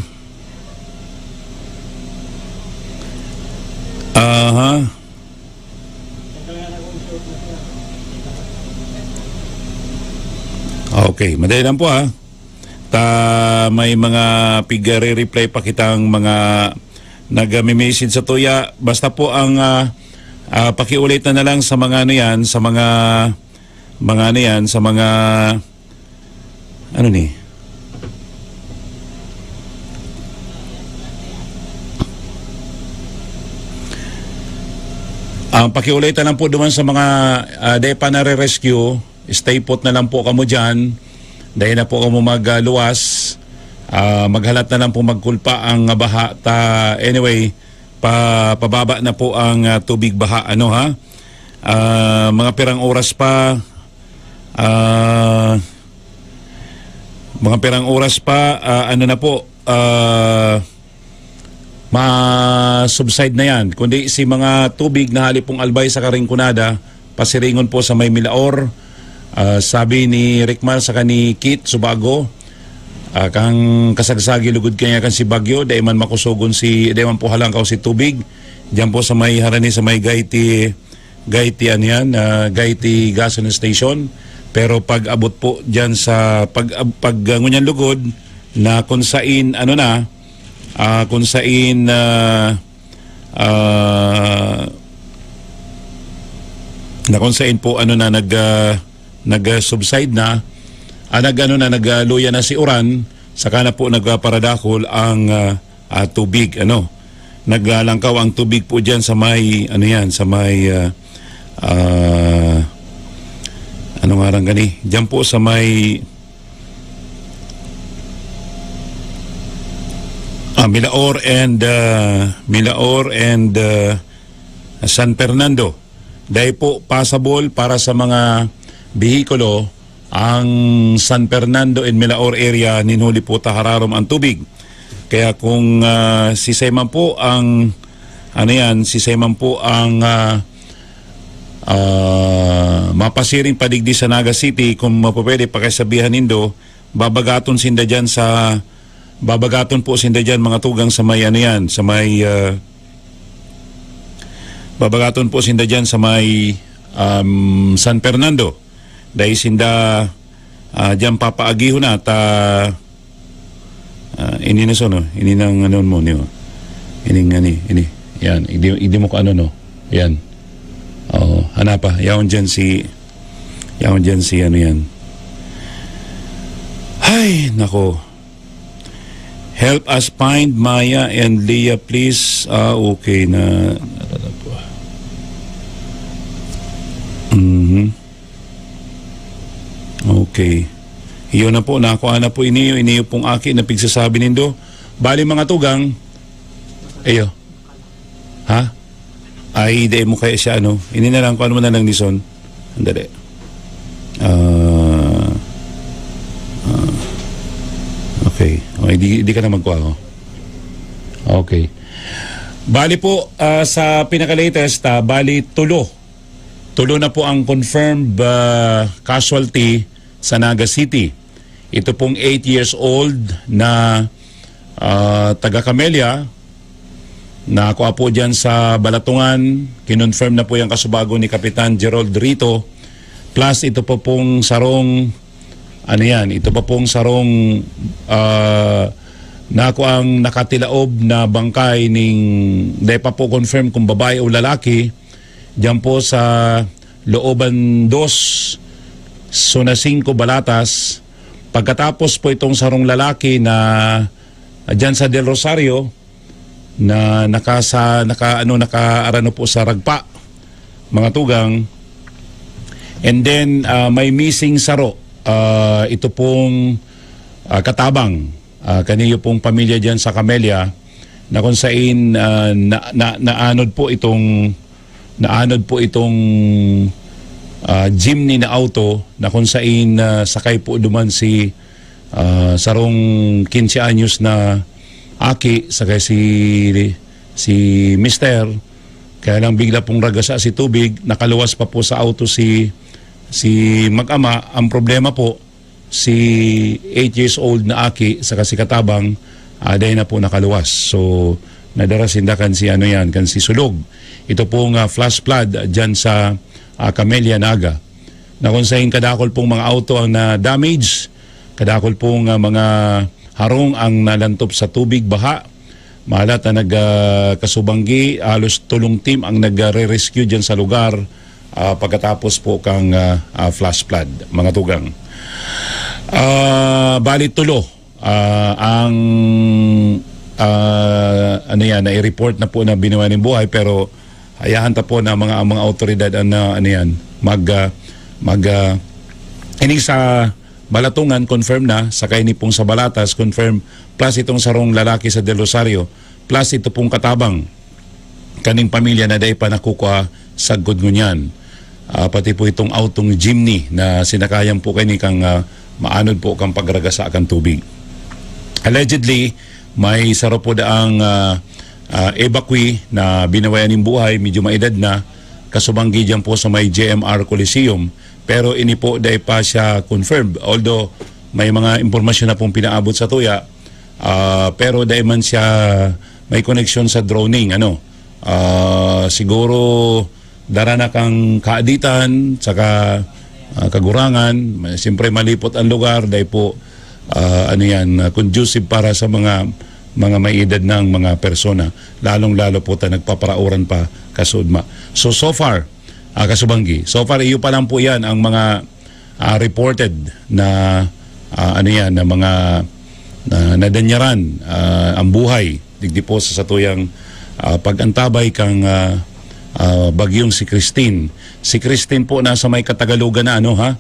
Aha. Okay, madali lang po, ha. Ta may mga pigre-reply pa kitang mga nagme-message sa tuya. Basta po ang, ah, ah, pakiulit na, na lang sa mga ano yan, sa mga, mga ano yan, sa mga, ano ni? Ang pakiulit na lang po duman sa mga, ah, di pa nare-rescue, stay put na lang po kamo dyan. Dahil na po kamo magluwas. Ah, maghalat na lang po magkulpa ang baha. Ta, anyway, pa, pababa na po ang, ah, tubig baha. Ano, ha? Ah, mga pirang oras pa, ah, mga pirang oras pa, ah, ano na po, ah, ma-subside na yan. Kundi si mga tubig na hali pong Albay sa Karingkunada, pasiringon po sa may Milaor. Ah, sabi ni Rickmar sa ni Kit Subago, ah, kang kasagsagi lugod kanya kan si Bagyo, dai man makusogon si, dai man po halangkaw si tubig. Diyan po sa may harani, sa may Gaiti, Gaiti, ano yan, ah, Gaiti Gasoline Station. Pero pag abot po diyan sa, pag, ab-, pag, ah, ngunyan lugod, na kung sain, ano na, ah, kung sain, ah, ah, na kung saan po, ano na, nag, ah, nag, ah, subside na, ah, nag, ano na, nag, ah, luya na si uran, saka na po nagpaparadakol ang, ah, ah, tubig, ano. Naglalangkaw ang tubig po diyan sa may, ano yan, sa may, ah, ah, ano nga ran gani? Diyan po sa may, ah, Milaor and, ah, Milaor and, ah, San Fernando. Dai po passable para sa mga behikulo ang San Fernando and Milaor area, nin huli po ta hararom ang tubig. Kaya kung, ah, sisay man po ang, ano yan, sisay man po ang, ah, ah, mapasiring padigdi sa Naga City, kung mapapwede, pakisabihan nindo, babagaton sinda dyan sa, babagaton po sinda dyan, mga tugang, sa may, ano yan, sa may, ah, babagaton po sinda dyan sa may, um, San Fernando. Dahil sinda, ah, dyan papaagihon na at, ah, ah, ini na so, no? Ini nang ano mo, niyo. Ini nga ni, ini. Yan, hindi, hindi mo ko ano, no? Yan. Oo, hanapa. Yaon dyan si, yaon dyan si ano yan. Ay, nako. Help us find Maya and Leah, please. Ah, okay na. Mhm. Okay. Iyo na po, nakuha na po iniyo, iniyo pong aki na pigsasabi nindo. Bali, mga tugang, iyo. Ha? Ay, di mo kaya siya, ano? Ini na lang, kung ano mo na lang, Dison. Andali. Ah, ah, okay. Okay, di, di ka na magkuha, oh. Okay. Bali po, ah, sa pinaka-latest, ah, bali tulo. Tulo na po ang confirmed, ah, casualty sa Naga City. Ito pong eight years old na, ah, taga Camellia, na ako po dyan sa Balatungan, kinonfirm na po yung kasubago ni Kapitan Gerald Rito. Plus, ito po pong sarong, ano yan, ito pa pong sarong, ah, na ako ang nakatilaob na bangkay ning, di pa po confirm kung babae o lalaki, dyan po sa Looban dos, Zona singko, Balatas. Pagkatapos po itong sarong lalaki na, ah, dyan sa Del Rosario, na nakasa-, naka-, ano, nakaarano po sa ragpa, mga tugang. And then, ah, may missing saro. Ah, ito pong, ah, katabang, ah, kaniyo pong pamilya diyan sa Camellia, na kung sain, ah, na, na, naanod po itong, naanod po itong, ah, jeepney na auto, na kung sain, ah, sakay po duman si, ah, sarong quince anyos na aki, saka si, si mister. Kaya lang, bigla pong ragasa si tubig, nakaluwas pa po sa auto si, si mag-ama. Ang problema po, si eight years old na aki, saka si katabang, ah, dai na po nakaluwas. So, nadara sinda kan si ano yan, kan si Sulog. Ito pong, ah, flash flood dyan sa, ah, Camellia, Naga, na kung sain kadakol pong mga auto ang na-damage, kadakol pong, ah, mga harong ang nalantop sa tubig, baha. Mahalat na nag, ah, kasubanggi, halos tolong team ang nagre-rescue diyan sa lugar, ah, pagkatapos po kang, ah, ah, flash flood, mga tugang. Ah, bali tulo, ah, ang, ah, ano yan, nai-report na po na binuhay ng buhay, pero hayahan ta po na mga, ang mga awtoridad ang, ah, ano yan, mag, ah, mag, ah, ini sa Balatungan, confirm na, saka ini pong sa Balatas, confirm, plus itong sarong lalaki sa Del Rosario, plus ito pong katabang kaning pamilya na dai pa nakukuha sagkod ngunyan. Ah, pati po itong autong jeepney na sinakayan po kani kang, ah, maanod po kang pagragasa kan tubig. Allegedly, may saro po daang, ah, ah, evacuee na binawayan nin buhay, medyo maedad na, kasubanggi diyan po sa may J M R Coliseum. Pero ini po, dai pa siya confirmed. Although, may mga impormasyon na pong pinaabot sa tuya, ah, pero dai man siya may koneksyon sa droning, ano. Ah, siguro, dara na kang kaaditan, saka, ah, kagurangan. Siyempre, malipot ang lugar, dai po, ah, ano yan, ah, conducive para sa mga, mga may edad ng mga persona. Lalong-lalo po ta nagpaparauran pa kasuodma. So, so far, ah, kasubanggi. So far, iyo pa lang po yan ang mga, ah, reported na, ah, ano yan, na mga, ah, nadanyaran, ah, ang buhay digdi po sa satuyang, ah, pag-antabay kang, ah, ah, bagyong si Christine. Si Christine po nasa may Catalogan na, ano, ha?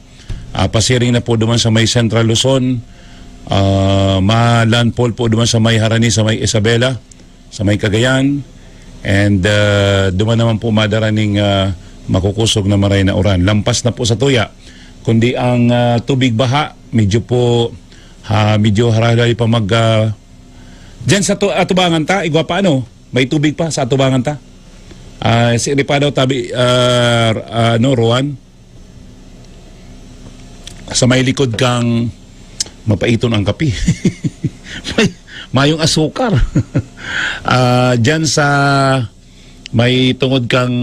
Ah, pasiring na po duman sa may Central Luzon, ah, ma-landfall po duman sa may harani, sa may Isabela, sa may Cagayan, and, ah, duman naman po madara ning, ah, makukusog na maray na uran. Lampas na po sa tuya, kundi ang, ah, tubig baha, medyo po, ha, medyo harahay pa mag, ah, dyan sa tu-, atubangan ta, igwa pa ano, may tubig pa sa atubangan ta. Ah, si Ripado tabi, ah, ano, Rowan? Sa may likod kang mapaiton ang kape. May, mayong asukar. Ah, dyan sa may tungod kang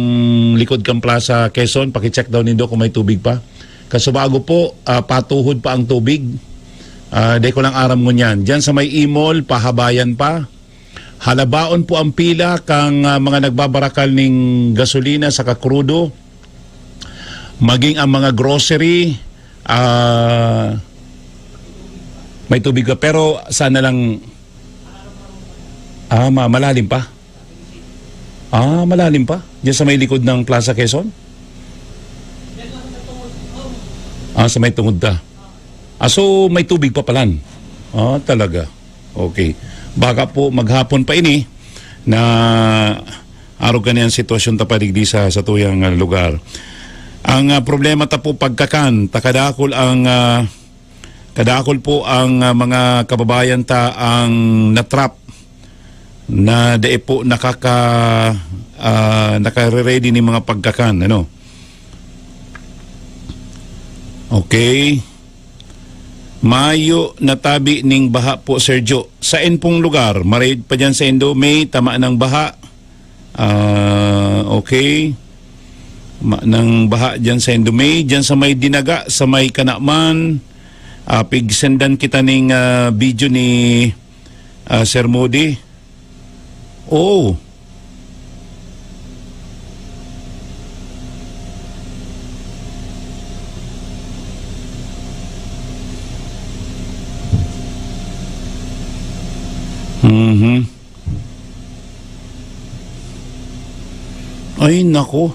likod kang Plaza Quezon, paki-check daw nindo kung may tubig pa. Kasubago po, ah, patuhod pa ang tubig. Ah, di ko lang aram ngunyan. Dyan sa may Imol, pahabayan pa. Halabaon po ang pila kang, ah, mga nagbabarakal ning gasolina saka krudo, maging ang mga grocery, ah, may tubig pa. Pero sana lang, ah, ma-, malalim pa. Ah, malalim pa? Diyan sa may likod ng Plaza Quezon? Ah, sa may tungod ta. Ah, so may tubig pa palan? Ah, talaga. Okay. Baka po maghapon pa ini na arog kani ang sitwasyon ta pa digdi sa, sa tuyang, ah, lugar. Ang, ah, problema ta po pagkakan, ta kadakul ang, ah, kadakul po ang, ah, mga kababayan ta ang natrap na dai po nakaka-, ah, nakare-ready ni mga pagkakan, ano? Okay. Mayo natabi ning baha po, Sergio. Saen pong lugar? Marayo pa diyan sa Indomay, tama ng baha. Ah, okay. Ma-, ng baha diyan sa Indomay, diyan sa may Dinaga, sa may Kanaman. Ah, pigsendan kita ning, ah, video ni, ah, Sir Moody. Oh. Mhm. Ay, nako.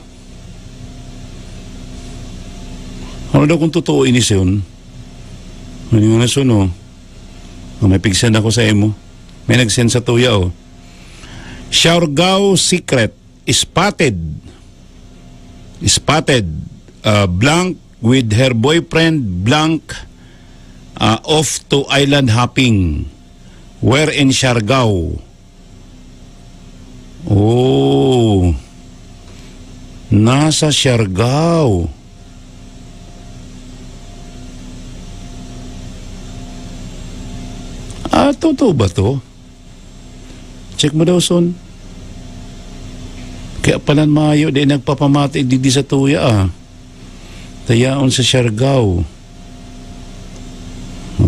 Ano daw kung totoo ini, Sion? Ano nga na, Sion, oh? Oh, may pig-send ako sa imo. May nag-send sa tuya, oh. Siargao secret, spotted. Spotted, ah, blank with her boyfriend, blank, ah, off to island hopping. Where in Siargao? Oh. Nasa Siargao. Ah, totoo ba to? Check mo daw, son. Kaya palan mayo, di nagpapamati digdi sa tuya, ah. Tayaon sa Siargao.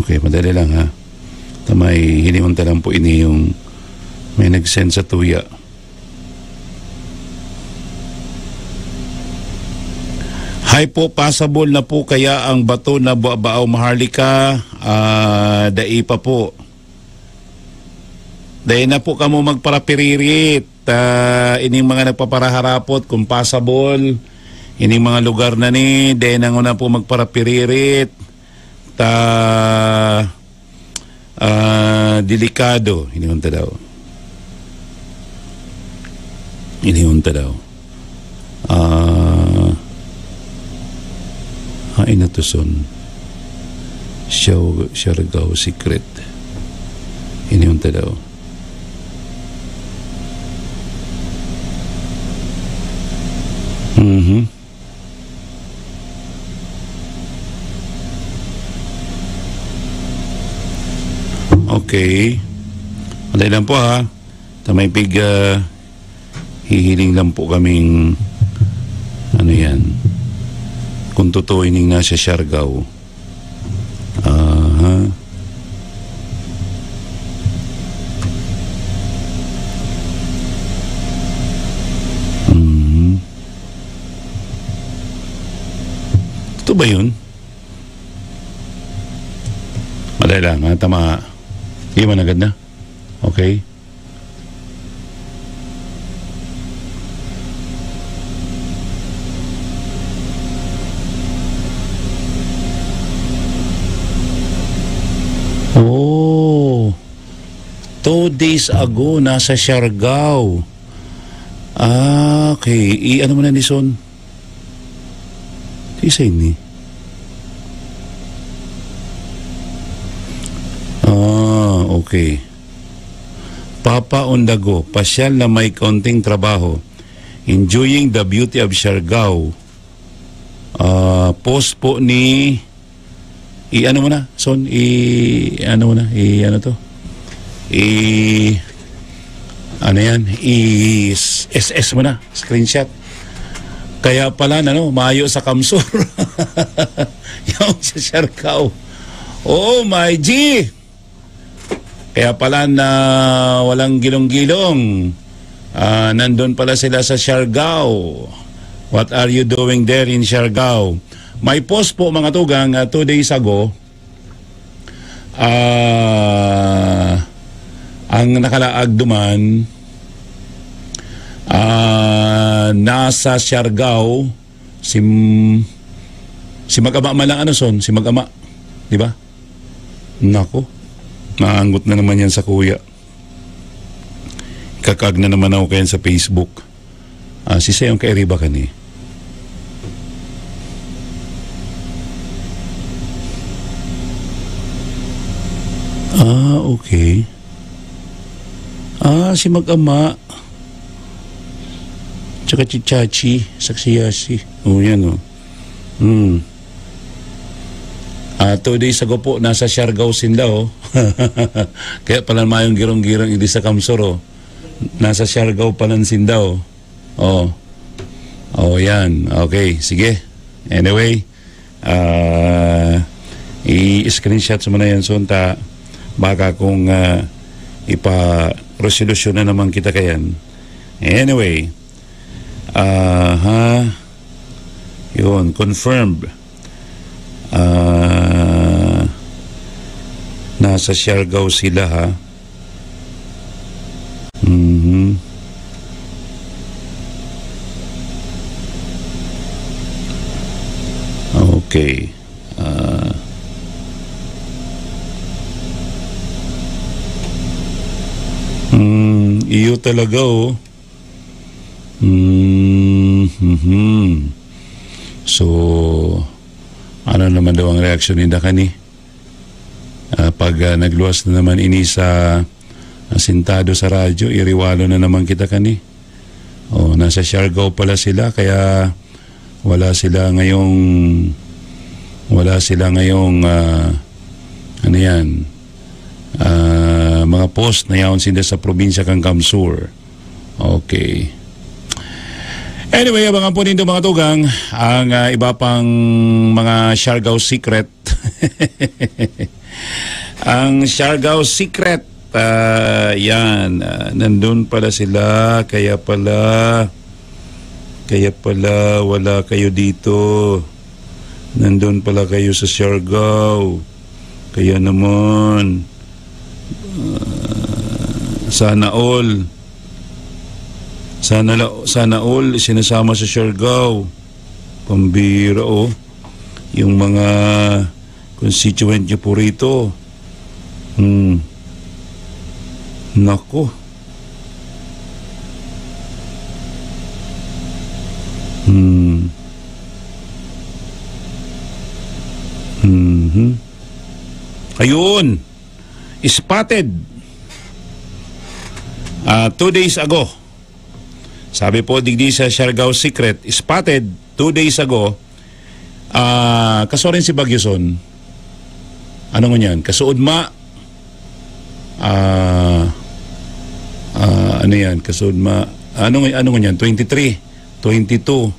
Okay, madali lang, ha. Tamay, hilingon ta lang po ini yung may nag-send sa tuya. Hi po, pasabol na po kaya ang bato na Buabao, Maharlika? Ah, dai pa po. Dai na po kamo magparapiririt. Ah, ining mga nagpaparaharapot, kung pasabol, ining mga lugar na ni, dai na nguna po magparapiririt. Ta, ah, delikado. Inihon ta daw. Inihon ta daw. Ah, hain na to, son? Siya, Siargao secret. Inihon ta daw. Mhm. Okay. Madali lang po, ha. Tamay pig, ah, hihiling lang po kaming, ano yan, kung totoo ining nasa Siargao. Aha. Mhm. Ito ba yun? Madali lang, ha? Tama. Iwan agad na. Okay. Oh. Two days ago, nasa Siargao. Ah, okay. I-ano mo na ni Son? Isa ini. Ah, okay. Papa Ondago, pasyal na may kaunting trabaho. Enjoying the beauty of Siargao. Ah, post po ni, i-ano mo na, Son? I-ano mo na? I-ano to? I-, ano yan? I-S S mo na. Screenshot. Kaya pala, ano, mayo sa Kamsur. Yung sa Siargao. Oh, my G! Kaya pala na walang gilong-gilong. Ah, nandun pala sila sa Siargao. What are you doing there in Siargao? May post po, mga tugang, ah, two days ago. Ah, ang nakalaag duman, ah, nasa Siargao, si, si Mag-ama man lang, ano, Son? Si Mag-ama. Di ba? Nako, naanggot na naman yan sa kuya. Ikakag na naman ako kayan sa Facebook. Ah, si Seyong kairiba kani. Ah, okay. Ah, si Mag-ama. Tsaka si Chachi, saksiyasi. Oh, yan, oh. Hmm. Ah, two days ago po, nasa Siargao sinda, oh. Kaya pala mayong girong-girong, hindi sa Kamsur, oh. Nasa Siargao pala sinda, oh. Oh. Oh, yan. Okay, sige. Anyway, ah, i-screenshot mo na yan, Son, ta baka kung, ah, ipa-resolusyon na naman kita kayan. Anyway, aha, yun, confirmed. Ah, nasa Siargao sila, ha? Mhm. Okay. Ah. Hmm, iyo talaga, oh. Hmm, mhm. So, ano naman daw ang reaksyon ninda kani? Ah, pag, ah, nagluwas na naman ini sa, ah, sintado sa radyo, iriwalo na naman kita kani. Oh, nasa Siargao pala sila, kaya wala sila ngayong, wala sila ngayong, ah, ano yan, ah, mga post na yaon sinda sa probinsya kan Kamsur. Okay. Anyway, abangan po nindo, mga tugang, ang, ah, iba pang mga Siargao secret. Ang Siargao secret, ah, yan, ah, nandun pala sila, kaya pala, kaya pala wala kayo dito. Nandun pala kayo sa Siargao. Kaya naman, ah, sana all. Sana la-, sana all sinasama sa Siargao. Pambira, oh. Yung mga constituent niyo po rito. Hmm. Nako. Hmm. Mhm. Ayun. Spotted. Ah, two days ago. Sabi po digdi sa Siargao Secret, spotted two days ago. Ah, kasuarin si Bagyo Son. Ano ngunyan? Kasuod ma-, ah, ah, ano yan? Kasuod ma-, ano, ano ngunyan? Twenty-three, twenty-two.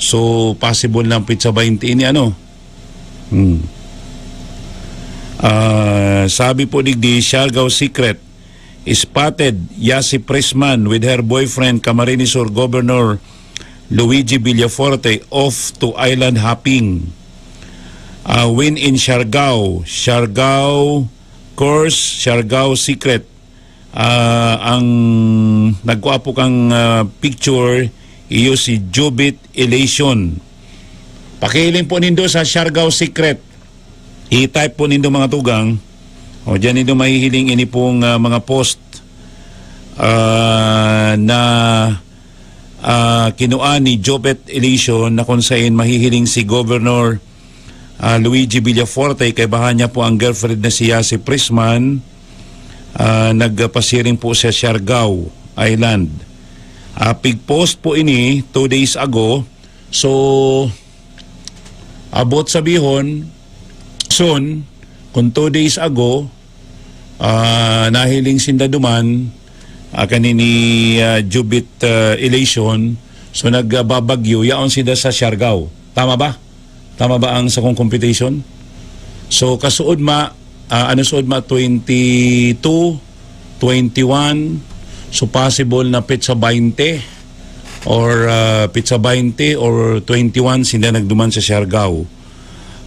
So, possible na ang petsa twenty ini, ano? Hmm. Ah, sabi po digdi, Siargao Secret, spotted ya si Prisman with her boyfriend, Camarines Sur Governor Luigi Villafuerte, off to island hopping. Ah, Win in Siargao, Siargao Curse, Siargao Secret. Ah, ang nagkua po kang, ah, picture, iyo si Jubit Elation. Pakihiling po nindo sa Siargao Secret. I-type po nindo, mga tugang. O, diyan nindo mahihiling ini pong, ah, mga post, ah, na, ah, kinua ni Jubit Elation, na kung sain mahihiling si Governor, ah, Luigi Villafuerte, kaibahan niya po ang girlfriend na si Yasi Prisman. Ah, nagpasiring po sa Siargao Island. Ah, pig-post po ini two days ago. So, abot sabihon, soon, kung two days ago, ah, nahiling sinda duman, ah, kanini, ah, Jubit, ah, Elation, so nagbabagyo, yaon sinda sa Siargao. Tama ba? Tama ba ang sakong computation? So, kasuod ma, ah, ano suod ma, twenty-two, twenty-one, so possible na petsa baynte or, ah, petsa baynte or twenty-one sinda nagduman sa Siargao.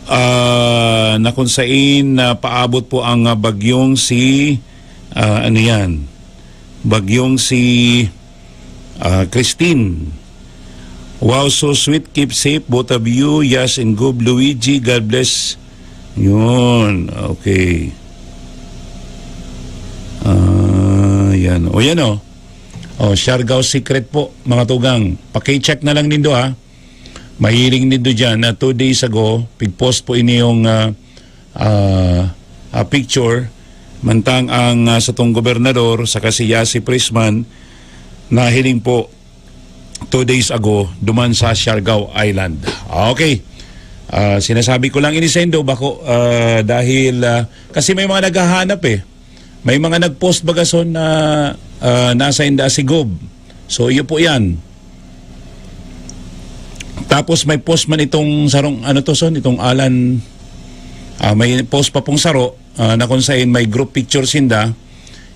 Ah, na kung sain na paabot po ang, ah, bagyong si, ah, ano yan? Bagyong si, ah, Christine. Wow, so sweet. Keep safe, both of you. Yas and Gob, Luigi. God bless. Yun. Okay. Ah, yan. O, yan, o. O, Siargao Secret po, mga tugang. Paki-check na lang nindo, ha. Mahiling nindo dyan na two days ago, pig-post po ini yung, ah, ah, ah, picture. Mantang ang, ah, satong gobernador, saka si Yasi Prisman, nahiling po two days ago, duman sa Siargao Island. Okay. Ah, sinasabi ko lang ini saindo, bako, ah, dahil, ah, kasi may mga naghahanap eh. May mga nag-post baga son na, ah, nasa inda si Gob. So, iyo po yan. Tapos may post man itong sarong, ano to, son, itong Alan, ah, may post pa pong saro, ah, na kung sain may group picture sinda,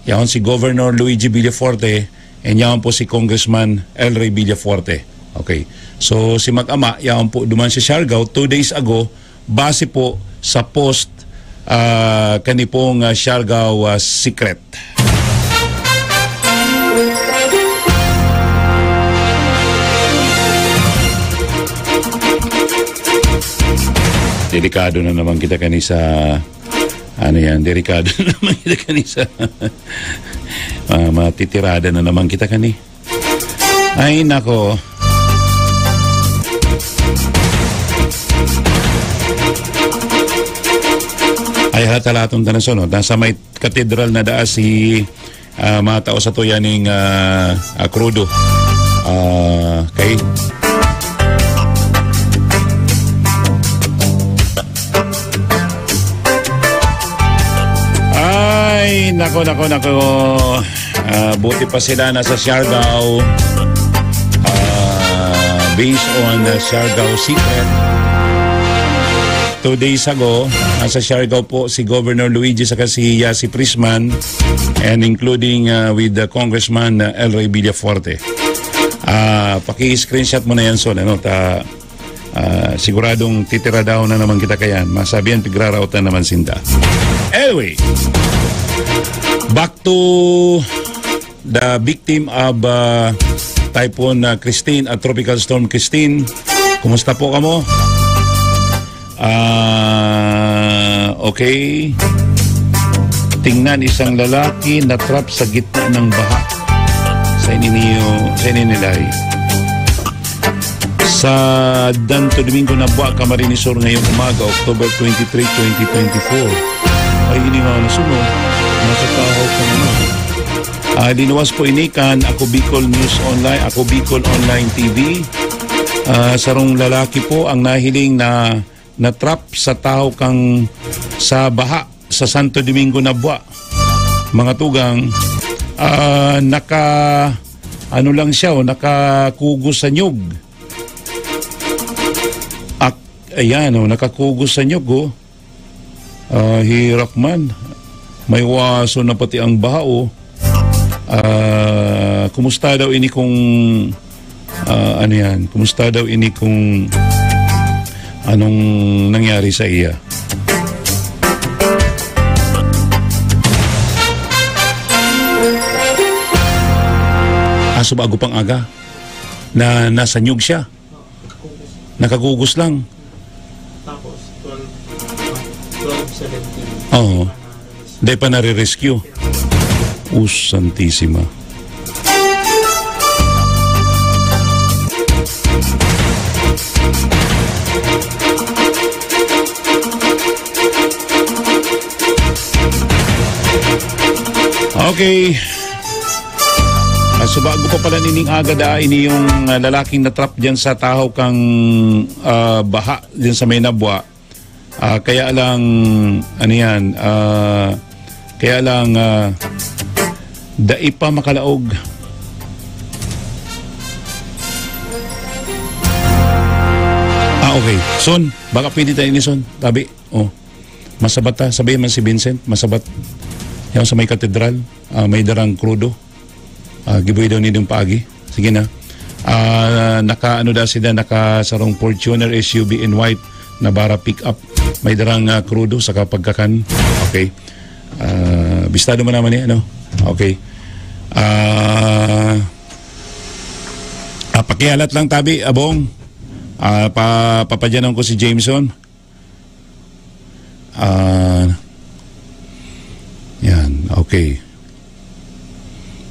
yaon si Governor Luigi Villafuerte, and yaon po si Congressman El Rey Villafuerte. Okay. So, si mag-ama, yaon po duman si Siargao, two days ago, base po sa post, ah, kani pong, ah, Siargao, ah, Secret. Delikado na naman kita kani sa, ano yan, delikado na naman kita kani sa, ah, matitirada na naman kita kani. Ay, nako. Ay, hala, talaton ta na sunod. Nasa may katedral na daa si, ah, mga tao sa tuya ning, ah, ah, krudo. Ah, okay. Ay, nako, nako, nako. Ah, buti pa sila nasa Siargao. Ah, based on, ah, Siargao Secret. Two days ago, nasa Siargao po si Governor Luigi saka si Yasi Prisman, and including, ah, with the Congressman, ah, El Rey Villafuerte. Ah, paki-screenshot mo na yan, Son, ano, ta, ah, siguradong titiradaon na naman kita kayan. Masabi yan, pigraraotan naman sinda. Anyway, back to the victim of, ah, Typhoon, ah, Christine at Tropical Storm Christine. Kumusta po kamo? Ah, okay. Tingnan, isang lalaki na-trap sa gitna ng baha. Sa ininiyo, sa ininilay. Sa Santo Domingo na Bua, Camarines Sur, ngayong umaga, October twenty-three, twenty twenty-four. Ay, ini nga na sunod. Nasa tahaw ka naman. Ah, linuwas po ini kan Ako Bicol News Online, Ako Bicol Online T V. Ah, sarong lalaki po ang nahiling na na-trap sa tahaw kang sa baha sa Santo Domingo na Bua. Mga tugang, ah, naka, ano lang siya, oh, nakakugos sa nyug. Ak-, ayan, oh, nakakugos sa nyug, oh. Ah, hirap man. May waso na pati ang baha, oh. Ah, kumusta daw ini kung, ah, ano yan? Kumusta daw ini kung, Anong nangyari sa iya? Aso bago pang aga na nasa nyug siya. Nakagugos lang. Tapos, twelve, twelve seventeen. Oo. Di pa nare-rescue. Us Santisima. Okay. Ah, so bago pa pala nining aga, da, ini yung, ah, lalaking na-trap diyan sa tahaw kang, ah, baha diyan sa may Nabua. Ah, kaya lang, ano yan, ah, kaya lang, ah, dai pa makalaog. Ah, okay. Son, baka pwede tayo ni Son. Tabi. Oh. Masabat ta. Sabi man si Vincent, masabat. Yan sa may katedral, ah, may darang krudo. Ah, giboy daw nindong paagi. Sige na. Ah, naka, ano da sila, naka sarong Fortuner S U V in white, Navara pickup. May darang, ah, krudo saka pagkakan. Okay. Ah, bistado mo naman eh, ano? Okay. Ah, ah, pakialat lang, tabi, Abong. Ah, pa, papadyanan ko si Jameson. Ah, yan, okay.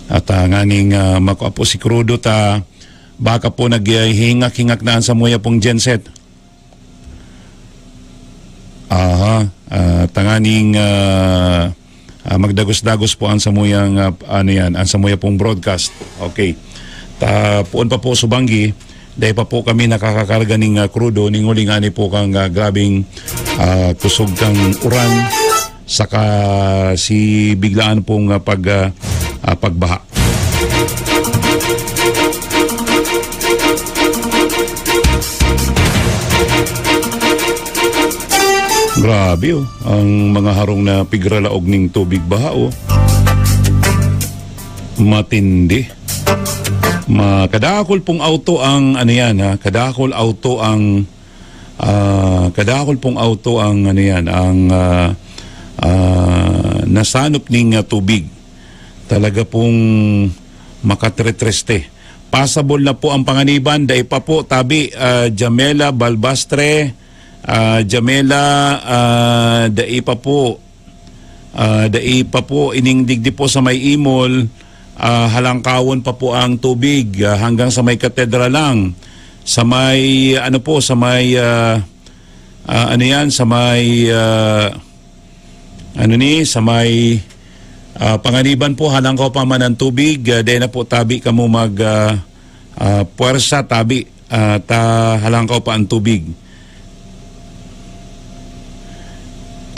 At, ah, nganing, ah, makua po si Crudo ta, baka po naghihingak-hingak na an samuya pong genset. Aha, ah, tanganing, ah, ah, magdagos-dagos po ang samuyang, ah, ano yan, ang samuya pong broadcast. Okay. Ta, poon pa po subanggi, dai pa po kami nakakakarga ning, ah, krudo, ning huli ngani po kang, ah, grabing, ah, kusog kang uran, saka si biglaan pong, ah, pag, ah, ah, pagbaha. Grabe, oh, ang mga harong na pigralaog ning tubig baha, oh. Matindi. Ma-, kadakol pong auto ang, ano yan, ha? Kadakol auto ang, ah, kadakol pong auto ang, ano yan, ang, ah, ah, nasanop ning, ah, tubig. Talaga pong makatriste. Pasabol na po ang panganiban, dai pa po, tabi, ah, Jamela, Balbastre, ah, Jamela, ah, dai pa po. Ah, dai pa po, ining digdi po sa may Imol, ah, halangkawon pa po ang tubig, ah, hanggang sa may katedral lang. Sa may, ano po, sa may, ah, ah, ano yan, sa may, ah, ano ni, sa may, ah, Panganiban po, halangkaw pa man ang tubig, ah, dai na po tabi kamo mag, ah, ah, puwersa, tabi, ah, ta halangkaw pa ang tubig.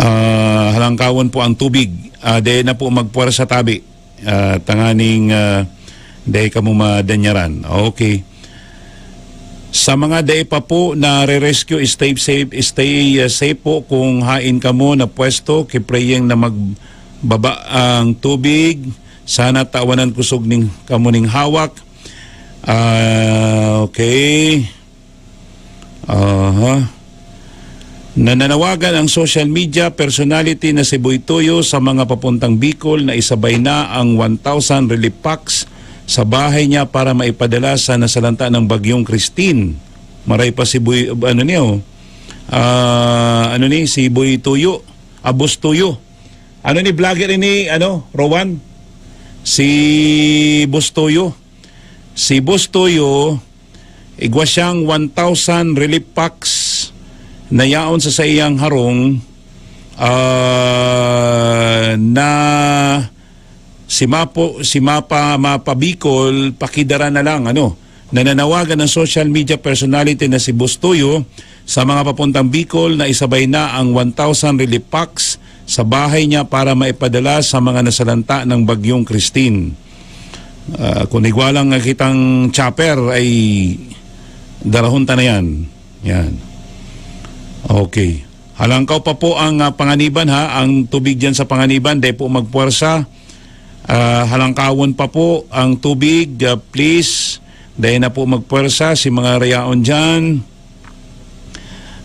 Ah, halangkawon po ang tubig. Ah, dai na po magpuwersa tabi. Ah, tanganing, ah, dai kamo madanyaran. Okay. Sa mga dai pa po nare-rescue, stay safe, stay, ah, safe po kung hain kamo na pwesto. Ki-praying na magbaba ang tubig. Sana tawanan kusog ning, kamo ning hawak. Ah, okay. Aha. Nananawagan ang social media personality na si Boy Toyo sa mga papuntang Bicol na isabay na ang one thousand relief packs sa bahay niya para maipadala sa nasalanta ng Bagyong Christine. Maray pa si Boy, ano niyo, ah, ano ni, si Boy Toyo, Abos Toyo. Ano ni, vlogger ni, ano, Rowan? Si Boss Toyo. Si Boss Toyo, igwa siyang one thousand relief packs na yaon sa saiyang harong, ah, na si Mapo, si Mapa, Mapa Bicol, pakidara na lang, ano. Nananawagan ang social media personality na si Boss Toyo sa mga papuntang Bicol na isabay na ang one thousand relief packs sa bahay niya para maipadala sa mga nasalanta ng Bagyong Christine. Ah, kung igwa lang nga kitang chopper, ay darahon ta na yan. Yan. Okay. Halangkaw pa po ang, ah, Panganiban, ha. Ang tubig diyan sa Panganiban, dai po magpuwersa. Ah, halangkawon pa po ang tubig. Ah, please, dai na po magpuwersa si mga rayaon diyan.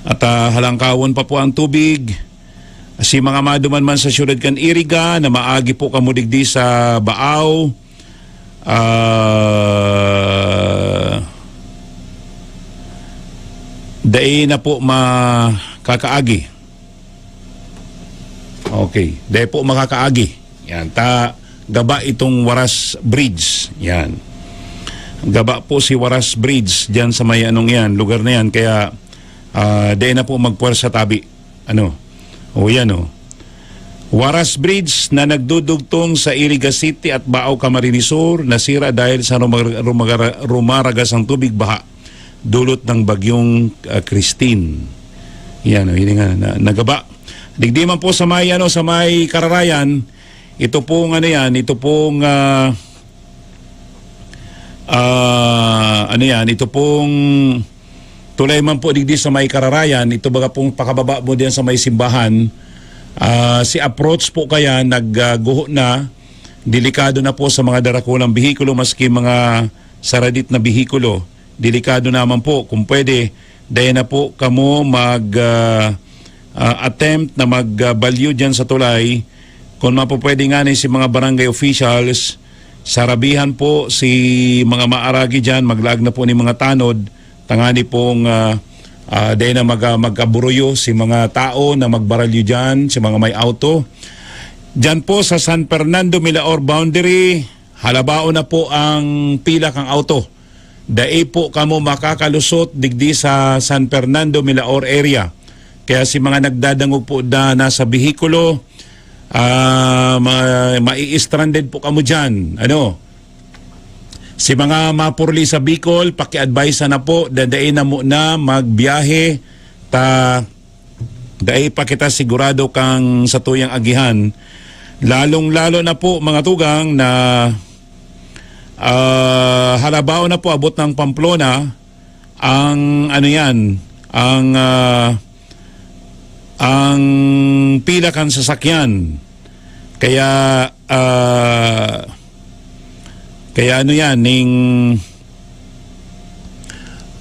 At, ah, halangkawon pa po ang tubig. Si mga maduman man sa siyudad kan Iriga na maagi po kamo digdi sa Baaw, ah, dai na po makakaagi. Okay, dai po makakaagi. Yan, ta gaba itong Waras Bridge. Yan. Gaba po si Waras Bridge diyan sa may anong yan, lugar na yan. Kaya, ah, dai na po magpuwersa tabi. Ano? O yan, o. Waras Bridge na nagdudugtong sa Iriga City at Baaw, Camarines Sur, nasira dahil sa rumar-, rumagara-, rumaragas ang tubig baha dulot ng bagyong, ah, Christine. Yan, o, yun nga, na, nagaba. Digdi man po sa may, ano, sa may Kararayan, ito pong, ano yan, ito pong, ah, ah, ano yan, ito pong tulay man po digdi sa may Kararayan, ito baga pong pakababa mo diyan sa may simbahan, ah, si approach po kaya nag, ah, guho na, delikado na po sa mga darakulang behikulo, maski mga saradit na behikulo, delikado naman po. Kung pwede, dai na po kamo mag, ah, ah, attempt na magbalyo diyan sa tulay. Kung mapupwede nga ni si mga barangay officials, sarabihan po si mga maaragi diyan, maglaag na po ni mga tanod, tangani pong, ah, ah, dai na mag-, magkaburuyo si mga tao na magbaralyo diyan, si mga may auto. Diyan po sa San Fernando Milaor boundary, halabaon na po ang pila kang auto. Dai po kamo makakalusot digdi sa San Fernando Milaor area. Kaya si mga nagdadangog po na nasa behikulo, ah, ma-, mai-stranded po kamo diyan. Ano? Si mga mapurli sa Bicol, paki-advise na po, dai na muna magbiyahe ta dai pa kita sigurado kan satuyang agihan. Lalong-lalo na po, mga tugang, na, ah, halabaw na po, abot ng Pamplona, ang ano yan, ang, ah, ang pila kan sasakyan. Kaya, ah, kaya ano yan, ning,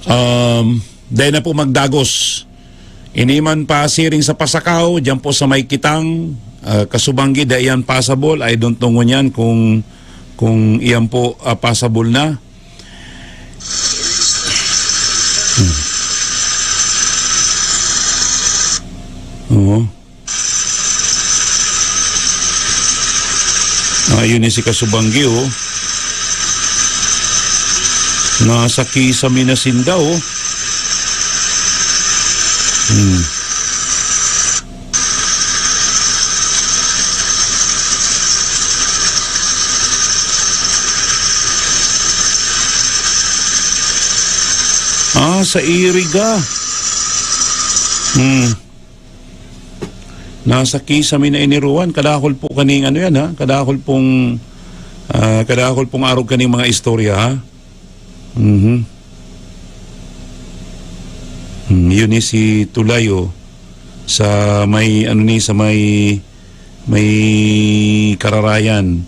um, dai na po magdagos. Ini man pasiring sa Pasacao, diyan po sa may Kitang, ah, Kasubanggi, dai yan passable. I don't know ngunyan kung, kung iyan po, ah, passable na. Hmm. Oo. Ah, yun ni si Kasubanggi, oh. Nasa kisame na sinda, oh. Hmm. Ah, sa Iriga. Hmm. Nasa kisame na ini, Ruan. Kadakol po kaning ano yan, ha? Kadakol pong, ah, kadakol pong arog kaning mga istorya, ha? Mhm. Hmm, yun ni si Tulayo sa may, ano ni, sa may, may Kararayan.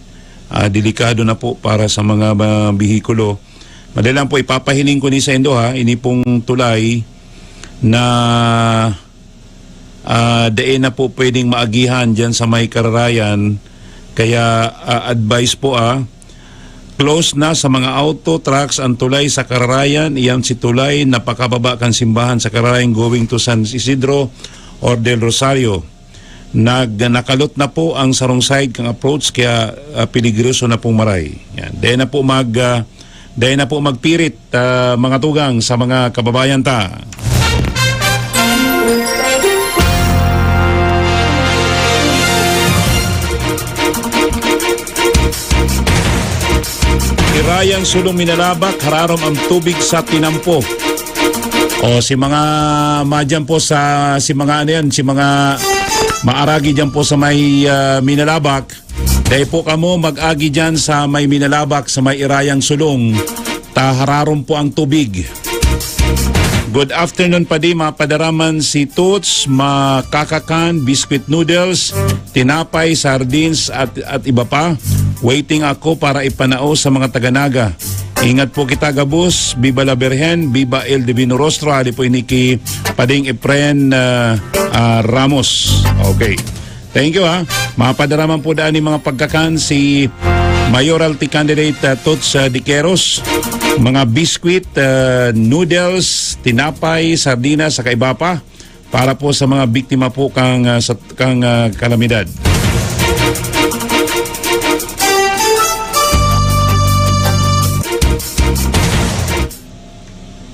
Ah, delikado na po para sa mga, ah, behikulo. Madali lang po, ipapahiling ko ni sa indo, ha. Ini pong tulay na, ah, dai na po pwedeng maagihan diyan sa may Kararayan. Kaya, ah, advice po, ah, close na sa mga auto, trucks ang tulay sa Kararayan. Iyan si tulay na pakababa kan simbahan sa Kararayan going to San Isidro or Del Rosario. Nag-, nakalot na po ang sarong side kang approach, kaya, ah, peligroso na pong maray. Yan. Dai na po mag, ah, dai na po magpirit, ah, mga tugang sa mga kababayan ta. Irayan Sulong Minalabak, hararom ang tubig sa tinampo. O, si mga madyan po sa, si mga ano yan, si mga maaragi dyan po sa may, ah, Minalabak, dai po kamo mag-agi dyan sa may Minalabak, sa may Irayan Sulong, ta hararom po ang tubig. Good afternoon, Padi. Mapadaraman si Toots, makakakan, biscuit noodles, tinapay, sardines, at, at iba pa. Waiting ako para ipanao sa mga taga-Naga. Ingat po kita gabos. Viva la Virgen, viva el Divino Rostro. Hali po ini ki Pading Efren, ah, ah, Ramos. Okay. Thank you, ha. Mapadara man po daan ni mga pagkakan si Mayoralty candidate, ah, Toots, ah, Diqueros. Mga biskwit, ah, noodles, tinapay, sardinas, saka iba pa. Para po sa mga biktima po kang, ah, sa, kang, ah, kalamidad.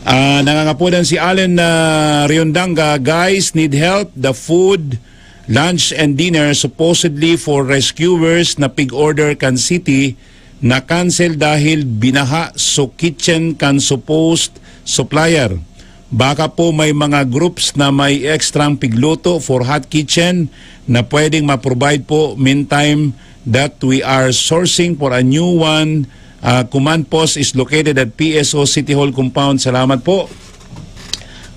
Ah, nangangapodan si Allen, ah, Riondanga, "Guys, need help. The food, lunch and dinner supposedly for rescuers na pig-order kan city na cancel dahil binaha, so kitchen kan supposed supplier. Baka po may mga groups na may extrang pigluto for hot kitchen na pwedeng ma-provide po. Meantime that we are sourcing for a new one, ah, command post is located at P S O City Hall compound." Salamat po.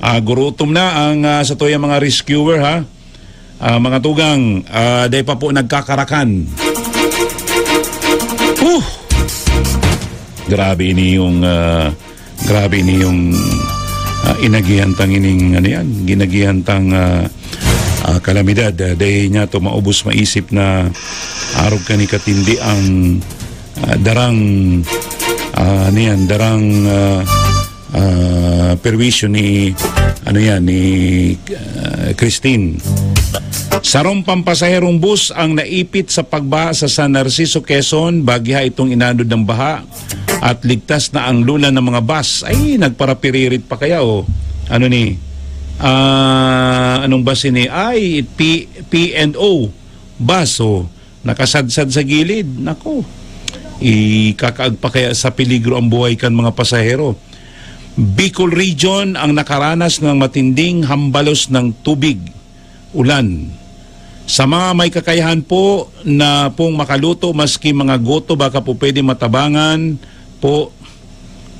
Ah, gurutom na ang, ah, sa tuyang mga rescuer, ha. Ah, mga tugang, ah, dai pa po nagkakarakan. Huh! Grabe ini yung, ah, grabe ini yung, ah, inagihan tang ining, ano yan, ginagihan tang, ah, ah, kalamidad. Ah, dai niya to maubos maisip na arog kani katindi ang, ah, darang, ah, ano yan, darang, ah, ah, perwisyo ni, ano yan, ni, ah, Christine. Sarong pampasaherong bus ang naipit sa pagbaha sa San Narciso, Quezon. Bagiha itong inanod ng baha at ligtas na ang lula ng mga bus. Ay, nagparapiririt pa kaya, oh. Ano ni? Ah, anong bus ini? Ay, P-, P and O bus, oh. Nakasadsad sa gilid. Nako. Ikakaag pa kaya sa peligro ang buhay kan mga pasahero. Bicol Region ang nakaranas ng matinding hambalos ng tubig, ulan. Sa mga may kakayahan po na pong makaluto, maski mga goto, baka po pwede matabangan po,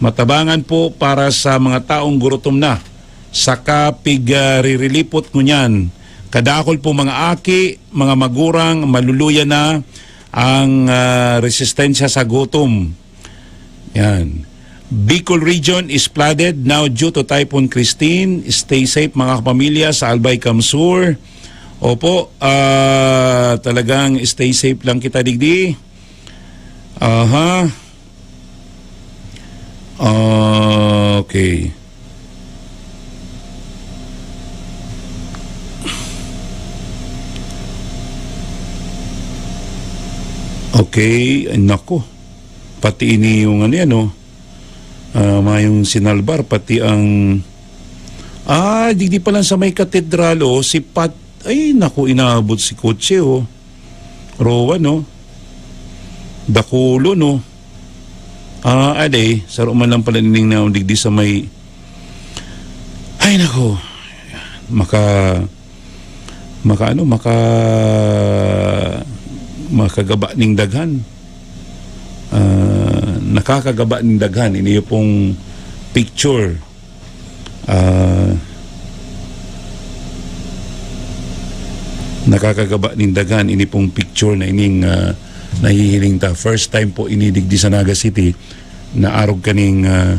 matabangan po para sa mga taong gurutom na. Saka pig, ah, rirelipot ngunyan. Kadakul po mga aki, mga magurang, maluluya na ang, ah, resistensya sa gutom. Yan. Bicol Region is flooded now due to Typhoon Christine. Stay safe, mga kapamilya, sa Albay, Camsur. Opo, ah, talagang stay safe lang kita digdi. Aha. Okay. Okay, ay, nako. Pati ini yung ano yan, oh. Ah, mayong sinalbar, pati ang, ah, digdi pa lang sa may katedral, oh, si Pat-, ay, naku, inaabot si kotse, oh. Rowan, no? Dakulo, no? Ah, aday, saro man lang pala ning naon digdi sa may, ay, nako. Maka, maka ano, maka, makagaba ning daghan. Ah, nakakagaba ning daghan. Ini yung pong picture. Ah, nakakagaba nin daghan ini pong picture na ining, ah, nahihiling ta. First time po ini digdi sa Naga City na arog kaning, ah,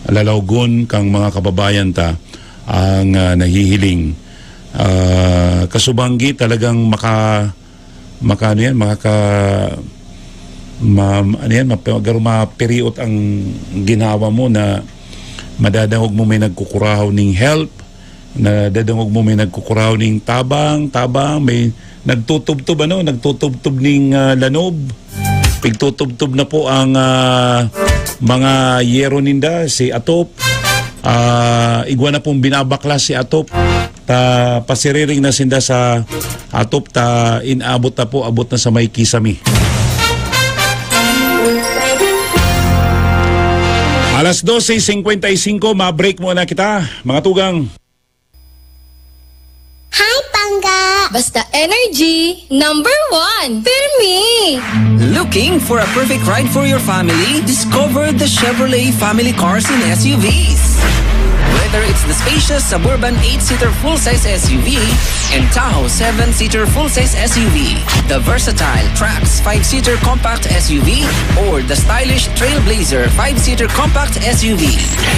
lalawgon kang mga kababayan ta ang, ah, nahihiling. Ah, kasubanggi talagang maka-, maka-, ano yan, makaka-, ma-, ano yan, map-, garo mapiriot ang ginhawa mo na madadangog mo may nagkukurahaw ning help, nadadangog mo may nagkukurahaw ning tabang, tabang, may nagtutubtob, ano, nagtutubtob ning, ah, lanob. Pigtutubtob na po ang, ah, mga yero ninda, si Atop. Ah, igwa na pong binabaklas si Atop. Ta pasiriring na sinda sa Atop, ta inabot na po, abot na sa may Kisami. Alas dose cincuenta y cinco, ma-break muna kita, mga tugang. Hi, Pangga! Basta energy, number one. Pirmi! Looking for a perfect ride for your family? Discover the Chevrolet family cars and S U Vs. Whether it's the spacious Suburban eight-seater full-size S U V and Tahoe seven-seater full-size S U V, the versatile Trax five-seater compact S U V, or the stylish Trailblazer five-seater compact S U V,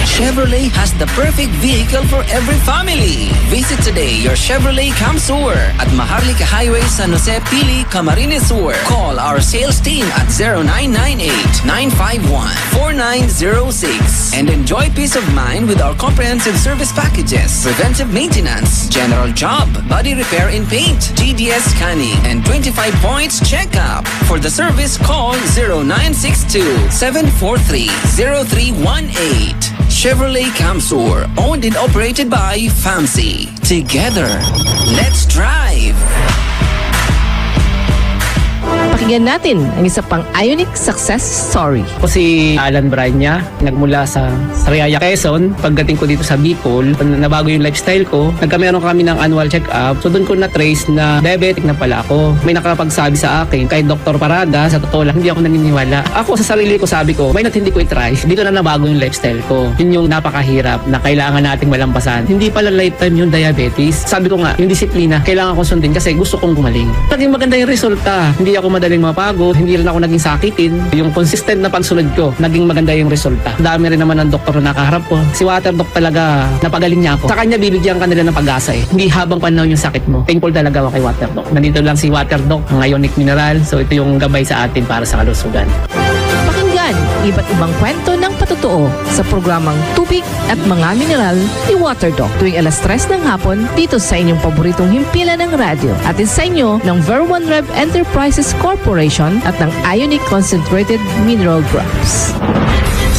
Chevrolet has the perfect vehicle for every family. Visit today your Chevrolet Camsour at Maharlika Highway, San Jose, Pili, Camarines Sur. Call our sales team at zero nine nine eight, nine five one, four nine zero six and enjoy peace of mind with our comprehensive service packages: preventive maintenance, general job, body repair and paint, G D S scanning, and twenty-five points checkup. For the service, call zero nine six two, seven four three, zero three one eight. Chevrolet Camsour, owned and operated by Famsi. Together, let's drive! Pakinggan natin ang isa pang Ionic success story. Ako si Alan Branya, nagmula sa Sariaya, Quezon. Pagdating ko dito sa Bicol, nabago yung lifestyle ko. Nagkameron kami ng annual check-up. So doon ko na-trace na diabetic na pala ako. May nakapagsabi sa akin, kay Doktor Paraga, sa totoo lang, hindi ako naniniwala. Ako sa sarili ko, sabi ko, why not hindi ko i-try? Dito na nabago yung lifestyle ko. Yun yung napakahirap na kailangan nating malampasan. Hindi pala lifetime yung diabetes. Sabi ko nga, yung disiplina, kailangan ko sundin kasi gusto kong gumaling. Naging maganda yung resulta. Hindi ako madaling mapagod, hindi rin ako naging sakitin. Yung consistent na pagsunod ko, naging maganda yung resulta. Dami rin naman ng doktor na nakaharap ko. Si Water Doc talaga, napagaling niya ako. Sa kanya, bibigyan ka nila ng pag-asa eh. Hindi habang panahon yung sakit mo. Thankful talaga ako kay Water Doc. Nandito lang si Water Doc, ang Ionic Mineral. So ito yung gabay sa atin para sa kalusugan. Pakinggan iba't ibang kwento ng patotoo sa programang Tubig at Mga Mineral ni Water Doc tuwing alas tres ng hapon dito sa inyong paboritong himpilan ng radyo. Hatid sa inyo ng Ver One Rev Enterprises Corporation at ng Ionic Concentrated Mineral Drops.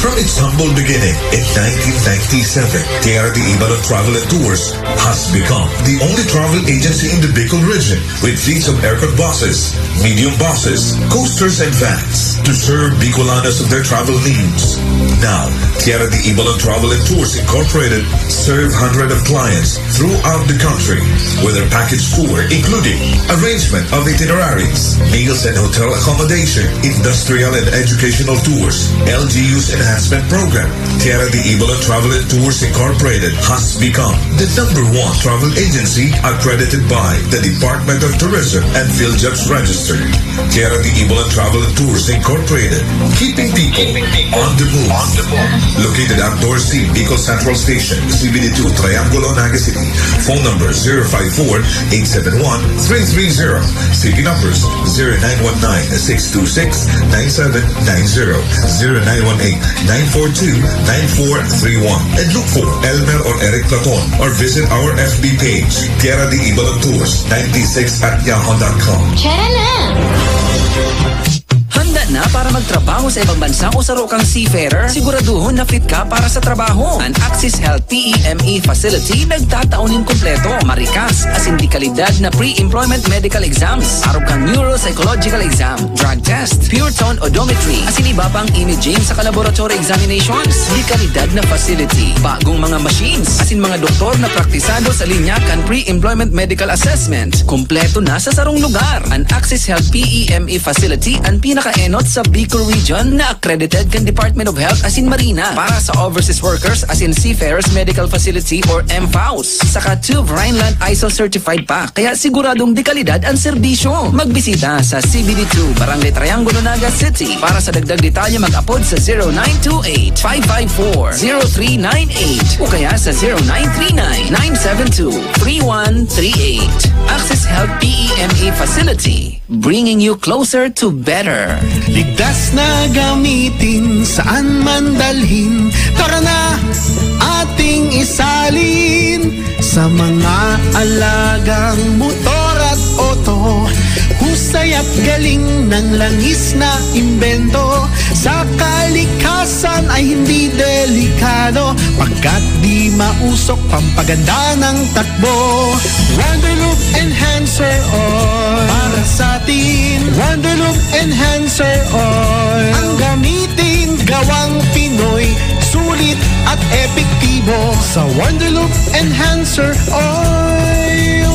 From its humble beginning in nineteen ninety-seven, Tierra de Ibalon Travel and Tours has become the only travel agency in the Bicol region with fleets of aircon buses, medium buses, coasters, and vans to serve Bicolanos of their travel needs. Now, Tierra de Ibalon Travel and Tours Incorporated serve hundreds of clients throughout the country with their package tour, including arrangement of itineraries, meals and hotel accommodation, industrial and educational tours, L G U's enhancement program. Tierra de Ibalon Travel and Tours Incorporated has become the number one travel agency accredited by the Department of Tourism and PhilJobs Registered. Tierra de Ibalon Travel and Tours Incorporated, keeping people on the move. Located at Dorsey, Bicol Central Station, C B D two, Triangulo, Naga City. Phone number zero five four, eight seven one, three three zero. City numbers zero nine one nine, six two six, nine seven nine zero, zero nine one eight, nine four two, nine four three one. And look for Elmer or Eric Platon or visit our F B page, Tierra de Ibalon Tours ninety-six at yahoo dot com. Tara na! Handa na para magtrabaho sa ibang bansa o saro kang seafarer? Siguraduhon na fit ka para sa trabaho. An Axis Health P E M E facility nagtatao nin kompleto, marikas, asin de kalidad na pre-employment medical exams. Arog kan neuropsychological exam, drug test, pure tone odometry, asin iba pang imaging saka laboratory examinations. De kalidad na facility, bagong mga machines, asin mga doktor na praktisado sa linya kan pre-employment medical assessment. Kompleto na sa sarong lugar. An Axis Health P E M E facility an pinakaenot sa Bicol Region na accredited kan Department of Health asin Marina para sa overseas workers asin seafarers medical facility or M FAOS. Saka TUV Rhineland ISO certified pa, kaya siguradong de kalidad an serbisyo. Magbisita sa C B D two, Barangay Triangulo, Naga City. Para sa dagdag detalye, mag-apod sa zero nine two eight, five five four, zero three nine eight o kaya sa zero nine three nine, nine seven two, three one three eight. Axis Health P E M E facility, bringing you closer to better. Ligtas na gamitin, saan man dalhin. Tara na, ating isalin sa mga alagang motor at oto. Husay at galing ng langis na imbento. Sa kalikasan ay hindi delikado, pagkat di mausok, pampaganda ng takbo. Wonderloop Enhancer Oil para sa atin. Wonderloop Enhancer Oil, ang gamitin gawang Pinoy, sulit at epektibo. Sa Wonderloop Enhancer Oil.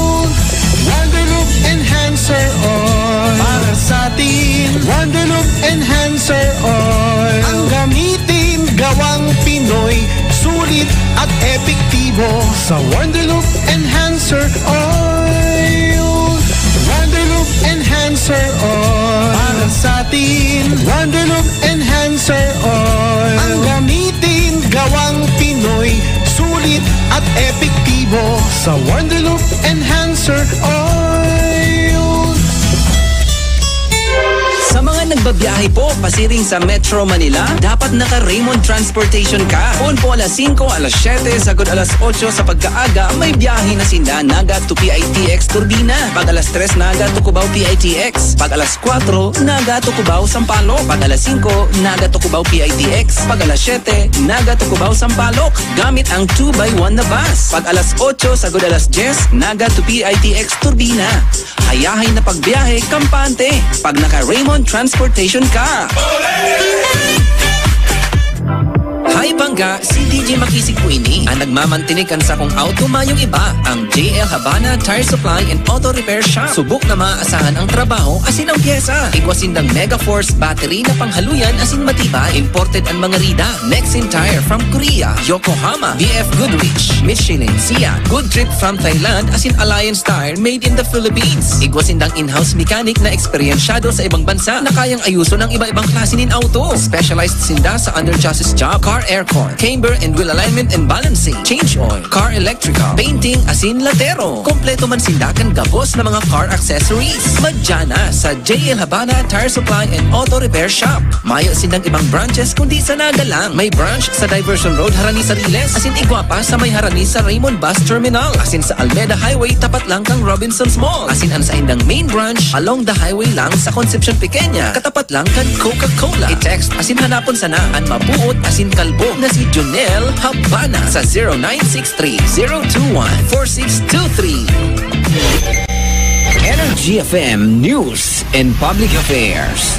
Wonderloop Enhancer Oil para sa atin. Wonderloop Enhancer Oil, ang gamitin gawang Pinoy, sulit at epektibo. Sa Wonderloop Enhancer Oil. Wonderloop Enhancer Oil. Para sa atin. Wonderloop Enhancer Oil. Ang gamitin gawang Pinoy. Sulit at epektibo. Sa Wonderloop Enhancer Oil. Sa mga nagbabiyahe po pasiring sa Metro Manila, dapat naka-Raymond Transportation ka. Poon po alas singko, alas siyete, sagod alas otso sa pagkaaga, may biyahe na sinda Naga to P I T X Turbina. Pag alas tres, Naga to Cubao P I T X. Pag alas kwatro, Naga to Cubao Sampaloc. Pag alas singko, Naga to Cubao P I T X. Pag alas siyete, Naga to Cubao Sampaloc. Gamit ang two by one na bus. Pag alas otso, sagod alas dyes, Naga to P I T X Turbina. Hayahay na pagbiyahe, kampante, pag naka-Raymond Transportation ka. Hi, Pangga! Si D J Makisig po ini. Ang nagmamantinig kan sakong auto mayong iba, ang J L Habana Tire Supply and Auto Repair Shop. Subok na maaasahan ang trabaho asin ang pyesa. Igwa sindang Mega Force battery na panghaluyan asin matibay. Imported an mga rida. Nexen Tire from Korea, Yokohama, B F Goodrich, Michelin, Siat, Good Trip from Thailand, asin Alliance Tire made in the Philippines. Igwa sindang in-house mechanic na eksperyensyado sa ibang bansa na kayang ayuson ang iba-ibang klase nin auto. Specialized sinda sa under chassis job, car aircon, camber and wheel alignment and balancing, change oil, car electrical, painting, asin latero. Kompleto man sinda kan gabos na mga car accessories. Madya na sa J L Habana Tire Supply and Auto Repair Shop. Mayo sindang ibang branches kundi sa Naga lang. May branch sa Diversion Road, harani sa Riles, asin igwa pa sa may harani sa Raymond Bus Terminal, asin sa Almeda Highway, tapat lang kan Robinsons Mall, asin an saindang main branch along the highway lang sa Concepcion Pequeña, katapat lang kan Coca-Cola. I-text asin hanapon sana an mabuot asin kalbo na si Junel Habana sa zero nine six three, zero two one, four six two three. Energy F M News and Public Affairs.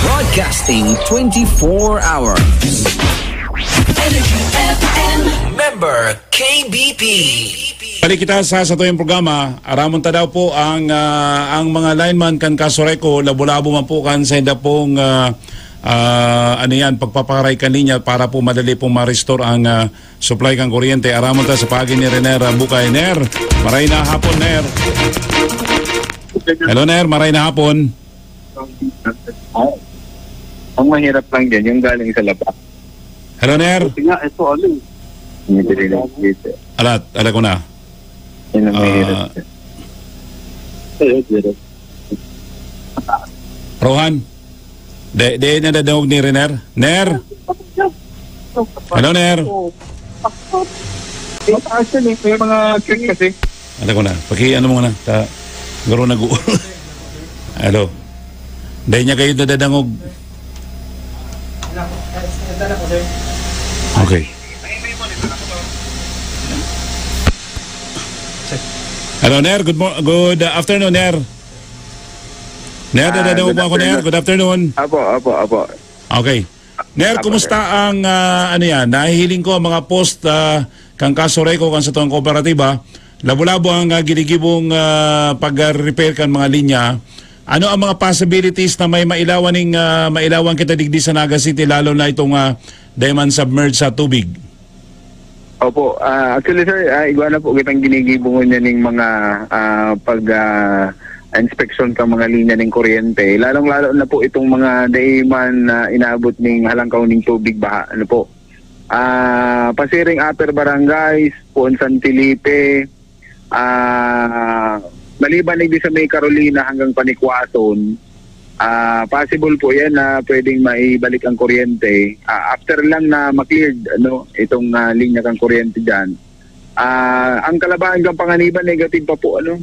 Broadcasting twenty-four hours. Energy F M. Member K B P. Balik kita sa satuyang programa. Aramon ta daw po ang, ah, ang mga lineman kan Casureco, labo-labo man po kan sainda pong, ah, ah, ano yan, pagpapakaray kan linya para po madali pong ma-restore ang, ah, supply kan kuryente. Aramon ta sa paagi ni Rener Bukay. Ner, maray na hapon, Ner. Hello, Ner. Maray na hapon. Ang mahirap lang dyan, yung galing sa labas. Hello, Ner. Kasi nga, ito, ano eh. Hindi rin nakikita. Alat, alat ko na. Yun ang mahirap Ah. dyan. Ayun, pero Rohan, de, de nadadangog ni Rener? Ner? Hello, Ner? Mataas yun eh. May mga check kasi. Ano ko na? Paki ano mo na? Ta, garo nag Hello? Dahil niya kayo nadadangog. Okay. Hello, Ner. Good mo-, good, uh, afternoon, Ner. Ner, Ah, nadadangog good mo ako, Ner? afternoon. Good afternoon. Apo, apo, apo. Okay. Ner, Apo, kumusta sir. ang, ah, ano yan? Nahihiling ko ang mga post, ah, kang Casureco, kang satuyang kooperatiba. Labo-labo ang, ah, ginigibong, ah, pag-repair kan mga linya. Ano ang mga possibilities na may mailawan ning, ah, mailawan kita digdi sa Naga City, lalo na itong, ah, dai man submerge sa tubig? Opo, ah, actually, sir, ah, igwa na po kitang ginigibo ngunyan ning mga, ah, pag, ah, inspeksyon kan mga linya ning kuryente. Lalong-lalo na po itong mga dai man, ah, inaabot ning halangkaw ning tubig baha, ano po. Ah, pasiring upper barangays, poon San Felipe, ah, maliban na sa may Carolina hanggang Panikwason, ah, possible po yan na pwedeng maibalik ang kuryente. Ah, after lang na ma-cleared, ano, itong, ah, linya kang kuryente dyan. Ah, ang kalabahan kang Panganiban, negative pa po, ano.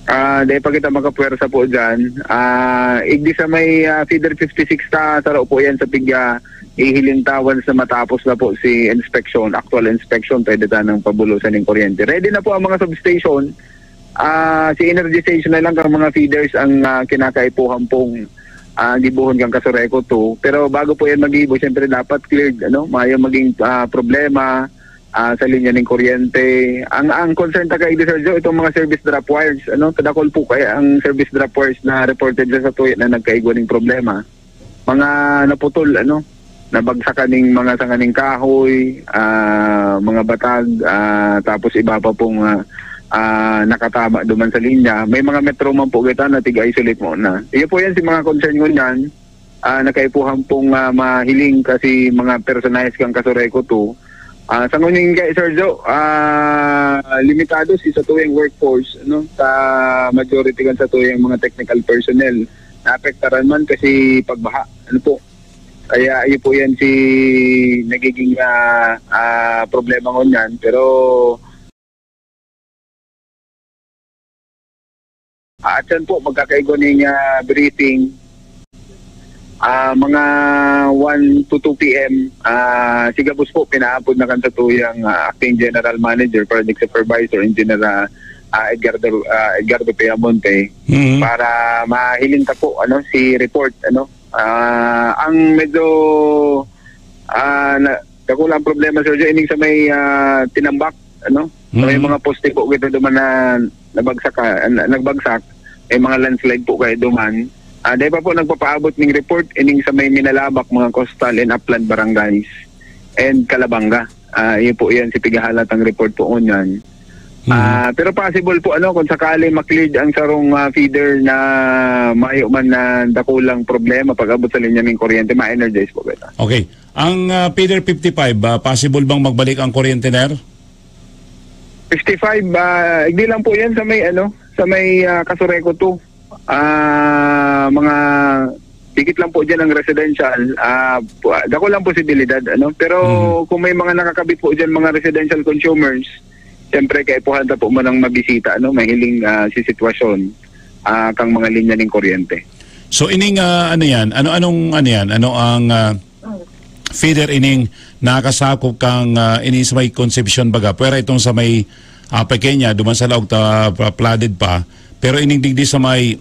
Ah, dahil pa kita makapwersa po dyan. Ah, igdi sa may, ah, feeder fifty-six ta, saro po yan sa piga ihiling tawon sa matapos na po si inspection, actual inspection, pwede tanang pabulosan ng kuryente. Ready na po ang mga substation. Ah, si energization na lang kang mga feeders ang, ah, kinakaipuhan pong, ah, gibohon kang Casureco two. Pero bago po yan magibo, siyempre dapat cleared, ano, mayo maging, ah, problema, ah, sa linya ng kuryente. Ang, ang concern ta kay Sir Joe, itong mga service drop wires, ano, tadakol po kaya ang service drop wires na reported sa satuya na nagkaigwa ng problema. Mga naputol, ano, nabagsakan ning mga sanga ning kahoy, ah, mga batag, ah, tapos iba pa pong, ah, ah, nakatama duman sa linya. May mga metro man po kita na tig-isolate muna. Iyo po yan si mga concern ngunyan, ah, na kaipuhan pong, ah, mahiling kasi mga personahe kan Casureco two. Ah, sa ngunyan kay Sir Joe, ah, limitado si satuyang workforce, no, sa majority kan satuyang mga technical personnel. Naapektaran man kasi pagbaha, ano po. Kaya iyo po yan si nagiging, ah, ah, problema ngunyan. Pero, ah, at yan po, magkakaigwa ning, ah, briefing. Ah, mga one to two P M, ah, si gabos po, pinaapod na kan satuyang, ah, acting general manager, project supervisor, engineer, ah, ah, Edgardo, ah, Edgardo Piamonte, Mhm. para mahiling ta po, ano, si report, ano. Ah, ang medyo, ah, na, dakulang problema, Sir Joe, ining sa may, ah, Tinambak, ano? Sa may Mhm. mga poste po, gito duman na nabagsak, ah, na, nagbagsak, may mga landslide po kayo duman. Ah, dahil pa po nagpapaabot ning report, ining sa may Minalabak, mga coastal and upland barangays, and Calabanga. Ah, iyo po yan, si pigahalat ang report po ngunyan. Mhm. Ah, pero possible po, ano, kung sakali ma-cleared ang sarong, ah, feeder na mayo man na dakulang problema pag-abot sa linya ning kuryente, ma-energize po kita. Okay. Ang, ah, feeder fifty-five, ah, possible bang magbalik ang kuryente, Ner? Fifty-five, ah, hindi lang po yan sa may, ano, sa may, ah, Casureco two. Ah, mga dikit lang po dyan ang residential. Ah, pu-, dako lang posibilidad, ano? Pero Mhm. kung may mga nakakabit po dyan, mga residential consumers, siyempre, kaipuhan ta po munang mabisita, ano? Mahiling, ah, si sitwasyon, ah, kang mga linya ning kuryente. So, ining, ah, ano yan? Ano, anong, ano yan? Ano ang, ah, feeder ining nakasakop kang, ah, ining sa may Concepcion baga? Pwera itong sa may, ah, Pequeña, duman sa laog ta, pa-, flooded pa. Pero ining digdi sa may,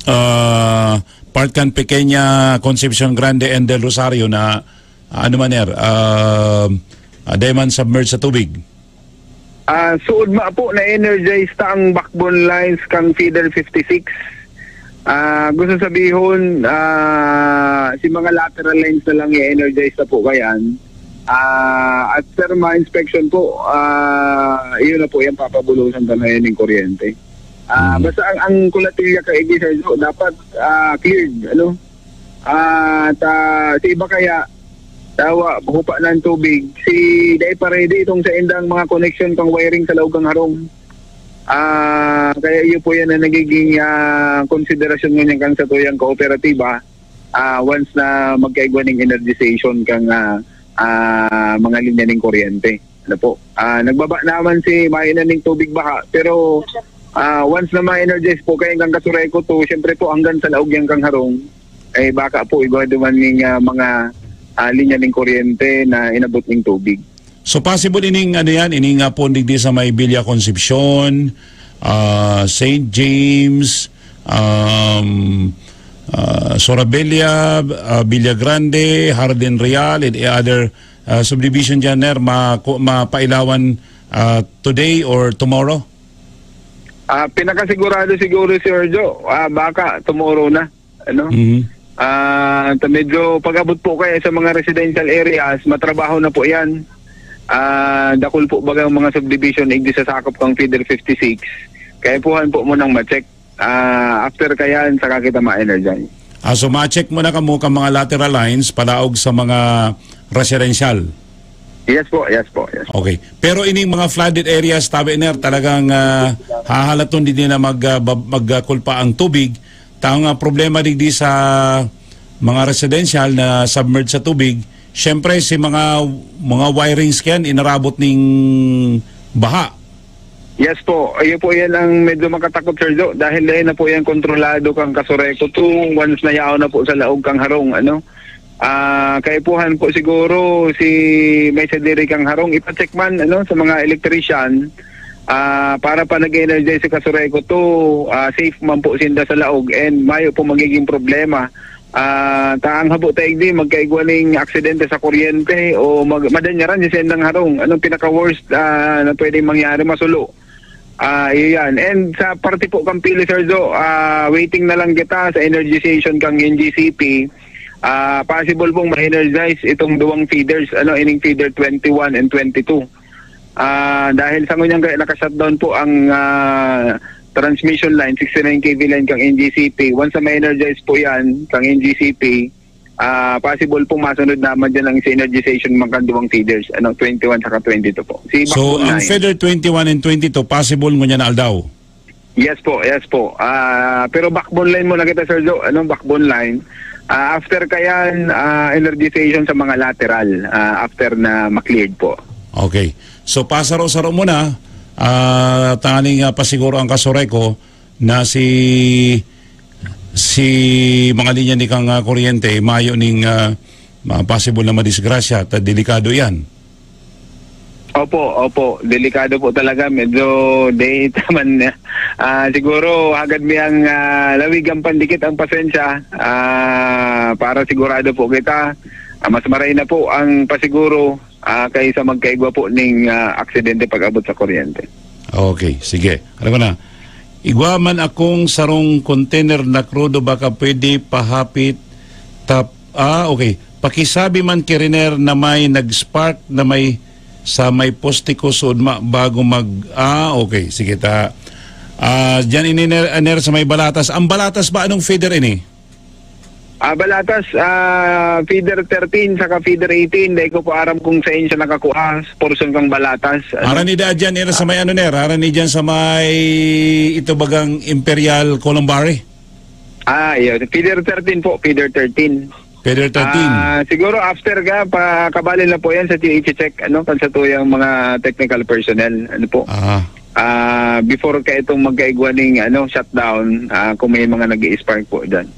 ah, part kan Pequeña, Concepcion Grande and Del Rosario na, ah, ano man, Ner, ah, ah, dai man submerged sa tubig. Ah, suod ma po na energize ta ang backbone lines kang feeder fifty-six. Ah, gusto sabihon, ah, si mga lateral lines na lang i-energize na po kayan. Ah, at sa mga inspection po, ah, iyon na po yan, papabulosan ta na yan ng kuryente. Ah, Mm. basta ang, ang Colatillo kay Sir Jo, dapat, ah, cleared, ano? Ah, ta, sa iba kaya, tawa, hupa na ang tubig. Si, dai pa ready itong sa indang mga connection pang wiring sa laog kan harong. Ah, kaya iyo po yan ang nagiging, ah, konsiderasyon ngunyan kan satuyang kooperatiba, ah, once na magkaigwa ning energization kang, ah, ah, mga linya ning kuryente. Ano po? Ah, nagbaba naman si mayo na ning tubig baha, pero, ah, once na ma-energize po kayo kan Casureco two, siyempre po hanggang sa laog yan kang harong, eh, baka po igwa duman ning, ah, mga, ah, linya ning kuryente na inabot ning tubig. So, possible ining, ano yan, ining, ah, pon digdi sa may Villa Concepcion, ah, Saint James, um, ah, Sorabella, ah, Villa Grande, Jardin Real, and other, ah, subdivision dyan, Ner, ma-, ku-, mapailawan, ah, today or tomorrow? Ah, pinakasigurado siguro, Sir Jo, ah, baka tomorrow na, ano? Mhm. Ah, ta-, medyo pag-abot po kayo sa mga residential areas, matrabaho na po yan. Ah, dakul po baga ang mga subdivision igdi sa sakop kang feeder fifty-six. Kaya puhan po munang ma-check. Ah, after kayan, saka kita ma-energize. Ah, so ma-check mo na kamo ka mga lateral lines palaog sa mga residential? Yes po, yes po, yes po. Okay. Pero ining mga flooded areas, tabi, Ner, talagang, ah, hahalaton din na mag, ah, bab-, magkulpa ang tubig. Tao nga problema digdi sa mga residential na submerged sa tubig, syempre, si mga, mga wirings kayan, inarabot ning baha. Yes po. Ayun po yan ang medyo makatakot, Sir Jo. Dahil dahil na po yan kontrolado kang Casureco two, once na yaon na po sa laog kang harong, ano? Ah, kaipuhan po siguro si may sadiri kang harong, ipacheck man, ano, sa mga electrician, ah, para pa nag-energize si Casureco two, ah, safe man po sinda sa laog and mayo po magiging problema. Ah, ta ang habo ta igdi, magkaigwa ning aksidente sa kuryente o mag-, madanyaran si sendang harong. Anong pinaka-worst, ah, na pwedeng mangyari? Masulo. Ah, iyo yan. And sa parte po kang Pili, Sir Jo, ah, waiting na lang kita sa energization kang N G C P. Ah, possible pong ma-energize itong duwang feeders, ano, ining feeder twenty-one and twenty-two. Ah, dahil sa ngunyan kaya naka-shutdown po ang, ah, transmission line, sixty-nine K V line kang N G C P. Once na ma-energize po yan kang N G C P, ah, possible pong masunod naman dyan ang synergization ng mga duwang feeders, ano, twenty-one saka twenty-two po. Si So, backbone ang line. Feeder twenty-one and twenty-two, possible ngunyan na aldaw? Yes po, yes po. Ah, pero backbone line muna kita, Sir Joe. Ano, backbone line. Ah, after kayan, ah, energization sa mga lateral, ah, after na ma-cleared po. Okay. So, pasaro-saro muna, ah, tanganing, ah, pasiguro ang Casureco na si, si mga linya ni kang, ah, kuryente, mayo ning, ah, ma-, possible na madisgrasya, ta delikado yan. Opo, opo. Delikado po talaga. Medyo date man, ah, siguro hagad mi ang, ah, lawig ang pandikit ang pasensya, ah, para sigurado po kita. Ah, mas maray na po ang pasiguro, ah, kaysa magkaigwa po ning, ah, aksidente pag-abot sa kuryente. Okay, sige. Alam ko na. Igwa man akong sarong container na krudo, baka pwede pahapit tap-, ah, okay. Pakisabi man ki Riner na may nag-spark na may sa may poste ko sud ma-, bago mag-, ah, okay. Sige ta. Ah, diyan ini ner-, ner sa may Balatas. Ang Balatas ba, anong feeder ini? Ah, Balatas, ah, feeder thirteen saka feeder eighteen. Dai ko po aram kung saan siya nakakuha, portion kang Balatas. Ano? Aran ni da diyan, ira sa may ano, ner? Aran ni diyan sa may ito bagang Imperial Columbari? Ah, yun. Feeder thirteen po, feeder thirteen. Feeder thirteen. Ah, siguro after ka, pa, kabali na po yan sa T H check, ano, kan sa tuyang mga technical personnel, ano po. Ah. Ah, before ka itong magkaigwa ning, ano, shutdown, ah, kung may mga nag-i-spark po dyan.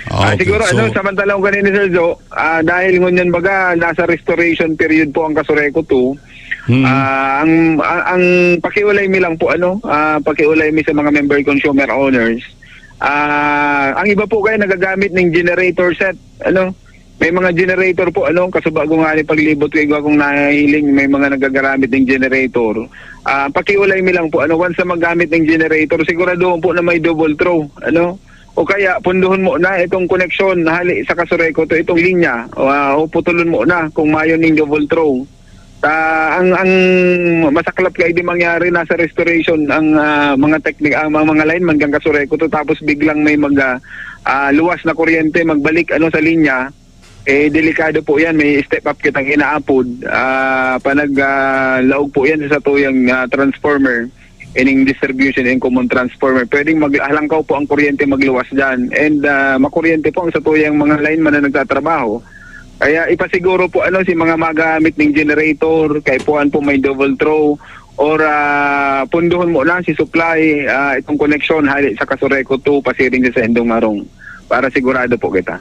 Ah, Ah, okay. Siguro, So ano, samantalang ganyan, Sir Joe, ah, dahil ngunyan baga, nasa restoration period po ang Casureco two, Hmm. ah, ang, ang, ang pakiulay mi lang po, ano, ah, pakiulay mi sa mga member consumer owners. Ah, ang iba po kayo nagagamit ng generator set, ano, may mga generator po, ano, kasubago nga ni paglibot ko, igwa kong nahihiling, may mga nagagamit ng generator. Ah, pakiulay mi lang po, ano, once na maggamit ng generator, siguraduhon po na may double throw, ano, o kaya punduhon mo na itong koneksyon hali sa Casureco to, itong linya, o, ah, o putulon mo na kung mayo ning double throw. Ta, ang, ang masaklap kay di mangyari, nasa restoration ang, ah, mga teknik-, ang mga, mga lineman kan Casureco to, tapos biglang may mag, ah, ah, luwas na kuryente, magbalik, ano, sa linya, eh, delikado po yan. May step up kitang inaapod, ah, panag, ah, laog po yan sa tuyang, ah, transformer, ining distribution and common transformer. Pwedeng mag-, halangkaw po ang kuryente magluwas dyan. And, ah, makuryente po ang sa tuyang mga lineman na nagtatrabaho. Kaya ipasiguro po, ano, si mga magamit ng generator, kay puan po may double throw, or, ah, punduhon mo lang si supply, ah, itong koneksyon hali sa Casureco to pasiring sa Sendong Harong para sigurado po kita.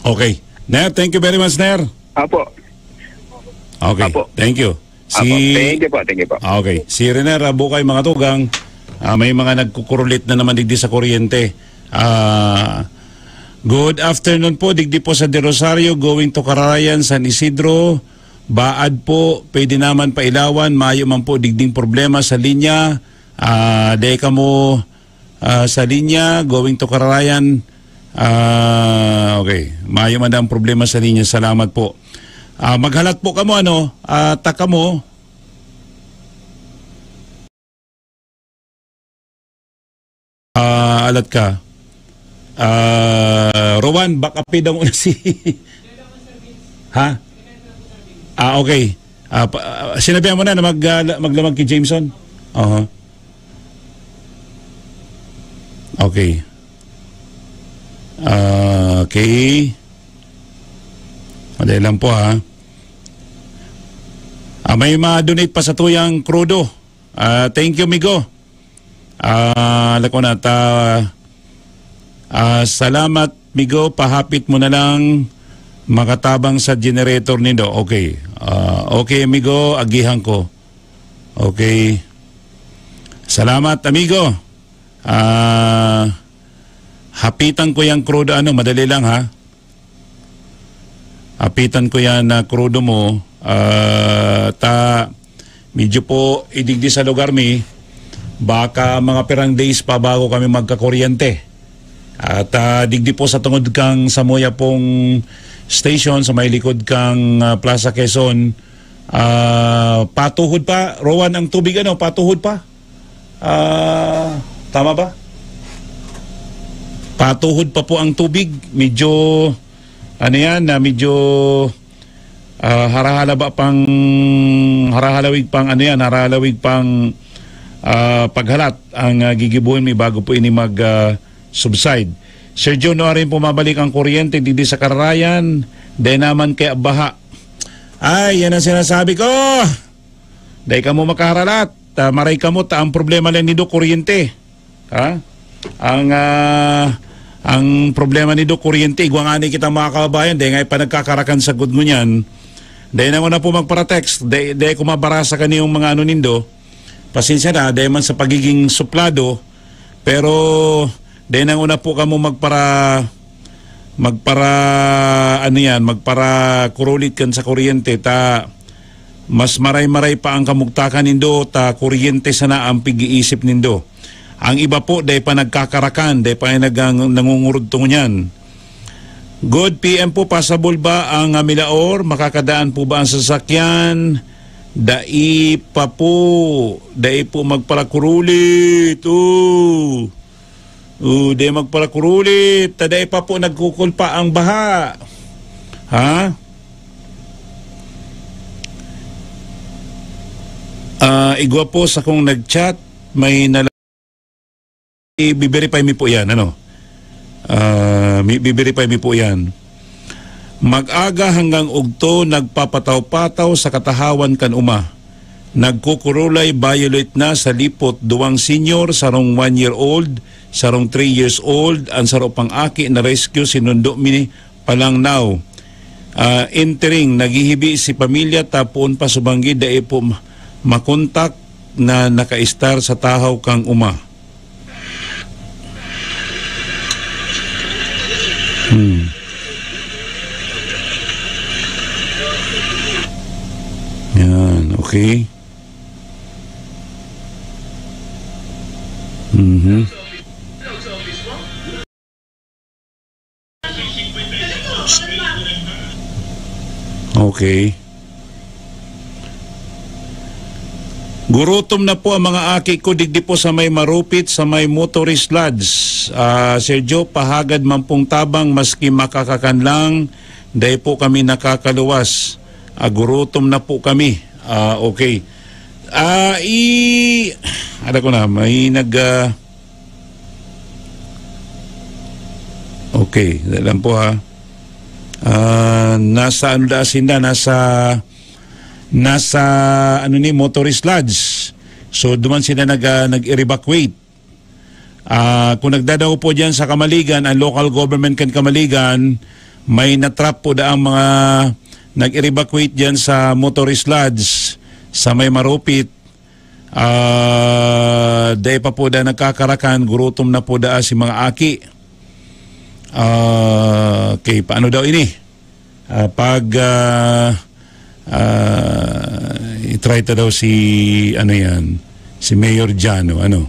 Okay. Ner, thank you very much, Ner. Apo. Okay, Apo. Thank you. Apo. Si Thank you po, thank you po. Ah, okay. Si Rene Rabucay, mga tugang, ah, may mga nagkukurulit na naman digdi sa kuryente. Ah, good afternoon po, digdi po sa De Rosario, going to Cararayan, San Isidro, Baad po, pwede naman pailawan, mayo man po digding problema sa linya. Ah, dai kamo, ah, sa linya, going to Cararayan. Ah, okay. Mayo man ang problema sa linya. Salamat po. Ah, maghalat po kamo, ano, ah, ta kamo. Ah, alat ka. Ah, Rowan, baka pida mo na si Ha? Ah, okay. Ah, pa, ah, sinabihan mo na na mag, ah, la-, maglamag kay Jameson? Oho. Okay. Ah, okay. Madali lang po, ha. Ah, may ma-donate pa sa tuyang krudo. Ah, thank you, migo. Ah, lako na ta. Ah, salamat, migo. Pahapit mo na lang makatabang sa generator nindo. Okay. Ah, okay, amigo. Agihan ko. Okay. Salamat, amigo. Ah, hapitan ko yang crudo, ano, madali lang, ha. Hapitan ko yan na crudo mo. Ah, ta, medyo po idigdi sa lugar mi, baka mga pirang days pa bago kami magkakuryente. At, ah, digdi po sa tungod kang Samoya pong station, sa may likod kang, ah, Plaza Quezon, ah, patuhod pa, Rowan, ang tubig, ano, patuhod pa? Ah, tama ba? Patuhod pa po ang tubig. Medyo, ano yan, na medyo, ah, harahalaba pang, harahalawig pang, ano yan, harahalawig pang, ah, paghalat ang, ah, gigibuhon mi bago po ini mag, ah, subside. Sir John, nuarin po mabalik ang kuryente digdi sa Kararayan, dai naman kaya baha. Ay, yan ang sinasabi ko. Dai kamo makaharalat. Ah, maray kamo, ta ang problema lang nindo, kuryente. Ha? Ang, ah, ang problema nindo, kuryente. Igwa ngani kita, mga kababayan, dai nga pa nagkakarakan sa gud ngunyan. Dai na una po magpara-text. Dai, dai ko mabarasa kaniyong mga ano nindo. Pasensya na, dai man sa pagiging suplado, pero dai na una po kamo magpara-, magpara-, ano yan, magpara-kurulit kan sa kuryente, ta mas maray-maray pa ang kamugtakan nindo, ta kuryente sana ang pig-iisip nindo. Ang iba po, dai pa nagkakarakan, dai pa nag-, nangungurudto ngunyan. Good P M po, pasabol ba ang, ah, Milaor? Makakadaan po ba ang sasakyan? Dai pa po. Dai po magparakurulit. Oh. Oh, dai magparakurulit. Ta dai pa po nagkukulpa ang baha. Ha? Ah, igwa po sa kong nag-chat, may nala-, i-verify mi po yan, ano? Ah, mi-, i-verify mi po yan. Mag-aga hanggang ugto, nagpapataw-pataw sa katahawan kan uma. Nagkukurulay violet na sa lipot, duwang senior, sarong one year old, sarong three years old, ang saro pang aki na rescue, sinundo mi palang now. Ah, entering, naghihibi si pamilya, ta poon pa subanggi, dai po ma-, makontak na nakaistar sa tahaw kang uma. Hmm. Yan, okay. Mhm. Okay. Gurutom na po ang mga aki ko digdi po sa may Marupit, sa may Motorist Lodge. Ah, Sir Joe, pahagad man pong tabang, maski makakakan lang, dai po kami nakakaluwas. Ah, gurutom na po kami. Ah, okay. Ah, i-, ano ko na, may nag, ah, okay, dali lang po ha. Ah, nasa ano da sinda, nasa, nasa ano ni, Motorist Lodge. So, duman sila nag, ah, nag-evacuate. Ah, kung nagdadao po diyan sa Kamaligan, ang local government kan Kamaligan, may natrap po da ang mga nag-evacuate diyan sa Motorist Lodge, sa may Marupit. Ah, dai pa po da nagkakarakan, gurutom na po da si mga aki. Ah, okay, paano daw ini? Ah, pag, ah, ah, i-try ta daw si, ano yan, si Mayor Jano, ano?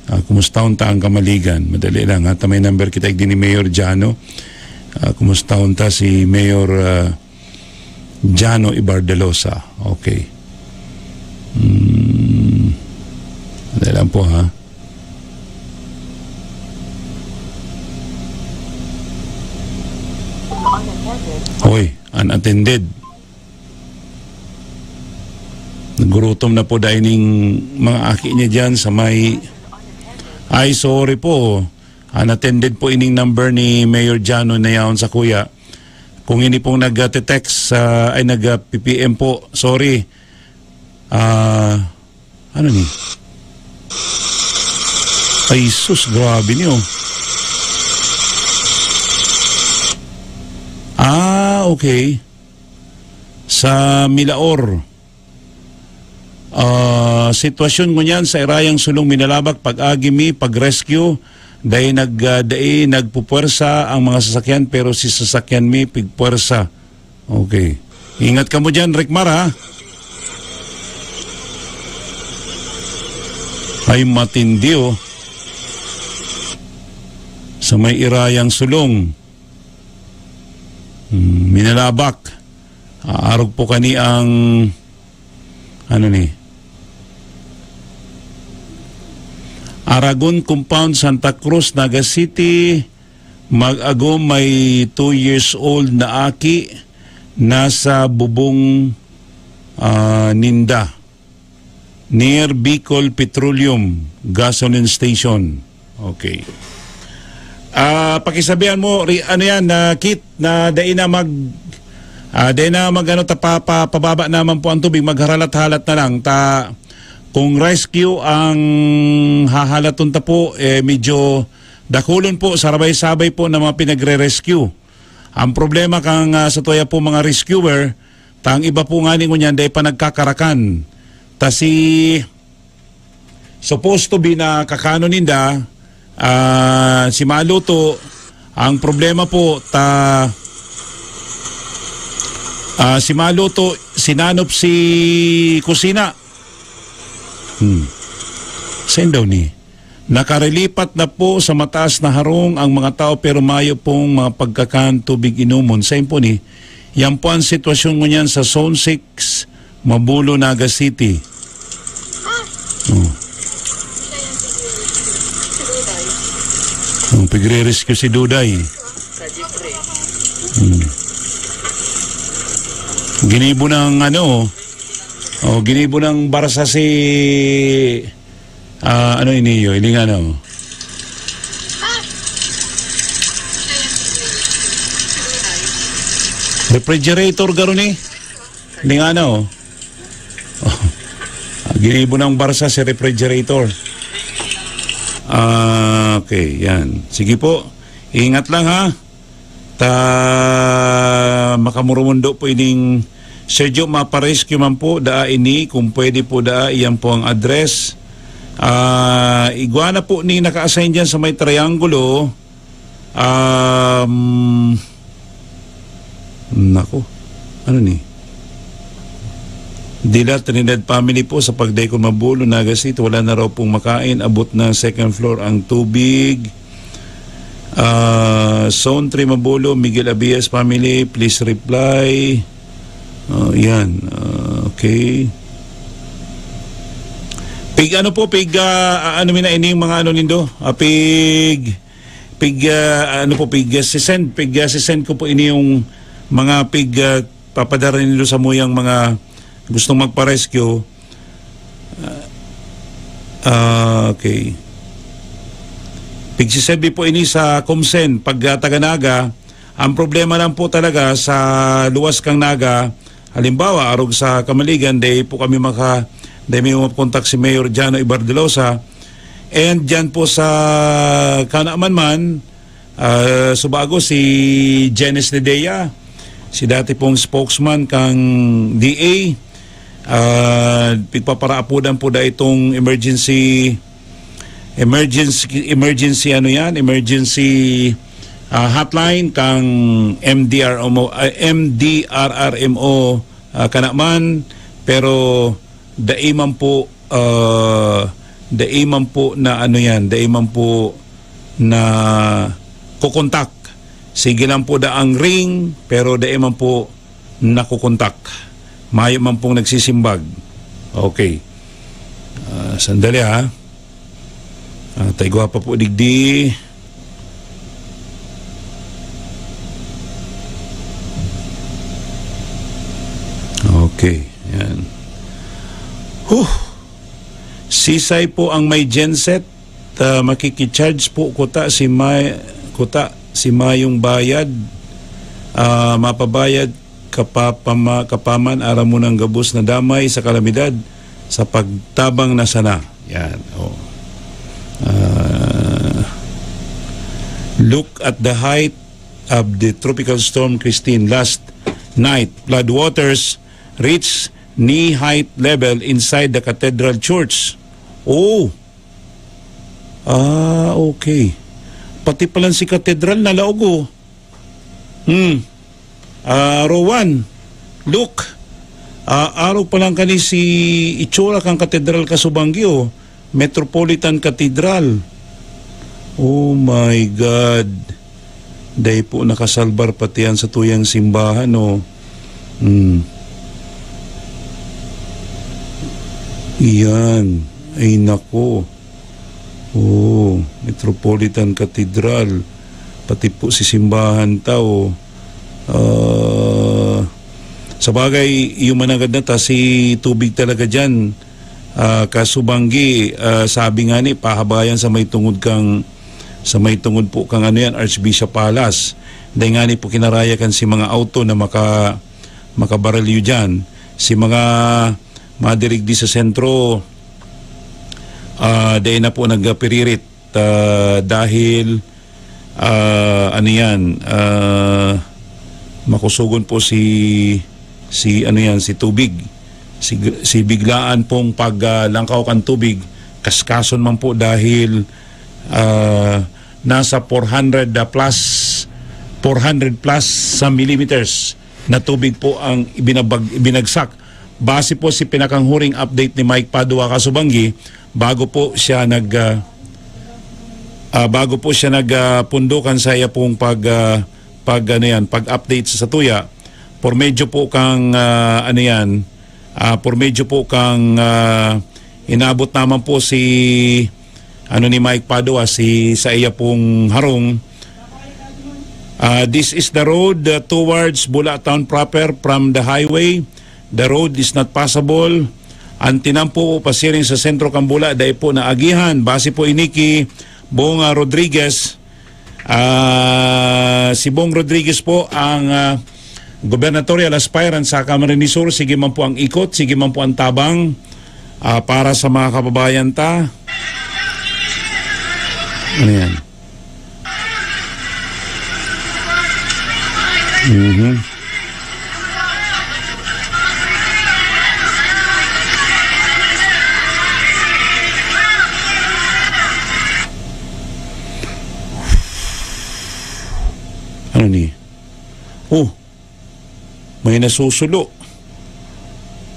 Ah, kumustahon ta ang Kamaligan? Madali lang, ha? Ta may number kita igdi ni Mayor Jano. Ah, kumustahon ta si Mayor, ah, Jano Ibardalosa. Okay. Hmm. Madali lang po, ha? Hoy, unattended. Nagurutom na po dahil ning mga aki niya dyan sa may, ay, sorry po. Unattended po ining number ni Mayor Jano na yaon sa kuya. Kung hindi pong nag-text, ah, ay nag-P P M po, sorry. Ah, ano ni? Ay, sus, grabe niyo. Ah, okay. Sa Milaor. Ah, sitwasyon ngunyan sa Irayang Sulong Minalabak, pag-agi mi, pag-rescue, dai nag-, ah, dai nagpupwersa ang mga sasakyan, pero si sasakyan mi, pigpwersa. Okay. Ingat kamo dyan, Ricmar, ha? Ay, matindi, oh. sa may Irayang Sulong. Hmm, Minalabak. Ah, arog po kani ang, ano ni? Aragon Compound, Santa Cruz, Naga City. Mag-agom may two years old na aki nasa bubong, ah, ninda, near Bicol Petroleum Gasoline Station. Okay. Ah, pakisabihan mo, ri-, ano yan, na Kit, na dai na mag, ah, dai na mag, ano, ta, pa, pa, pababa naman po ang tubig, magharalat-halat na lang. Ta, kung rescue ang hahalaton ta po, eh, medyo dakulon po, sarabay-sabay po na mga pinagre-rescue. Ang problema kan, ah, sa tuya po mga rescuer, ta ang iba po ngani ngunyan dai pa nagkakarakan. Ta si supposed to be na kakano ninda, ah, si Maluto, ang problema po, ta, ah, si Maluto, sinanop si Kusina. Hmm. Saan daw ni? Nakarilipat na po sa mataas na harong ang mga tao pero mayo pong mga pagkakan, tubig inomon. Sa po ni, yan po ang sitwasyon ngunyan sa Zone six, Mabulo, Naga City. Oh. Oh, pigre-rescue si Duday. Hmm. Ginibo ng ano, oh, ginibo ng barsa si, ah, ano ini yo, iling ano? Refrigerator garo ni? Iling ano? Oh. Ginibo ng barsa si refrigerator. Ah, okay, yan. Sige po. Ingat lang ha. Ta makamurumundo po ining Sergio, maparescue man po, daa ini, kung pwede po daa, iyan po ang address. Ah, igwa na po ni naka-assign dyan sa may triangulo. Um, nako, ano ni? Dila Trinidad family po sa Pagdaycon Mabulo, Naga City, wala na raw pong makain. Abot na second floor ang tubig. Ah, Zone three Mabulo, Miguel Abias family, please reply. Oh, yan. Ah, okay. Pig ano po, pig, ah, ano mi na ining mga ano nindo? Ah, pig, pig, ah, ano po, pig, ah, sisend, pig, ah, sisend ko po ini yung mga pig, ah, papadara nindo sa muyang mga gustong magpa-rescue. Ah, ah, okay. Pigsiserbi po ini sa Comsen, pag, ah, taga Naga. Ang problema lang po talaga sa luwas kang Naga, halimbawa, arog sa Kamaligan, dai po kami maka-, dai mi makontak si Mayor Jano Ibardelosa. And dyan po sa Kanaman man, ah, subago si Janice Ledea, si dati pong spokesman kang D A, ah, pigpaparaapodan po da itong emergency, emergency, emergency ano yan, emergency, ah, hotline kang M D R M O, ah, M D R R M O, ah, Kanaman, pero dai man po, ah, dai man po na ano yan, dai man po na kokontak. Sige lang po da ang ring, pero dai man po nakokontak. Mayo man pong nagsisimbag. Okay. Ah, sandali ha. Ah, taigwa pa po digdi. Okay, yan. Huh! Sisay po ang may genset, ah, makikicharge po kuta si may, kuta si mayong bayad, ah, mapabayad kapapama-, kapaman aram mo ng gabos na damay sa kalamidad sa pagtabang na sana. Yan, oh. Ah, look at the height of the Tropical Storm Christine last night. Flood waters reached knee-height level inside the Cathedral Church. Oh! Ah, okay. Pati palan si Cathedral nalaog, oh. Hmm. Ah, Rowan, look. Ah, arog pa lang kani si itsura kan Katedral Kasubangyo, Metropolitan Cathedral. Oh my God. Dai po nakasalbar pati yan sa tuyang simbahan, oh. Hmm. Iyan. Ay, nako. Oh, Metropolitan Cathedral. Pati po si simbahan ta, oh. Ah, sa bagay, yung managad na ta, si tubig talaga dyan. Ah, kasubanggi, ah, sabi nga ni, pahabayan sa may tungod kang, sa may tungod po kang ano yan, Archbishop Palace. Dahil nga ni po kinaraya kan si mga auto na maka, makabaralyo dyan. Si mga madirigdi sa sentro, ah, dahil na po nagpiririt, ah, dahil, ah, ano yan, ah, makusugon po si, si, ano yan, si tubig. Si, si biglaan pong pag, ah, langkaw kan tubig, kaskason man po dahil, ah, nasa four hundred plus, four hundred plus sa millimeters na tubig po ang ibinabag-, ibinagsak. Base po si pinakanghuring update ni Mike Padua Kasubanggi, bago po siya nag, ah, ah, bago po siya nag, ah, pundukan sa iya pong pag, ah, pag, ano yan, pag-update sa satuya. Por medyo po kang, ah, ano yan, ah, por medyo po kang, ah, inabot naman po si, ano, ni Mike Padua, si, sa iya pong harong. Ah, this is the road, ah, towards Bula Town proper from the highway. The road is not passable. Ang tinampo po pasiring sa sentro kan Bula, dai po naagihan. Base po ini ki Bong, ah, Rodriguez. Ah, si Bong Rodriguez po ang, ah, gubernatorial aspirant sa Camarines Sur. Sige man po ang ikot, sige man po ang tabang, ah, para sa mga kababayan ta. Ano yan? Mhm. Ano ni? Oh, may nasusulo.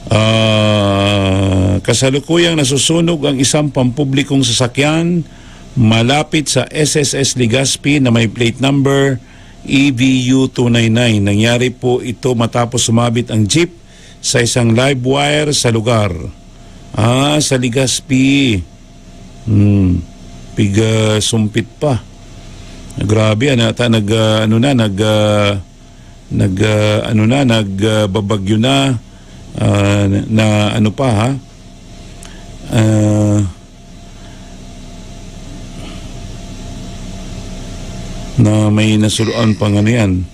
Ah, kasalukuyang nasusunog ang isang pampublikong sasakyan malapit sa S S S Legazpi na may plate number E V U two nine nine. Nangyari po ito matapos sumabit ang jeep sa isang live wire sa lugar. Ah, sa Legazpi. Hmm. Pigasumpit pa. Grabe, ano, ata nag, ah, ano na, nag, ah, nag, ah, ano na, nag, ah, babagyo na, ah, na ano pa, ha? Ah, na may nasuluan pang ano yan.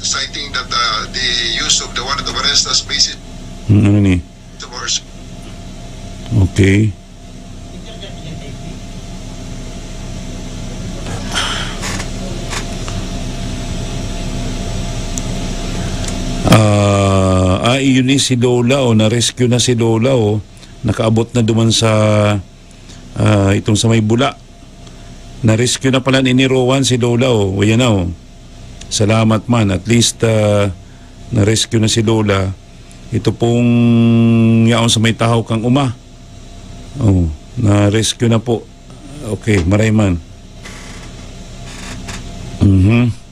Citing that, uh, the use of the warrant of arrest as basis Hmm, ano ni? to coerce. Okay. Ah, ah, iyon ni si Lola, oh, na-rescue na si Lola, oh. Nakaabot na duman sa, ah, itong sa may Bula. Na-rescue na pala ni Rowan si Lola, oh. O, yan na, oh. Salamat man. At least, ah, na-rescue na si Lola. Ito pong yaon sa may tahaw kang uma. Oh, na-rescue na po. Okay, maray man. Mhm.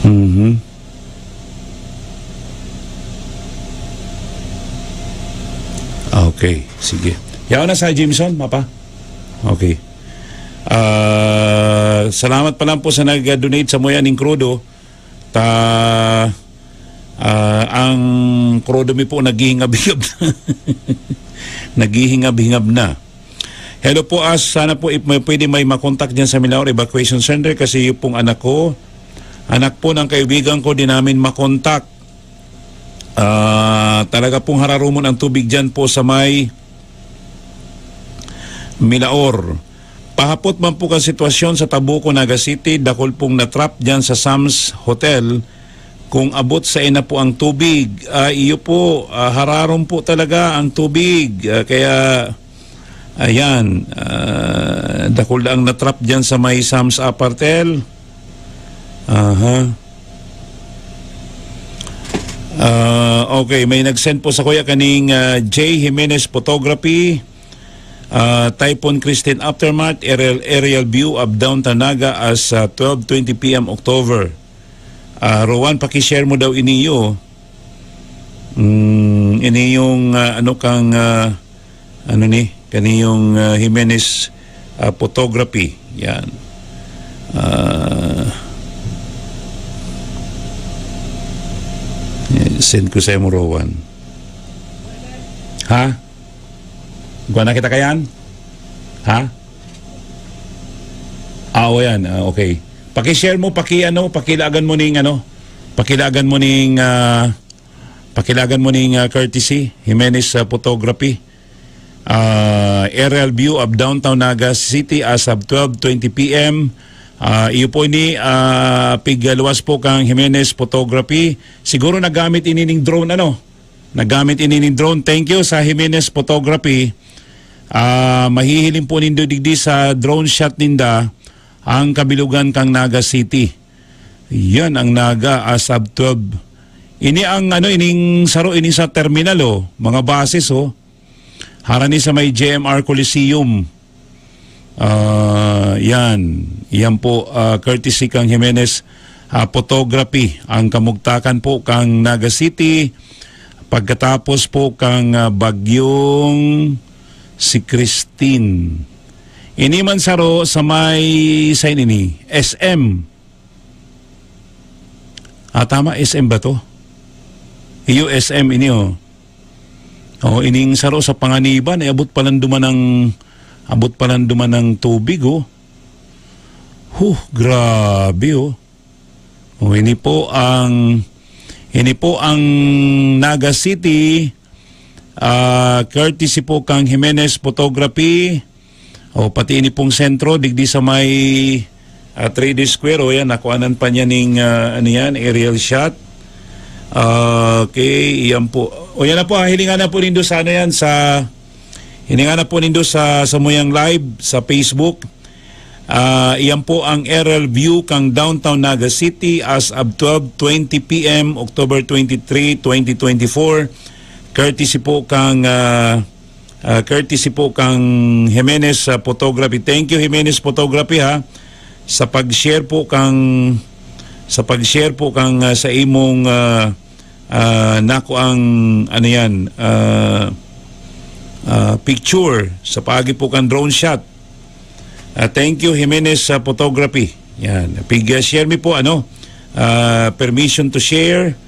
Mhm. Ah, okay, sige. Yaon na sa Jameson, mapa? Okay. Ah, salamat pa lang po sa nag-donate sa muya ning krudo. Ta, ah, ang krudo mi po naghihingab-hingab na. Naghihingab-hingab na. Hello po, as, sana po if may pwede may makontak diyan sa Milaor Evacuation Center kasi yung pong anak ko, anak po ng kaibigan ko, di namin makontak. Ah, talaga pong hararumon ang tubig diyan po sa may Milaor. Pahapot man po kan sitwasyon sa Tabuco, Naga City, dakul pong natrap diyan sa Sam's Hotel. Kung abot sa ina po ang tubig, ah, iyo po, ah, hararom po talaga ang tubig. Ah, kaya, ayan, ah, dakul na ang natrap diyan sa may Sam's Apartel. Aha. Ah, okay, may nag-send po sa kuya kaning, ah, J Jimenez Photography, ah, Typhoon Kristine Aftermath, aerial, aerial view of downtown Naga as, ah, twelve twenty P M October. Ah, Rowan, paki-share mo daw iniyo. Mm, ini yung, ah, ano kang, ah, ano ni, kani yung, ah, Jimenez, ah, Photography. Yan. Ah, eh, send ko sa imo, Rowan. Ha? Kuha na kita kayan? Ha? Ah, o yan. Ah, okay. Paki-share mo, paki ano, pakilagan mo ning ano, pakilagan mo ning, ah, pakilagan mo ning, ah, courtesy, Jimenez, ah, Photography. Ah, aerial view of downtown Naga City as of twelve twenty P M. Ah, iyo po ini, ah, pigluwas po kang Jimenez Photography. Siguro nagamit ini ning drone, ano? Nagamit ini ning drone. Thank you sa Jimenez Photography. Ah, mahihiling po nindo digdi sa drone shot ninda ang kabilugan kang Naga City. Yan ang Naga as of twelve. Ini ang ano, ining saro, ini sa terminal, oh. Mga buses, oh. Harani sa may J M R Coliseum. Ah, yan. Yan po, ah, courtesy kang Jimenez, ah, Photography. Ang kamugtakan po kang Naga City, pagkatapos po kang, ah, bagyong si Christine. Ini man saro sa may, sa ini, S M. Ah, tama, S M ba to? Iyo, S M ini, oh. Oh, ining saro sa Panganiban, eh, abot palan duman ang, abot palan duman ang tubig, oh. Huh, grabe, oh. Oh, ini po ang, ini po ang Naga City, ah, courtesy po kang Jimenez Photography. O, pati ini pong sentro, digdi sa may, ah, Trade Square. O yan, nakuanan pa niya ning, ah, ano yan, aerial shot. Ah, okay, yan po. O yan na po, ah, hilingan na po nindo sa ano yan, sa, hilingan na po nindo sa, sa Muyang Live, sa Facebook. Ah, iyan po ang aerial view kang downtown Naga City as of twelve twenty P M, October twenty-three, twenty twenty-four. Courtesy po kang, ah, ah, courtesy po kang Jimenez, ah, Photography. Thank you, Jimenez Photography, ha, sa pag-share po kang, sa pag-share po kang, ah, sa imong, ah, ah, nako ang, ano yan, ah, ah, picture sa paagi po kang drone shot. Ah, thank you, Jimenez, sa photography. Yan. Pig, ah, share mi po, ano, ah, permission to share,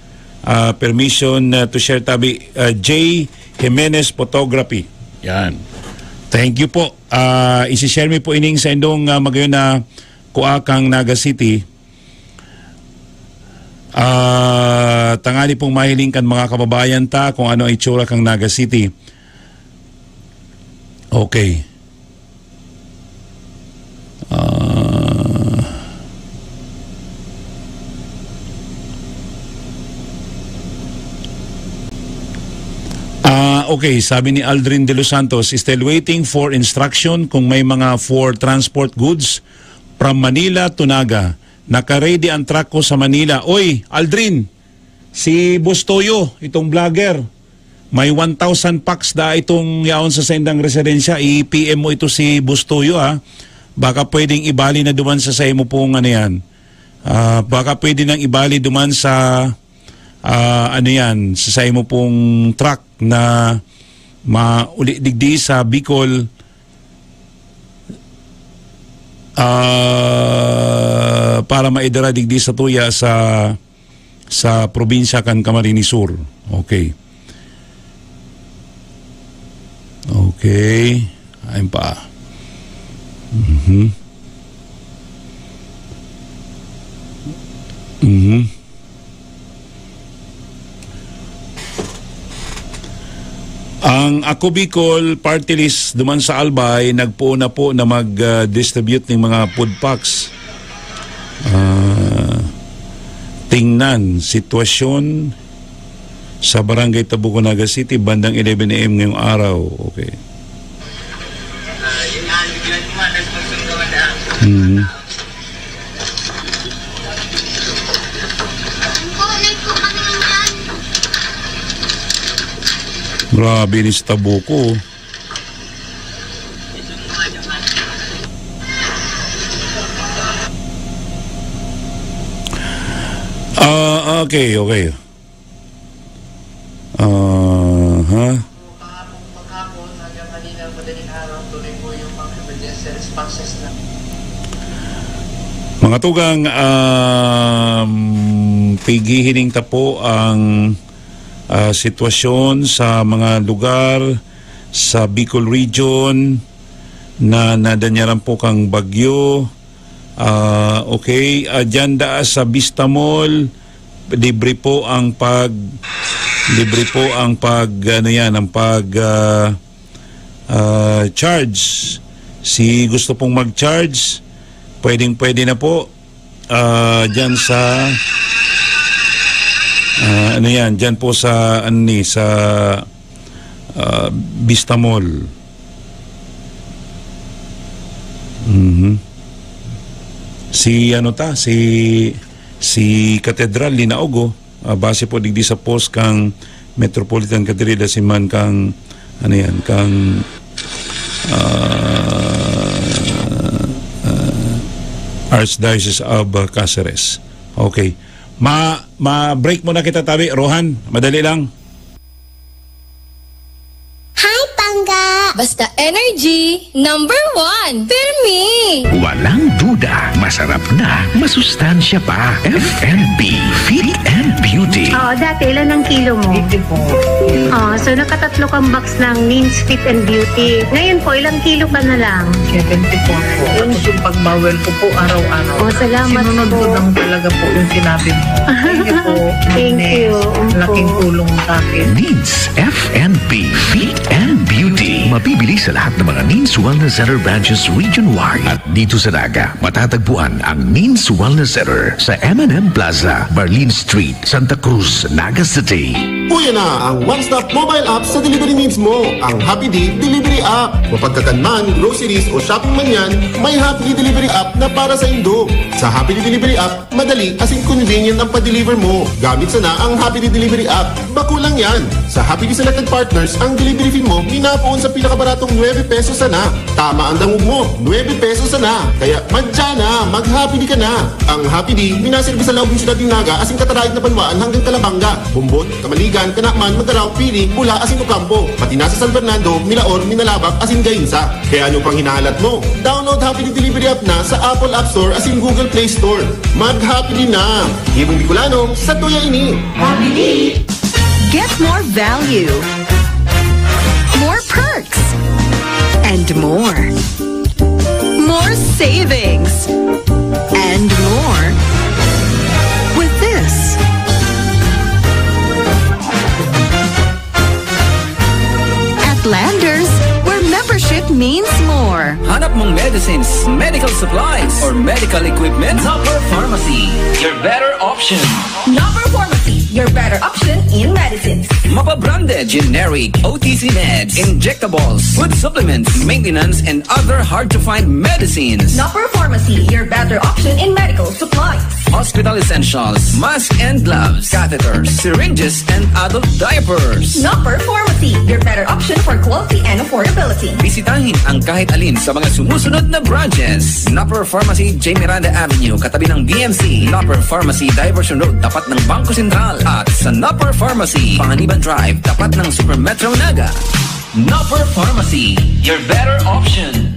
ah, permission, ah, to share tabi, ah, J Jimenez Photography. Yan. Thank you po. Ah, isi-share mi po ining sa indong, ah, magayon na kuakang Naga City. Ah, tangani pong mahiling kan mga kababayan ta kung ano ang itsura kang Naga City. Okay. Ah. Ah, okay, sabi ni Aldrin De Los Santos, "Still waiting for instruction kung may mga for transport goods from Manila to Naga. Naka-ready ang truck ko sa Manila." Oy, Aldrin, si Boss Toyo, itong vlogger, may one thousand packs da itong yaon sa saindang residensya. I-P M mo ito si Boss Toyo, ah. Baka pwedeng ibali na duman sa, sa imo pong ano yan. Ah, baka pwede nang ibali duman sa, ah, ano yan, sa, sa imo pong truck na mauli digdi sa Bicol, ah, para maidara digdi sa tuya sa, sa probinsya kan Camarines Sur. Okay. Okay. Ayun pa. Mhm. Mhm. Ang Ako Bicol Party List duman sa Albay nagpoon na po na mag, ah, distribute ning mga food packs. Ah, tingnan, sitwasyon sa Barangay Tabuco, Naga City, bandang eleven A M ngayong araw. Okay. Mhm. Grabe ni sa tabuko. Ah, okay, okay. Aha. Kahapon, maghapon, hanggang kanina, madaling araw, tuloy po yung mga emergency responses na. Mga tugang, um, pighihiling ta po ang, ah, sitwasyon sa mga lugar sa Bicol Region na nadanyaran po kang bagyo. Ah, okay. Ah, dyan daa sa Vista Mall, libre po ang pag, libre po ang pag, ano yan, ang pag, ah, ah, charge. Si gusto pong mag-charge, pwedeng-pwede na po. Ah, dyan sa, ah, ano yan, dyan po sa, ano ni, sa, ah, Vista Mall. Mhm. Si ano ta, si, si Katedral, linaog, oh. Ah, base po digdi sa post kang Metropolitan Cathedral, si man kang, ano yan, kang, ah, ah, Archdiocese of, ah, Caceres. Okay. Ma, ma-break muna kita, tabi. Rohan, madali lang. Hi, Pangga! Basta energy, number one. Pirmi! Walang duda, masarap na, masustansya pa. F N B, Fit and Beauty. Oo, dati ilan ang kilo mo? Eighty-four. Oh, so nakatatlo kang box ng Means Fit and Beauty. Ngayon po, ilang kilo ka na lang? Seventy-four po. Tapos yung pagbawal ko po, araw-araw. Oh, salamat Sinunod po. ko lang talaga po yung sinabi mo. Thank you po. Thank Agnes. you. Opo. Laking tulong sa akin. Needs F N B, Fit and Beauty. Mabibili sa lahat ng mga Needs Wellness Center branches region-wide. At dito sa Naga, matatagpuan ang Needs Wellness Center sa M and M Plaza, Marlin Street, Santa Cruz, Naga City. Uyan na ang one-stop mobile app sa delivery needs mo, ang Happy D Delivery App. Mapagkakan man, groceries o shopping man yan, may Happy D Delivery App na para sa indo. Sa Happy D Delivery App, madali asin convenient ang pa-deliver mo. Gamit sana ang Happy D Delivery App. Bako lang yan. Sa Happy D Selected Partners, ang delivery fee mo minapoon sa pinakabaratong nuebe pesos sana. Tama ang dangog mo, nuebe pesos sana. Kaya madya na, mag-Happy D ka na. Ang Happy D, minaserbi sa laog ng siyudad nin Naga asin kataraig na banwaan hanggang Calabanga, Bombon, Camaligan, Canaman, Magarao, Pili, Bula asin Ocampo. Pati na sa San Fernando, Milaor, Minalabac asin Gainza. Kaya ano pang hinahalat mo? Download Happy D Delivery App na sa Apple App Store asin Google Play Store. Mag-Happy D na! Gibong Bicolano, sa tuya ini! Happy D! Get more value, more perks, and more. More savings, and more. With this. At Landers, where membership means more. Hanap mong medicines, medical supplies, or medical equipment? Napper Pharmacy, your better option. Napper Pharmacy, your better option in medicines. Mapa-branded, generic, O T C meds, injectables, food supplements, maintenance, and other hard-to-find medicines. Napper Pharmacy, your better option in medical supplies. Hospital essentials, mask and gloves, catheters, syringes, and adult diapers. Napper Pharmacy, your better option for quality and affordability. Bisitahin ang kahit alin sa mga sumusunod na branches. Napper Pharmacy, J Miranda Avenue, katabi ng B M C. Napper Pharmacy, Diversion Road, tapat ng Bangko Sentral. At sa Napper Pharmacy, Panganiban Drive, tapat ng Super Metro Naga. Napper Pharmacy, your better option.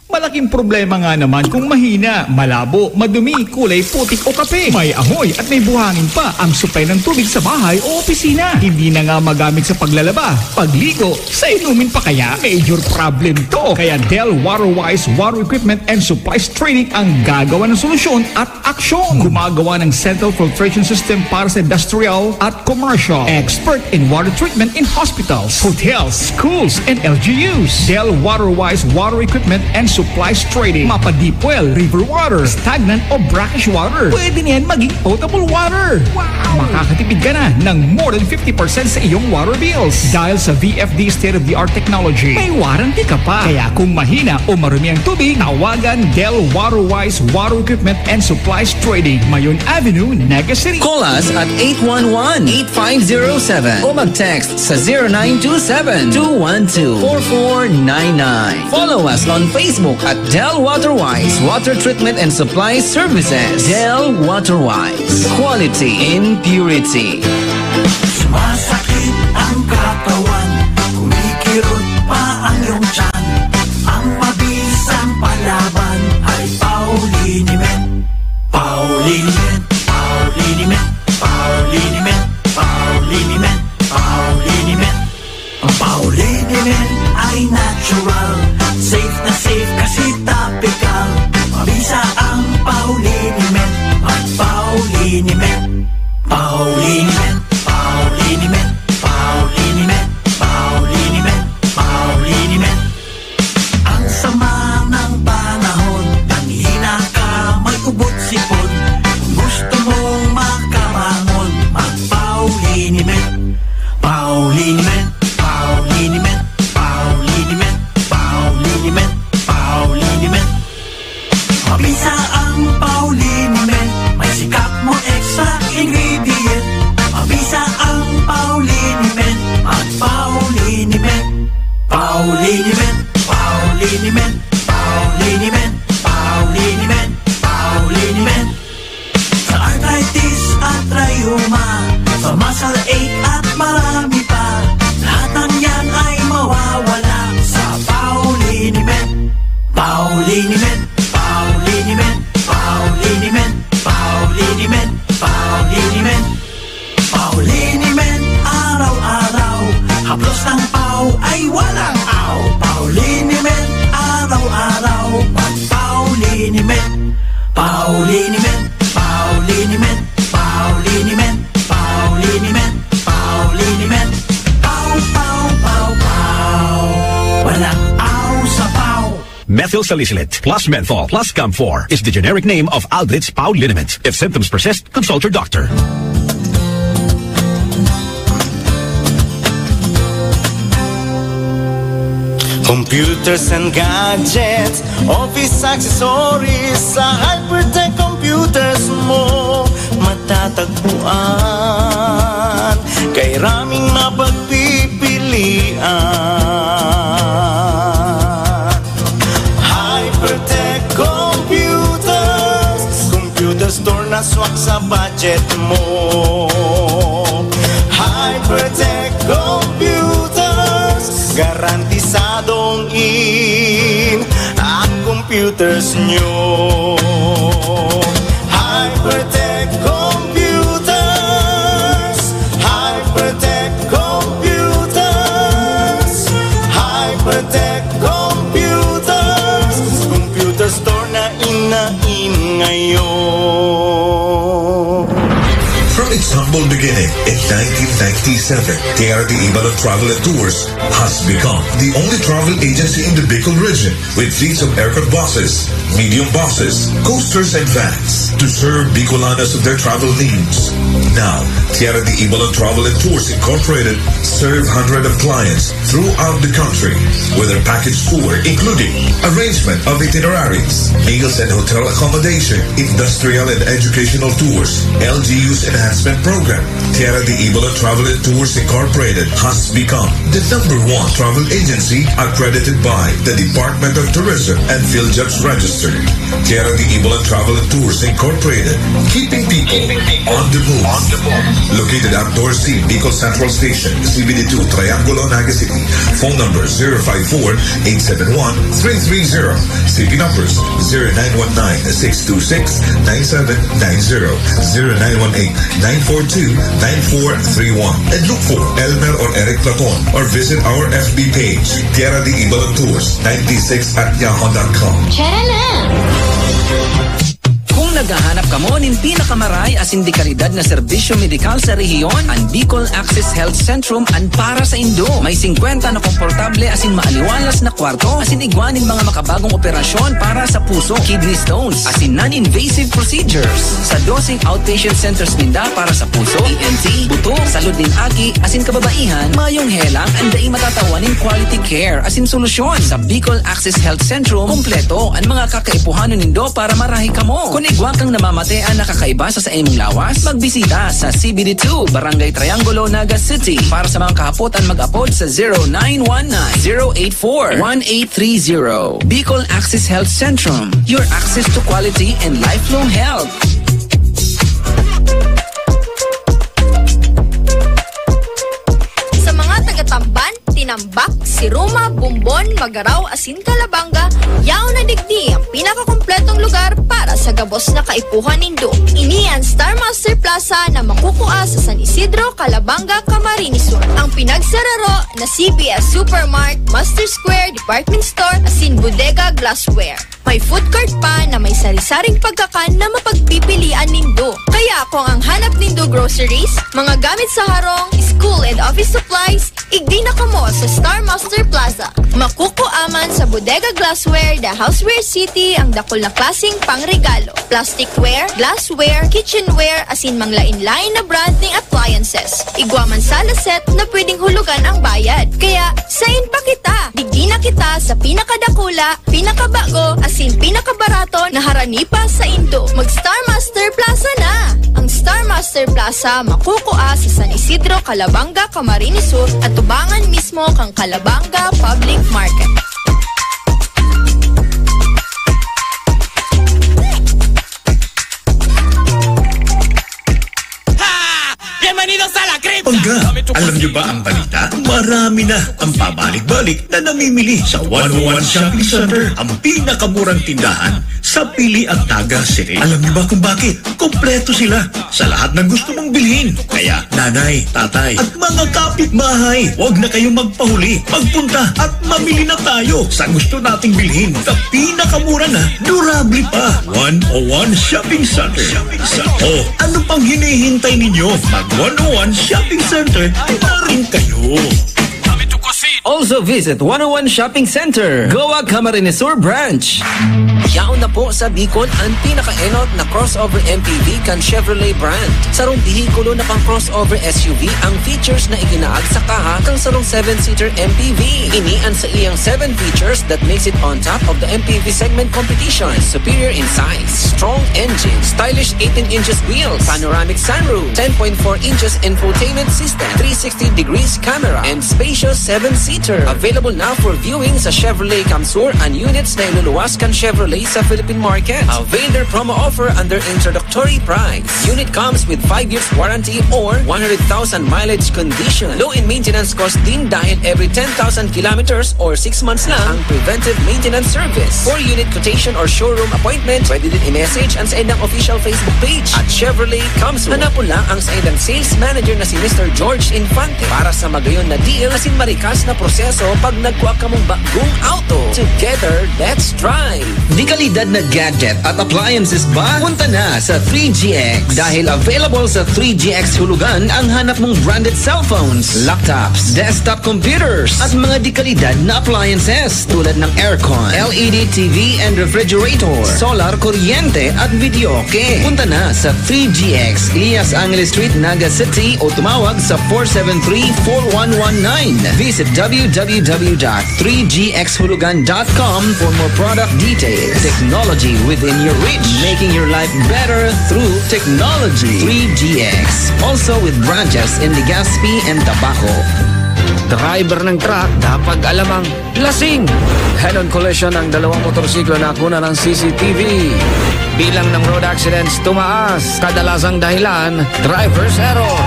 Malaking problema nga naman kung mahina, malabo, madumi, kulay putik o kape. May amoy at may buhangin pa ang supply ng tubig sa bahay o opisina. Hindi na nga magamit sa paglalaba, pagligo, sa inumin pa kaya? Major problem to. Kaya Del Water Wise Water Equipment and Supplies Training ang gagawa ng solusyon at aksyon. Gumagawa ng central filtration system para sa industrial at commercial. Expert in water treatment in hospitals, hotels, schools, and L G Us. Del Water Wise Water Equipment and Supplies Trading, mapa-deep well, river water, stagnant o brackish water. Pwede na yan maging potable water. Wow! Makakatipid ka na ng more than fifty percent sa iyong water bills. Dahil sa V F D state-of-the-art technology, may warranty ka pa. Kaya kung mahina o marumi ang tubig, tawagan Del Waterwise Water Equipment and Supplies Trading, Mayon Avenue, Naga City. Call us at eight one one, eight five zero seven o mag-text sa zero nine two seven, two one two, four four nine nine. Follow us on Facebook at Del Waterwise Water Treatment and Supply Services. Del Waterwise, quality in purity. Sumasakit ang katawan, kumikirot pa ang iyong tiyan. Ang mabisang palaban ay Pauliniment. Pauliniment, Pauliniment, Pauliniment, Pauliniment, Pauliniment. Ang Pauliniment ay natural, safe na safe kasi topical. Mabisa ang Pauliniment, mag-Pauliniment. Pauliniment, Pauliniment, Pauliniment, Pauliniment, Pauliniment. Ang sama ng panahon, nanghina ka, may ubot sipon. Kung gusto mong makabangon, mag-Pauliniment. Pauliniment, Pauliniment, Pauliniment, Pauliniment, Pauliniment. Mabisa ang Pauliniment, may Sikap Mo Extra Ingredient. Mabisa ang Pauliniment, mag-Pauliniment. Pauliniment, Pauliniment, Pauliniment, Pauliniment, Pauliniment. Sa arthritis at rayuma, sa muscle ache at marami pa, lahat ng yan ay mawawala sa Pauliniment. Pauliniment, Pauliniment, Pauliniment, Pauliniment, Pauliniment. Pauliniment araw-araw, haplos ng pau ay walang aw. Pauliniment araw-araw, mag-Pauliniment. Pauliniment, Pauliniment, Pauliniment, Pauliniment, Pauliniment. Pau, pau, pau, pau. Walang aw sa pau. Methyl salicylate plus menthol plus camphor is the generic name of Aldrich Pauliniment. If symptoms persist, consult your doctor. Computers and gadgets, office accessories, sa Hypertech Computers mo matatagpuan. Kay raming mapagpipilian. Hypertech Computers, computer store na swak sa budget mo. Hypertech Computers, garantisadong in ang computers nyo. Hypertech Computers, Hypertech Computers, Hypertech Computers. Computer store na in na in ngayon. From its humble beginning in nineteen ninety-seven, Tierra de Ibalon Travel and Tours has become the only travel agency in the Bicol region with fleets of aircraft buses, medium buses, coasters, and vans to serve Bicolanos of their travel needs. Now, Tierra de Ibalon Travel and Tours Incorporated serve hundred of clients throughout the country with their package tour, including arrangement of itineraries, meals and hotel accommodation, industrial and educational tours, L G U's enhancement program. Tierra de Ibalon Travel and Tours Incorporated has become the number one travel agency accredited by the Department of Tourism and PhilJobs registered. Tierra de Ibalon Travel and Tours Incorporated, keeping people on the move. Located at Torsi, Bicol Central Station, C B D two, Triangulo, Naga City. Phone number zero five four, eight seven one, three three zero. C P numbers zero nine one nine, six two six, nine seven nine zero, zero nine one eight, nine four two, nine four three one. And look for Elmer or Eric Platon or visit our F B page, Tierra de Ibalon Tours ninety-six at yahoo dot com. Tara na! Kung Naghahanap kamo nin pinakamaray asin de kalidad na serbisyo medikal sa rehiyon? An Bicol Access Health Centrum an para saindo. May singkwenta na komportable asin maaliwalas na kwarto asin igwa nin mga makabagong operasyon para sa puso, kidney stones, asin non-invasive procedures. Sa doseng outpatient centers ninda para sa puso, E N T, buto, salud nin aki, asin kababaihan, mayong helang an dai matatawan nin quality care asin solusyon. Sa Bicol Access Health Centrum, kompleto an mga kakaipuhanon nindo para marahay kamo. Kun igwa kang namamatean na kakaiba sa saimong lawas, magbisita sa C B D two, Barangay Triangulo, Naga City. Para sa mga kahapotan, mag-apod sa zero nine one nine, zero eight four, one eight three zero. Bicol Access Health Centrum, your access to quality and lifelong health. Sa mga taga-Tamban, Tinambak, Siruma, Bombon, Magarao, asin Calabanga, yaon na digdi ang pinakakompletong lugar para sa gabos na kaipuhan nindo. Ini an Star Master Plaza na makukua sa San Isidro, Calabanga, Camarines Sur. Ang pinagsararo na C V S Supermart, Master Square, department store, asin Bodega Glassware. May food court pa na may sari-saring pagkakan na mapagpipilian nindo. Kaya kung ang hanap nindo groceries, mga gamit sa harong, school and office supplies, igdi na kamo sa Star Master Plaza. Makukua man sa Bodega Glassware, The Houseware City, ang dakul na klaseng pangregalo, plasticware, glassware, kitchenware, asin manglain-lain na brand ning appliances. Igwa man sala set na pwedeng hulugan ang bayad. Kaya, sain pa kita? Digdi na kita sa pinakadakula, pinakabago, asin pinakabarato na harani pa saindo. Mag Star Master Plaza na! Ang Star Master Plaza makukua sa San Isidro, Calabanga, Camarines Sur, atubangan mismo kan Calabanga Public Market. Pangga, alam niyo ba ang balita? Marami na ang pabalik-balik na namimili sa one oh one Shopping Center, ang pinakamurang tindahan sa Pili at Naga City. Alam niyo ba kung bakit? Kompleto sila sa lahat ng gusto mong bilhin. Kaya nanay, tatay, at mga kapitbahay, huwag na kayong magpahuli. Magpunta at mamili na tayo sa gusto nating bilhin sa pinakamura na, durable pa. one oh one Shopping Center. Oh, ano pang hinihintay ninyo? Mag one oh one Shopping Center na rin kayo. Also visit one oh one Shopping Center, Goa, Camarines Sur Branch. Yaon na po sa Bicol ang pinakaenot na crossover M P V kan Chevrolet brand. Sarong behikulo na pang crossover S U V ang features na iginaag sa kaha kan sarong seven-seater M P V. Ini an saiyang seven features that makes it on top of the M P V segment competition. Superior in size, strong engine, stylish eighteen inches wheels, panoramic sunroof, ten point four inches infotainment system, three sixty degrees camera, and spacious seven-seater. Available na for viewing sa Chevrolet Camsur an units na iluluwas kan Chevrolet sa Philippine market. Avail their promo offer under introductory price. Unit comes with five years warranty or one hundred thousand mileage condition. Low in maintenance cost din dahil every ten thousand kilometers or six months lang ang preventive maintenance service. For unit quotation or showroom appointment, pwede din i-message ang saindang official Facebook page at Chevrolet Camsur. Hanapon lang ang saindang sales manager na si Mister George Infante para sa magayon na deal asin marikas na proseso pag nagkua kamong bagong auto. Together, let's drive! De kalidad na gadget at appliances ba? Punta na sa three G X. Dahil available sa three G X Hulugan ang hanap mong branded cellphones, laptops, desktop computers, at mga de kalidad na appliances tulad ng aircon, L E D T V and refrigerator, solar kuryente at videoke. Punta na sa three G X, Elias Angeles Street, Naga City o tumawag sa four seven three, four one one nine. Visit w w w dot three g x hulugan dot com for more product details. Technology within your reach, making your life better through technology. Three G X, also with branches in Legazpi and Tabaco. Driver ng truck, dapat alam ang lasing. Head-on collision ng dalawang motorsiklo na kuna ng C C T V. Bilang ng road accidents tumaas, kadalasang dahilan, driver's error.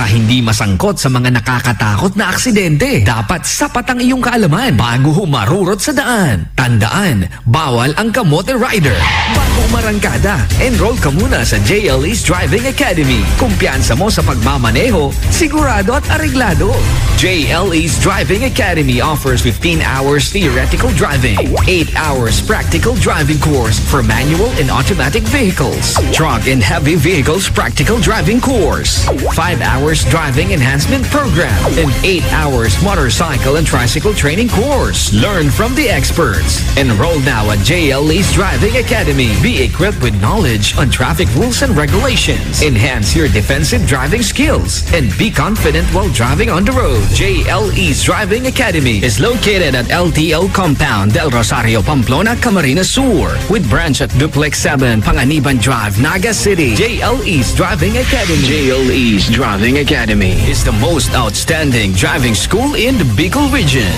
Hindi masangkot sa mga nakakatakot na aksidente. Dapat sapat ang iyong kaalaman bago humarurot sa daan. Tandaan, bawal ang kamote rider. Bago umarangkada, enroll ka muna sa J L E's Driving Academy. Kumpiyansa mo sa pagmamaneho, sigurado at areglado. J L E's Driving Academy offers fifteen hours theoretical driving, eight hours practical driving course for manual and automatic vehicles, truck and heavy vehicles practical driving course, five hours driving enhancement program, and eight hours motorcycle and tricycle training course. Learn from the experts. Enroll now at J L E's Driving Academy. Be equipped with knowledge on traffic rules and regulations. Enhance your defensive driving skills and be confident while driving on the road. J L E's Driving Academy is located at L T O Compound, Del Rosario, Pamplona, Camarines Sur, with branch at Duplex seven, Panganiban Drive, Naga City. J L E's Driving Academy. J L E's Driving Academy is the most outstanding driving school in the Bicol region.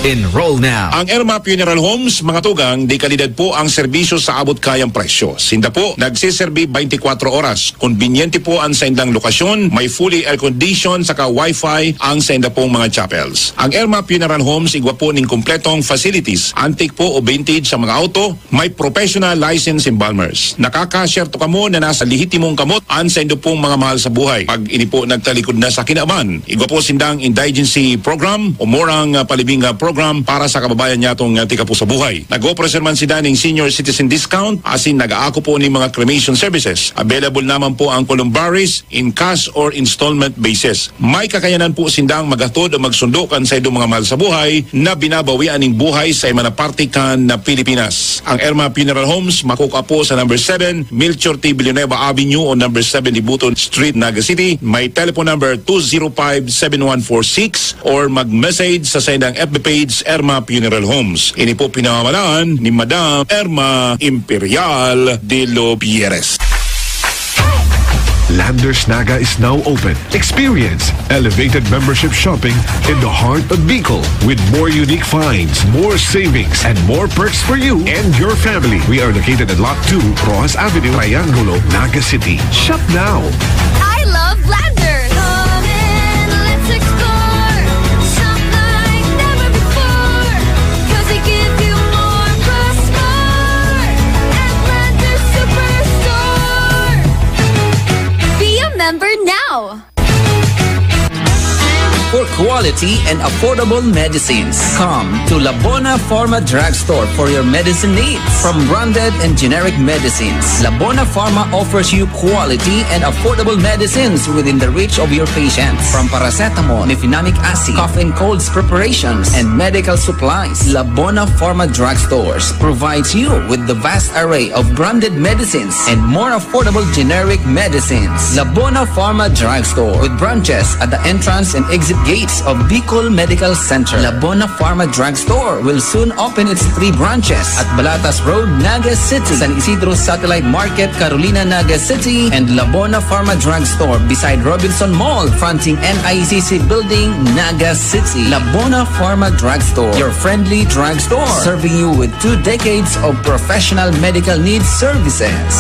Enroll now. Ang Erma Funeral Homes, mga tugang, de kalidad po ang serbisyo sa abot kayang presyo. Sinda po nagseserbi twenty-four oras. Konbinyente po ang saindang lokasyon, may fully air-conditioned saka wifi ang sainda pong mga chapels. Ang Erma Funeral Homes igwa po ning kompletong facilities, antique po o vintage sa mga auto, may professional license embalmers. Nakaka-share to kamo na nasa lehitimong kamot ang saindo pong mga mahal sa buhay. Pag ini po nagtalikod na sa kinaban, igwa po sindang indigency program o murang, ah, palibing, ah, program para sa kababayan nyatong, ah, tika po sa buhay. Nag-offer man sila ning senior citizen discount, asin nag-aako po ning mga cremation services. Available naman po ang columbaries in cash or installment basis. May kakayanan po sindang maghatod o magsundo kan saindong mga mahal sa buhay na binabawian ning buhay sa iba na parte kan na Pilipinas. Ang Erma Funeral Homes makukuha po sa number seven, Melchor T. Villanueva Avenue o number seven, Libuton Street, Naga City. May telephone number two zero five seven one four six or mag-message sa saindang F B page, Erma Funeral Homes. Ini po pinamamalaan ni Madam Erma Imperial de los Pierres. Landers Naga is now open. Experience elevated membership shopping in the heart of Bicol with more unique finds, more savings, and more perks for you and your family. We are located at Lot two, Roxas Avenue, Triangulo, Naga City. Shop now. I love Landers! Come in, let's explore. Shop like never before. 'Cause they give you more plus more. At Landers Superstore. Be a member now! For quality and affordable medicines, come to Labona Pharma Drugstore for your medicine needs. From branded and generic medicines, Labona Pharma offers you quality and affordable medicines within the reach of your patients. From paracetamol, mefenamic acid, cough and colds preparations, and medical supplies, Labona Pharma Drugstores provides you with the vast array of branded medicines and more affordable generic medicines. Labona Pharma Drugstore with branches at the entrance and exit gates of Bicol Medical Center. Labona Pharma Drugstore will soon open its three branches at Balatas Road, Naga City, San Isidro Satellite Market, Carolina, Naga City, and Labona Pharma Drugstore beside Robinson Mall, fronting N I C C Building, Naga City. Labona Pharma Drugstore, your friendly drugstore, serving you with two decades of professional medical needs services.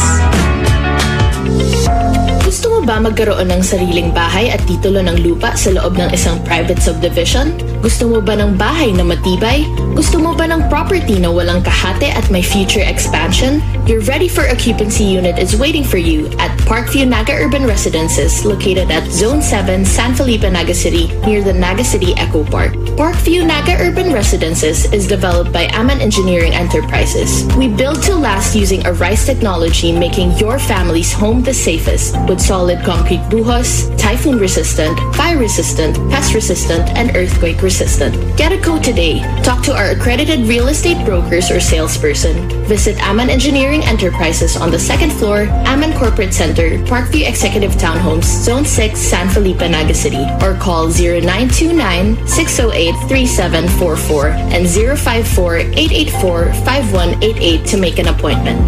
Gusto mo ba magkaroon ng sariling bahay at titulo ng lupa sa loob ng isang private subdivision? Gusto mo ba ng bahay na matibay? Gusto mo ba ng property na walang kahate at may future expansion? Your ready for occupancy unit is waiting for you at Parkview Naga Urban Residences, located at Zone seven, San Felipe, Naga City, near the Naga City Eco Park. Parkview Naga Urban Residences is developed by Aman Engineering Enterprises. We build to last using a rice technology, making your family's home the safest, with solid concrete buhos, typhoon resistant, fire resistant, pest resistant, and earthquake resistant. Get a quote today. Talk to our accredited real estate brokers or salesperson. Visit Aman Engineering Enterprises on the second floor, Aman Corporate Center, Parkview Executive Townhomes, Zone six, San Felipe, Naga City, or call zero nine two nine, six oh eight, three seven four four and zero five four, eight eight four, five one eight eight to make an appointment.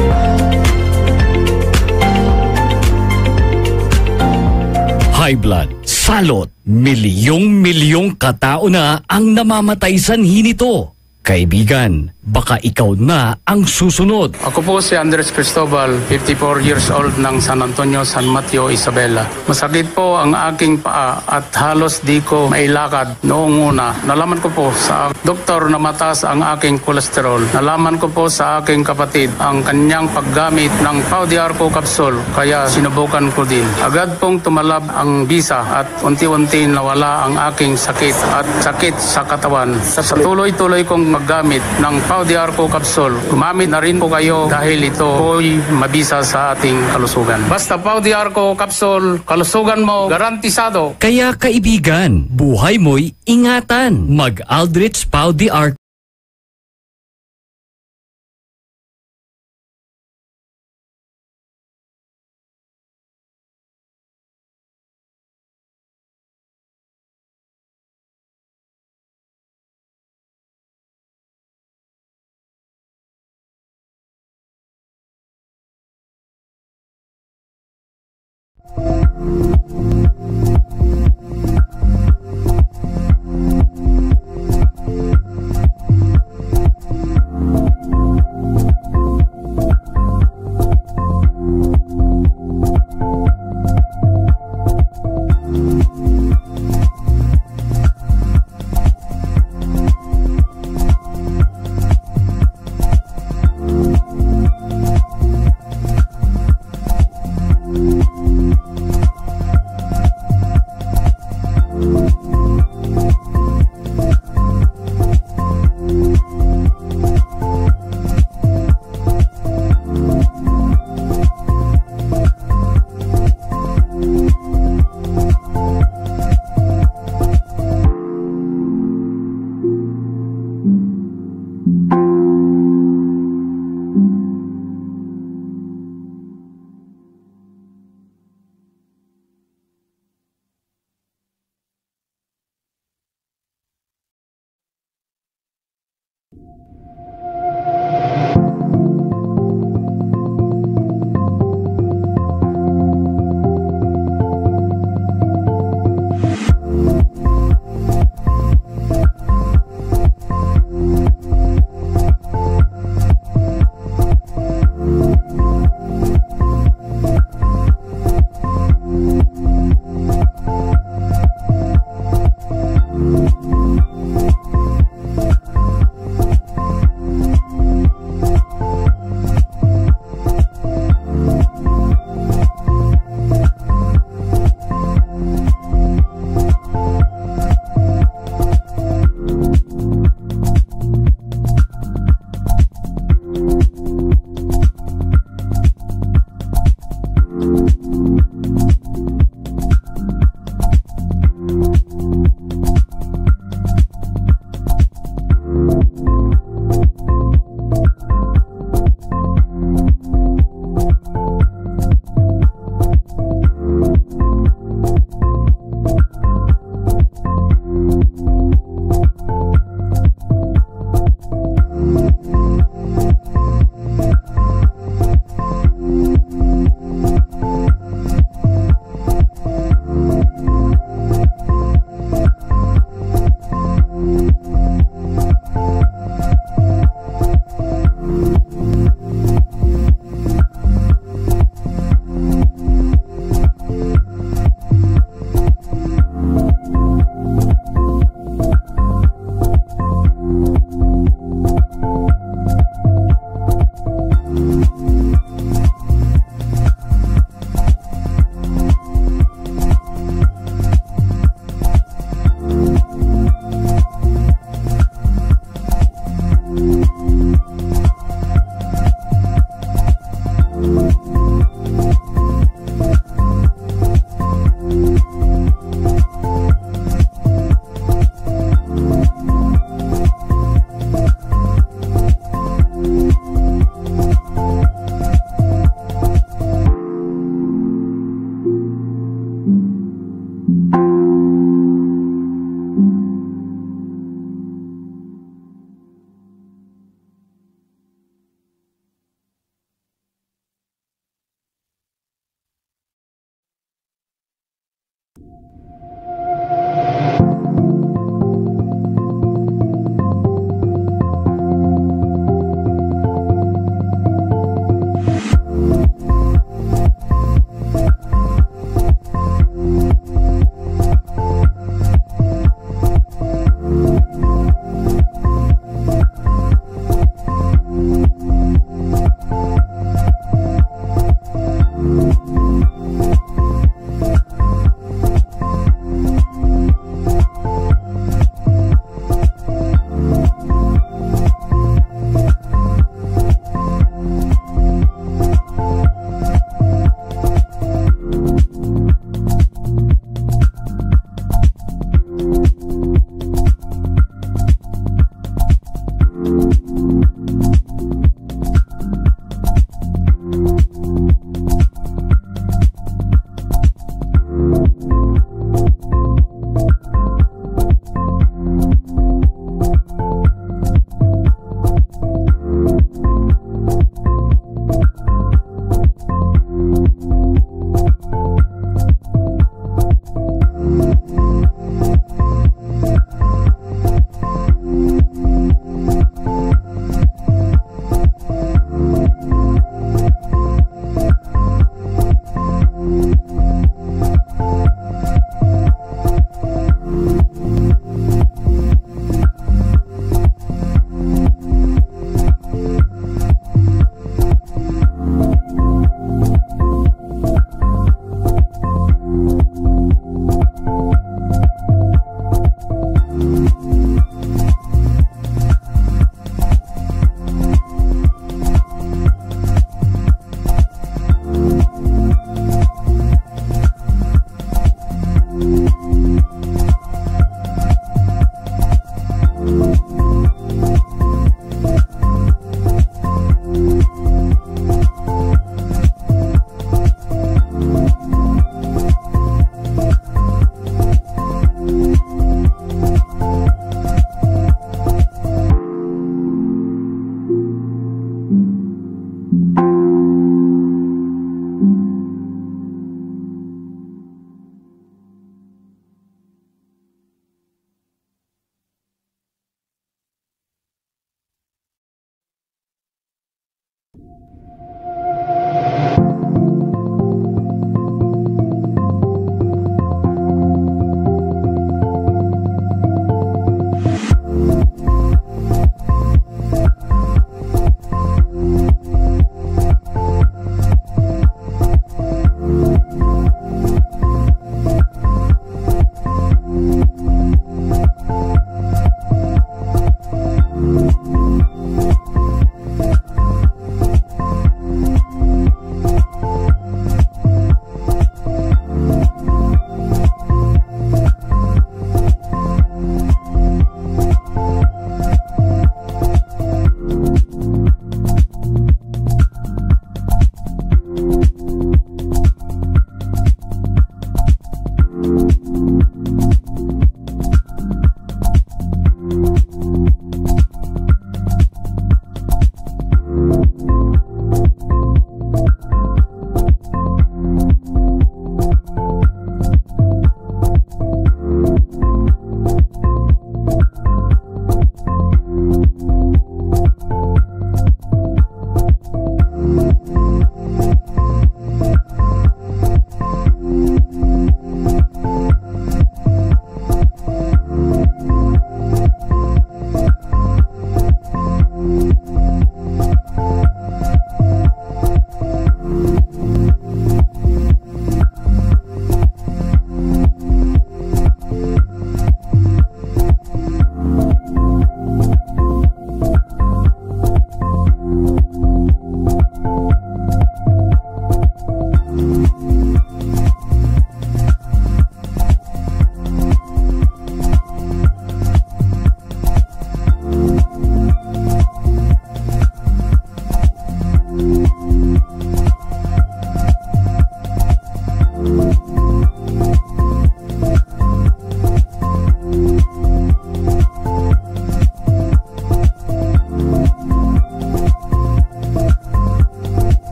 High blood, salot, milyong-milyong katao na ang namamatay sanhi nito. Kaibigan, Baka ikaw na ang susunod. Ako po si Andres Cristobal, fifty-four years old, ng San Antonio, San Mateo, Isabela. Masakit po ang aking paa at halos di ko mailakad noong una. Nalaman ko po sa doktor na mataas ang aking kolesterol. Nalaman ko po sa aking kapatid ang kanyang paggamit ng Pau de Arco capsule, kaya sinubukan ko din. Agad pong tumalab ang bisa at unti-unti nawala ang aking sakit at sakit sa katawan. Sa tuloy-tuloy kong maggamit ng Pau de Arco capsule, gumamit na rin po kayo dahil ito po'y mabisa sa ating kalusugan. Basta Pau de Arco capsule, kalusugan mo garantisado. Kaya kaibigan, buhay mo'y ingatan. Mag Aldrich Pau de Arco.